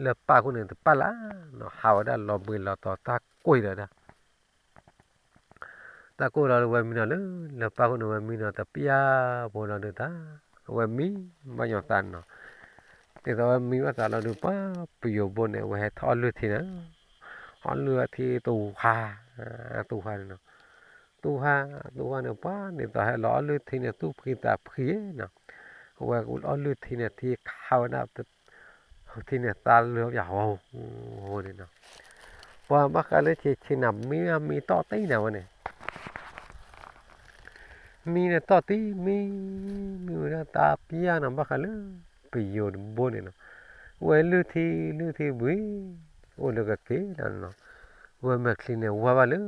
လၢပၢ်ခိၣ်န့ၣ်တပၢ်လၢ်နီၤ ဟးဝဲဒၣ်လီၤဘှံးလီၤတီၤတၢ်ကွံာ်ဒီးဒၣ် တၢ်ကိၢ်လီၤလၢဝဲမံနီၤလၢ လၢပၢ်ခိၣ်န့ၣ် ဝဲမံနီၤတပျၢ်ဖိလီၤဒုးတၢ်, အဝဲမံဘၣ်ညီသးနီၤ, ဒ်သိးဝဲမံဘၣ်သးလီၤဒုး ပှၢ်ပယိၤဘိန့ၣ် အဝဲဟဲထီၣ်အီၣ်လုၢ်ထံန့ၣ်, အီၣ်လုၢ်ထံတဝါ, တဝါန့ၣ်နီၤ, တဝါ, တဝါန့ၣ် ပှၢ်ဒ်သိးဟဲလီၤအီၣ်လုၢ်ထံန့ၣ် သူၣ်ဖှံသးဖှံနီၤ, အဝဲအီၣ်လုၢ်ထံန့ၣ် ထံခးဝဲဒၣ် ထံန့ၣ်သါလၢပယီၤဟီန့ၣ်နီၤ, ပှၤဘၣ်ဃးလၢဆံးဆံးန့ၣ် မံမံတီၢ်တံၢ်န့ၣ်ဝဲန့ၣ်, မံန့ၣ်တီၢ်တံၢ်မံ, မံဝဲဒၣ်တပျၢ်နီၤ ဘၣ်ဃးလၢ ပယိၤတဘိန့ၣ်နီၤ, ဝဲလုၢ်ထံလုၢ်ထံဘှံး, အိၣ်လၢကက့ၤလီၤနီၤ, ဝဲမဲာ်ချံန့ၣ်ဝါဘၣ်လၢ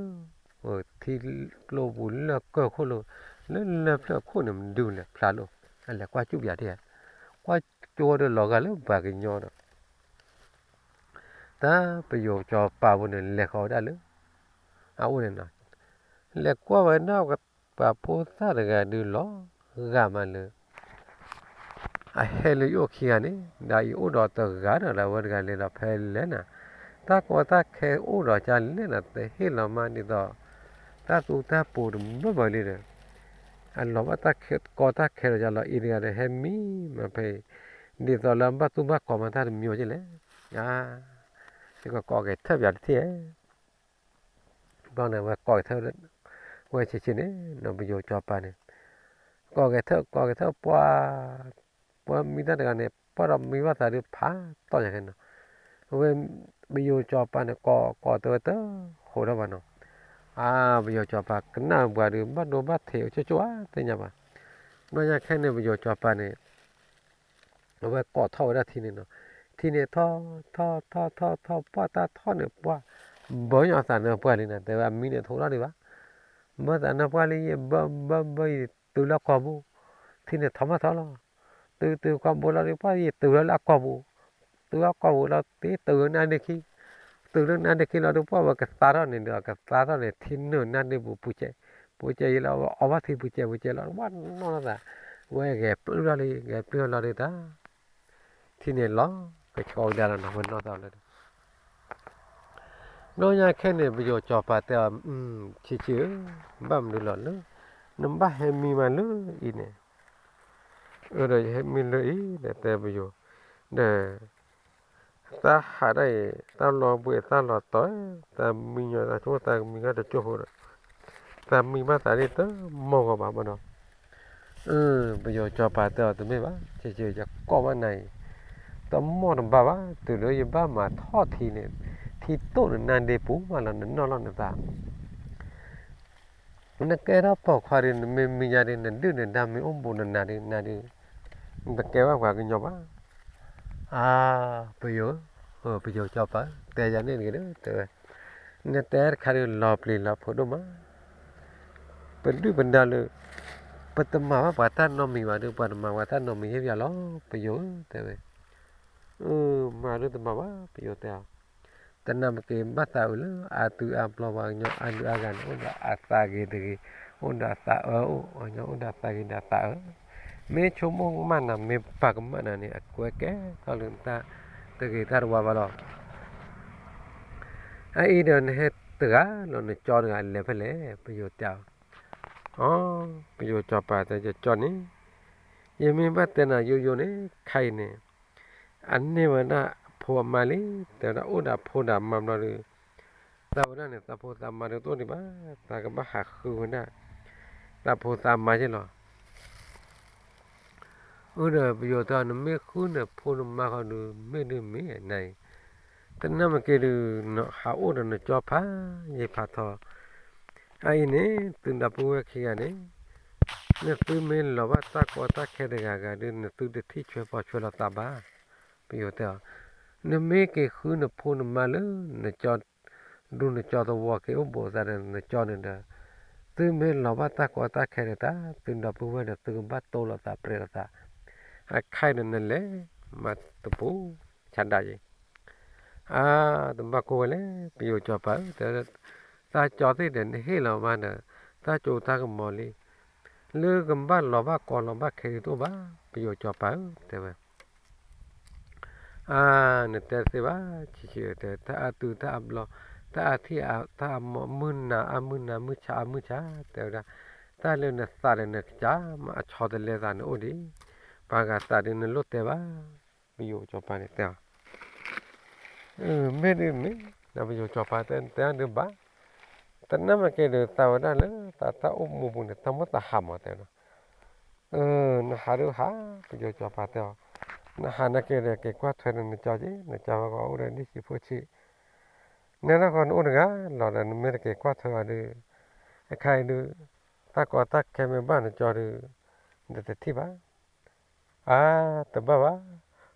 ထံကျိပူၤလၢကၢၢ်ခိၣ်လိၤ, လၢလၢၢ်ဖျၢၣ်ခိၣ်န့ၣ် မဒုလဲၤဖျါလိာ်, အလဲၤကွၢ်ကၠူၣ်ပယၤဒ်, ကွၢ်ကၠူၣ်ဝဲဒီးလီၤဂာ်လၢပှၤကညီဒီး တၢ်ပယိၤစီၤပၤဖိန့ၣ် လဲၤဃီၤဝဲဒၣ်လၢ အအိၣ်န့ၣ်နီၤ, လဲၤကွၢ်ဝဲဒၣ်ပှၤဖိသၣ်တဂၤဒုးလီၤဂာ်မးလၢ အဟဲလၢယအိၣ်ခံဂၤန့ၣ် ဒီးယအိၣ်ဒီးတဂၤဒီးလၢအဝဲတဂၤလဲၤဒီးဖဲလဲၣ်နီၤ, တၢ်ကီတၢ်ခဲအိၣ်ဒီးကလဲၣ်နီၤ တဟ့ၣ်လီၤမးဒ်သိး တၢ်သူတၢ်ပူၤတဘၢဘၢလံဒီး အလီၤဘၣ်တၢ်ကီတၢ်ခဲဒီးယလီၤ အံၤတဂၤဒီး ဟဲမံမးဖဲအံၤ ဒ်သိးလၢအဘၣ်သူဘၣ်ကီမးတၢ်တမံၤကလဲၣ်, ယကကိးက့ၤထၢၣ်ပယၤတထံၣ်ဧါ, ဘျီန့ၣ် ဝဲကိးက့ၤထၢၣ်, ဝဲဆံးဆံးန့ၣ် ပယိၤစီၤပၤန့ၣ် ကိးက့ၤထၢၣ် ကိးက့ၤထၢၣ်ပှၤ, ပှၤမံတၢ်တဂၤန့ၣ် ပှၤဒီးမံဘၣ်သးဒုးဖးတီၢ်ယၤခဲနီၤ, အဝဲ ပယိၤစီၤပၤန့ၣ် ကိးကိးတဲဝဲတဟိးထီၣ်ဘၣ်နီၤ, အါ ပယိၤစီၤပၤကနၣ်ပှၤဒုး ဘၣ်ဒိဘၣ်ထံးအိၣ်ကၠိၣ်ကၠိၣ်ဧါ သ့ၣ်ညါဘၣ်, ဘျီညါခဲန့ၣ် ပယိၤစီၤပၤန့ၣ် အဝဲကိးထီၣ်ဝဲဒၣ်ထံန့ၣ်နီၤ, ထံန့ၣ်ထီၣ် ထီၣ် ထီၣ် ထီၣ် ထီၣ် ပှၢ်တၢ်ထီၣ်န့ၣ် ပှၢ်ဘၢညီအသးန့ၣ်ပှၢ်လံန့ၣ် တဲဝဲအမံန့ၣ်ထိးထီၣ်ဒံးဘၣ်, ဘၢသးန့ၣ်ပှၢ်လံ ယဘၢဘၢဘၢယတုၤလၢကီၢ်ပူၤ, ထံန့ၣ်ထီၣ်မးထီၣ်လီၤ, တုၤတုၤကီၢ်ပူၤလီၤဒုး ပှၢ်ယတုၤလၢအကီၢ်ပူၤ, တုၤလၢကီၢ်ပူၤလီၤ တ့တုၤလၢနါဒ့ခံ, တုၤလၢနါဒ့ခံလီၤဒုး ပှၢ်ဝဲကသါထီၣ်န့ၣ်ဒီး ကသါထီၣ်န့ၣ် ထံနုာ်နါဒ့ပူၤပူၤစဲး, ပူၤစဲးယံၤလီၤ အီဘၣ်ထံပူၤစဲးပူၤစဲးလီၤ ဝဲနီၢ်နီၢ်သး, ဝဲဂဲၤပျုၢ်ထီၣ်လံ ဂဲၤပျုၢ်ထီၣ်လီၤဒုးတၢ် ထံန့ၣ်လီၤ ကဆှီကဒါလီၤနီၤ ဝဲနီၢ်သးလၢ ဘျီညါခဲန့ၣ် ပယိၤစီၤပၤတဲအီၤ, ဆံးဆံးဧၢ, ဘၣ်မနုၤလီၤလၢ နဘၣ်ဟဲမံမးလၢအံၤန့ၣ်, အၢ ဒီးယဟဲမံလၢအံၤ ဒီးတဲပယိၤ, ဒီး သးဟးဒၣ်အံၤ သးလီၤဘှံးသးလီၤတီၤ, သးမံညီသးဆိ သးမံကတကၠိၢ်ဖိဒီး သးမံဘၣ်သးဒ်တမီၢ်ဂီၤဘၣ်ဘၣ်ဒီး အၢ ပယိၤစီၤပၤတဲအီၤတမ့ၢ်ဘၣ်, ဆံးဆံး ယကိးဘၣ်နၤအံၤ တမီၢ်တဘၣ်ဘၣ်, တုၤလၢယဘၣ်မၤထီၣ်ထံန့ၣ် ထံတိၢ်နနါဒ့ပူၤမးလီၤ နနီၢ်လီၤနသး နကဲထီၣ်ပိာ်ခွါဒီး နမ့ၢ်မံယါဒီး နဒုၣ်နဒါမ့ၢ်အိၣ်ဘူးနနၤဒီး နၤဒီး နတကဲဘၣ်ပှၤကညီဘၣ်. အါ ပယိၤ, ပယိၤစီၤပၤ တဲယၤန့ၣ်တဂ့ၤဒီး တဲဝဲ, နတဲတခါဒီး လီၤပျံၤလီၤဖုးဒိၣ်မး ပဒုၣ်ပဒါလၢ ပတမၤဘၣ်ပှၤတၢ်နီတမံၤဘၣ်ဒီး ပှၤတမၤပှၤတၢ်နီတမံၤဟ့ၣ်ပယၤလီၤ ပယိၤဧၢ တဲဝဲ. အၢ မၤဒုးတမၤဘၣ် ပယိၤတဲအီၤ, တနၢ်မ့ၢ်က့ၤဘၣ်သးအုးလၢအါတုၤအါဘျီ ပှၤကညီအါဒုးအါဂၤန့ၣ် အိၣ်ဒီးအသးဂ့ၤတဂ့ၤ, အိၣ်ဒီးအသးအၢအိၣ်, ပှၤကညီအိၣ်ဒီးအသးဂ့ၤဒီးအသးအၢ, မ့ၢ်ဆိကမိၣ်ကမၣ်နၤ မ့ၢ်ပာ်ကမၣ်နၤန့ၣ် အကွဲကဲထီၣ်လၢတၢ်တဂ့ၤတၢ်တဝါဘၣ်လီၤ. အအံၤဒီးနဟဲတဂၤလီၤ နကၠီတဂၤလဲၤဖဲလဲၣ် ပယိၤတဲအီၤ. အီ ပယိၤစီၤပၤတဲ ယကၠီန့ၣ် ယမ့ၢ်ဘၣ်တဲနၤယိယိန့ၣ် ခဲအံၤန့ၣ် အန့ၢ်ဝဲဒၣ်အဖိအမါလံ, တဲဝဲဒၣ်အိၣ်ဒီးအဖိဒီးအမါဘျီဒီး သးဝဲဒၣ်န့ၣ် သးဖိသးမါဒုးတအိၣ်ဒံးဘၣ်, သးကဘၣ်ဟးဃုဝဲဒၣ် သးဖိသးမါယ့ၣ်လီၤ. အၢ ဒီးပယိၤတဲအီၤ နမ့ၢ်ဃုနဖိနမါဃီဒုး မ့ၢ်ဒုးမ့ၢ်နၤအံၤ, တနၢ်မ့ၢ်က့ၤဒုး နဟးအိၣ်ဒီးနကၠီဖးယံာ်ဖးထီ, အအံၤန့ၣ် သုဒီပုၢ်ဝဲၢ်ခံဂၤန့ၣ် နသုမ့ၢ်လီၤဘၣ်တၢ်ကီတၢ်ခဲတဂၤဂၤဒုး နသုတထံၣ်ဆွဲဖီဆွဲလီၤသးဘၣ်. ပယိၤတဲအီၤ, နမ့ၢ်က့ၤဃုနဖိနမါလၢ နကၠီ ဒူနကၠီသဝီက့ၤအိၣ်ဘူးသးဒီးနကၠီန့ၣ်ဒီး သုမ့ၢ်လီၤဘၣ်တၢ်ကီတၢ်ခဲဒီးတၢ် သုဒီပုၢ်ဝဲၢ်ဒီး သုကဘၣ်တိၢ်လိာ်သးပြဲးလိာ်သး, အခဲအံၤဒီးနလဲၤမၤတပူၤ ဆါဒၣ်ယံၤ. အါ တဘၣ်ကိၢ်ဝဲလဲၣ် ပယိၤစီၤပၤဧၢ, တဲ သးကၠီသ့ၣ်ဒီး နဟ့ၣ်လီၤမးဒီး တၢ်စိတၢ်ကမီၤလံ, လၢကဘၣ်လီၤဘၣ်ကီလီၤဘၣ်ခဲဒုးတအိၣ်ဘၣ် ပယိၤစီၤပၤဧၢ တဲဝဲ. အါ နတဲတသ့ဘၣ် ဆံးဆံးဧၢ တဲ တၢ်အါတုၤတၢ်အါဘျီ တၢ်အထံၣ်တၢ်အမုၢ်နၤအမုၢ်နၤ မုၢ်ဆါအမုၢ်ဆါ တဲဝဲဒၣ်, တၢ်လၢနသးဒီးနကစၢ်မး အဆီတလဲသးနအိၣ်ဒံး, ပှၤဂၤသးဒုးနလိၣ်တဲဘၣ်, ပယိၤစီၤပၤန့ၣ်တဲအီၤ, မ့ၢ်ဒ်မ့ၢ်, ပယိၤစီၤပၤတဲတဲအီၤဒုးဘၣ်, တနၢ်မ့ၢ်က့ၤဒီးသးဝဲဒၣ်လၢသးတၢ်အိၣ်မူပူၤန့ၣ် တၢ်မိၣ်သးဟးမးတဲဒီး နဟးဒုးဟး, ပယိၤစီၤပၤတဲအီၤ, နဟးနက့ၤဒီးက့ၤကွၢ်ထွဲဒီးနကၠီက့ၤ, နကၠီဝဲကီးအိၣ်ဒီးဒ့ၣ်ဆံးဖိဆံး, နဲဒၣ်ဃီနအိၣ်တဂၤလီၤဒီး နမ့ၢ်တက့ၤကွၢ်ထွဲအီၤဒုး, အခါအံၤဒုး, တၢ်ကီတၢ်ခဲမ့ၢ်ဘၣ်နကၠီဒုး, နတထံၣ်ဘၣ်, အါ, တဘၣ်ဘၣ်,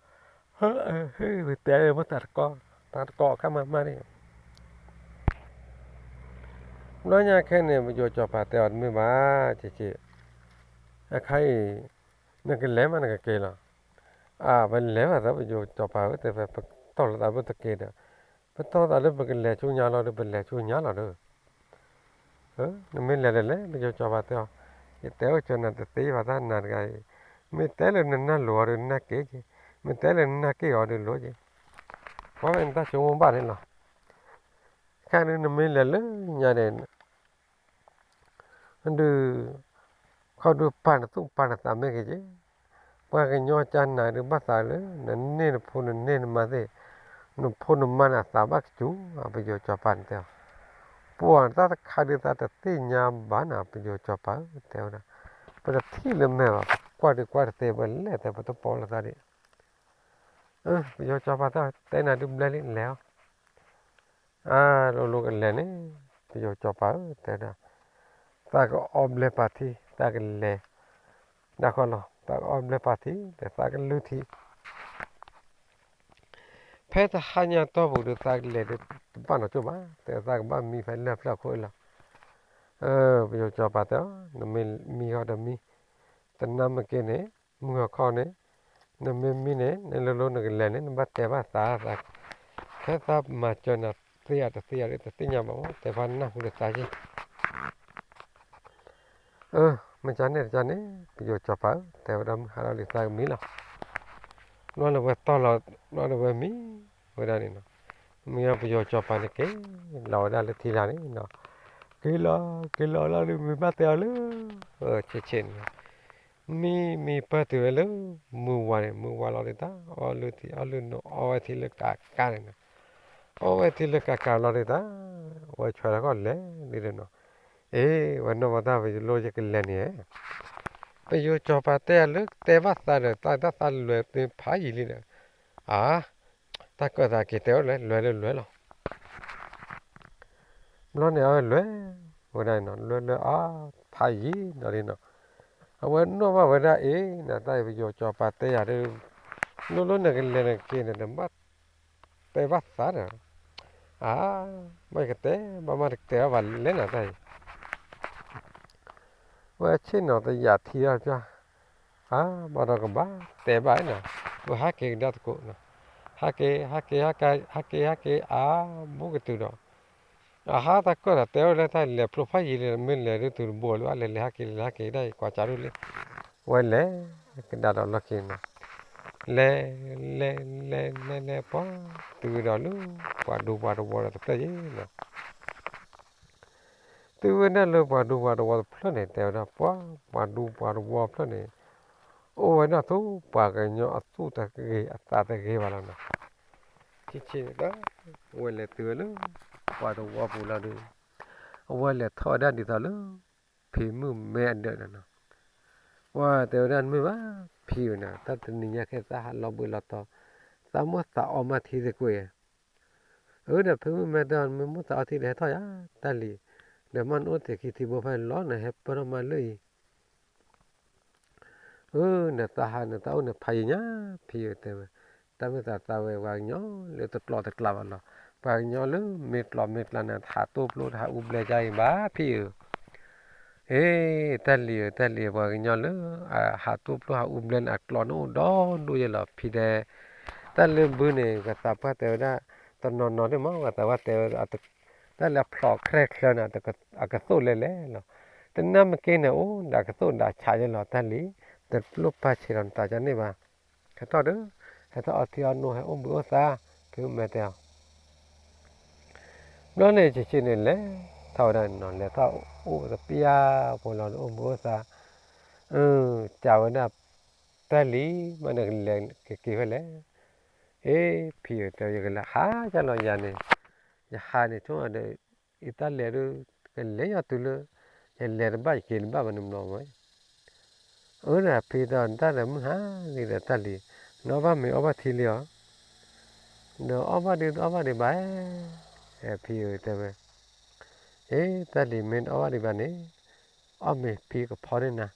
ဟဲတဲမိၣ်သးတကီ, တၢ်တကီအခါမးမးန့ၣ် ဘျီညါခဲန့ၣ် ပယိၤစီၤပၤတဲအီၤတမ့ၢ်ဘၣ်, က့ၤက့ၤ, အခါအံၤ, နကလဲၤမးနကက့ၤလီၤ, အါ ပလဲၤဘၣ်သး ပယိၤစီၤပၤဧၢ တဲဖဲပတီၢ်လိာ်သးဘၣ်တက့ၤဒီး, ပတီၢ်သးလၢပကလဲၤဆူညါလီၤဒီး ပလဲၤဆူညါလီၤဒီး နမ့ၢ်လဲၤဒီးလဲၤ ပယိၤစီၤပၤတဲအီၤ, ယတဲအိၣ်ကၠီနၤတသ့ဘၣ်တၢ်နၤတဂၤအံၤ, မ့ၢ်တဲလၢနနၢ်လိၤအီၤဒီးနနၢ်က့ၤက့ၤ, မ့ၢ်တဲလၢနနၢ်က့ၤအီၤဒီးလိၤက့ၤ, ကွၢ်ဖဲနတၢ်ဆိကမိၣ်ဘၣ်န့ၣ်လီၤ, ခဲန့ၣ်နမ့ၢ်လဲၤလၢညါန့ၣ် ဒုး, ခီဒုးပာ်နသူၣ်ပာ်နသးမ့ၢ်ဂ့ၤက့ၤ, ပှၤကညီကၢနၤဒုးဘၣ်သးလၢ နန့ၢ်နဖိနန့ၢ်နမါသ့ၣ်, နဖိနမါန့ၣ်အသးဘၣ်ကစူၤ, ပယိၤစီၤပၤန့ၣ်တဲအီၤ, ပှၤတၢ်တခါဒုးသးတသ့ၣ်ညါဘၣ်နၤ ပယိၤစီၤပၤဧၢ တဲဝဲဒၣ်, ပတထံၣ်လၢမဲာ်ဘၣ် ပကွၢ်ဒုးကွၢ်တသ့ ပလဲၤတဲပတပိာ်လိာ်သးဒံး ပယိၤစီၤပၤတဲအီၤ တဲနၤဒုးဘျဲလံလဲၤအီၤ, အါ လိၤလိၤကလဲၤန့ၣ်, ပယိၤစီၤပၤဧၢ တဲဒၣ်, သးကအီဘျဲပာ်ထံ သးကလဲၤ, ဒၣ်ဃီလီၤ သးကအီဘျဲပာ်ထံ ဒီးသးကလုၢ်ထံ ဖဲတဟါညါတီၢ်ပူၤဒီး သးကလဲၤဒီးတဘၣ်နီၢ်ကၠိၣ်ဘၣ်, တဲသးကဘၣ်မံဖဲလၢၢ်ဖျၢၣ်ခိၣ်အံၤလီၤ, ပယိၤစီၤပၤတဲအီၤ နမ့ၢ်မံဃီဒီးမံ, တနၢ်မ့ၢ်က့ၤန့ၣ်, မုၢ်ဂီၤခီန့ၣ်, နမ့ၢ်မံန့ၣ် နလိၤလိၤနကလဲၤန့ၣ် နဘၣ်တဲဘၣ်သး, ဖဲသးမၤစၢၤနၤသ့ဧါတသ့ဧါ တသ့ၣ်ညါဘၣ်မး တဲဖးနၢ်ဟူဒီးသးက့ၤ မ့ၢ်ကန့ၣ်တကန့ၣ် ပယိၤစီၤပၤဧၢ တဲဝဲဒၣ်မုၢ်ဟါလီၤလံသးကမံလီၤ, ဘျီလၢဝဲတီၢ်လီၤ, ဘျီလၢဝဲမံဝဲဒၣ်န့ၣ်လီၤ, မ့ၢ်ပယိၤစီၤပၤန့ၣ်က့ၤလီၤဝဲဒၣ်လၢထံလာ်န့ၣ်, က့ၤလီၤ, က့ၤလီၤလီၤဒီးမ့ၢ်ဘၣ်တဲအီၤလၢ ဆ့ဆ့န့ၣ်လီၤ, မံမံပၢၢ်တုၤဝဲလၢ မုၢ်ဝါန့ၣ် မုၢ်ဝါလီၤဒ်တၢ် အီလုၢ်ထံအီလုၢ်နိ အီဝဲထံလၢကးကးန့ၣ်လီၤ, အီဝဲထံလၢကးကးလီၤဒ်တၢ်, ဝဲဆွဲလီၤကီၢ်လဲၤဒ်ဒီးနီၤ, အ့ ဝဲနီၢ်မတၢ်ပယိၤလိယကလဲၤန့ၣ်, ပယိၤစီၤပၤတဲယၤလၢတဲဘၣ်သးဒီး တၢ်တၢ်သးလဲၤသ့ဖးယံာ်လံဒီး, အါ, တၢ်ကၢၣ်သးက့ၤတဲအိၣ်လဲၤ လဲၤလၢလဲၤလီၤ ဘျီန့ၣ်အဝဲလဲၤဝဲဒၣ်နီၤ လဲၤလဲၤအါ ဖးယံာ်နီၤဒ်နီၤ, အဝဲနီၣ်ဘၣ်ဝဲဒၣ်အ့ၣ် နတၢ်အံၤပယီၤစီၤပၤတဲယၤဒီး လိၣ်လိၣ်နကလဲၤနက့ၤန့ၣ် နဘၣ်တဲဘၣ်သးဒီး အါ ဘၣ်ယကတဲ ဘၣ်မ့ၢ်တကတဲဘၣ်လဲၣ်နတၢ်အံၤ ဝဲဆ့ၣ်နီၤတယာ်ထံအီၤပျၢ်, အါ ဘၣ်ဒီးကဘၣ်တဲဘၣ်နီၤ, ဝဲဟးက့ၤကဒါသကိးနီၤ, ဟးက့ၤ ဟးက့ၤ ဟးက့ၤ ဟးက့ၤ အါ ဘူးကတုၤဒီး, အဟါတၢ်ကၢၣ်ဒီးတဲဝဲလၢတၢ်လဲၤဖျိဖးယံာ်လံ မ့ၢ်လဲၤဒုးတုၤတဘိလၢအလဲၤလဲၤဟးက့ၤလဲၤဟးက့ၤဒၣ်အံၤ ကွၢ်ကၢ်ဒိၣ်လံ, ဝဲလဲၤကဒါဒီးလီၢ်ခံနီၤ, လဲၤ လဲၤ လဲၤ လဲၤ လဲၤ ပှၤ တုၤဝဲဒီးလၢ ပှၤဒူပှၤတဝီဒီးတဖျၢၣ်ယဲနီၤ တုၤဝဲဒၣ်လၢပှၤဒူပှၤတဝီတဖျၢၣ်န့ၣ် တဲဝဲဒၣ်ပှၤ ပှၤဒူပှၤတဝီတဖျၢၣ်န့ၣ်, အိၣ်ဝဲဒၣ်သိးပှၤကညီအသူၣ်တဂ့ၤအသးတဂ့ၤဘၣ်လီၤနီၤ, ထံဆ့ၣ်န့ၣ် ဝဲလဲၤတုၤဝဲလၢ ပှၤတဝီပူၤလီၤဒီး, အဝဲလဲၤထီၣ်ဝဲဒၣ်ဒ်သိးလၢ ဖံမုၣ်မဲအဒၢးန့ၣ်နီၤ, ပှၤတဲဝဲဒၣ်တမ့ၢ်ဘၣ် ဖံဧၢနီၤ တၢ်တနံၤညါခဲအံၤ သးဟးလီၤဘှံးလီၤတီၤ, သးမိၣ်သးအီမးထံသကွ့ၢ် အၢ ဒီးဖံမုၣ်မဲတဲအီၤ နမ့ၢ်မိၣ်သးအီထံဒီးဟဲထီၣ်ယၤ တၢ်လံၤ, ဒီးမ့ၢ်နအိၣ်သ့ၣ်ခံထံဘိဖဲန့ၣ်လီၤ နဟဲပၢၢ်ထီၣ်မးလၢအံၤ, အၢ နသးဟးနသးအိၣ်န့ၣ်ဖးယံာ်ညါ ဖံဧၢတဲဝဲ, တၢ်မ့ၢ်သးသးဝဲပှၤကညီလၢတကျိးတကျးဘၣ်လီၤ, ပှၤကညီလၢမ့ၢ်ကျိးမ့ၢ်ကျးန့ၣ် ဟးတိၢ်ပျိတဟးအူဘျဲကါအံၤဘၣ် ဖံဧၢ အ့ တၢ်လံၤဧၢ တၢ်လံၤဧၢ ပှၤကညီလၢ ဟးတိၢ်ပျိဟးအူဘျဲန့ၣ် အကျိးန့ၣ်အိၣ်ဒီဒူၣ်ယဲလီၤ ဖံတဲ, တၢ်လၢဘုန့ၣ် ပှၤသးပှၢ်တဲဝဲဒၣ် တနီၤနီၤဒ်မ့ၢ် ပှၤသးပှၢ်တဲဝဲ တၢ်လၢအဖျိးချဲချၢန့ၣ် အကသိၣ်လဲၤလဲၤလီၤ, တနၢ်မ့ၢ်က့ၤန့ၣ် အိၣ်ဒီးအကသိၣ်ဒီးအဆးယဲလီၤ တၢ်လံၤ, တလိၣ်ပာ်ဆံးလီၤနသးကန့ၣ်ဘၣ်, ဟဲထီၣ်ဒီး ဟဲထီၣ်အီထံအီနိ ဟဲအိၣ်ဘှံးအိၣ်သါ, ဖံမုၣ်မဲတဲအီၤ ဘျီန့ၣ်ဆံးဆံးန့ၣ်လဲၤထီၣ်ဝဲဒၣ်န့ၣ်နီၤ, လဲၤထီၣ်အိၣ်သပျၢ်ဖိလီၤဒီး အိၣ်မုာ်အိၣ်သး, စံးဝဲဒၣ်, တၢ်လံၤ, မ့ၢ်နကလဲၤက့ၤက့ၤဖဲလဲၣ်. အ့ ဖံဧၢ, တဲ ယကလဲၤဟးကၢ်လီၤယၤန့ၣ်, ယဟးန့ၣ်ဆိဒီး ယတၢ်လဲၤဒုး ကလဲၤယီၤတုၤလၢ ယလဲၤတဘၣ်ယက့ၤတဘၣ်ဘၣ်န့ၣ်ဘျီမး. အၢ ဒီးဖံတဲ တၢ်ဒီးမုၢ်ဟါလံဒီးတၢ်လံၤ, နအီၣ်ဘၣ်မ့ၤအီဘၣ်ထံလံဧါ, ဒီးအီၣ်ဘၣ်ဒုးတအီၣ်ဘၣ်ဒံးဘၣ်, ဖံဧၢ တဲဝဲ, အ့ တၢ်လံၤ မ့ၢ်တအီၣ်ဘၣ်ဒံးဘၣ်န့ၣ်, အီၣ်မ့ၤဖံကဖီန့ၢ်နၤ.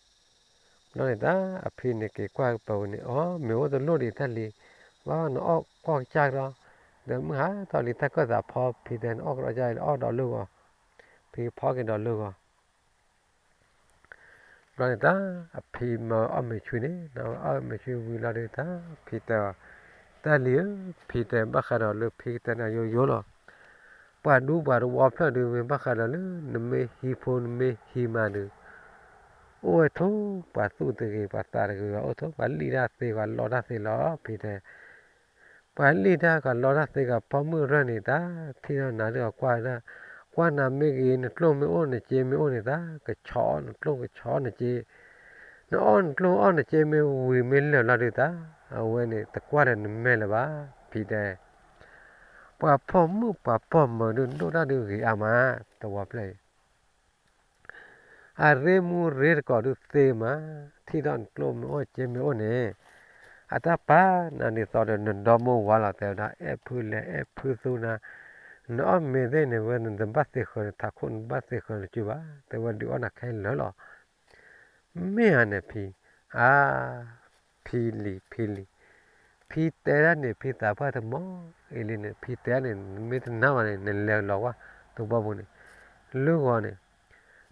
ဘျီန့ၣ်တၢ် အဖံန့ၣ်က့ၤကွၢ်ကပၤဝဲန့ၣ်, အိ မ့ၤအိၣ်တလိၣ်ဒံးတၢ်လံၤ, ဘၣ်နအီၣ်ကွၢ်ကစၢ်ဒီး, ဒီးမုၢ်ဟါထီၣ်လံတၢ်ကၢၣ်သးဖီ, ဖံတဲ နအီၣ်ကဒီးကစၢ်လံ အီၣ်ဒီးလၢဂီၤ, ဖံကဖီက့ၤဒီးလၢဂီၤ. ဘျီန့ၣ်တၢ် အဖံမၤအီၣ်မ့ၤဆှံန့ၣ်, အီၣ်မ့ၤဆှံဝံၤလီၤဒုးတၢ် ဖံတဲအီၤ, တၢ်လံၤဧၢ, ဖံတဲ ဘၣ်ဃးဒီးလၢဖံကတဲနၤယိယိလီၤ. ပှၤဒူပှၤတဝီဖျၢၣ်ဒုး မ့ၢ်ဘၣ်ဃးဒီးလၢ နမ့ၢ်ဟံးဖိနမ့ၢ်ဟံးမါဒုး, အိၣ်ဝဲထိၣ်ပှၤသူၣ်တဂ့ၤ ပှၤသးတဂ့ၤ, အိၣ်ထိၣ်ပှၤလံၣ်တၢ်သ့ ပှၤလီတၢ်သ့လီၤ ဖံတဲ ပှၤလံၣ်တၢ်ကလီတၢ်သ့ကပိာ်မုၣ်ရၢၢ်န့ၣ်တၢ်, ထံၣ်ထီၣ်နၤဒုးအကွၢ်ဒၣ်, ကွၢ်နၤမ့ၢ်ဂ့ၤ နကျိၣ်မ့ၢ်အိၣ် နစ့မ့ၢ်အိၣ်န့ၣ်တၢ်, ကဆီးနကျိၣ်ကဆီးနစ့, နအီၣ်နကျိၣ်အီၣ်နစ့မ့ၢ်ဝံၤမ့ၢ်လၢာ်လီၤဒုးတၢ်, အဝဲန့ၣ်တကွၢ်ဒီးနမဲာ်လၢၤဘၣ်, ဖံတဲ. ပှၤပိာ်မုၣ်ပှၤပိာ်မၢၤဒုးဒိၣ်တၢ်ဒုးဂ့ၤအါမး, တဝီဖျၢၣ်အံၤ အရ့မူရ့တကိးဒုးသ့မး, ထံၣ်ထီၣ်နကျိၣ်မ့ၢ်အိၣ်စ့မ့ၢ်အိၣ်န့ၣ်, အတၢ်ပာ်နၤဒ်သိးဒီးနဒီမိၢ်ဝၤလီၤ တဲဝဲဒၣ် အဲၣ်ဖုလဲၣ်အဲၣ်ဖုသူနၤ, နအီၣ်မ့ၤသ့ၣ်န့ၣ် ဝဲနတဘၣ်သ့ဃၢၤ နထးခိၣ်နဘၣ်သ့ဃၢၤနစုဘၣ်, တဲဝဲဒုးအီၣ်နၤခဲလၢာ်လီၤ. မ့ၢ်ဧါန့ၣ်ဖံ, အါ, ဖံလံၤ ဖံလံၤ, ဖံတဲဒၣ်န့ၣ် ဖံသးပှၢ်တမီၤအံၤလံန့ၣ် ဖံတဲန့ၣ် နမ့ၢ်တနာ်ဘၣ်န့ၣ် နလဲၤလီၤကွၢ်သဝီပူၤန့ၣ်, လၢဂီၤန့ၣ်,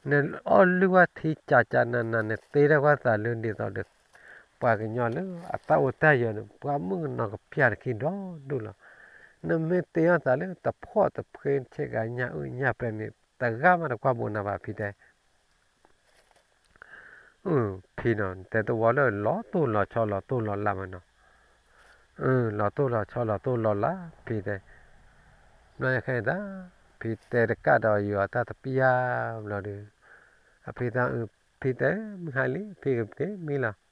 နအီၣ်လုၢ်ဝဲထံကးကးနးနး နတ့ထီၣ်ကွၢ်သးလၢဒ်သိးဒီး ပှၤကညီလၢအတၢ်အိၣ်တၢ်ယၢၤန့ၣ် ပှၤမုၣ်ကနီၤကပျၢ်တခံဒီဒူၣ်လီၤ. နမ့ၢ်တ့ထီၣ်သးလၢတဖှီၣ်တဖှ့ဆ့ကၤညၣ်အုၣ်ညၣ်ပှဲၤန့ၣ် တဂၤမးတကွၢ်ဘိးနၤဘၣ် ဖံတဲ ဖံနီၤ တဲတဝီလၢလီၤတိၢ်လီၤဆီလီၤတိၢ်လီၤလးမးနီၤ, လီၤတိၢ်လီၤဆီလီၤတိၢ်လီၤလး ဖံတဲ, ဘျီယခဲအံၤတၢ် ဖံတဲတကးဒီးယွၤတၢ်တပျၢ်ဘျီဒုး, အဖံသး ဖံတဲ မုၢ်ဟါလံ ဖံကက့ၤမံလီၤ. အၢ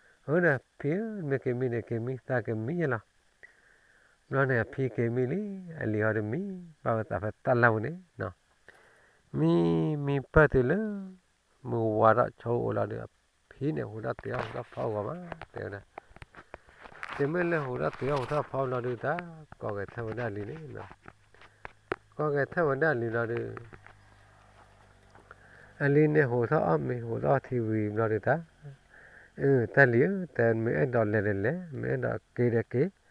ဒီးဖံဧၢ မ့ၢ်က့ၤမံန့ၣ်က့ၤမံ သးကမံယဲလီၤ. ဘျီန့ၣ်အဖံက့ၤမံလံ အလံၤဟီဒုးမံဘၣ်ဝဲသးဖဲတၢ်လၢ်ပူၤန့ၣ်, မံမံပၢၢ်တုၤလၢ မုၢ်ဝါထီၣ်ဆိအိၣ်လီၤဒုး အဖံန့ၣ်ဟူးထီၣ်တုၤထီၣ်ဟူးထီၣ်ဖီဂီၤမး တဲဝဲဒၣ်, တုၤမ့ၢ်လၢဟူးထီၣ်တုၤထီၣ်ဟူးထီၣ်ဖီဘျီဒုးတၢ် ကိးဂဲၤထၢၣ်ဝဲဒၣ်လံန့ၣ်, ကိးဂဲၤထၢၣ်ဝဲဒၣ်လံဘျီဒုး အလံၤန့ၣ်ဟူးထီၣ်အီၣ်မ့ၤဟူးထီၣ်ထံဝံၤဘျီဒုးတၢ်, အၢ တၢ်လံၤဧၢ တဲမ့ၢ်အဲၣ်ဒိးလဲၤဒီးလဲၤ မ့ၢ်အဲၣ်ဒိးက့ၤဒီးက့ၤ,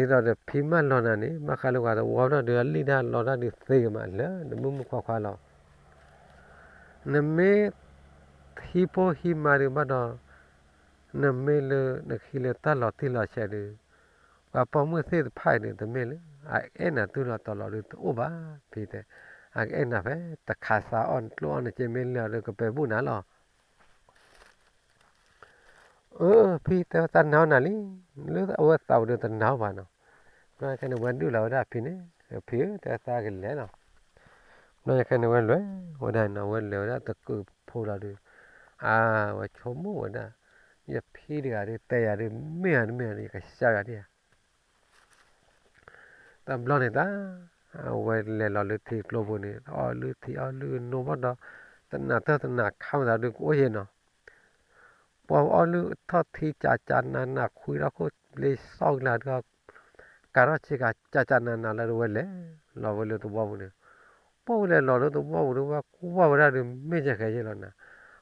ဒ်သိးဒီးဖံမၢလီၤနၤန့ၣ် ဘၣ်ဃးလၢပှၤတဝီဖျၢၣ်ဒုးအလံၣ်တၢ်လီတၢ်ဒုးသ့ကမးလၢနမုၢ်မုၢ်ခွါခွါလီၤ. နမ့ၢ်ဟံးဖိဟံးမါဒုးဘၣ်ဒီး နမ့ၢ်လၢနကဟံးလၢတၢ်လီၤတံၢ်လီၤဆဲးဒုး ပှၤပိာ်မုၣ်သ့ၣ်တဖၣ်အံၤဒုး တမ့ၢ်လၢ အအဲၣ်နၤတုၤလီၤတီၤလီၤဒုးတအိၣ်ဘၣ် ဖံတဲ, အကအဲၣ်နၤဖဲ တခးစးအီၣ်နကျိၣ်အီၣ်နစ့မ့ၢ်လၢာ်ဒုးကပဲာ်ဘူၣ်နၤလီၤ. အၢ ဖံတဲတၢ်နာ်နၤလံ, လၢအဝဲသးပူၤဒုးတနာ်ဘၣ်နီၤ. ဘျီခဲန့ၣ်ဝဲဒုးလီၤဝဲဒၣ်ဖံန့ၣ်, ဖံဧၢ တဲသးကလဲၤလီၤ. ဘျီခဲန့ၣ်ဝဲလဲၤဝဲဒၣ်နီၤ ဝဲလဲၤဝဲဒၣ်တကုးဖိလီၤဒုး, အါ ဝဲဆိကမိၣ်ဝဲဒၣ်, ယဖံတဂၤဒုး တဲယၤဒုး မ့ၢ်ဧါတမ့ၢ်ဧါ ယကစၢ်ယၤဒံးဧါ တဘျီန့ၣ်တၢ် အဝဲလဲၤလီၤလၢထံကျိပူၤန့ၣ် အီၣ်လုၢ်ထံအီၣ်လုၢ်နိဘၣ်ဒီး တနၤတၢၢ်တနၤခါမသးဒုးကအိၣ်ယဲၢ်နီၤ. ပှၤအီၣ်လုၢ်ထီၣ်ထံကးကးနးနးခွံထီၣ်ခိၣ်ဘျ့စီၣ်ကလၢာ်ဒုး ကးထီၣ်ဆ့ကၤကးကးနးနးလၢဒုးဝဲလဲၤလီၤဝဲလၢသဝီပူၤန့ၣ်, ပှၤဝဲလဲၤလီၤလၢသဝီပူၤဒုး ဝဲကွၢ်ဝဲဒၣ်ဒုး မ့ၢ်ကဲဃဲယဲၢ်လီၤနၤ,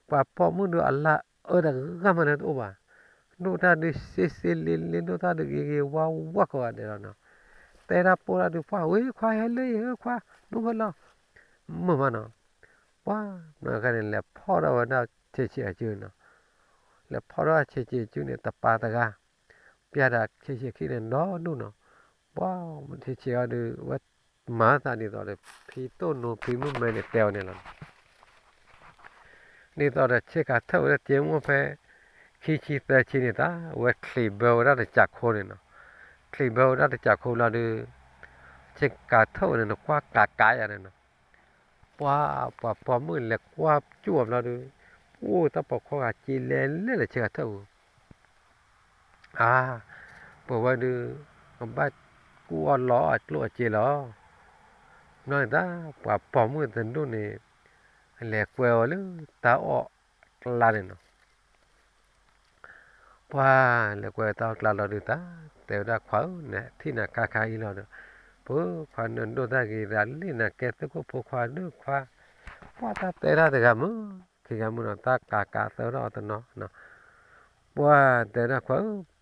ပှၤပိာ်မုၣ်ဒုးအလၢအၢတဂၤမးလၢတအိၣ်ဘၣ်, ဒိၣ်တၢ်ဒုးစ့စ့လ့လ့ ဒိၣ်တၢ်ဒုးဂ့ၤဂ့ၤဝါဝါကိးဂၤဒဲးလီၤနီၤ. တဲဒၣ်ပိၢ်ဒၣ်ဒုး ပှၤဝဲခွါဟဲလၢယဟၢခွါ ဒိၣ်ဝဲလီၤ, မုာ်မးနီၤ. ပှၤ ဘျီခဲန့ၣ် လဲၤဖီၣ်ထီၣ်ဝဲဒၣ်ဆံးဆံးအစုနီၤ, လဲၤဖီၣ်ထီၣ်ဆံးဆံးအစုန့ၣ် တပၤတဂၤ, ပျဲဒၣ်ဆံးဆံးခံန့ၣ်ဒီဒူၣ်နီၤ. ပှၤ ဆံးဆံးအီၤဒုး ဝဲမၤသးဒ်သိးဒီး ဖံတိၢ်နိဖံမုၣ်မဲန့ၣ်တဲအီၤန့ၣ်လီၤ. ဒ်သိးဒီးဆ့ကၤထၢၣ်ဝဲဒၣ်က့မိၢ်ဖဲ ခံဆံသၢဆံန့ၣ်တၢ် ဝဲချံးဘၢဝဲဒၣ်တစးခိန့ၣ်နီၤ, ချံးဘၢဝဲဒၣ်တစးခိလီၤဒုး ဆ့ကၤထၢၣ်န့ၣ် နကွၢ်ကးကးယၤန့ၣ်နီၤ. ပှၤ ပှၤပိာ်မုၣ်လဲၤကွၢ်ကၠိၣ်အဘျီဒီး အိၣ်တၢ်ပိာ်ခွါဂၤစ့လဲၤလဲၤလၢဆ့ကၤထၢၣ်ပူၤ. အါ, ပဝဲဒုး ကဘၣ်ကူၣ်အီၣ်လီအကျိၣ်အစ့လီၤ. ဘျီန့ၣ်တၢ် ပှၤပိာ်မုၣ်တဒူၣ်န့ၣ် လဲၤကွဲအီၤလၢတၢ်အီၣ်ကျါန့ၣ်နီၤ. ပှၤလဲၤကွဲတၢ်အီၣ်ကျါလီၤဒုးတၢ် တဲဝဲဒၣ်ခွါဧၢ နထံၣ်နၤခါခါအံၤလီၤဒီး ပခွါနဒိၣ်တၢ်ဂ့ၤဒၣ်လံနၤ ကဲသုးခိၣ်ဖိခွါဒုးခွါ. ပှၤတၢ်တဲဒၣ်တဂၤမုၢ် ခံဂၤမုၢ်နီၤ တၢ်ကးကးသၢထီၣ်အီၤတနီၤနီၤ. ပှၤတဲဒၣ်ခွါဧၢ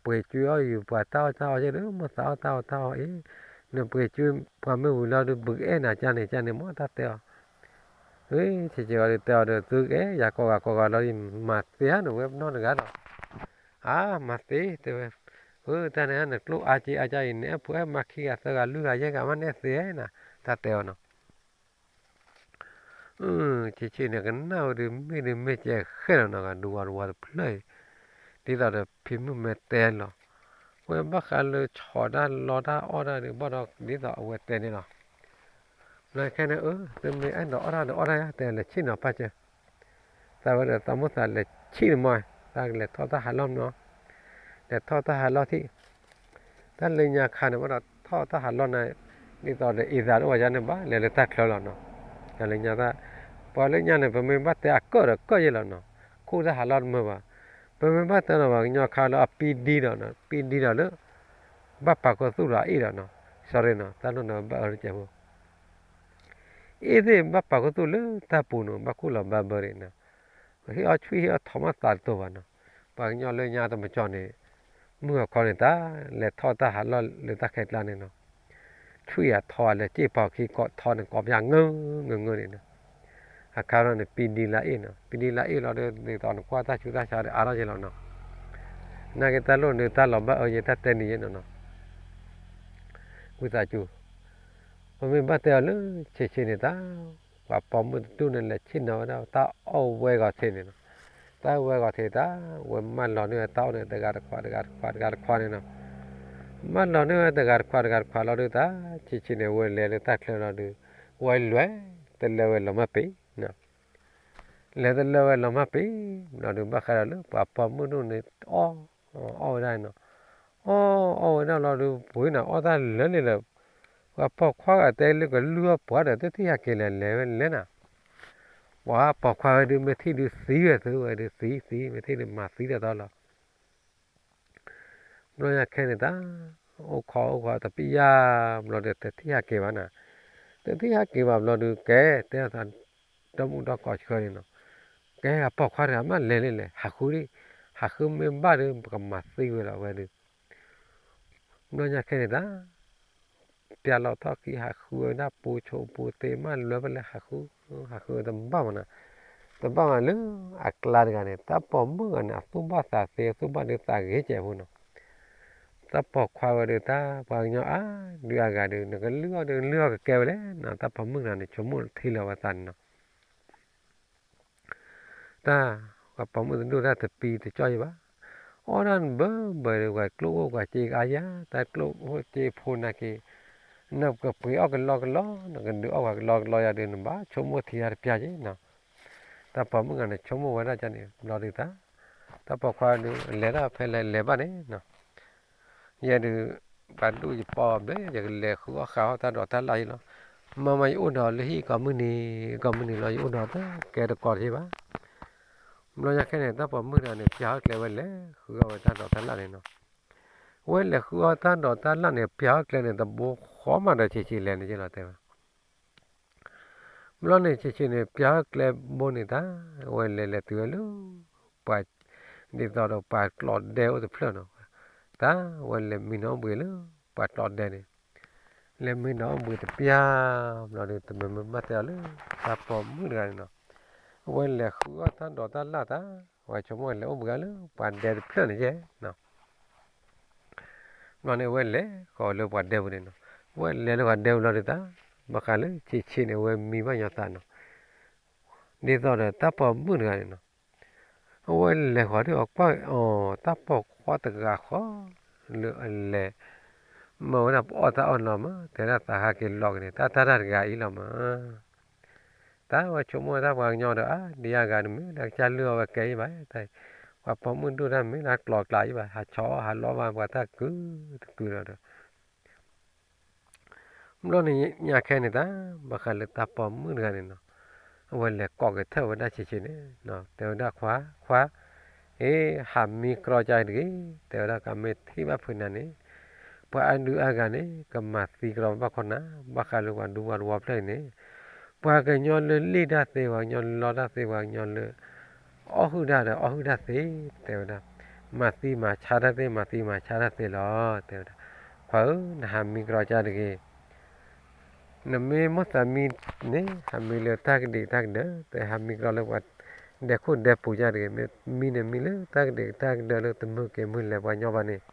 ပှ့ၤကွံာ်အီၣ်ယူၤပှၤတၢ်အီၣ်တၢ်အီကဲဒီး မိၢ်သးအီၣ်တၢ်အီတၢ်အီအံၤ နပှ့ၤကွံာ်ပှၤမ့ၢ်ဝံၤလီၤဒုး ဘုကအဲၣ်နၤကၢ်န့ၣ်ကၢ်န့ၣ် မ်တၢ်တဲအီၤ. ဆံးဆံးအီၤဒုးတဲအီၤဒီး သုကအဲၣ်ယၤကိးဂၤကိးဂၤလီၤအံၤ မၤသ့ဧါန့ၣ် ဝဲပနီၢ်တဂၤဒီး အါ မၤသ့ တဲဝဲ. အၢ တၢ်န့ၣ်နကျိၣ်အါက့အါကၢ်အံၤ နအဲၣ်ဖိအဲၣ်မါခံဂၤသၢဂၤလွံၢ်ဂၤယဲၢ်ဂၤမး နအဲၣ်သ့ဧါနၤ တၢ်တဲအီၤနီၤ. ဆံးဆံးန့ၣ် ကနၣ်ဝဲဒုး မ့ၢ်ဒုးမ့ၢ်ကဲဃဲလီၤနီၤ ကဒူဝါတဝါတဖျၢၣ်အံၤ ဒ်သိးဒီးဖံမုၣ်မဲတဲလီၤ. ဝဲဘၣ်ဃးလၢဆီတၢ်လီတၢ်အီၣ်တၢ်ဒုး ဘၣ်ဒီးဒ်သိးအဝဲတဲန့ၣ်လီၤ. လၢခဲန့ၣ် အၢ သုမ့ၢ်အဲၣ်ဒိးအီၣ်တၢ်ဒီးအီၣ်တၢ်ယါ တဲလဲၤဆံၣ်နီၤပၢ်စၢၤ သးဝဲဒီးသးမိၢ်သးလဲၤဆံၣ်န့ၣ်မီၢ် သးကလဲၤထီၣ်တၢ်ဟးလီၢ်မနီၤ လဲၤထီၣ်တၢ်ဟးလီၢ်ထံၣ် တၢ်လၢညါခါန့ၣ် ဘၣ်ဒီးထီၣ်တၢ်ဟးလီၢ်န့ၣ် ဒ်သိးဒီးအံသးတအိၣ်ဘၣ်ယါန့ၣ် ဘၣ်လဲၤလၢတၢ်ချၢလီၤနီၤ. တၢ်လၢညါ ပှၤလၢညါန့ၣ် ပမ့ၢ်ဘၣ်တဲအကၢၣ်ဒီးကၢၣ်ယဲၢ်လီၤနီၤ. ခူၣ်တၢ်ဟးလီၢ်တမုာ်ဘၣ်. ပမ့ၢ်ဘၣ်တဲနီၤဘၣ် ကညီခါလၢအပံဒံဒီး ပံဒံဒီးလၢ ဘၣ်ပာ်ခူသူၣ်ဒီးအအ့ၣ်ဒီးနီၤ. စီၤရ့နီၤ တၢ်နီၢ်နီၤဘၣ်အၢတကဲးဖိ အ့ၣ်သ့ၣ်ဘၣ်ပာ်ခူသူၣ်လၢတၢ်ပူၤနီၤ ဘၣ်ခူၣ်လီၤဘၣ်ဘၢန့ၣ်နီၤ. ဟ့ၣ်အီၣ်ဆှံဟ့ၣ်အီၣ်ထီမးသးတတိၤဘၣ်နီၤ. ပှၤကညီလၢညါတမကၠီန့ၣ် မုၢ်အခီန့ၣ် တၢ်လဲၤထီၣ်တၢ်ဟးလီၢ်လၢတၢ်ခဲကျါန့ၣ်နီၤ. ဆှံအထီအလဲၤစ့ၢ်ပီၤခံကိးထီန့ၣ် ကိးပယါငၢငၢငၢန့ၣ်နီၤ. အခါလီၤန့ၣ် ပံဒံလၢအ့ၣ်နီၤ ပံဒံလၢအ့ၣ်လီၤဒီး ဒ်သိးနကွၢ်တၢ်ဆူးတၢ်ဆါဒီးအါထီၣ်က့ၤလီၤနီၤ. နာ်က့တၢ်လိၣ်န့ၣ် တၢ်လီၤဘၣ်အၢယဲ တၢ်တဲန့ၣ်ယဲနီၤနီၤ. ဝံသးစူၤ ပမ့ၢ်ဘၣ်တဲအီၤလၢဆံးဆံးန့ၣ်တၢ် ပှၤပိာ်မုၣ်တဒူၣ်န့ၣ် လဲၤဆ့ၣ်နီၤဝဲဒၣ်တၢ်အီၣ်ဝဲဂီၤထံးန့ၣ်နီၤ. တၢ်ဝဲဂီၤထံးတၢ် ဝဲမၢလီၤန့ၢ်ဝဲတၢ်အီၣ်န့ၣ် တဂၤတခွး တဂၤတခွး တဂၤတခွးန့ၣ်နီၤ. မၢလီၤန့ၢ်ဝဲတဂၤတခွး တဂၤတခွးလီၤဒုးတၢ် ဆံးဆံးန့ၣ် ဝဲလဲၤလၢတၢ်ချၢလီၤဒုး ဝဲလဲၤတလၢဝဲလီၤမၢ်ပ့ၤ လဲၤတလၢဝဲလီၤမၢ်ပ့ၤ လီၤဒုး ဘၣ်ဃးဒီးလၢပှၤပိာ်မုၣ်ဒူၣ်န့ၣ် အီၣ် အီၣ်ဝဲဒၣ်နီၤ. အီၣ် အီၣ်ဝဲဒၣ်လီၤဒုး ပှ့ၤနၤအီၣ်တၢ်လၢာ်န့ၣ်ဒီး ပှၤပိာ်ခွါဂၤတဲလၢကလုၢ်အီၣ်ပှၤဒီး တထံၣ်ဟဲက့ၤလဲၤလဲၤဝဲလဲၤနၤ. ပှၤပိာ်ခွါဝဲဒုး မ့ၢ်ထံၣ်ဒုးသံဝဲသုဝဲဒုးသံသံ မ့ၢ်ထံၣ်ဒုးမၤသံတၢ်သီလီၤ. ဘျီညါခဲန့ၣ်တၢ် အိၣ်ခိးအိၣ်ခိးတပျၢ်ဘျီဒီး တထံၣ်ဟဲက့ၤဘၣ်နၤ, တထံၣ်ဟဲက့ၤဘၣ်ဘျီဒုး ကဲတဲအသး ဒီမုၣ်ဒီကီၢ်ဆှၢန့ၣ်နီၤ, ကဲအပိာ်ခွါတဂၤမးလဲၤလံလဲၣ် ဟးဃုဒံး, ဟးဃုမ့ၢ်ဘၣ်ဒီး ပကမၤသံဝဲလီၤဝဲဒုး ဘျီညါခဲန့ၣ်တၢ် ပျၢ်လီၤထီၣ်ခံ ဟးဃုဝဲဒၣ်ပူၤဆိပူၤသ့မး လဲၤဖဲလဲၣ် ဟးဃု, ဟးဃုတဘၣ်မးနီၤ, တဘၣ်မးလၢအကျါတဂၤန့ၣ် တၢ်ပိာ်မုၣ်ဂၤန့ၣ် အသူၣ်ဘၣ်သးသ့ အသူၣ်ဘၣ်ဒုးသးဂ့ၤကဲးဖိနီၤ, တၢ်ပိာ်ခွါဝဲဒုး တၢ်ပှၤကညီအါဒုးအဂၤဒုး နကလုၢ်အီၣ်ဒုး နလုၢ်အီၣ်ကကဲဝဲလဲၣ်နီၤ, တၢ်ပိာ်မုၣ်တဂၤန့ၣ် ဆိကမိၣ်ထံလီၤဝဲသးန့ၣ်နီၤ တၢ် ပှၤပိာ်မုၣ်တဒူၣ်တၢ်တပံတကၠီၣ်ယံၤဘၣ်, အီၣ်ဒၣ်နဘၢဘၢဒီး ပှၤကျိၣ်အိၣ်ပှၤစ့အါယၤ, တၢ်ကျိၣ်အိၣ်စ့ဖိနာ်က့ၤ, နကပှ့ၤအီၣ်ကလီကလီ, နကဒုးအီၣ်ပှၤကလီကလီယၤဒုး နဘၣ်ဆိကမိၣ်ထံတၢ်တပျၢ်က့နီၤ, တၢ်ပိာ်မုၣ်ဂၤန့ၣ် ဆိကမိၣ်ဝဲဒၣ်ကန့ၣ် ဘျီဒုးတၢ်, တၢ်ပိာ်ခွါဒုး လဲၤဒၣ်ဖဲလဲၣ်လဲၤဘၣ်န့ၣ်နီၤ ယဲဒုး ပှၤဒူၣ်ယပီၢ်ဘျဲ ယကလဲၤဃုအီၣ်ဃုအီၣ်တၢ်ဒိးတၢ်လၣ်ယံၤလီၤ, မ့မ့ၢ်ယအိၣ်ဒီးလၢဟံၣ်ကိးမုၢ်နံၤ, ကိးမုၢ်နံၤလီၤ ယအိၣ်ဒီးတကဲတကိးတယံၤဘၣ်, ဘျီညါခဲန့ၣ် တၢ်ပိာ်မုၣ်တဂၤန့ၣ် ပျၢ်အီၣ်ကျဲဝဲလဲၤဃုအီၣ်ဝဲတၢ်ဒိးတၢ်လၣ်န့ၣ်နီၤ, ဝဲလဲၤဃုအီၣ်တၢ်ဒိးတၢ်လၣ်န့ၣ် ပျၢ်အီၣ်ကျဲန့ၣ် တဘိဃီမးဒီးဆံးဆံးလဲၣ်န့ၣ်က့လီၤတဲဝဲ ဘျီန့ၣ်ဆံးဆံးန့ၣ် ပျၢ်အီၣ်ကျဲဘိန့ၣ်တၢ်, ဝဲလဲၤလဲၤတုၤဝဲလၢ ပှၤ ဒ်သိးဒီးပှၤကျီၣ်ဒဲအိၣ်တဖျၢၣ်နီၤ, တၢ်ဝဲလဲၤမံနီၤအိၣ်ဘှံးလၢ ပှၤကျီၣ်ဒဲန့ၣ်, လဲၤမံနီၤအိၣ်ဘှံးတပျၢ်, ဘျီဒုး တမ့ၢ်မ့ၢ်ဘၣ်တဲအီၤလၢ တၢ်ပိာ်မုၣ်တဂၤန့ၣ်နီၤ, ဝဲလဲၤဃုအီၣ်တၢ်ဒိးတၢ်လၣ်တၢ်, ဝဲဆိကမိၣ်ဝဲလဲၤအိၣ်ဘှံးလၢပှၤဒဲတဖျၢၣ်န့ၣ်ယဲနီၤ ဘျီန့ၣ် အဝဲလဲၤဃီၤလၢပှၤဒဲပူၤန့ၣ်နီၤ, အဝဲလဲၤလၢပှၤဒဲပူၤလီၤဒုးတၢ်, ဘၣ်ဃးလၢဆံးဆံးန့ၣ် အဝဲမံဘၣ်ညီသးနီၤ, ဒ်သိးဒီးတၢ်ပိာ်မုၣ်တဂၤန့ၣ်နီၤ, အဝဲလဲၤဃီၤဒုးအကွၢ်အီၤ တၢ်ပိာ်ခွါတဂၤဃီ လၢအလဲၤ မ့ၢ်ဝဲဒၣ်ပအီၣ်တၢ်အီၣ်လီၤမး တဲဒၣ်သးဟးက့ၤလီၤက့ၤန့ၣ် တၢ်တၢ်တၢ်တဂၤအံၤလီၤမး တၢ်ဝဲဆိကမိၣ်တၢ်ပှၤကညီဒီး အါ ဒ်အဂၤတမ့ၢ်လၢကစၢ်လုၢ်အီၣ်ဝဲကဲအံၤဘၣ် တၢ် ပှၤပိာ်မုၣ်ဒိၣ်တၢ်မ့ၢ်လၢကျိၤကျါအံၤဘၣ် ဟးဆီၣ်အီၣ်ဟးလီအီၣ်ဘၣ်ပှၤတၢ်ကုာ်တကုာ်ဒီး ဘျီန့ၣ်ညါခဲန့ၣ်တၢ် ဘၣ်ဃးလၢတၢ်ပိာ်မုၣ်တဂၤန့ၣ်နီၤ အဝဲလဲၤကိးက့ၤထၢၣ်ဝဲဒၣ်ဆံးဆံးန့ၣ် တဲဝဲဒၣ်ခွါ ခွါ အ့ ဟးမံကြီကါတဂ့ၤ တဲဝဲဒၣ် ကမ့ၢ်ထံၣ်ဘၣ်ဖုးနၤန့ၣ် ပှၤအဒုးအဂၤန့ၣ် ကမၤသံကြီဘၣ်ခီနၤ ဘၣ်ဃးလၢပှၤဒူပှၤတဝီဖျၢၣ်အံၤန့ၣ် ပှၤကညီလၢလံၣ်တၢ်သ့ ပှၤကညီလၢလီတၢ်သ့ ပှၤကညီလၢ အီၣ်ဟုၣ်တၢ်ဒီးအီၣ်ဟုၣ်တၢ်သ့ တဲဝဲဒၣ် မၤသံမၤဆါတၢ်သ့ မၤသံမၤဆါတၢ်သ့လီၤ တဲဝဲဒၣ် ခွါဧၢ နဟးမံကြီကါတဂ့ၤ နမ့ၢ်မိၣ်သးမံန့ၣ် ဟးမံလၢတၢ်ကဒံးတၢ်ကဒၢ တဲဟးမံကြီလၢပှၤဒဲခိၣ်ဒဲပူၤကါတဂ့ၤ မ့ၢ်မံန့ၣ်မံလၢတၢ်ကဒံးတၢ်ကဒၢလၢတမုာ်က့ၤမုာ်လဲၤပှၤကညီဘၣ်န့ၣ်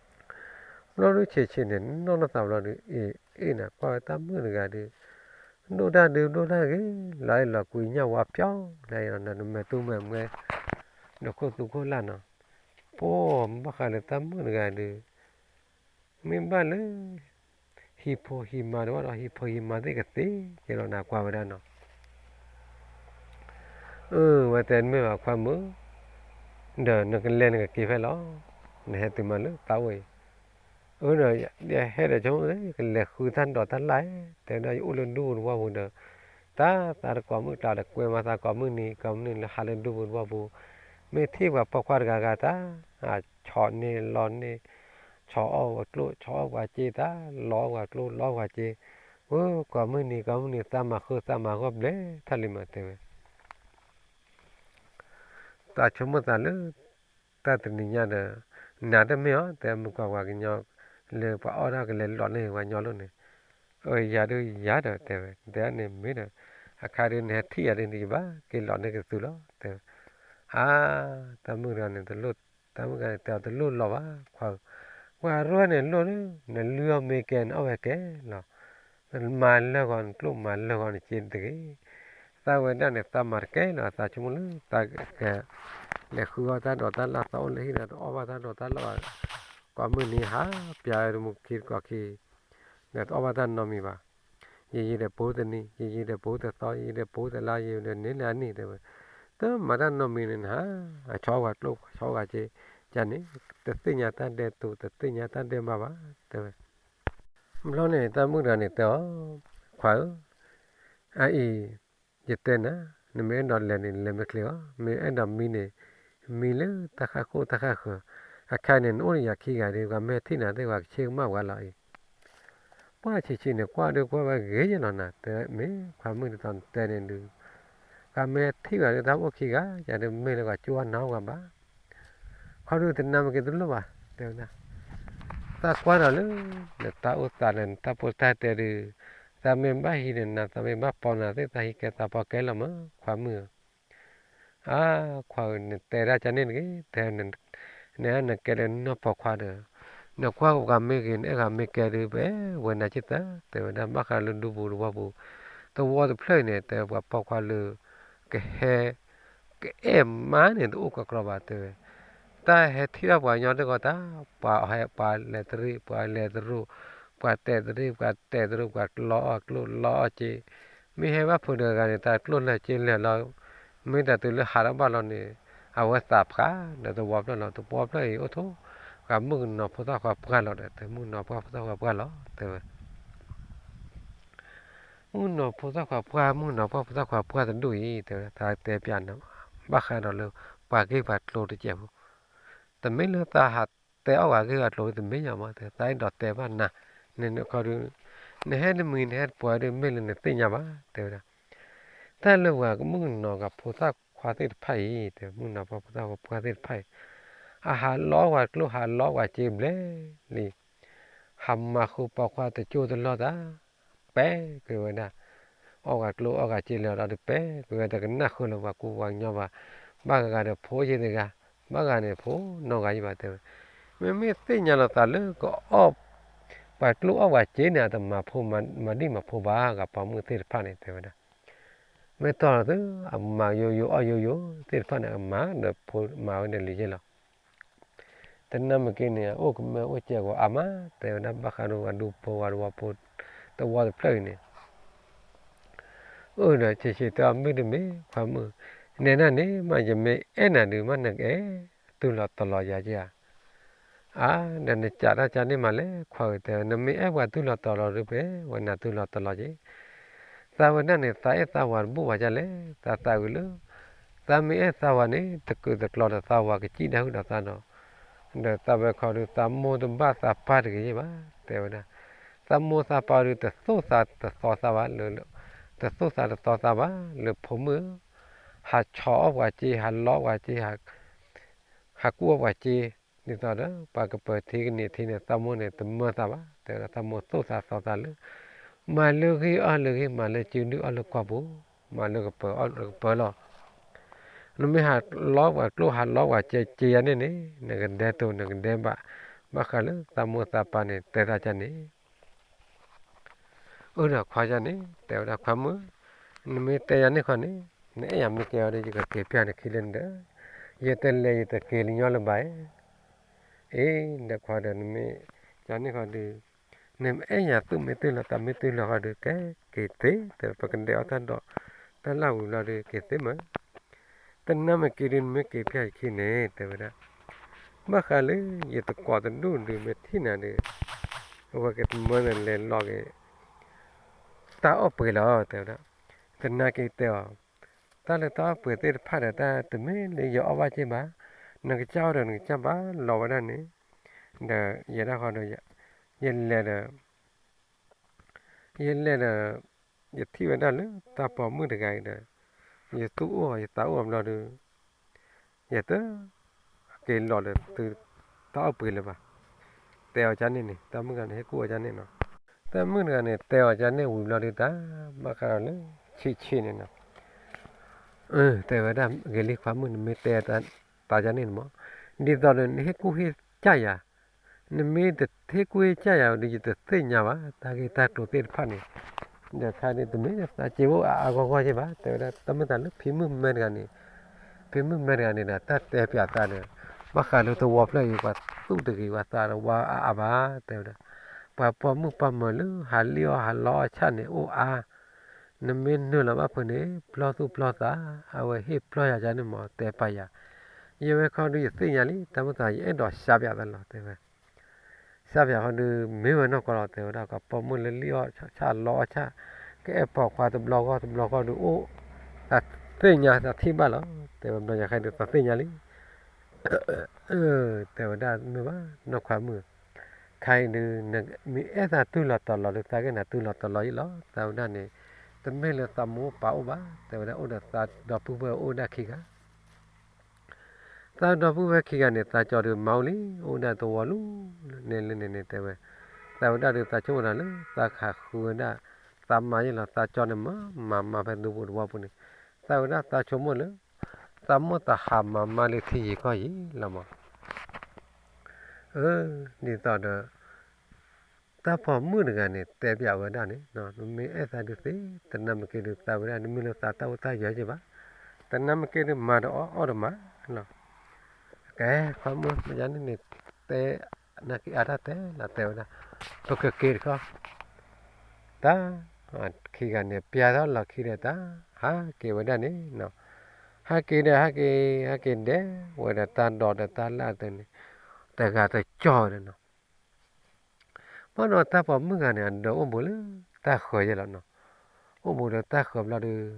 ဘျီဒုးဆံးဆံးန့ၣ် နီၢ်နီၢ်သးဘျီဒုး အ့ၣ်အ့ၣ်နၤကွၢ်ဝဲတၢ်မုၣ်တဂၤဒုး ဒိၣ်တၢ်ဒုးဒိၣ်တၢ်ဂ့ၤ လီၤအဲၣ်လီၤကွံညၣ်ဝါပျီ လၢနမဲာ်တူၢ်မဲာ်မွဲ ဒီးခိၣ်သူခိၣ်လၢ်နီၤ ပှၤဘၣ်ဃးလၢတၢ်မုၣ်တဂၤဒုး မ့ၢ်ဘၣ်လၢ ဟံၣ်ဖိဟံၣ်မါတဝဲဒီး ဟံၣ်ဖိဟံၣ်မါသ့ၣ်ကသ့က့ၤလီၤနၤကွၢ်ဝဲဒၣ်နီၤ အၢ ဝဲတဲမ့ၢ်ဘၣ်ခွါမုၣ် ဒီးနကလဲၤနကက့ၤဖဲလီၤ နဟဲတုၤမးလၢသးအိၣ်အံၤ အၢ ဒီးယဟဲဒီးဆိကမိၣ် ကလဲၤဃုတၢ်ဒိးတၢ်လၢ် တဲဝဲဒၣ်ယအိၣ်လၢဒူပူၤတဝီပူၤဒီး တၢ်သးတကိးမုၣ်ကျါဒီးကွဲမးသးကိးမုၢ်နံၤ ကိးမုၢ်နံၤလၢဟးလၢဒူပူၤတဝီပူၤ မ့ၢ်ထံၣ်ပှၤပိာ်ခွါတဂၤဂၤတၢ် ဆီၣ်န့ၢ်လီၤန့ၢ် ဆီၣ်အီၣ်ပှၤကျိၣ် ဆီၣ်အီၣ်ပှၤစ့တၢ် လီအီၣ်ပှၤကျိၣ် လီအီၣ်ပှၤစ့ ဝဲ ကိးမုၢ်နံၤ ကိးမုၢ်နံၤ သးမၤဃုာ်သးမၤဂီၢ်ဘျဲၣ်ထီၣ်လံမး တဲဝဲ သးဆိကမိၣ်သးလၢ တၢ်တနံၤညါဒီး နၤတမ့ၢ်အီၤ တဲမုၢ်ကွၢ်ပှၤကညီ လၢပှၤအီၣ်တၢ်ကလဲၤလီၤန့ၢ်ပှၤကညီလီၤန့ၣ် အၢ ယၤဒုးယၤဒီးတဲဝဲ တဲန့ၣ်မ့ၢ်ဒီး အခါဒုးနဟဲထံၣ်ယၤဒုးန့ၣ် ယဘၣ်က့ၤလီၤန့ၢ်က့ၤသုလီၤ တဲဝဲ အါ တၢ်မုၣ်တဂၤန့ၣ် တလိၣ် တၢ်မုၣ်တဂၤန့ၣ် တဲအီၤတလိၣ်လီၤဘၣ် ခွါဧၢ ပှၤရိၣ်န့ၣ်လိၣ်လၢ နလုၢ်အီၣ်မ့ၤကဲ နအီၣ်ဝဲကဲလီၤ နမၤလၢာ်ဂီၤနကျိၣ်မၤလၢာ်ဂီၤနစ့တဂ့ၤ သးဝဲဒၣ်န့ၣ် သးမၤတကဲလီၤ သးဆိကမိၣ်လၢ သးက လဲၤဃုအီၣ်တၢ်ဒိးတၢ်လၢ် သးအိၣ်လၢဟံၣ်ဒီး တအီၣ်ဘၣ်တၢ်ဒိးတၢ်လၢ်ဘၣ် ကိးမုၢ်နံၤဟးပျးတမူခံတကိးခံ ဒီးတအီၣ်ဘၣ်တၢ်နီတမံၤဘၣ် ယံာ်ယံာ်ဒီးပူၤတနံၤ ယံာ်ယံာ်ဒီးပူၤတသီ ယံာ်ယံာ်ဒီးပူၤတလါ ယံာ်ဒီးန့ၢ်လၢအနံၣ် တဲဝဲ တမၤတၢ်နီတမံၤန့ၣ်နဟး အဆီၣ်အီၣ်ပှၤကျိၣ် ဆီၣ်အီၣ်ပှၤစ့ ယၤန့ၣ် တသ့ၣ်ညါတၢ်ဒဲးတူာ် တသ့ၣ်ညါတၢ်ဒဲးဘးဘၣ် တဲဝဲ ဘျီန့ၣ် တၢ်မုၣ်တဂၤန့ၣ်တဲအီၤ ခွါဧၢ အအံၤ ယတဲနၤ နမ့ၢ်အဲၣ်ဒိးလဲၤန့ၣ် လဲၤမ့ၢ်ချ့အီၤ မ့ၢ်အဲၣ်ဒိးမံန့ၣ် မံလၢတၢ်ဃၣ်ခိၣ်တၢ်ဃၣ်ဃၢၤ အခါန့ၣ် နအိၣ်ဒီးယၤခံဂၤဒီး ပှၤမ့ၢ်ထံၣ်နၤသ့ၣ် ပှၤကဆ့ကမၣ်ပှၤလီၤအံၤ ပှၤဆံးဆံးန့ၣ် ကွၢ်ဒုးကွၢ်ဝဲဂ့ၤယဲလီၤနၤ တဲမ့ၢ်ခွါမုၣ်ဒ်သိးနတဲန့ၣ်ဒုး ပှၤမ့ၢ်ထံၣ်ပှၤဒုး တၢ်အိၣ်ခံဂၤ ယၤဒုးမ့ၢ်လၢပှၤကၠိအနၢ်အိၣ်ဂၤဘၣ် ခီဒုးတနၢ်မ့ၢ်က့ၤတလိၣ်ဘၣ် တဲဝဲဒၣ် သးကွၢ်ဒီးလၢ နတၢ်အိၣ်သးလၢနတၢ်ပိာ်တၢ်တဲဒုး သးမ့ၢ်ဘၣ်ဟံးန့ၣ်နၤ သးမ့ၢ်ဘၣ်ပိာ်နၤသ့ၣ် သးဟံးကဲသးပိာ်ကဲလီၤမး ခွါမုၣ်ဧၢ အါ ခွါဧၢ နတဲဒၣ်ကန့ၣ်တဂ့ၤ တဲ န နကဲလၢနီၢ်ပိာ်ခွါဒီး နကွၢ်ပှၤမ့ၢ်ဂ့ၤ နအဲၣ်ဂၤမ့ၢ်ကဲဒုး ပဝဲနၤက့သၢ တဲဝဲဒၣ် ဘၣ်ဃးလၢဒူပူၤတဝီပူၤ သဝီတဖျၢၣ်အံၤန့ၣ် တဲပှၤပိာ်ခွါလၢ ကဟဲ ကအဲၣ်မါန့ၣ် တအိၣ်ကကြီဘၣ်တဲဝဲ တၢ်ဟဲထံၣ်ထီၣ်ပှၤကညီတဂီၢ်တၢ် ပှၤဟဲပှၤလဲၤတရံး ပှၤလဲၤတရူး ပှၤတဲာ်တရံး ပှၤတဲာ်တရူး ပှၤလီအီၣ်ကျိၣ်လီအီၣ်စ့ မ့ၢ်ဟဲဘၣ်ဖိတဂၤန့ၣ် တၢ်ကျိၣ်လၢာ်စ့လၢာ်လီၤ မ့ၢ်တၢ်တုၤလၢဟးထီၣ်ဘၣ်လီၤန့ၣ် အဝဲသးဖျါဒီးသဝီဖျၢၣ်လီၤ သဝီဖျၢၣ်အံၤအိၣ်ထီၣ် ပှၤမုၣ်ကနီၤဖိသၣ်ခွါပှၢ်လီၤဒီး တမုၣ်ကနီၤပှၢ်ဖိသၣ်ခွါပှၢ်လီၤ တဲဝဲ မုၣ်ကနီၤဖိသၣ်ခွါပှၢ် မုၣ်ကနီၤပှၢ်ဖိသၣ်ခွါပှၢ်တဒူၣ်အံၤ တဲဝဲ သးတဲပျးနၤ ဘၣ်ဃးဒီးလၢ ပှၤဂ့ၢ်ပှၤကျိၤတစဲးဖိ တမ့ၢ်လၢသးဟးတဲအီၣ်ပှၤဂ့ၢ်ပှၤကျိၤတမ့ၢ်ညါမး တဲ သးအဲၣ်ဒိးတဲဘၣ်နၤ နခီဒုး နဟဲတမံၤ နဟဲတပှၤဒုး မ့ၢ်လၢနသ့ၣ်ညါဘၣ် တဲဝဲဒၣ် တၢ်လၢပှၤမုၣ်ကနီၤကဖိသၣ်ခွါသ့ၣ်တဖၣ်အံၤ တဲ မုၣ်ကနီၤပှၢ်ဖိသၣ်ခွါပှၢ်သ့ၣ်တဖၣ်အံၤ အဟးလီအီၣ်ပှၤကျိၣ်ဟးလီအီၣ်ပှၤစ့ဘျဲၣ်လံ ဟးမၤဃုာ်ပိာ်ခွါတကၠိတလီၢ်တၢ် ပဲာ်ကွံာ်ဝဲဒၣ် အီၣ်ပှၤကျိၣ်အီၣ်ပှၤစ့လၢာ်ဒီးတပဲာ်ကွံာ်ဝဲ တကနၣ်ဃုာ်လၢပှၤကူပှၤကညီဘၣ် ဘၣ်ဂၤဂၤဒီးဖိယ့ၢ်တဂၤ ဘၣ်ဂၤန့ၣ်ဖိနီၢ်ဂၤယံၤဘၣ်တဲဝဲ မ့မ့ၢ်သ့ၣ်ညါလီၤသးလၢကအီၣ် ပှၤကျိၣ်အီၣ်ပှၤစ့န့ၣ် အတမၤဖိမၤဒံၣ်မၤဖိဘၣ် ဂၤပိာ်မုၣ်သ့ၣ်တဖၣ်န့ၣ် တဲဝဲဒၣ် မ့ၢ်တီၢ်လီၤသု အမၤယိယိအီၣ်ယိယိသ့ၣ်တဖၣ်န့ၣ် အကမၤဒီးဖိမၤဝဲဒီးလံယ့ၢ်လီၤ တ တနၢ်မ့ၢ်က့န့ၣ် အိၣ်ကမၢအိၣ်ကဲဂီၤအါမး တဲဝဲဒၣ် ဘၣ်ဃးဒီးပှၤဒူဖိဝဲတဝီဖိ တဝီတဖျၢၣ်အံၤန့ၣ် အိၣ်ဒီးဆံးဆံးတဲအီၤ မုၢ်တမ့ၢ် ခွါမုၣ်, နဲဒၣ်န့ၣ်မး ယမ့ၢ်အဲၣ်နၤဒုးမး နကအဲၣ်တူၢ်လိာ်တီၤလီၤယၤက့ဧါ. အါ ဒီးနကးတၢ်ကန့ၣ်မးလဲၣ် ခွါဧၢ တဲဝဲ နမ့ၢ်အဲၣ်ပှၤတူၢ်လိာ်တီၤလီၤဒုး ပအဲၣ်ဝဲနၤတူၢ်လိာ်တီၤလီၤက့ သးဝဲဒၣ်န့ၣ် သးအဲၣ်သးဝၤတဘူၣ်ဘၣ်ဒ်လဲၣ်, သးသးအုးလၢ သးမ့ၢ်အဲၣ်သးဝၤန့ၣ် တကုာ်တကျီၤဒီးသးဝၤ ကစံၣ်ဒၣ်ဟုၣ်ဒီးသးဒီး, ဒီးသးဝဲခီဒုး သးမိၢ်တဘၣ်သးပၢ်တဂ့ၤယ့ၢ်ဘၣ် တဲဝဲဒၣ်. သးမိၢ်သးပၢ်ဒုး တသိၣ်သးတသီသးဘၣ်လၢ, တသိၣ်သးတသီသးဘၣ်လၢဖိမုၣ်ဧၢ, ဟးဆီၣ်အီၣ်ပှၤစ့ ဟးလီပှၤစ့ ဟးကူၣ်အီၣ်ပှၤစ့, ဒ်သိးဒီး ပှၤကပၢၤထံကန့ၢ်ထံန့ၣ် သးမိၢ်န့ၣ် တမၢသးဘၣ် တဲဝဲဒၣ် သးမိၢ်သိၣ်သးသီသးလၢ မၤလၢဂ့ၢ်အီၣ်လၢဂ့ၢ် မၤလၢစုဒုၣ်အီၣ်လၢကီၢ်ပူၤ, မၤလၢကပၢၤအီၣ်လၢကပၢၤလီၤ. နမ့ၢ်ဟးလီပှၤကျိၣ်ဟးလီပှၤစ့ စ့ယၤန့ၣ်န့ၣ် နကဒဲတိၤ နကဒဲဘၣ်, ဘၣ်ဃးလၢသးမိၢ်သးပၢ်န့ၣ် တဲသးကန့ၣ် အၢ ဒီးခွါယၤန့ၣ် တဲဝဲဒၣ် ခွါမုၣ်, နမ့ၢ်တဲယၤန့ၣ်ခီန့ၣ် နအဲၣ်ယၤမ့ၢ်ကဲအီၤဒီး ယကက့ၤပျၢ်နခံလၢနဒၢး, ယတလဲၤယတက့ၤလၢညီလၢၤဘၣ်. အ့ ဒီးခွါဒီး နမ့ၢ်ယၤန့ၣ်ခီဒီး နမ့ၢ်အဲၣ်ယၤသူၣ်မ့ၢ်တုၤလီၤသးမ့ၢ်တုၤလီၤခီဒီး ကဲက့ၤသ့ တဲ ပကဒဲးအီၣ်တၢ်ဒိး တၢ်လၢ်ဝံၤလီၤဒီး က့ၤသ့မး တနၢ်မ့ၢ်က့ဒုး နမ့ၢ်က့ၤပျၢ်ယခံန့ၣ် တဲဝဲဒၣ်, ဘၣ်ဃးလၢယတကိးတဒူၣ်ဒုး မ့ၢ်ထံၣ်နၤဒီး အဝဲကတမၢနလဲၤလီၤက့ၤ တၢ်အီၣ်ပှဲၤလီၤ တဲဝဲဒၣ်. တနၢ်က့တဲအီၤ, တၢ်လၢတၢ်အီၣ်ပှဲၤသ့ၣ်တဖၣ်ဒီး တၢ်တမ့ၢ်လၢယအီၣ်ဘၣ်က့ဘၣ်, နကစၢ်အီၣ်ဒီးနကစၢ်ဘၣ်လီၤဝဲဒၣ်န့ၣ်, ဒီးယဲဒၣ်ဃီဒီး ယလဲၤဒီး ယလဲၤဒီး ယထံၣ်ဝဲဒၣ်လၢတၢ်ပိာ်မုၣ်တဂၤအံၤဒီး ယသူၣ်အိၣ်အီၤ ယသးအိၣ်အီၤဘျီဒီး ယတ က့ၤလီၤဒီးသု တၢ်အီၣ်ပှဲၤလၢၤဘၣ်, တဲအီၤကန့ၣ်န့ၣ် တၢ်မုၣ်တဂၤန့ၣ် ဟ့ၣ်ကူၣ်အီၤကန့ၣ်နီၤ. တၢ်မုၣ်တဂၤန့ၣ် တဲအီၤကန့ၣ်ဝံၤဘျီဒီး တၢ်ဘၣ်ဃးဒီးလၢဆံးဆံးန့ၣ်နီၤ, တဲဝဲဒၣ် ဂ့ၤလံခွါမုၣ် နမ့ၢ်တဲတၢ်ကန့ၣ်န့ၣ်မး, ဒ်သိးဒီးနဟ့ၣ်ကူၣ်ဟ့ၣ်ကၢ်ယၤ, နမ့ၢ်တဟ့ၣ်ကူၣ်ဟ့ၣ်ကၢ်ယၤဒီး ယတသ့ၣ်ညါဘၣ် တၢ်ဂ့ၢ်တၢ်ကျိၤသ့ၣ်တဖၣ်န့ၣ်, ဒီးခါန့ၣ် တမ့ၢ်သးစ့အိၣ်အါအါဂီၢ်ဂီၢ်ယ့ၢ်ဘၣ် တဲဝဲဒၣ် တၢ်မ့ၢ်သးလၢဖံမုၣ်မဲတဂၤန့ၣ်, ဖံမုၣ်မဲတဂၤန့ၣ်ဒီး တၢ်တဲပၠးသးဒီး ဘၣ်ဃးလၢတဝီဖျၢၣ်အံၤ ပှၤသူၣ်တဂ့ၤ ပှၤသးတဝါအါအါဘၣ် တဲဝဲဒၣ်, ပှၤပိာ်မုၣ်ပှၢ်မၢၤလၢဟးလံၣ်အီၣ်ဟးလီအီၣ်ဆၣ်န့ၣ် အိၣ်အါ, နမ့ၢ်နုာ်လီၤဘၣ်ဖုးန့ၣ် ပျီသူၣ်ပျီသး, အဝဲဟ့ၣ်ပျီယၤကန့ၣ်မး တဲပၠးယၤ, ယဝဲခီဒုးယသ့ၣ်ညါလံ တၢ်မ့ၢ်သးယအဲၣ်ဒိးစးပၠးသးလီၤ တဲဝဲ စးပၠးဃီဒုး မ့ၢ်ဝဲနီၢ်ကီၢ်လီၤ တဲဝဲဒၣ် ပှၤပိာ်မုၣ်လၢလံၣ်အီၣ်ဆၣ်လီအီၣ်ဆၣ်, ကအဲၣ်ပိာ်ခွါတဘျီဂီၢ်တဘျီဂီၢ်ဒုးအိၣ်, သးသ့ၣ်ညါသးထံၣ်ဘၣ်လီၤ တဲဝဲ ဘျီညါခါဒုးသးသ့ၣ်ညါလံ, တဲဝဲဒၣ်မ့ၢ်ဘၣ် နီၢ်ခွါမုၣ်, ခါအံၤဒုး မ့ၢ်အဲၣ်သးတူၢ်လီၤတီၤလီၤဒုး သးကအဲၣ်နၤတူၢ်လီၤတီၤလီၤယ့ၢ်လီၤ သးဝဲဒၣ်န့ၣ်, တမ့ၢ်လၢသးမိၢ်ပၢ်အိၣ်ဘၣ် တဲဝဲဒၣ် အိၣ်ဒီးသးဒီပုၢ်ဝဲၢ်အိၣ်ဒၣ်ခံဂၤ သးဒီပုၢ်ဝဲၢ်ခံဂၤန့ၣ် သးကၠီဒုးမၤအိၣ်လံ အိၣ်ဒၣ်တဝီလူၤလၢန့ၣ်လၢန့ၣ်န့ၣ် တဲဝဲ, သးဝဲဒၣ်ဒုး သးဆိကမိၣ်တၢ်လၢ သးခးဃုဝဲဒၣ် သးမါယ့ၢ်လီၤ သးကၠီန့ၣ်မၤမၤမၤဖဲဒူပူၤတဝီပူၤန့ၣ်, သးဝဲဒၣ်သးဆိကမိၣ်လၢ သးမိၢ်သးဟးမၤမၤလၢထံယံၤကီၢ်ယံၤလီၤမး အၢ ဒ်သိးဒီး တၢ်ပိာ်မုၣ်တဂၤန့ၣ် တဲပၠးဝဲဒၣ်န့ၣ်, နမ့ၢ်အဲၣ်သးဒုးသ့, တနၢ်မ့ၢ်က့ဒုး သးဝဲဒၣ် နမ့ၢ်လၢသးတၢ်အိၣ်တၢ်ယၢၤယ့ၢ်ဘၣ်, တနၢ်မ့ၢ်က့ဒုး မၤတအီၣ်အီၣ်တမၤလီၤ. ကဲ ခွါမုၣ် မ့ၢ်ယၤန့ၣ်န့ၣ် တဲ နက့အါတၢ်တဲလီၤ တဲဝဲဒၣ်, ပကက့ၤတခီ တၢ် ခံဂၤန့ၣ် ပျၢ်ထီၣ်လီၢ်ခံဒီးတၢ် ဟးက့ၤဝဲဒၣ်န့ၣ်နီၤ, ဟးက့ၤဒီးဟးက့ၤ ဟးက့ၤဒဲးဝဲဒီးတၢ်ဒိးဒီးတၢ်လၢ်တၢ်န့ၣ် တဂၤတကၠီၣ်ဝဲဒီးနီၤ, ဘၣ်ဒီးတၢ်ပိာ်မုၣ်ဂၤန့ၣ် အဒၢးအိၣ်ဘူးလၢတၢ်ဃၢၤယဲလီၤနီၤ, အိၣ်ဘူးဒီးတၢ်ဃၢၤဘျီဒီး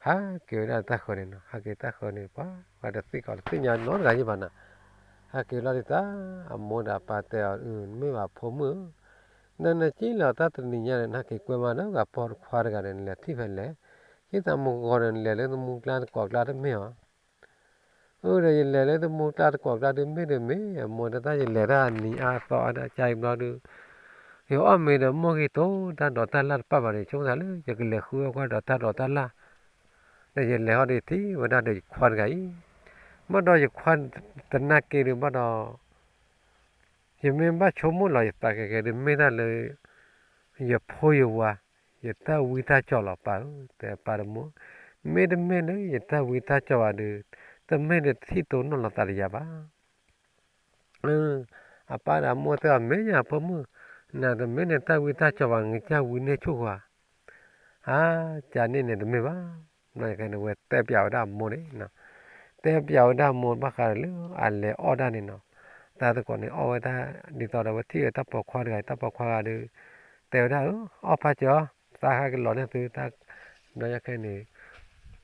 ဟးက့ၤဝဲဒၣ်တၢ်ဃၢၤန့ၣ်နီၤ, ဟးက့ၤတၢ်ဃၢၤန့ၣ် ပှၤ ပှၤတသ့ၣ်ကီးတသ့ၣ်ညါနီတဂၤယ့ၢ်ဘၣ်နီၤ, ဟးက့ၤဘျီဒီးတၢ် အမိၢ်ဒီးအပၢ်တဲအီၤ မ့ၢ်ဘၣ်ဖိမုၣ်ဧၢ နနက့လီၤတၢ်တနံၤညါဒီး နဟးက့ၤကွဲမးဒီး ဂၤပိာ်တခွါတဂၤဒီး နလဲၤထံၣ်ဖဲလဲၣ်, ဟံၣ်သးမူဂီၤဒီး နလဲၤလၢသမူကျါတကိးကျါတမ့ၢ်ဧါ, အၢ ဒီးယလဲၤလၢသမူကျါတကိးကျါဒုးမ့ၢ်ဒီးမ့ၢ် အမိၢ်ဒီးတၢ်ယလဲၤတၢ်အနံၤအါသီအါဒၣ်ကါအံၤဘျီဒုး ယအီၣ်မ့ၤဒီးမိၢ်ဂံၢ်တိၤတၢ်ဒိးတၢ်လၢ်တပၣ်ဘၣ်ဒီး ဆိကမိၣ်သးလၢ ယကလဲၤဃုအီၣ်ကွၢ်ဒီးတၢ်ဒိးတၢ်လၢ်, ဒီးယလဲၤဟီဒီးထံၣ်ဝဲဒၣ်ဒီးယခွါတဂၤအံၤ, ဘၣ်ဒီးယခွါတနၢ်က့ဒုးဘၣ်ဒီး ယမ့ၢ်ဘၣ်ဆိကမိၣ်လီၤယသးကဲကဲဒုး မ့ၢ်တၢ်လၢ ယဖိယဝၤ ယတၢ်ဝံတၢ်ကၠီၣ်လီၤပၢ်ဧၢ, တဲပၢ်တမုၢ်, မ့တမ့ၢ်လၢယတၢ်ဝံတၢ်ကၠီၣ်ဘၣ်ဒီး တမ့ၢ်ဒီးတထံၣ်တိၢ်နီၣ်လီၤသးဒီးယၤဘၣ်. အပၢ်ဒီးအမိၢ်တဲအီၤ မ့ၢ်ညါအဖိမုၣ်, နတမ့ၢ်န့ၣ်တၢ်ဝံတၢ်ကၠီၤဘၣ် နကစၢ်ဝံန့ၢ်ဆူၣ်ဃီဧါ. အါ, ကန့ၣ်န့ၣ်တမ့ၢ်ဘၣ်. ဘျီန့ၣ်ဝဲတဲပျးဝဲဒၣ်အမိၢ်န့ၣ်, တဲပျးဝဲဒၣ်အမိၢ်ဘၣ်ဃးဒီးလၢအလဲၤအီၣ်တၢ်န့ၣ်နီၤ, တၢ်သကိးန့ၣ်အီၣ်ဝဲဒၣ်, ဒ်သိးဒီးဝဲထံၣ်ဝဲတၢ်ပိာ်ခွါတဂၤ, တၢ်ပိာ်ခွါဂၤဒီး တဲဝဲဒၣ်, အီၣ်ဖးစၢၤအီၤ, သးဟးကလီၤန့ၢ်သုတၢ်, ဘျီညါခဲန့ၣ်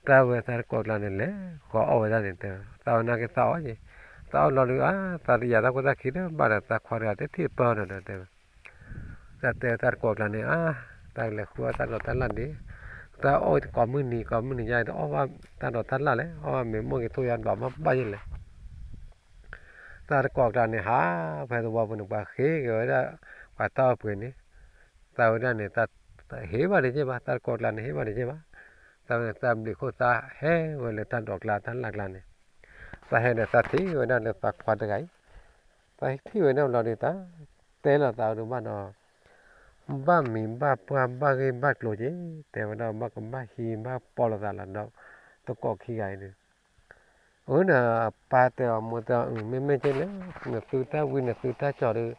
တၢ်ဝဲသးတကိးကျါန့ၣ် လဲၤဃီၤအီၣ်ဝဲဒၣ်န့ၣ် တဲသးဝဲနာ်က့သးအီၣ်က့ၤ, သးအီၣ်လီၤဒီး အါ, သးတယာ်တၢ်ခိၣ်သၣ်ခံလၢၤဘၣ်ဒီး သးခွါတဂၤတထံၣ်ပၢၢ်နီၤဒီး တဲဝဲ, တၢ်တဲသးတကိးကျါန့ၣ် အါ, တၢ်လဲၤဃုအီၣ်တၢ်လီၢ်တၢ်လၢ်ဒံး, တၢ်အီၣ်ကိးမုၢ်နံၤ ကိးမုၢ်နံၤယါ တအီၣ်ဘၣ်တၢ်ဒိးတၢ်လၢ်လဲၣ်, အီၣ်ဘၣ်မ့ၤမိၢ်က့ၤထိၣ်ယါဒွးမးဘၣ်ယဲလဲၣ်. သးတကိးကျါန့ၣ် ဟးဖဲသဝီပူၤန့ၣ် ပှၤဃ့က့ၤဝဲဒၣ် ပှၤတၢ်အီၣ်ပှ့ၤန့ၣ်, သးဝဲဒၣ်န့ၣ် ဟ့ၣ်ဘၣ်တက့ၢ်ဘၣ်, သးတကိးကျါန့ၣ် ဟ့ၣ်ဘၣ်တက့ၢ်ဘၣ်, သးဝဲန့ၣ် သးဘျံးခိၣ်သးဟဲဝဲလၢတၢ်ဒိးကျါတၢ်လၢ်ကျါန့ၣ်, သးဟဲဒီးသးထံၣ်ဝဲဒၣ်လၢသးခွါတဂၤအံၤ, သးထံၣ်ဝဲဒၣ်ဘျီဒီးသး တဲလီၤသးအဒိဘၣ်ဒီး ဘၣ်မံၤဘၣ်ပှၢ်ဘၣ်ဂ့ၢ်ဘၣ်ကျိၤက့ၤ, တဲဝဲဒၣ်ဘၣ်ကဘၣ်ဟံးဘၣ်ပီလီၤသးလီၤဒီး သကိးခံဂၤအံၤဒီး, အၢ ဒီးအပၢ်တဲအီၤမိၢ်တဲအီၤ အၢ မ့မ့ၢ်က့လဲၣ်, နသုတၢ်ဝံနသုတၢ်ကၠီၤဒီး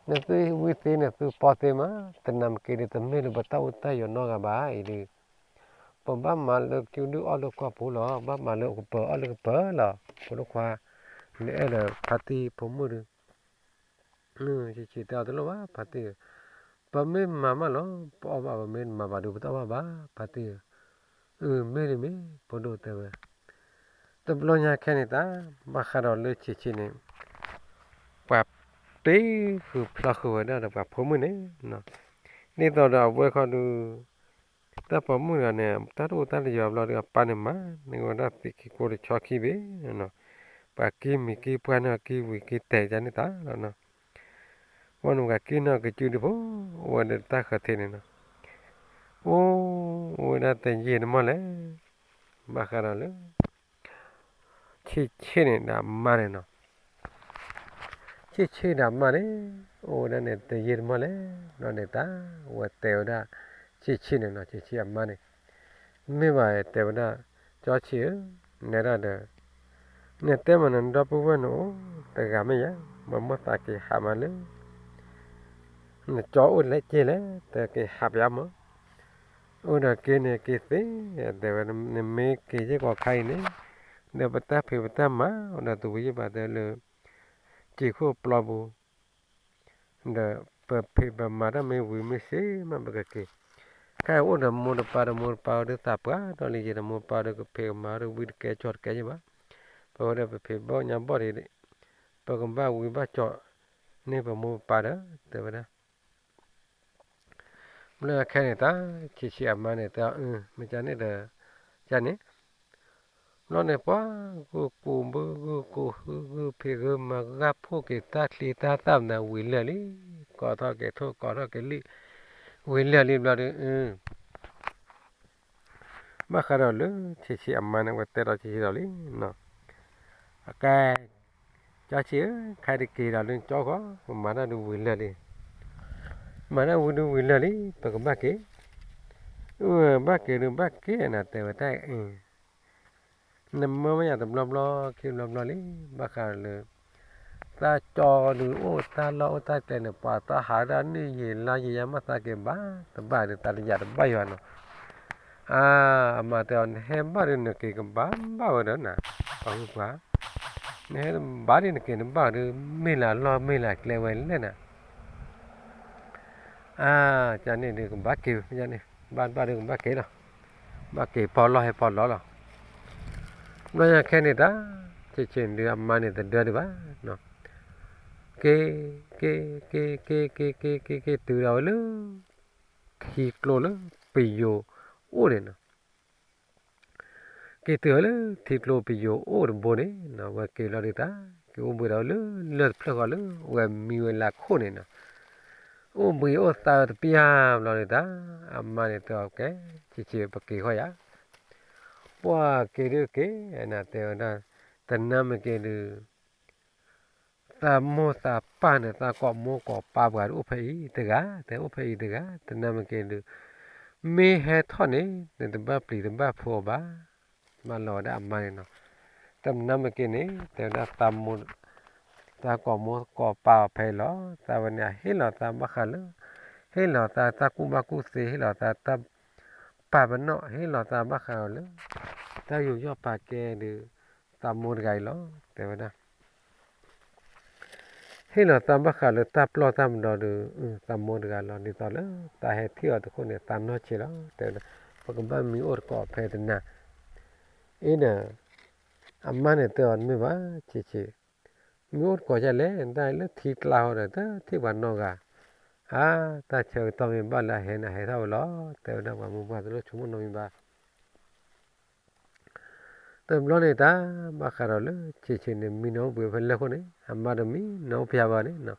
နသုဝံသ့နသုပီသ့မး, တနၤမ့ၢ်က့ၤဒီး တမ့ၢ်လၢပတၢ်အိၣ်တၢ်ယီၤနီတဂၤဘၣ်အံၤဒီး, ပဘၣ်မၤလၢကဒုၣ်အီၣ်လၢကီၢ်ပူၤလီၤ, ဘၣ်မၤလၢကပၢၤအီၣ်လၢကပၢၤလီၤ, ဖိဒိၣ်ခွါ, နအဲၣ်ဒီးဖါတံၢ်ဖိမုၣ်ဒီး ဆံးဆံးတဲအီၤတလိၣ်ဘၣ် ဖါတံၢ်ဧၢ, ပမ့ၢ်မၤမးလီၤ ပအီၣ်ဘၣ်, ပမ့ၢ်မၤဘၣ်ဒီး ပတအီၣ်ဘၣ်ဘၣ် ဖါတံၢ်ဧၢ, အၢ မ့ၢ်တမ့ၢ် ဖိဒိၣ်တဲဝဲ, တဘျီညါခဲန့ၣ်တၢ် ဘၣ်ဃးဒီးလၢဆံးဆံးန့ၣ် ပှၤပ့ၤဃုာ်ဖျီဃုာ်ဝဲဒၣ်ဒီးပှၤဖိမုၣ်န့ၣ်, ဒ်သိးဒီးအဝဲခီဒီး တၢ်ပိာ်မုၣ်တဂၤန့ၣ် တၢ်တအိၣ်တၢ်တယီၤဘျီဒီး အပၢ်န့ၣ်မၤန့ၢ်ဝဲဒၣ်သံးခံကိတဆီခံဘ့ၣ်, ပှၤက့ၤမံၤက့ၤပှၢ်န့ၣ်က့ၤဝံၤက့ၤတဲာ်န့ၣ်တၢ်လီၤနီၤ, ဝဲန့ၣ်ပှၤက့ၤနီၢ်ကစုဒုဖိ အိၣ်ဝဲဒီးတၢ်ဃၢၤထံးန့ၣ်နီၤ, အိၣ်ဝဲဒၣ်တယံာ်တမီၢ်လဲၣ်, ဘၣ်ဃးဒီးလၢ ဆံးဆံးန့ၣ်ဒီးအမါန့ၣ်နီၤ ဆံးဆံးဒီးအမါန့ၣ် အိၣ်ဝဲဒၣ်န့ၣ်တယံာ်တမီၢ်လဲၣ်, ဘျီန့ၣ်တၢ် ဝဲတဲဝဲဒၣ် ဆံးဆံးန့ၣ်နီၤ ဆံးဆံးအမါန့ၣ်, မ့ၢ်ဘၣ်တဲဝဲဒၣ် ကၠီဆံးဧၢ, နဲဒၣ်ဒီး နတဲမးနဒီပုၢ်ဝဲၢ်နအိၣ် တဂၤမ့ၢ်ယါ, မ့ၢ်မိၣ်သးက့ၤဟးမးလၢ နကၠီအိၣ်လဲၣ်က့လဲၣ်, တက့ၤဟးပယါမး, အိၣ်ဒီးက့ၤန့ၣ်က့ၤသ့, တဲဝဲ နမ့ၢ်က့ၤယဲၢ်ကီးခါအံၤန့ၣ်, ဒီးပတၢ်ဖံးပတၢ်မၤ ဒီးတဝံၤယဲၢ်ဘၣ်တဲလၢ စံာ်ခိၣ်ပျီပူၤ ဒီးပဖံးပမၤတၢ်မ့ၢ်ဝံၤမ့ၢ်စ့မးပကက့ၤ, ခဲအံၤအိၣ်ဒီးမိၢ်တပၢ်ဒီးမိၢ်တပၢ်ဒီးသးပှၢ်ဒီးလံယဲၢ်ဒီးမိၢ်ပၢ်ဒီးကဖံးကမၤဒီးဝံတကဲကၠီတကဲယဲၢ်ဘၣ်, ပဝဲဒီးပဖံးဘၣ်ညါဘီၣ်ဒံး, ပကဘၣ်ဝံဘၣ်ကၠီန့ၢ်ပမိၢ်ပပၢ်ဒီး တဲဝဲဒၣ် ဘျီခဲန့ၣ်တၢ် ဆံးဆံးအမါန့ၣ်တဲအီၤ အၢ မ့ၢ်ကန့ၣ်ဒီး ကန့ၣ်, ဘျီန့ၣ်ပှၤ ဂုၢ်ကူးဘု ဂုၢ်ကူးဟု ဂုၢ်ဖံးဂုၢ်မၤ ဂၢ်ဖှိၣ်က့ၤတၢ်ချံတၢ်သၣ်မနုၤဝံၤလၢာ်လံ, ကိးထီၣ်က့ၤထိၣ်ကိးထီၣ်က့ၤလံၣ်, ဝံၤလၢာ်လံဘျီဒီး အၢ ဘၣ်ဃးဒီးလၢ ဆံးဆံးအမါန့ၣ် ဝဲတဲဒီးဆံးဆံးဒီးလံနီၤ, အကဲ ကၠီဆံးဧၢ, ခဲအံၤတက့ၤဒီးလၢကၠီဃီ, ပမၤတၢ်ဒုးဝံၤလၢာ်လံ, မၤတၢ်ဝံၤဒုးဝံၤလၢာ်လံ, ပကဘၣ်က့ၤ, အၢ ဘၣ်က့ၤဒုးဘၣ်က့ၤနၤ တဲဝဲတၢ်အံၤ, နမၢမ့ၢ်ယၤတဘျီဘျီ ခံဘျီဘျီလံ, ဘၣ်ဃးလၢ သးကၠီဒုးအိၣ်တၢ်လီၢ်အိၣ်တၢ်ကျဲန့ၣ် ပှၤသးဟးဒၣ်န့ၣ်ယံာ်လါယံာ်ယါမးသးက့ၤဘၣ်တဘၣ်ဒီး သးတယာ်တဘၣ်ယွၤနီၤ, အါ အမါတဲအီၤ နဟဲဘၣ်ဒုးနက့ၤကဘၣ်ဘၣ်ဝဲဒီးနၤ, ပှၤဂုၢ်ပှၤ နဟဲဘၣ်ဒုးနက့ၤနဘၣ်ဒီး မ့ၢ်လၢလီၢ်မ့ၢ်လၢကျဲဝဲလဲၣ်နၤ, အါ ကန့ၣ်ဒုးကဘၣ်က့ၤ, ဘၣ်ဘၣ်ဒုးကဘၣ်က့ၤလီၤ, ဘၣ်က့ၤဖီလီၢ်ဟဲဖီလီၢ်လီၤ, ဘျီညါခဲန့ၣ်တၢ် ဆံးဆံးဒုးအမါန့ၣ်တဒၢဒံးဘၣ်, က့ၤ က့ၤ က့ၤ က့ၤ က့ၤ က့ၤ က့ၤ က့ၤတုၤဒီးဝဲလၢ ထံကျိလၢပယိၤအိၣ်န့ၣ်နီၤ, က့ၤတုၤဝဲလၢထံကျိပယိၤအိၣ်တဘိန့ၣ်နီၤ, ဝဲက့ၤလီၤဒုးတၢ် က့ၤအိၣ်ဘှံးဒီးလၢလၢၢ်တဖျၢၣ်ဃီလၢ ဝဲမံဝဲလၢခိၣ်န့ၣ်နီၤ, အိၣ်ဘှံးအိၣ်သါတပျၢ်ဘျီဒုးတၢ် အမါန့ၣ်တဲအီၤ ကဲ ဆံးဆံးပက့ၤဃီယၤ, ပှၤက့ၤဒုးက့ၤ နတဲဝဲဒၣ် တနၤမ့ၢ်က့ၤဒုး သးမိၢ်သးပၢ်န့ၣ် သးကိးမိၢ်ကိးပၢ်ပှၤဒုးအိၣ်ဖဲအံၤတဂၤ, တဲအိၣ်ဖဲအံၤတဂၤ, တနၤမ့ၢ်က့ၤဒုး မ့ၢ်ဟဲထီၣ်န့ၣ် နတဘၣ်ပျံၤတဘၣ်ဖုးအီၤဘၣ်, မၤလီၤဝဲဒၣ်အမါန့ၣ်နီၤ, တနၤမ့ၢ်က့ၤန့ၣ် တဲဝဲဒၣ်သးမိၢ် သးကိးမိၢ်ကိးပၢ်အီၤဖဲအံၤလီၤ. သးဝဲန့ၣ် ဟ့ၣ်လီၤသးဘၣ်ဃးလၢ ဟ့ၣ်လီၤသးတၢ်ကူၣ်ဘၣ်ကူၣ်သ့, ဟ့ၣ်လီၤသးတၢ်ပာ်ပနီၣ်, ဟ့ၣ်လီၤသးဘၣ်ဃးလၢ တၢ်ယူးယီၣ်ပာ်ကဲဒီး သးမိၢ်တဂၤအံၤလီၤ. တဲဝဲဒၣ် ဟ့ၣ်လီၤသးဘၣ်ဃးလၢတၢ်ပျီၢ်တၢ်မဒီဒီး သးမိၢ်တဂၤလီၤ. ဒ်သိးလၢသးဟဲထံၣ်အီၤတခိၣ်န့ၣ် သးနီၢ်ဆံးလီၤ. တဲဝဲဒၣ် ပကဘၣ်မံအိၣ်တကိးဖဲတနၤ အ့ဒီး အမါန့ၣ်တဲအီၤတမ့ၢ်ဘၣ်, ဆံးဆံး, မံအိၣ်တကိးဒ်လဲၣ်, တၢ်လၢထံကျါဟီဒီး တထံၣ်ပှၤနီတဂၤ, အါ, တၢ်ဆၢကတီၢ်မ့ၢ်ဘၣ်လၢအဟဲန့ၣ် အဟဲထီၣ်ဝဲလီၤ. တဲဝဲဒၣ် ပှၤမုၢ်ပှၢ်တလိၣ်ဆိကမိၣ်နီတမံၤဘၣ်. တဘျီန့ၣ်တၢ် ဘၣ်ဃးဒီးလၢဆံးဆံးန့ၣ် မံနီၤအိၣ်ဘှံးဖဲလၢၢ်ခိၣ်န့ၣ် အမါဒီးမံနီၤအိၣ်ဖဲဘၣ်န့ၣ် မံ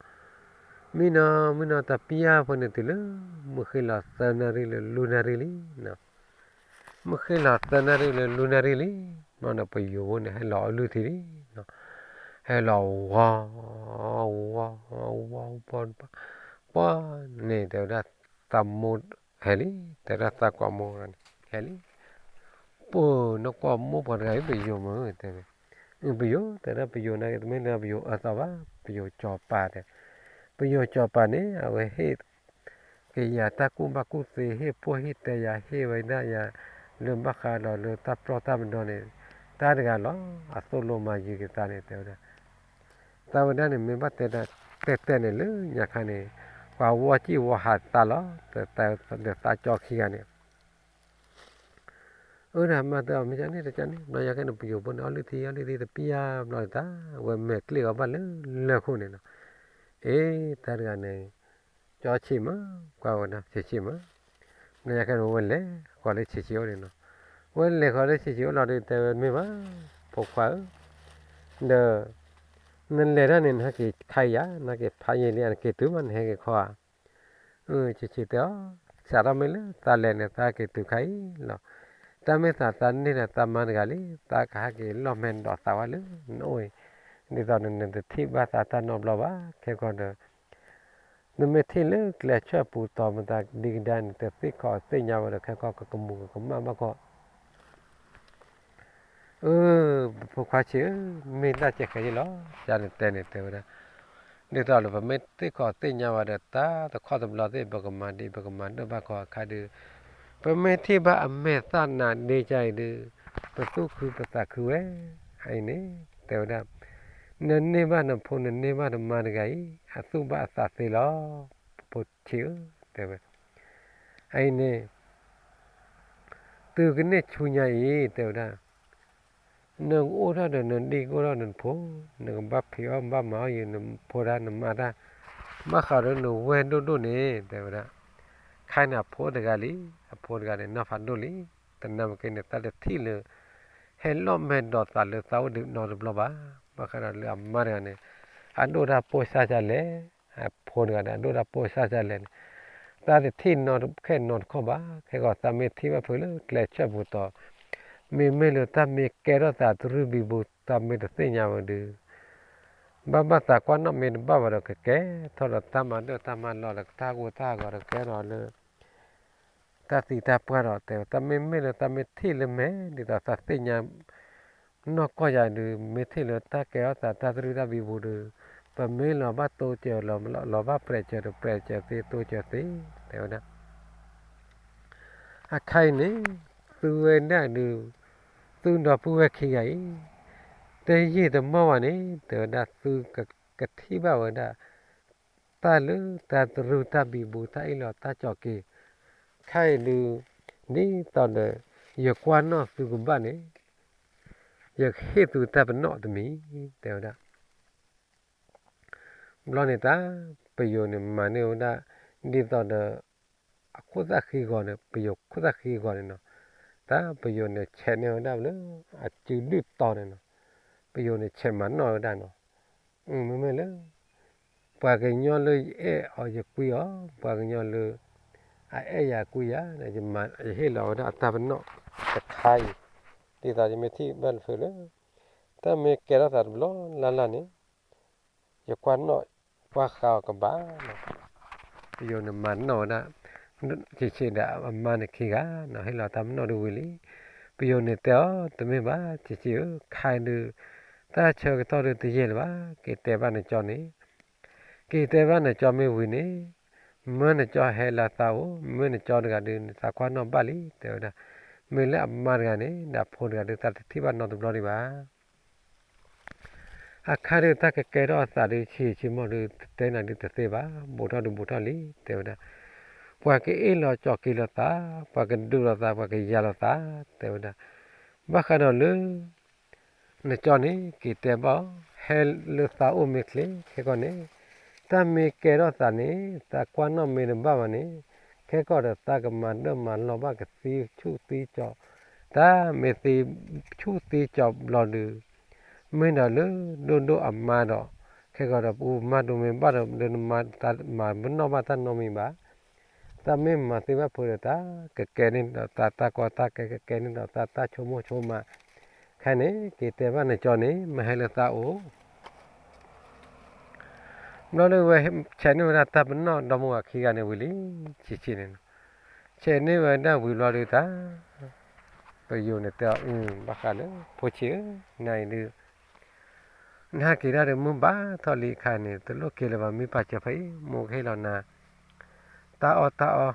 နီၤ မံနီၤတပျၢ်ဖဲန့ၣ်တုၤလၢ မုၢ်ဃ့လီၤသၢနၣ်ရံၣ်လၢလွံၢ်နၣ်ရံၣ်လံ. မုၢ်ဃ့လီၤသၢနၣ်ရံၣ်လၢလွံၢ်နၣ်ရံၣ်လံ. ဘျီန့ၣ် ပယိၤဖိန့ၣ် ဟဲလီၤအီၣ်လုၢ်ထံလံ. ဟဲလီၤဝီ ဝီ ဝီ ပှၤန့ၣ် တဲဝဲဒၣ် သးမိၢ်ဟဲလံ. တဲဝဲဒၣ်သးကိးမိၢ်န့ၣ် ဟဲလံ. ပှၤနကိးမိၢ်ပှၤတဂၤအံၤ ပယိၤမ့ၢ် တဲဝဲ. ပယိၤ တဲဒၣ်ပယိၤနာ်က့ တမ့ၢ်လၢပယိၤအၢသီဘၣ်, ပယိၤစီၤပၤတဲ. ပယိၤစီၤပၤန့ၣ် အဝဲဟ့ၣ် က့ၤယၤတၢ်ကူၣ်ဘၣ်ကူၣ်သ့ ဟ့ၣ်ပိၢ်ဟ့ၣ်တဲယၤ ဟ့ၣ်ဝဲဒၣ်ယၤ လၢဘၣ်ဃးဒီးလၢတၢ်ပျီၢ်တၢ်မဒီန့ၣ် တၢ်တဂၤလီၤ. အသိၣ်လိမၤယုၤက့ၤသးန့ၣ် တဲဝဲဒၣ် သးဝဲဒၣ်န့ၣ် မ့ၢ်ဘၣ်တဲဒၣ်တဲတဲန့ၣ် လၢညါခါန့ၣ် ပှၤဝီစံၣ်ဝီဟးသးလီၤ. ဒီးသးကၠီခံဂၤန့ၣ် အၢဒၣ်မါတဲအီၤ မ့ၢ်ကန့ၣ်တကန့ၣ် ဘျီယၤကဲန့ၣ် ပယိၤဖိန့ၣ် အီၣ်လုၢ်ထံ အီၣ်လုၢ်ထံတပျၢ်ဘျီန့ၣ် တၢ်ဝဲမဲာ်ကျ့ၣ်အီၤဘၣ်လၢလၢၢ်ခိၣ်န့ၣ်နီၤ. အ့ တၢ်တဂၤန့ၣ် ကၠီဆံးမး ကွၢ်ဝဲဒၣ် ဆံးဆံးမး. ဘျီယၤကဲန့ၣ် ဝဲလဲၤဃီၤလၢဆံးဆံးအိၣ်န့ၣ်နီၤ. ဝဲလဲၤဃီၤလၢဆံးဆံးအိၣ်လီၤဒီး တဲဝဲမ့ၢ်ဘၣ် ဖိခွါဧၢ, ဒီး နလဲၤတၢ်န့ၣ် နဟဲက့ၤခါအံၤဧါ, နဟဲက့ၤဖးယံာ်လံ နက့ၤတုၤမး နဟဲက့ၤခီဧါ. အၢ ဆံးဆံးတဲအီၤ, စးထီၣ်မ့ၢ်လၢသးလဲၤန့ၣ် သးက့ၤတုၤခါအံၤလီၤ. တၢ်မ့ၢ်သးသးန့ၢ်ဒီးသးမါတဂၤလံ, သးကဟဲက့ၤလီၢ်မဲာ်ဒိးသးဝဲလၢနအိၣ်အံၤ, ဒ်သိးနတထံၣ်ဘၣ်သးတၢ်နီတဘျီဘၣ်. ခဲကီးဒီး နမ့ၢ်ထံၣ်လၢကျဲဆၢၣ်ပူၤတီၤမတၤဒံကဒါန့ၣ် တသ့ၣ်ခီၣ်သ့ၣ်ညါဝဲဒီး ခဲကီးကကမူၤကကမၣ်ဘၣ်ခီ အၢ ပဖိခွါဆံးဧၢ, မ့ၢ်တၢ်ကဲဃဲယ့ၢ်လီၤ. ယၤန့ၣ်တဲန့ၣ်တဲဝဲဒၣ်, ဒ်သိးလၢပမ့ၢ်သ့ၣ်ခီၣ်သ့ၣ်ညါဝဲဒီး တၢ်တခီတဘျီသ့ၣ် ပကမၤဒ်ပကမၤဒိၣ်ဘၣ်ခီအခါဒီး ပမ့ၢ်ထံၣ်ဘၣ်အမဲာ်သၣ်နးဒ့ကါအံၤဒီး ပသူၣ်ခုပသးခုဝဲ. အအံၤန့ၣ် တဲဝဲဒၣ်, နန့ၢ်ဘၣ်နဖိ နန့ၢ်ဘၣ်နမါတဂၤအံၤ အသူၣ်ဘၣ်အသးသ့လီၤ. ပဖိဆံးဧၢ, တဲဝဲ, အအံၤန့ၣ် တုၤကန့ၢ်ဆူညါအံၤ တဲဝဲဒၣ်, နကအိၣ်ထီၣ်ဒီးနဒံၣ် ကအိၣ်ထီၣ်ဒီးနဖိ, နကဘၣ်ဖံးအီၣ်ဘၣ်မၤအီၣ်ယံၤ နဖိတၢ်နမါတၢ်, ဘၣ်ဃးဒီးနဝဲၢ်ဒိၣ်ဒိၣ်န့ၣ် တဲဝဲဒၣ်, ခါန့ၣ်အဖိတဂၤလံ, အဖိတဂၤန့ၣ် နီၢ်ဖးဒိၣ်လံ, တနၢ်မ့ၢ်က့န့ၣ် တၢ်တထံၣ်လၢ ဟဲလီၢ်မဲာ်ဒိးသးလၢသးအိၣ်ဒံးနီတဘျီဘၣ်. ဘၣ်ဃးဒီးလၢအမါတဂၤန့ၣ် အဒိၣ်တၢ်ပိၢ်စၢ်စၢ်လဲၣ် အဖိတဂၤန့ၣ် အဒိၣ်တၢ်ပိၢ်စၢ်စၢ်လဲၣ်န့ၣ် တၢ်တထံၣ်နီတခဲနီတခီၣ်ဘၣ်. ခဲကီးသးမ့ၢ်ထံၣ်ဘၣ်ဖုးလၢကျဲဆၢၣ်ပူၤတီၤ, မ့မ့ၢ်လၢတၢ်မ့ၢ်ကဲထီၣ်သးတရုၢ်ဘံဘူ သးမ့ၢ်တသ့ၣ်ညါဝဲဒီး ဘၣ်ဘၣ်သးကွၢ်နီၣ်မ့ၢ်တဘၣ်ဘၣ်ဒီး ကကဲထီၣ်ဒီးတၢ်မၤဒၢၣ်တၢ်မၤလီၤဒီး တၢ်ဂိၢ်တၢ်ဂီၤဒီး ကဲထီၣ်လၢ တၢ်သံတၢ်ပှၢ်ဒီး တဲဝဲ တၢ်မ့မ့ၢ်လၢတၢ်မ့ၢ်ထံၣ်လၢမဲာ် ဒ်သိးသးသ့ၣ်ညါ နီၢ်ကီၢ်ယၤဒုး မ့ၢ်ထံၣ်လၢတၢ်ကဲထီၣ်သးတၢ်တရုၢ်တၢ်ဘံဘူဒီး ပမ့ၢ်လီၤဘၣ်တိစၢၤ လီၤဘၣ်ပြဲးစၢၤဒီးပြဲးစၢၤသ့ တိစၢၤသ့ တဲဝဲဒၣ်. အခါအံၤန့ၣ် သုဝဲဒၣ်ဒုး သုဒီပုၢ်ဝဲၢ်ခံဂၤအံၤ တယံာ်တမီၢ်ဘၣ်န့ၣ် တဲဝဲဒၣ်သုကထံၣ်ဘၣ်ဝဲဒၣ် တၢ်လၢတၢ်တရုၢ်တၢ်ဘံဘူ တၢ်အ့ၣ်လိာ်တၢ်ကၠီၤက့ၤ ခဲအံၤဒုး ဒ်သိးဒီး ယကွၢ်နီၣ်သုကဘၣ်န့ၣ် ယကဟ့ၣ်သုတၢ်ပနီၣ်တမံၤ တဲဝဲဒၣ်. ဘျီန့ၣ်တၢ် ပယိၤန့ၣ်မၤန့ၢ်ဝဲဒၣ် ဒ်သိးဒီး အခိၣ်သၣ်ဃံဂီၤန့ၣ် ပယိၤခိၣ်သၣ်ဃံဂီၤန့ၣ်နီၤ, တၢ်ပယိၤန့ၣ်ဆဲးန့ၢ်ဝဲဒၣ်လၢ အစုဒုၣ်တီၤန့ၣ်နီၤ, ပယိၤန့ၣ်ဆဲးမၤနီၣ်ဝဲဒၣ်နီၤ, မ့မ့ၢ်လၢ ပှၤကညီလၢယအဲၣ်အီၤယကွံအီၤ, ပှၤကညီလၢ အအဲၣ်ယၤကွံယၤ ယဟ့ၣ်လီၤဝဲဒၣ်အတၢ်ပနီၣ်တခါအံၤ, ဒ်သိးယမ့ၢ်ထံၣ်ဘၣ်တဖုလၢ တၢ်မ့ၢ်ကဲထီၣ်သးတဘျီလၢ်လၢ်န့ၣ် ယကွၢ်နီၣ်ကွၢ်ဃာ်အီၤကဘၣ်လီၤ. ပယိၤန့ၣ်မၤနီၣ်ဝဲဒၣ် ဆံးဆံးဒီးအမါန့ၣ်ခံဂၤနီၤ, ဟ့ၣ်လီၤတၢ်ပနီၣ်တဝံၤလံ. ပယိၤန့ၣ်တဲအီၤ တမ့ၢ်ဘၣ် ဆံးဆံးဧၢ, ခဲအံၤဒုး တ တၢ်ဆၢကတီၢ်ဒုးတယံာ်လၢၤဘၣ်, က့ၤတဲဘၣ်နကၠီန့ၣ်, က့ၤတဲဘၣ်နကၠီမ့ၢ်ဝံၤန့ၣ်, မၢနကၠီဟဲလၢသးအိၣ်, မၢနကၠီတဂၤဒုး နသးကွၢ်နီၣ်ဘၣ်လံ တဲဝဲဒၣ်. မ့ၢ်လၢအမါတဂၤန့ၣ် ဒီးအဖိတဂၤဒုး သးတထံၣ်ဘၣ်နီတဘျီဒံးဘၣ်. အခါဒုးတၢ်ကကဲထီၣ်အသးဒုး ဆံးဆံးမိၢ်ဒုး တတဲနၤဒုးတသ့ဘၣ်, ဘူးထီၣ်ဒုးဘူးထီၣ်လံ တဲဝဲဒၣ်. ပှၤကအ့ၣ်လိာ်ကၠီၤက့ၤလိာ်သး, ပှၤကဒုးလိာ်သး, ပှၤကယၤလိာ်သး တဲဝဲဒၣ်. ဘၣ်ဃးဒီးလၢ နကၠီန့ၣ် က့ၤတဲဘၣ်အီၤ, ဟဲလၢသးအိၣ်မ့ၢ်ချ့ခဲကီၢ်န့ၣ်, တၢ်မ့ၢ်ကဲထီၣ်သးန့ၣ် သးကွၢ်နီၣ်မ့ၢ်တဘၣ်ဘၣ်န့ၣ်, ခဲကီၢ်ဒီးသးကမၤဒၢၣ်မၤလီၢ်ဘၣ် ကသံဆူၣ်သံကၠီၤ, တၢ်မ့ၢ်သံဆူၣ်သံကၠီၤဘျီဒုး, မ့ၢ်ဒီးလၢဒိၣ်ဒိၣ်အမါဒီး, ခဲကီၢ်ဒီးပမၤဒိးမ့ၢ်ဘၣ်ဒီး လၢနမၤတၢ်မၤပနီၣ်ဘၣ်တၢ်နီတမံၤဘၣ်. တၢ်မ့ၢ်မၤသ့ဘၣ်ဖိဒီး တၢ်ကကဲန့ၢ်ဒီးသးတၢ်ကီတၢ်ခဲ ကကဲန့ၢ်ဒီးသးတၢ်ဆိကမိၣ်ဆိကမး, ခဲန့ၣ် က့ၤတဲဘၣ်နကၠီန့ၣ် မ့ၢ်ဟဲလၢသးအိၣ် ဘျီဒုးဝဲဆဲးန့ၢ်ဝဲဒၣ်တၢ်ပနီၣ်ဒီမါဝၤခံဂၤန့ၣ်ဝံၤလံ, ဆံးဆံးန့ၣ်, ဆဲးန့ၢ်ဝဲဒၣ်ဝံၤဘျီဒုးတၢ်, ပယိၤန့ၣ်တဲအီၤ ဘၣ်ဃးလၢဖိဆံးဧၢ, နၤအံၤဒုး နဟဲက့ၤဒၣ်ဒီးမုၢ်ဘၣ်ထီၣ်လံအခါန့ၣ် တလိၣ်က့ၤလၢၤဘၣ် မ့ၢ်ပာ်စၢၤဖဲအံၤ မိၢ်ကဟ့ၣ်လီၤနၤ တၢ်အီၣ်တၢ်အီ,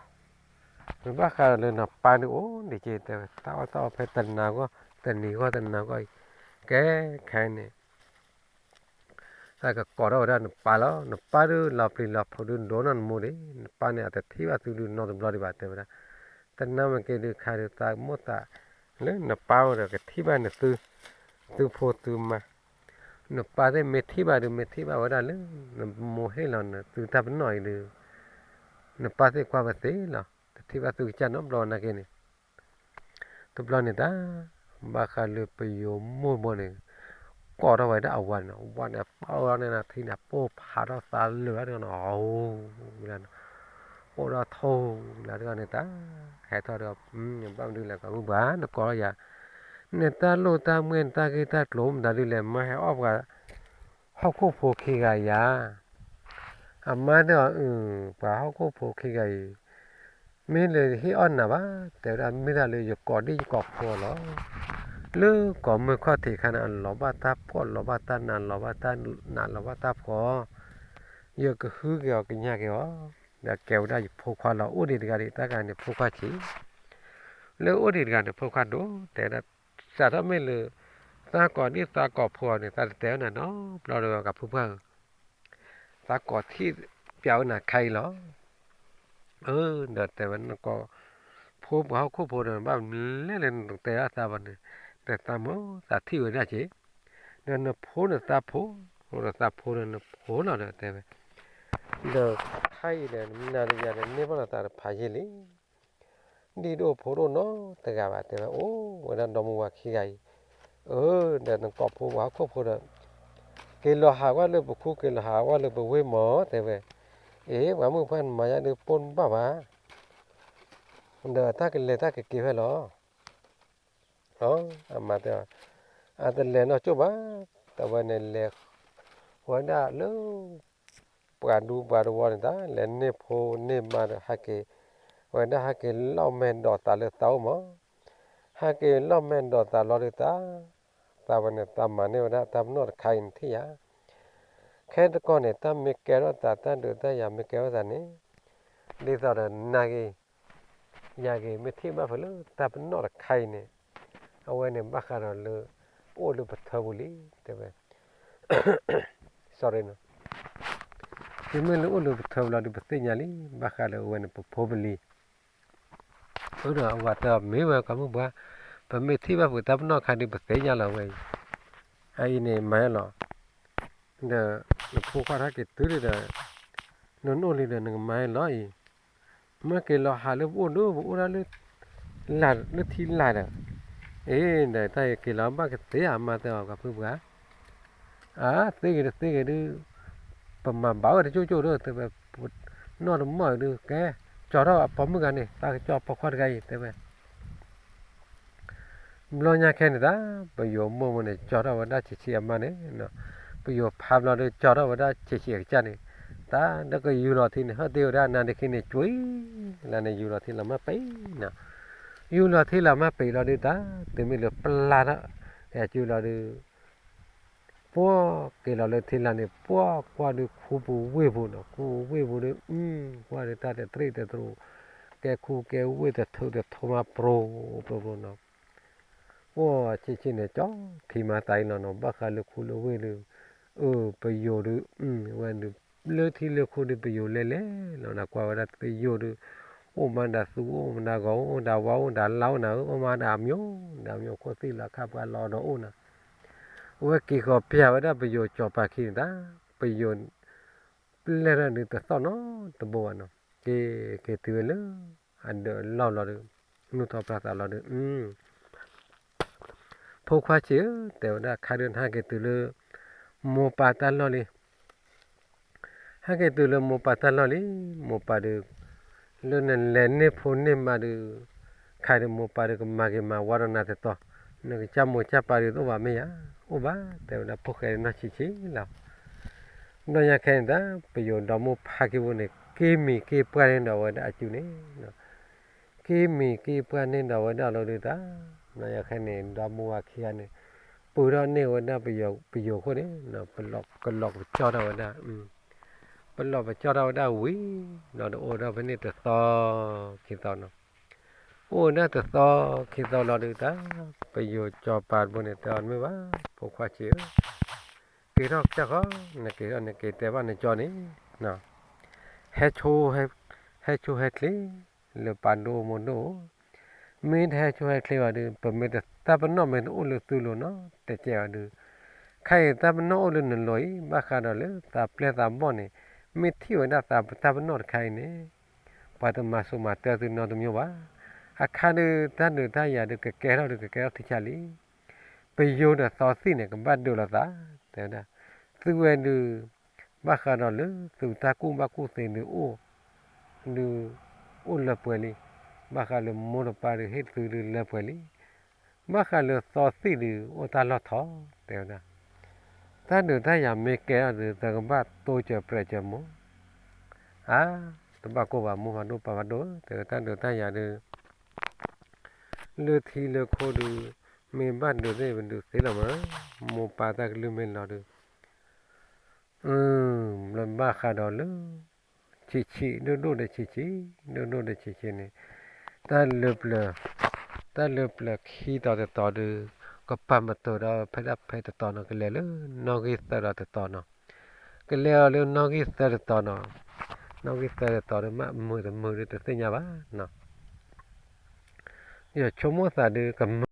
ဘၣ်ဃးဒီးလၢနပၢ်ဒုးအိၣ်ဒံးက့ၤ တဲဝဲ တၢ်အီၣ်တၢ်အီဖဲတနၤဂီၢ် တနံၤဂီၢ်တနၤဂီၢ်အံၤ, ကဲခဲအံၤန့ၣ် သးကကိးထီၣ်ဝဲဒၣ်နပၢ်လီၤ. နပၢ်ဒုးလီၤပျံၤလီၤဖုးဒုးဒိၣ်နီၢ်နမိၢ်ဒံး, နပၢ်န့ၣ် အတထံၣ်ဘၣ်သုဒုးနီတဘျီဒံးဘၣ် တဲဝဲဒၣ်. တနၤမ့ၢ်က့ၤဒုးခါဒုး သးမိၣ်သးလၢနပၢ်အိၣ်ဒီးကထံၣ်ဘၣ်နသု, သုဖိသုမါ, နပၢ်သ့ၣ်မ့ၢ်ထံၣ်ဘၣ်ဒုး မ့ၢ်ထံၣ်ဘၣ်ဝဲဒၣ်လၢ နမိၢ်ဟ့ၣ်လီၤနသုတၢ်ပနီၣ်အံၤဒုး, နပၢ်သ့ၣ်ကွၢ်ဝဲသ့လီၤ. တထံၣ်ဘၣ်သုကစၢ်နီတဘျီနာ်က့န့ၣ် တဘျီန့ၣ်တၢ်, ဘၣ်ဃးလၢပယိၤမိၢ်ဘိန့ၣ် ကိးထီၣ်ဝဲဒၣ်အဝၤန့ၣ်, ဝၤန့ၣ်ပာ်အီၤန့ၣ်ထံန့ၣ် ပိၢ်ဖးထီၣ်သးလၢာ်ဒၣ်တဂီၢ်န့ၣ်, အိၣ်ဒီးထိၣ်လၢာ်တဂီၢ်န့ၣ်တၢ်, ဟဲထီၣ်ဒီး ဘၣ်မနုၤလဲၣ် ပှၤမုၢ်ပှၤ နကိးထီၣ်ယၤ, နတၢ်လိၣ်တၢ်မ့ၢ်နတၢ်ဂ့ၢ်တၢ်ကျိၤမတၤဒ်လဲၣ် မၤဟဲအီၣ်ပှၤ ဟီၣ်ခိၣ်ဖိခံဂၤယၤ အမါတဲအီၤ အု ပှၤဟီၣ်ခိၣ်ဖိခံဂၤအံၤ မ့ၢ်လၢဟ့ၣ်အီၣ်နၤဘၣ် တဲဝဲဒၣ် မ့ၢ်ဒၣ်လၢယကိးဒံၣ်ယကိးဖိလီၤ. လၢကိးမုၢ်ခီၣ်ထံးခါန့ၣ် အလီၤဘၣ်တၢ်ဖှီၣ် လီၤဘၣ်တၢ်နး လီၤဘၣ်တၢ်နး လီၤဘၣ်တၢ်ဖှီၣ်, ယကဟုက့ၤအီၤကညးက့ၤအီၤ, ဒီးကဲဝဲဒၣ်ယဖိခွါလီၤ အိၣ်ဒံးတဂၤဒံး တၢ်ဂၤန့ၣ်ဖိခွါဆံး, လၢအိၣ်ဒံးတဂၤန့ၣ် ဖိခွါဒိၣ်တဲဒၣ် စးထီၣ်မ့ၢ်လၢ သးကိးဒံၣ်သးကိးဖိအီၤန့ၣ် သးတတဲဝဲနၤနီတဘျီဒီး ကဖုဖှၢ်ဧၢ, သးကိးထံၣ်ပျးဝဲနၤခါအံၤလီၤ. အၢ ဒီးတဲဝဲ နကိးဖိပှၤဟီၣ်ခိၣ်ဖိဒီး ဘၣ်မနုၤလဲၣ်လၢနတတဲအသးဘၣ်န့ၣ်, ဒီးသးမုာ်သးထံၣ်ဝဲဒၣ်က့ၤ, ဒီးနဖိနသးဖိ, ဒီးသးဖိဒီးနဖိလီၤဒီးတဲဝဲ, ဒီးခါအံၤဒီး နၤဒီးယၤဒီး န့ၢ်ဘၣ်လိာ်သးတဖးယံာ်လံ ဒံၣ်ဒိၣ်ဖိဒိၣ်နီတဂၤဘၣ် တဲဝဲ, အိၣ်ဝဲဒၣ်ဒီမါဝၤခံဂၤအံၤ, အၢ ဒီးနကိးဖိပှၤဟီၣ်ခိၣ်ဖိဒီး က့ၤလီၤဟးဝဲလၢပခူ က့ၤလီၤဟးဝဲလၢပဝ့ၢ်မး တဲဝဲ, အ့ ပှၤမုၣ်ပှၢ်နမၤယါဒုးပိၢ်နဘၣ်ဘၣ်, ဒီးတၢ်ကလဲၤတၢ်ကက့ၤဖဲလီၤ. အမါတဲအီၤ, အတလဲၤနီၢ်ကၠိၣ်ဘၣ်, တဝဲန့ၣ်လဲၤဝဲဒၣ်လၢ ပှၤဒူပှၤတဝီန့ၣ်တၢ် လဲၤန့ၢ်ဖိန့ၢ်မါဒီးဟဲက့ၤ, ဝဲဒၣ်ဟဲက့ၤလီၢ်မဲာ်ဒိးသးလၢသးအိၣ်မး, ဟဲက့ၤလီၢ်မဲာ်ဒိးသးလီၤဒုးတၢ်, သးဝဲန့ၣ် သးမၤန့ၢ်ဝဲဒၣ်တၢ်ပနီၣ်တခါအံၤနထံၣ်ယၤ, ခဲတကီၢ်န့ၣ် တၢ်မ့ၢ်ကဲထီၣ်သး တၢ်ဒုးတၢ်ယၤမ့ၢ်ကဲထီၣ်သးန့ၣ်, ဒ်သိးဒီးနၤဂ့ၤ ယၤဂ့ၤ မ့ၢ်ထံၣ်ဘၣ်ဖဲလၢတၢ်ပနီၣ်တခါအံၤန့ၣ်, အဝဲန့ၣ်ဘၣ်ဃးဒီးလၢ အိၣ်လၢပထၢပူၤလံ တဲဝဲ sorry နီၤ, တုၤမ့ၢ်လၢအိၣ်လၢပထၢပူၤလီၤဒုး ပသ့ၣ်ညါလံ ဘၣ်ဃးလၢအဝဲန့ၣ် ပဖိပလံၤ, အၢ ဒီးအဝၤတဲအီၤ မ့ၢ်ဝဲ ပှၤမုၣ်ပှၢ်, ပမ့ၢ်ထံၣ်ဘၣ်ဖဲတၢ်ပနီၣ်ခါဒုး ပသ့ၣ်ညါလီၤဝဲအံၤ, အအံၤန့ၣ် မၤလီၤ, ဒီးနဖိခွါထီၣ်က့ၤတုၤဒုးဒီး နအိၣ်လံဒီး နကမၤလီၤအံၤ, မ့ၢ်က့ၤလီၤဟးလၢပအိၣ်ဒီး ပအိၣ်ဒၣ်လၢ လၢထံလာ်ဒီး, အ့ ဒီးတၢ်အံၤက့ၤလီၤဘၣ်ကသ့ဧါ မါတဲအီၤ ပှၤမုၣ်ပှၢ်, အါ သ့ဂ့ၤတသ့ဂ့ၤဒုး ပမၤဘၣ်ဝဲတကၠိၣ်ကၠိၣ်ဒီး တဲဝဲ, နီၢ်တမီၢ်အံၤဒုး ကဲ ကၠီထီၣ်အပိာ်မုၣ်ဂၤန့ၣ် သးကကၠီပိာ်ခွါတဂၤအံၤ တဲဝဲ ဘျီညါခဲန့ၣ်တၢ် ပယိၤမိၢ်မိၢ်န့ၣ် ကၠီထီၣ်ဝဲဒၣ်ဆံးဆံးအမါန့ၣ်, ပယိၤဖးဘျီဒီး ကၠီထီၣ်ဝဲဒၣ်ဆံးဆံးအကစၢ်န့ၣ်, တၢ်ဒီးကယူၤလီၤထံန့ၣ် ဟဲတ့ၢ်ဝဲဒၣ်နၤတခီန့ၣ် ကွံာ်လၢန့ၣ် ယူၤလီၤထံလီၤမၢ်ပံနီၤ, ယူၤလီၤထံလီၤမၢ်ပံလီၤဒုးတၢ် တုၤမ့ၢ်လၢပျၢ်ထီၣ် ကယူၤလီၤဒုး ပှၤက့ၤလီၤလၢထံလာ်န့ၣ် ပှၤကွၢ်ဒုးခူပူၤဝ့ၢ်ပူၤနီၤ, ခူပူၤဝ့ၢ်ပူၤဒုး ကွၢ်ဒုးတၢ်တတရံးတတြူး, ကဲခူကဲဝ့ၢ်တထုးတထိမး ပြိပြိပြိနီၤ. အိၣ်ဆံးဆံးန့ၣ် ကၠီထံမၤသးအံၤလီၤနီၤ, ဘၣ်ဃးလၢခူလၢဝ့ၢ်ဒုး အၢ ပယိၤဒုး ဝဲဒုး လၢထံလၢခိဒုး ပယိၤလဲၤလဲၤလီၤနၤ, ကွၢ်ဝဲဒၣ်ပယိၤဒုး အိၣ်မးဒၣ်သူ အိၣ်မးဒၣ်ဂီၤ အိၣ်ဒၣ်ဝါ အိၣ်ဒၣ်လါ အိၣ်နၤဧၢ, အိၣ်မးဒၣ်အမျိုး ဒၣ်အမျိုး ခိၣ်သံၣ်လီၤခၣ်ပှၤလီၤဒီးအိၣ်နၤ, အဝဲက့ၤဃီၤပျၢ်ဝဲဒၣ်ပယိၤစီၤပၤခံန့ၣ်တၢ်, ပယိၤ ပျဲၢ်ထီၣ်ဒုးတသီၣ်နီတဘိဘၣ်နီၤ, က့ၤက့ၤတုၤဝဲလၢ အဒၢးလီၢ်လီၤဒုး နုာ်ထီၣ်ဖျါသးလီၤဒုး ဖိခွါဆံးဧၢ, တဲဝဲဒၣ်ခါဒုး ဟဲက့ၤတုၤလၢ မိၢ်ပၢ်တၢ်လီၢ်လံ, ဟဲက့ၤတုၤလၢမိၢ်ပၢ်တၢ်လီၢ်လံ, မိၢ်ပၢ်ဒုး လၢနလဲၤန့ၢ်ဖိန့ၢ်မါဒုး ခါဒုးမိၢ်ပၢ်ဒုးကမၤက့ၤမၤဝါဒီးနၤတတီၤ, နကစၢ်မိၢ်ကစၢ်ပၢ်ဒုးတအိၣ်ဘၣ်မ့ၢ်ဧါ, အိၣ်ဘၣ်, တဲဝဲဒၣ်ဖိၣ်ဃဲနီၢ်ဆံးဆံးလီၤ. ဘျီညါခဲန့ၣ်တၢ် ပယိၤဒီမါဖါခံဘိန့ၣ် က့ၤမံၤက့ၤပှၢ်န့ၢ်ဒီးဝဲဒၣ်အစုန့ၣ် က့ၤမံၤက့ၤပှၢ်န့ၢ်ဒီးဝဲဒၣ်လီၤဒုးတၢ်, ဘျီညါခဲန့ၣ် ဒီမါဝၤခံဂၤန့ၣ် ပၢၤထီၣ်န့ၢ်ဝဲဒၣ်ပယိၤခိၣ်န့ၣ် ကလီၤပကၠီၣ်ထီၣ်ဝဲဒၣ်, ပလီၢ်ပကၠီၣ်ထီၣ်ဝဲဒၣ်ဝံၤ ဒီးအိၣ်ဒီးဖဲန့ၣ်တသီခံသီနီၤ, အိၣ်ဝဲဒၣ်တသီခံသီလီၤဒုးတၢ်, ပယိၤစီၤပၤတဘိန့ၣ် တဲအီၤတမ့ၢ်ဘၣ် ဖိခွါဆံးဧၢ, က့ၤထီၣ်ကစၢ်ဃီ, နက့ၤထီၣ်နက့ၤတဲဘၣ်နကၠီန့ၣ် ဟဲဆိ ဟဲဆိဟဲချ့ လၢပၢ်ဒိၣ်မိၢ်ဒိၣ်, မ့ၢ်တဟဲဆိဟဲချ့ဘၣ်ဒုး ပမ့ၢ်တတၢ်ပနီၣ်မ့ၢ်တအိၣ်လၢသုလိၤနီတကဲဘၣ်ဒုး, ခဲအံၤတၢ်ပနီၣ်အိၣ်လၢနလိၤအံၤ ဘၣ်ဃးဒီးလၢသးပျဲၢ်သးဘီၣ်န့ၣ် မ့ၢ်ထံၣ်ဝဲဒၣ်သးပတၢ်ပနီၣ်တခါအံၤန့ၣ် ပှၤတမၤစိၤမၤတၢသုနီတမံၤဘၣ်. အခါဒုး တၢ်ဒုးတၢ်ယၤဒုးကကဲထီၣ်ဒုးကကဲထီၣ်ထံဆးလံ. ပယိၤဒီးသီသံၣ်န့ၣ် ကဘၣ်ဒုးလိာ်သး, တဲဝဲဒၣ်, သုဝဲဒုး ဘၣ်ဃးဒီးလၢသုတၢ်ကူၣ်ဘၣ်ကူၣ်သ့ဒုးအိၣ် ဒုး အိၣ်လၢပှဲၤလံ. ဘၣ်ဃးလၢမိၢ်တပၢ်ဒုးဟ့ၣ်သုဒုးလၢပှဲၤလံ. ဘၣ်ဃးလၢသီသံၣ်ဒုးအိၣ်တၢ်လီၢ်ထီ တဲဝဲဒၣ်, တၢ်ဒုးတၢ်ယၤမ့ၢ်ကဲထီၣ်ဒုး သကဘၣ်တိစၢၤပြဲးစၢၤမိၢ် အါ, တဘၣ်ကိၢ်ဘၣ်မိၢ်ဖးဒိၣ်ပၢ်ဖးဒိၣ်ဧၢ, တဲဝဲတၢ်ဒုးတၢ်ယၤဒုး လၢထံလၢခိဒုး မ့ၢ်ဘၣ်ဒုးသ့ၣ်ပဒုးသ့လီၤမး, မိၢ်ပၢ်တၢ်ကလုၢ်မ့ၢ်လီၤဒုး ဘျီဘၣ်ဃးဒီးလၢ ဆံးဆံး ဒိၣ်ဒိၣ်ဒီးဆံးဆံး ဒိၣ်ဒိၣ်ဒီးဆံးဆံးန့ၣ် တၢ်လၢပျၢၤ တၢ်လၢပျၢၤခံတီၤတတီၤဒုး ကပာ်မတုာ်ဒီးဖဲဒၣ်ဖဲတတီၤနီၤ ကလဲၤလၢနီၣ်ဂံၢ်သၢဒီးတတီၤနီၤ, ကလဲၤအီၤလၢနီၣ်ဂံၢ်သၢတတီၤနီၤ, နီၣ်ဂံၢ်သၢတတီၤဒုး မ့ၢ်မုာ်တမုာ်ဒုးတသ့ၣ်ညါဘၣ်နီၤ, ယဆိကမိၣ်သးဒုး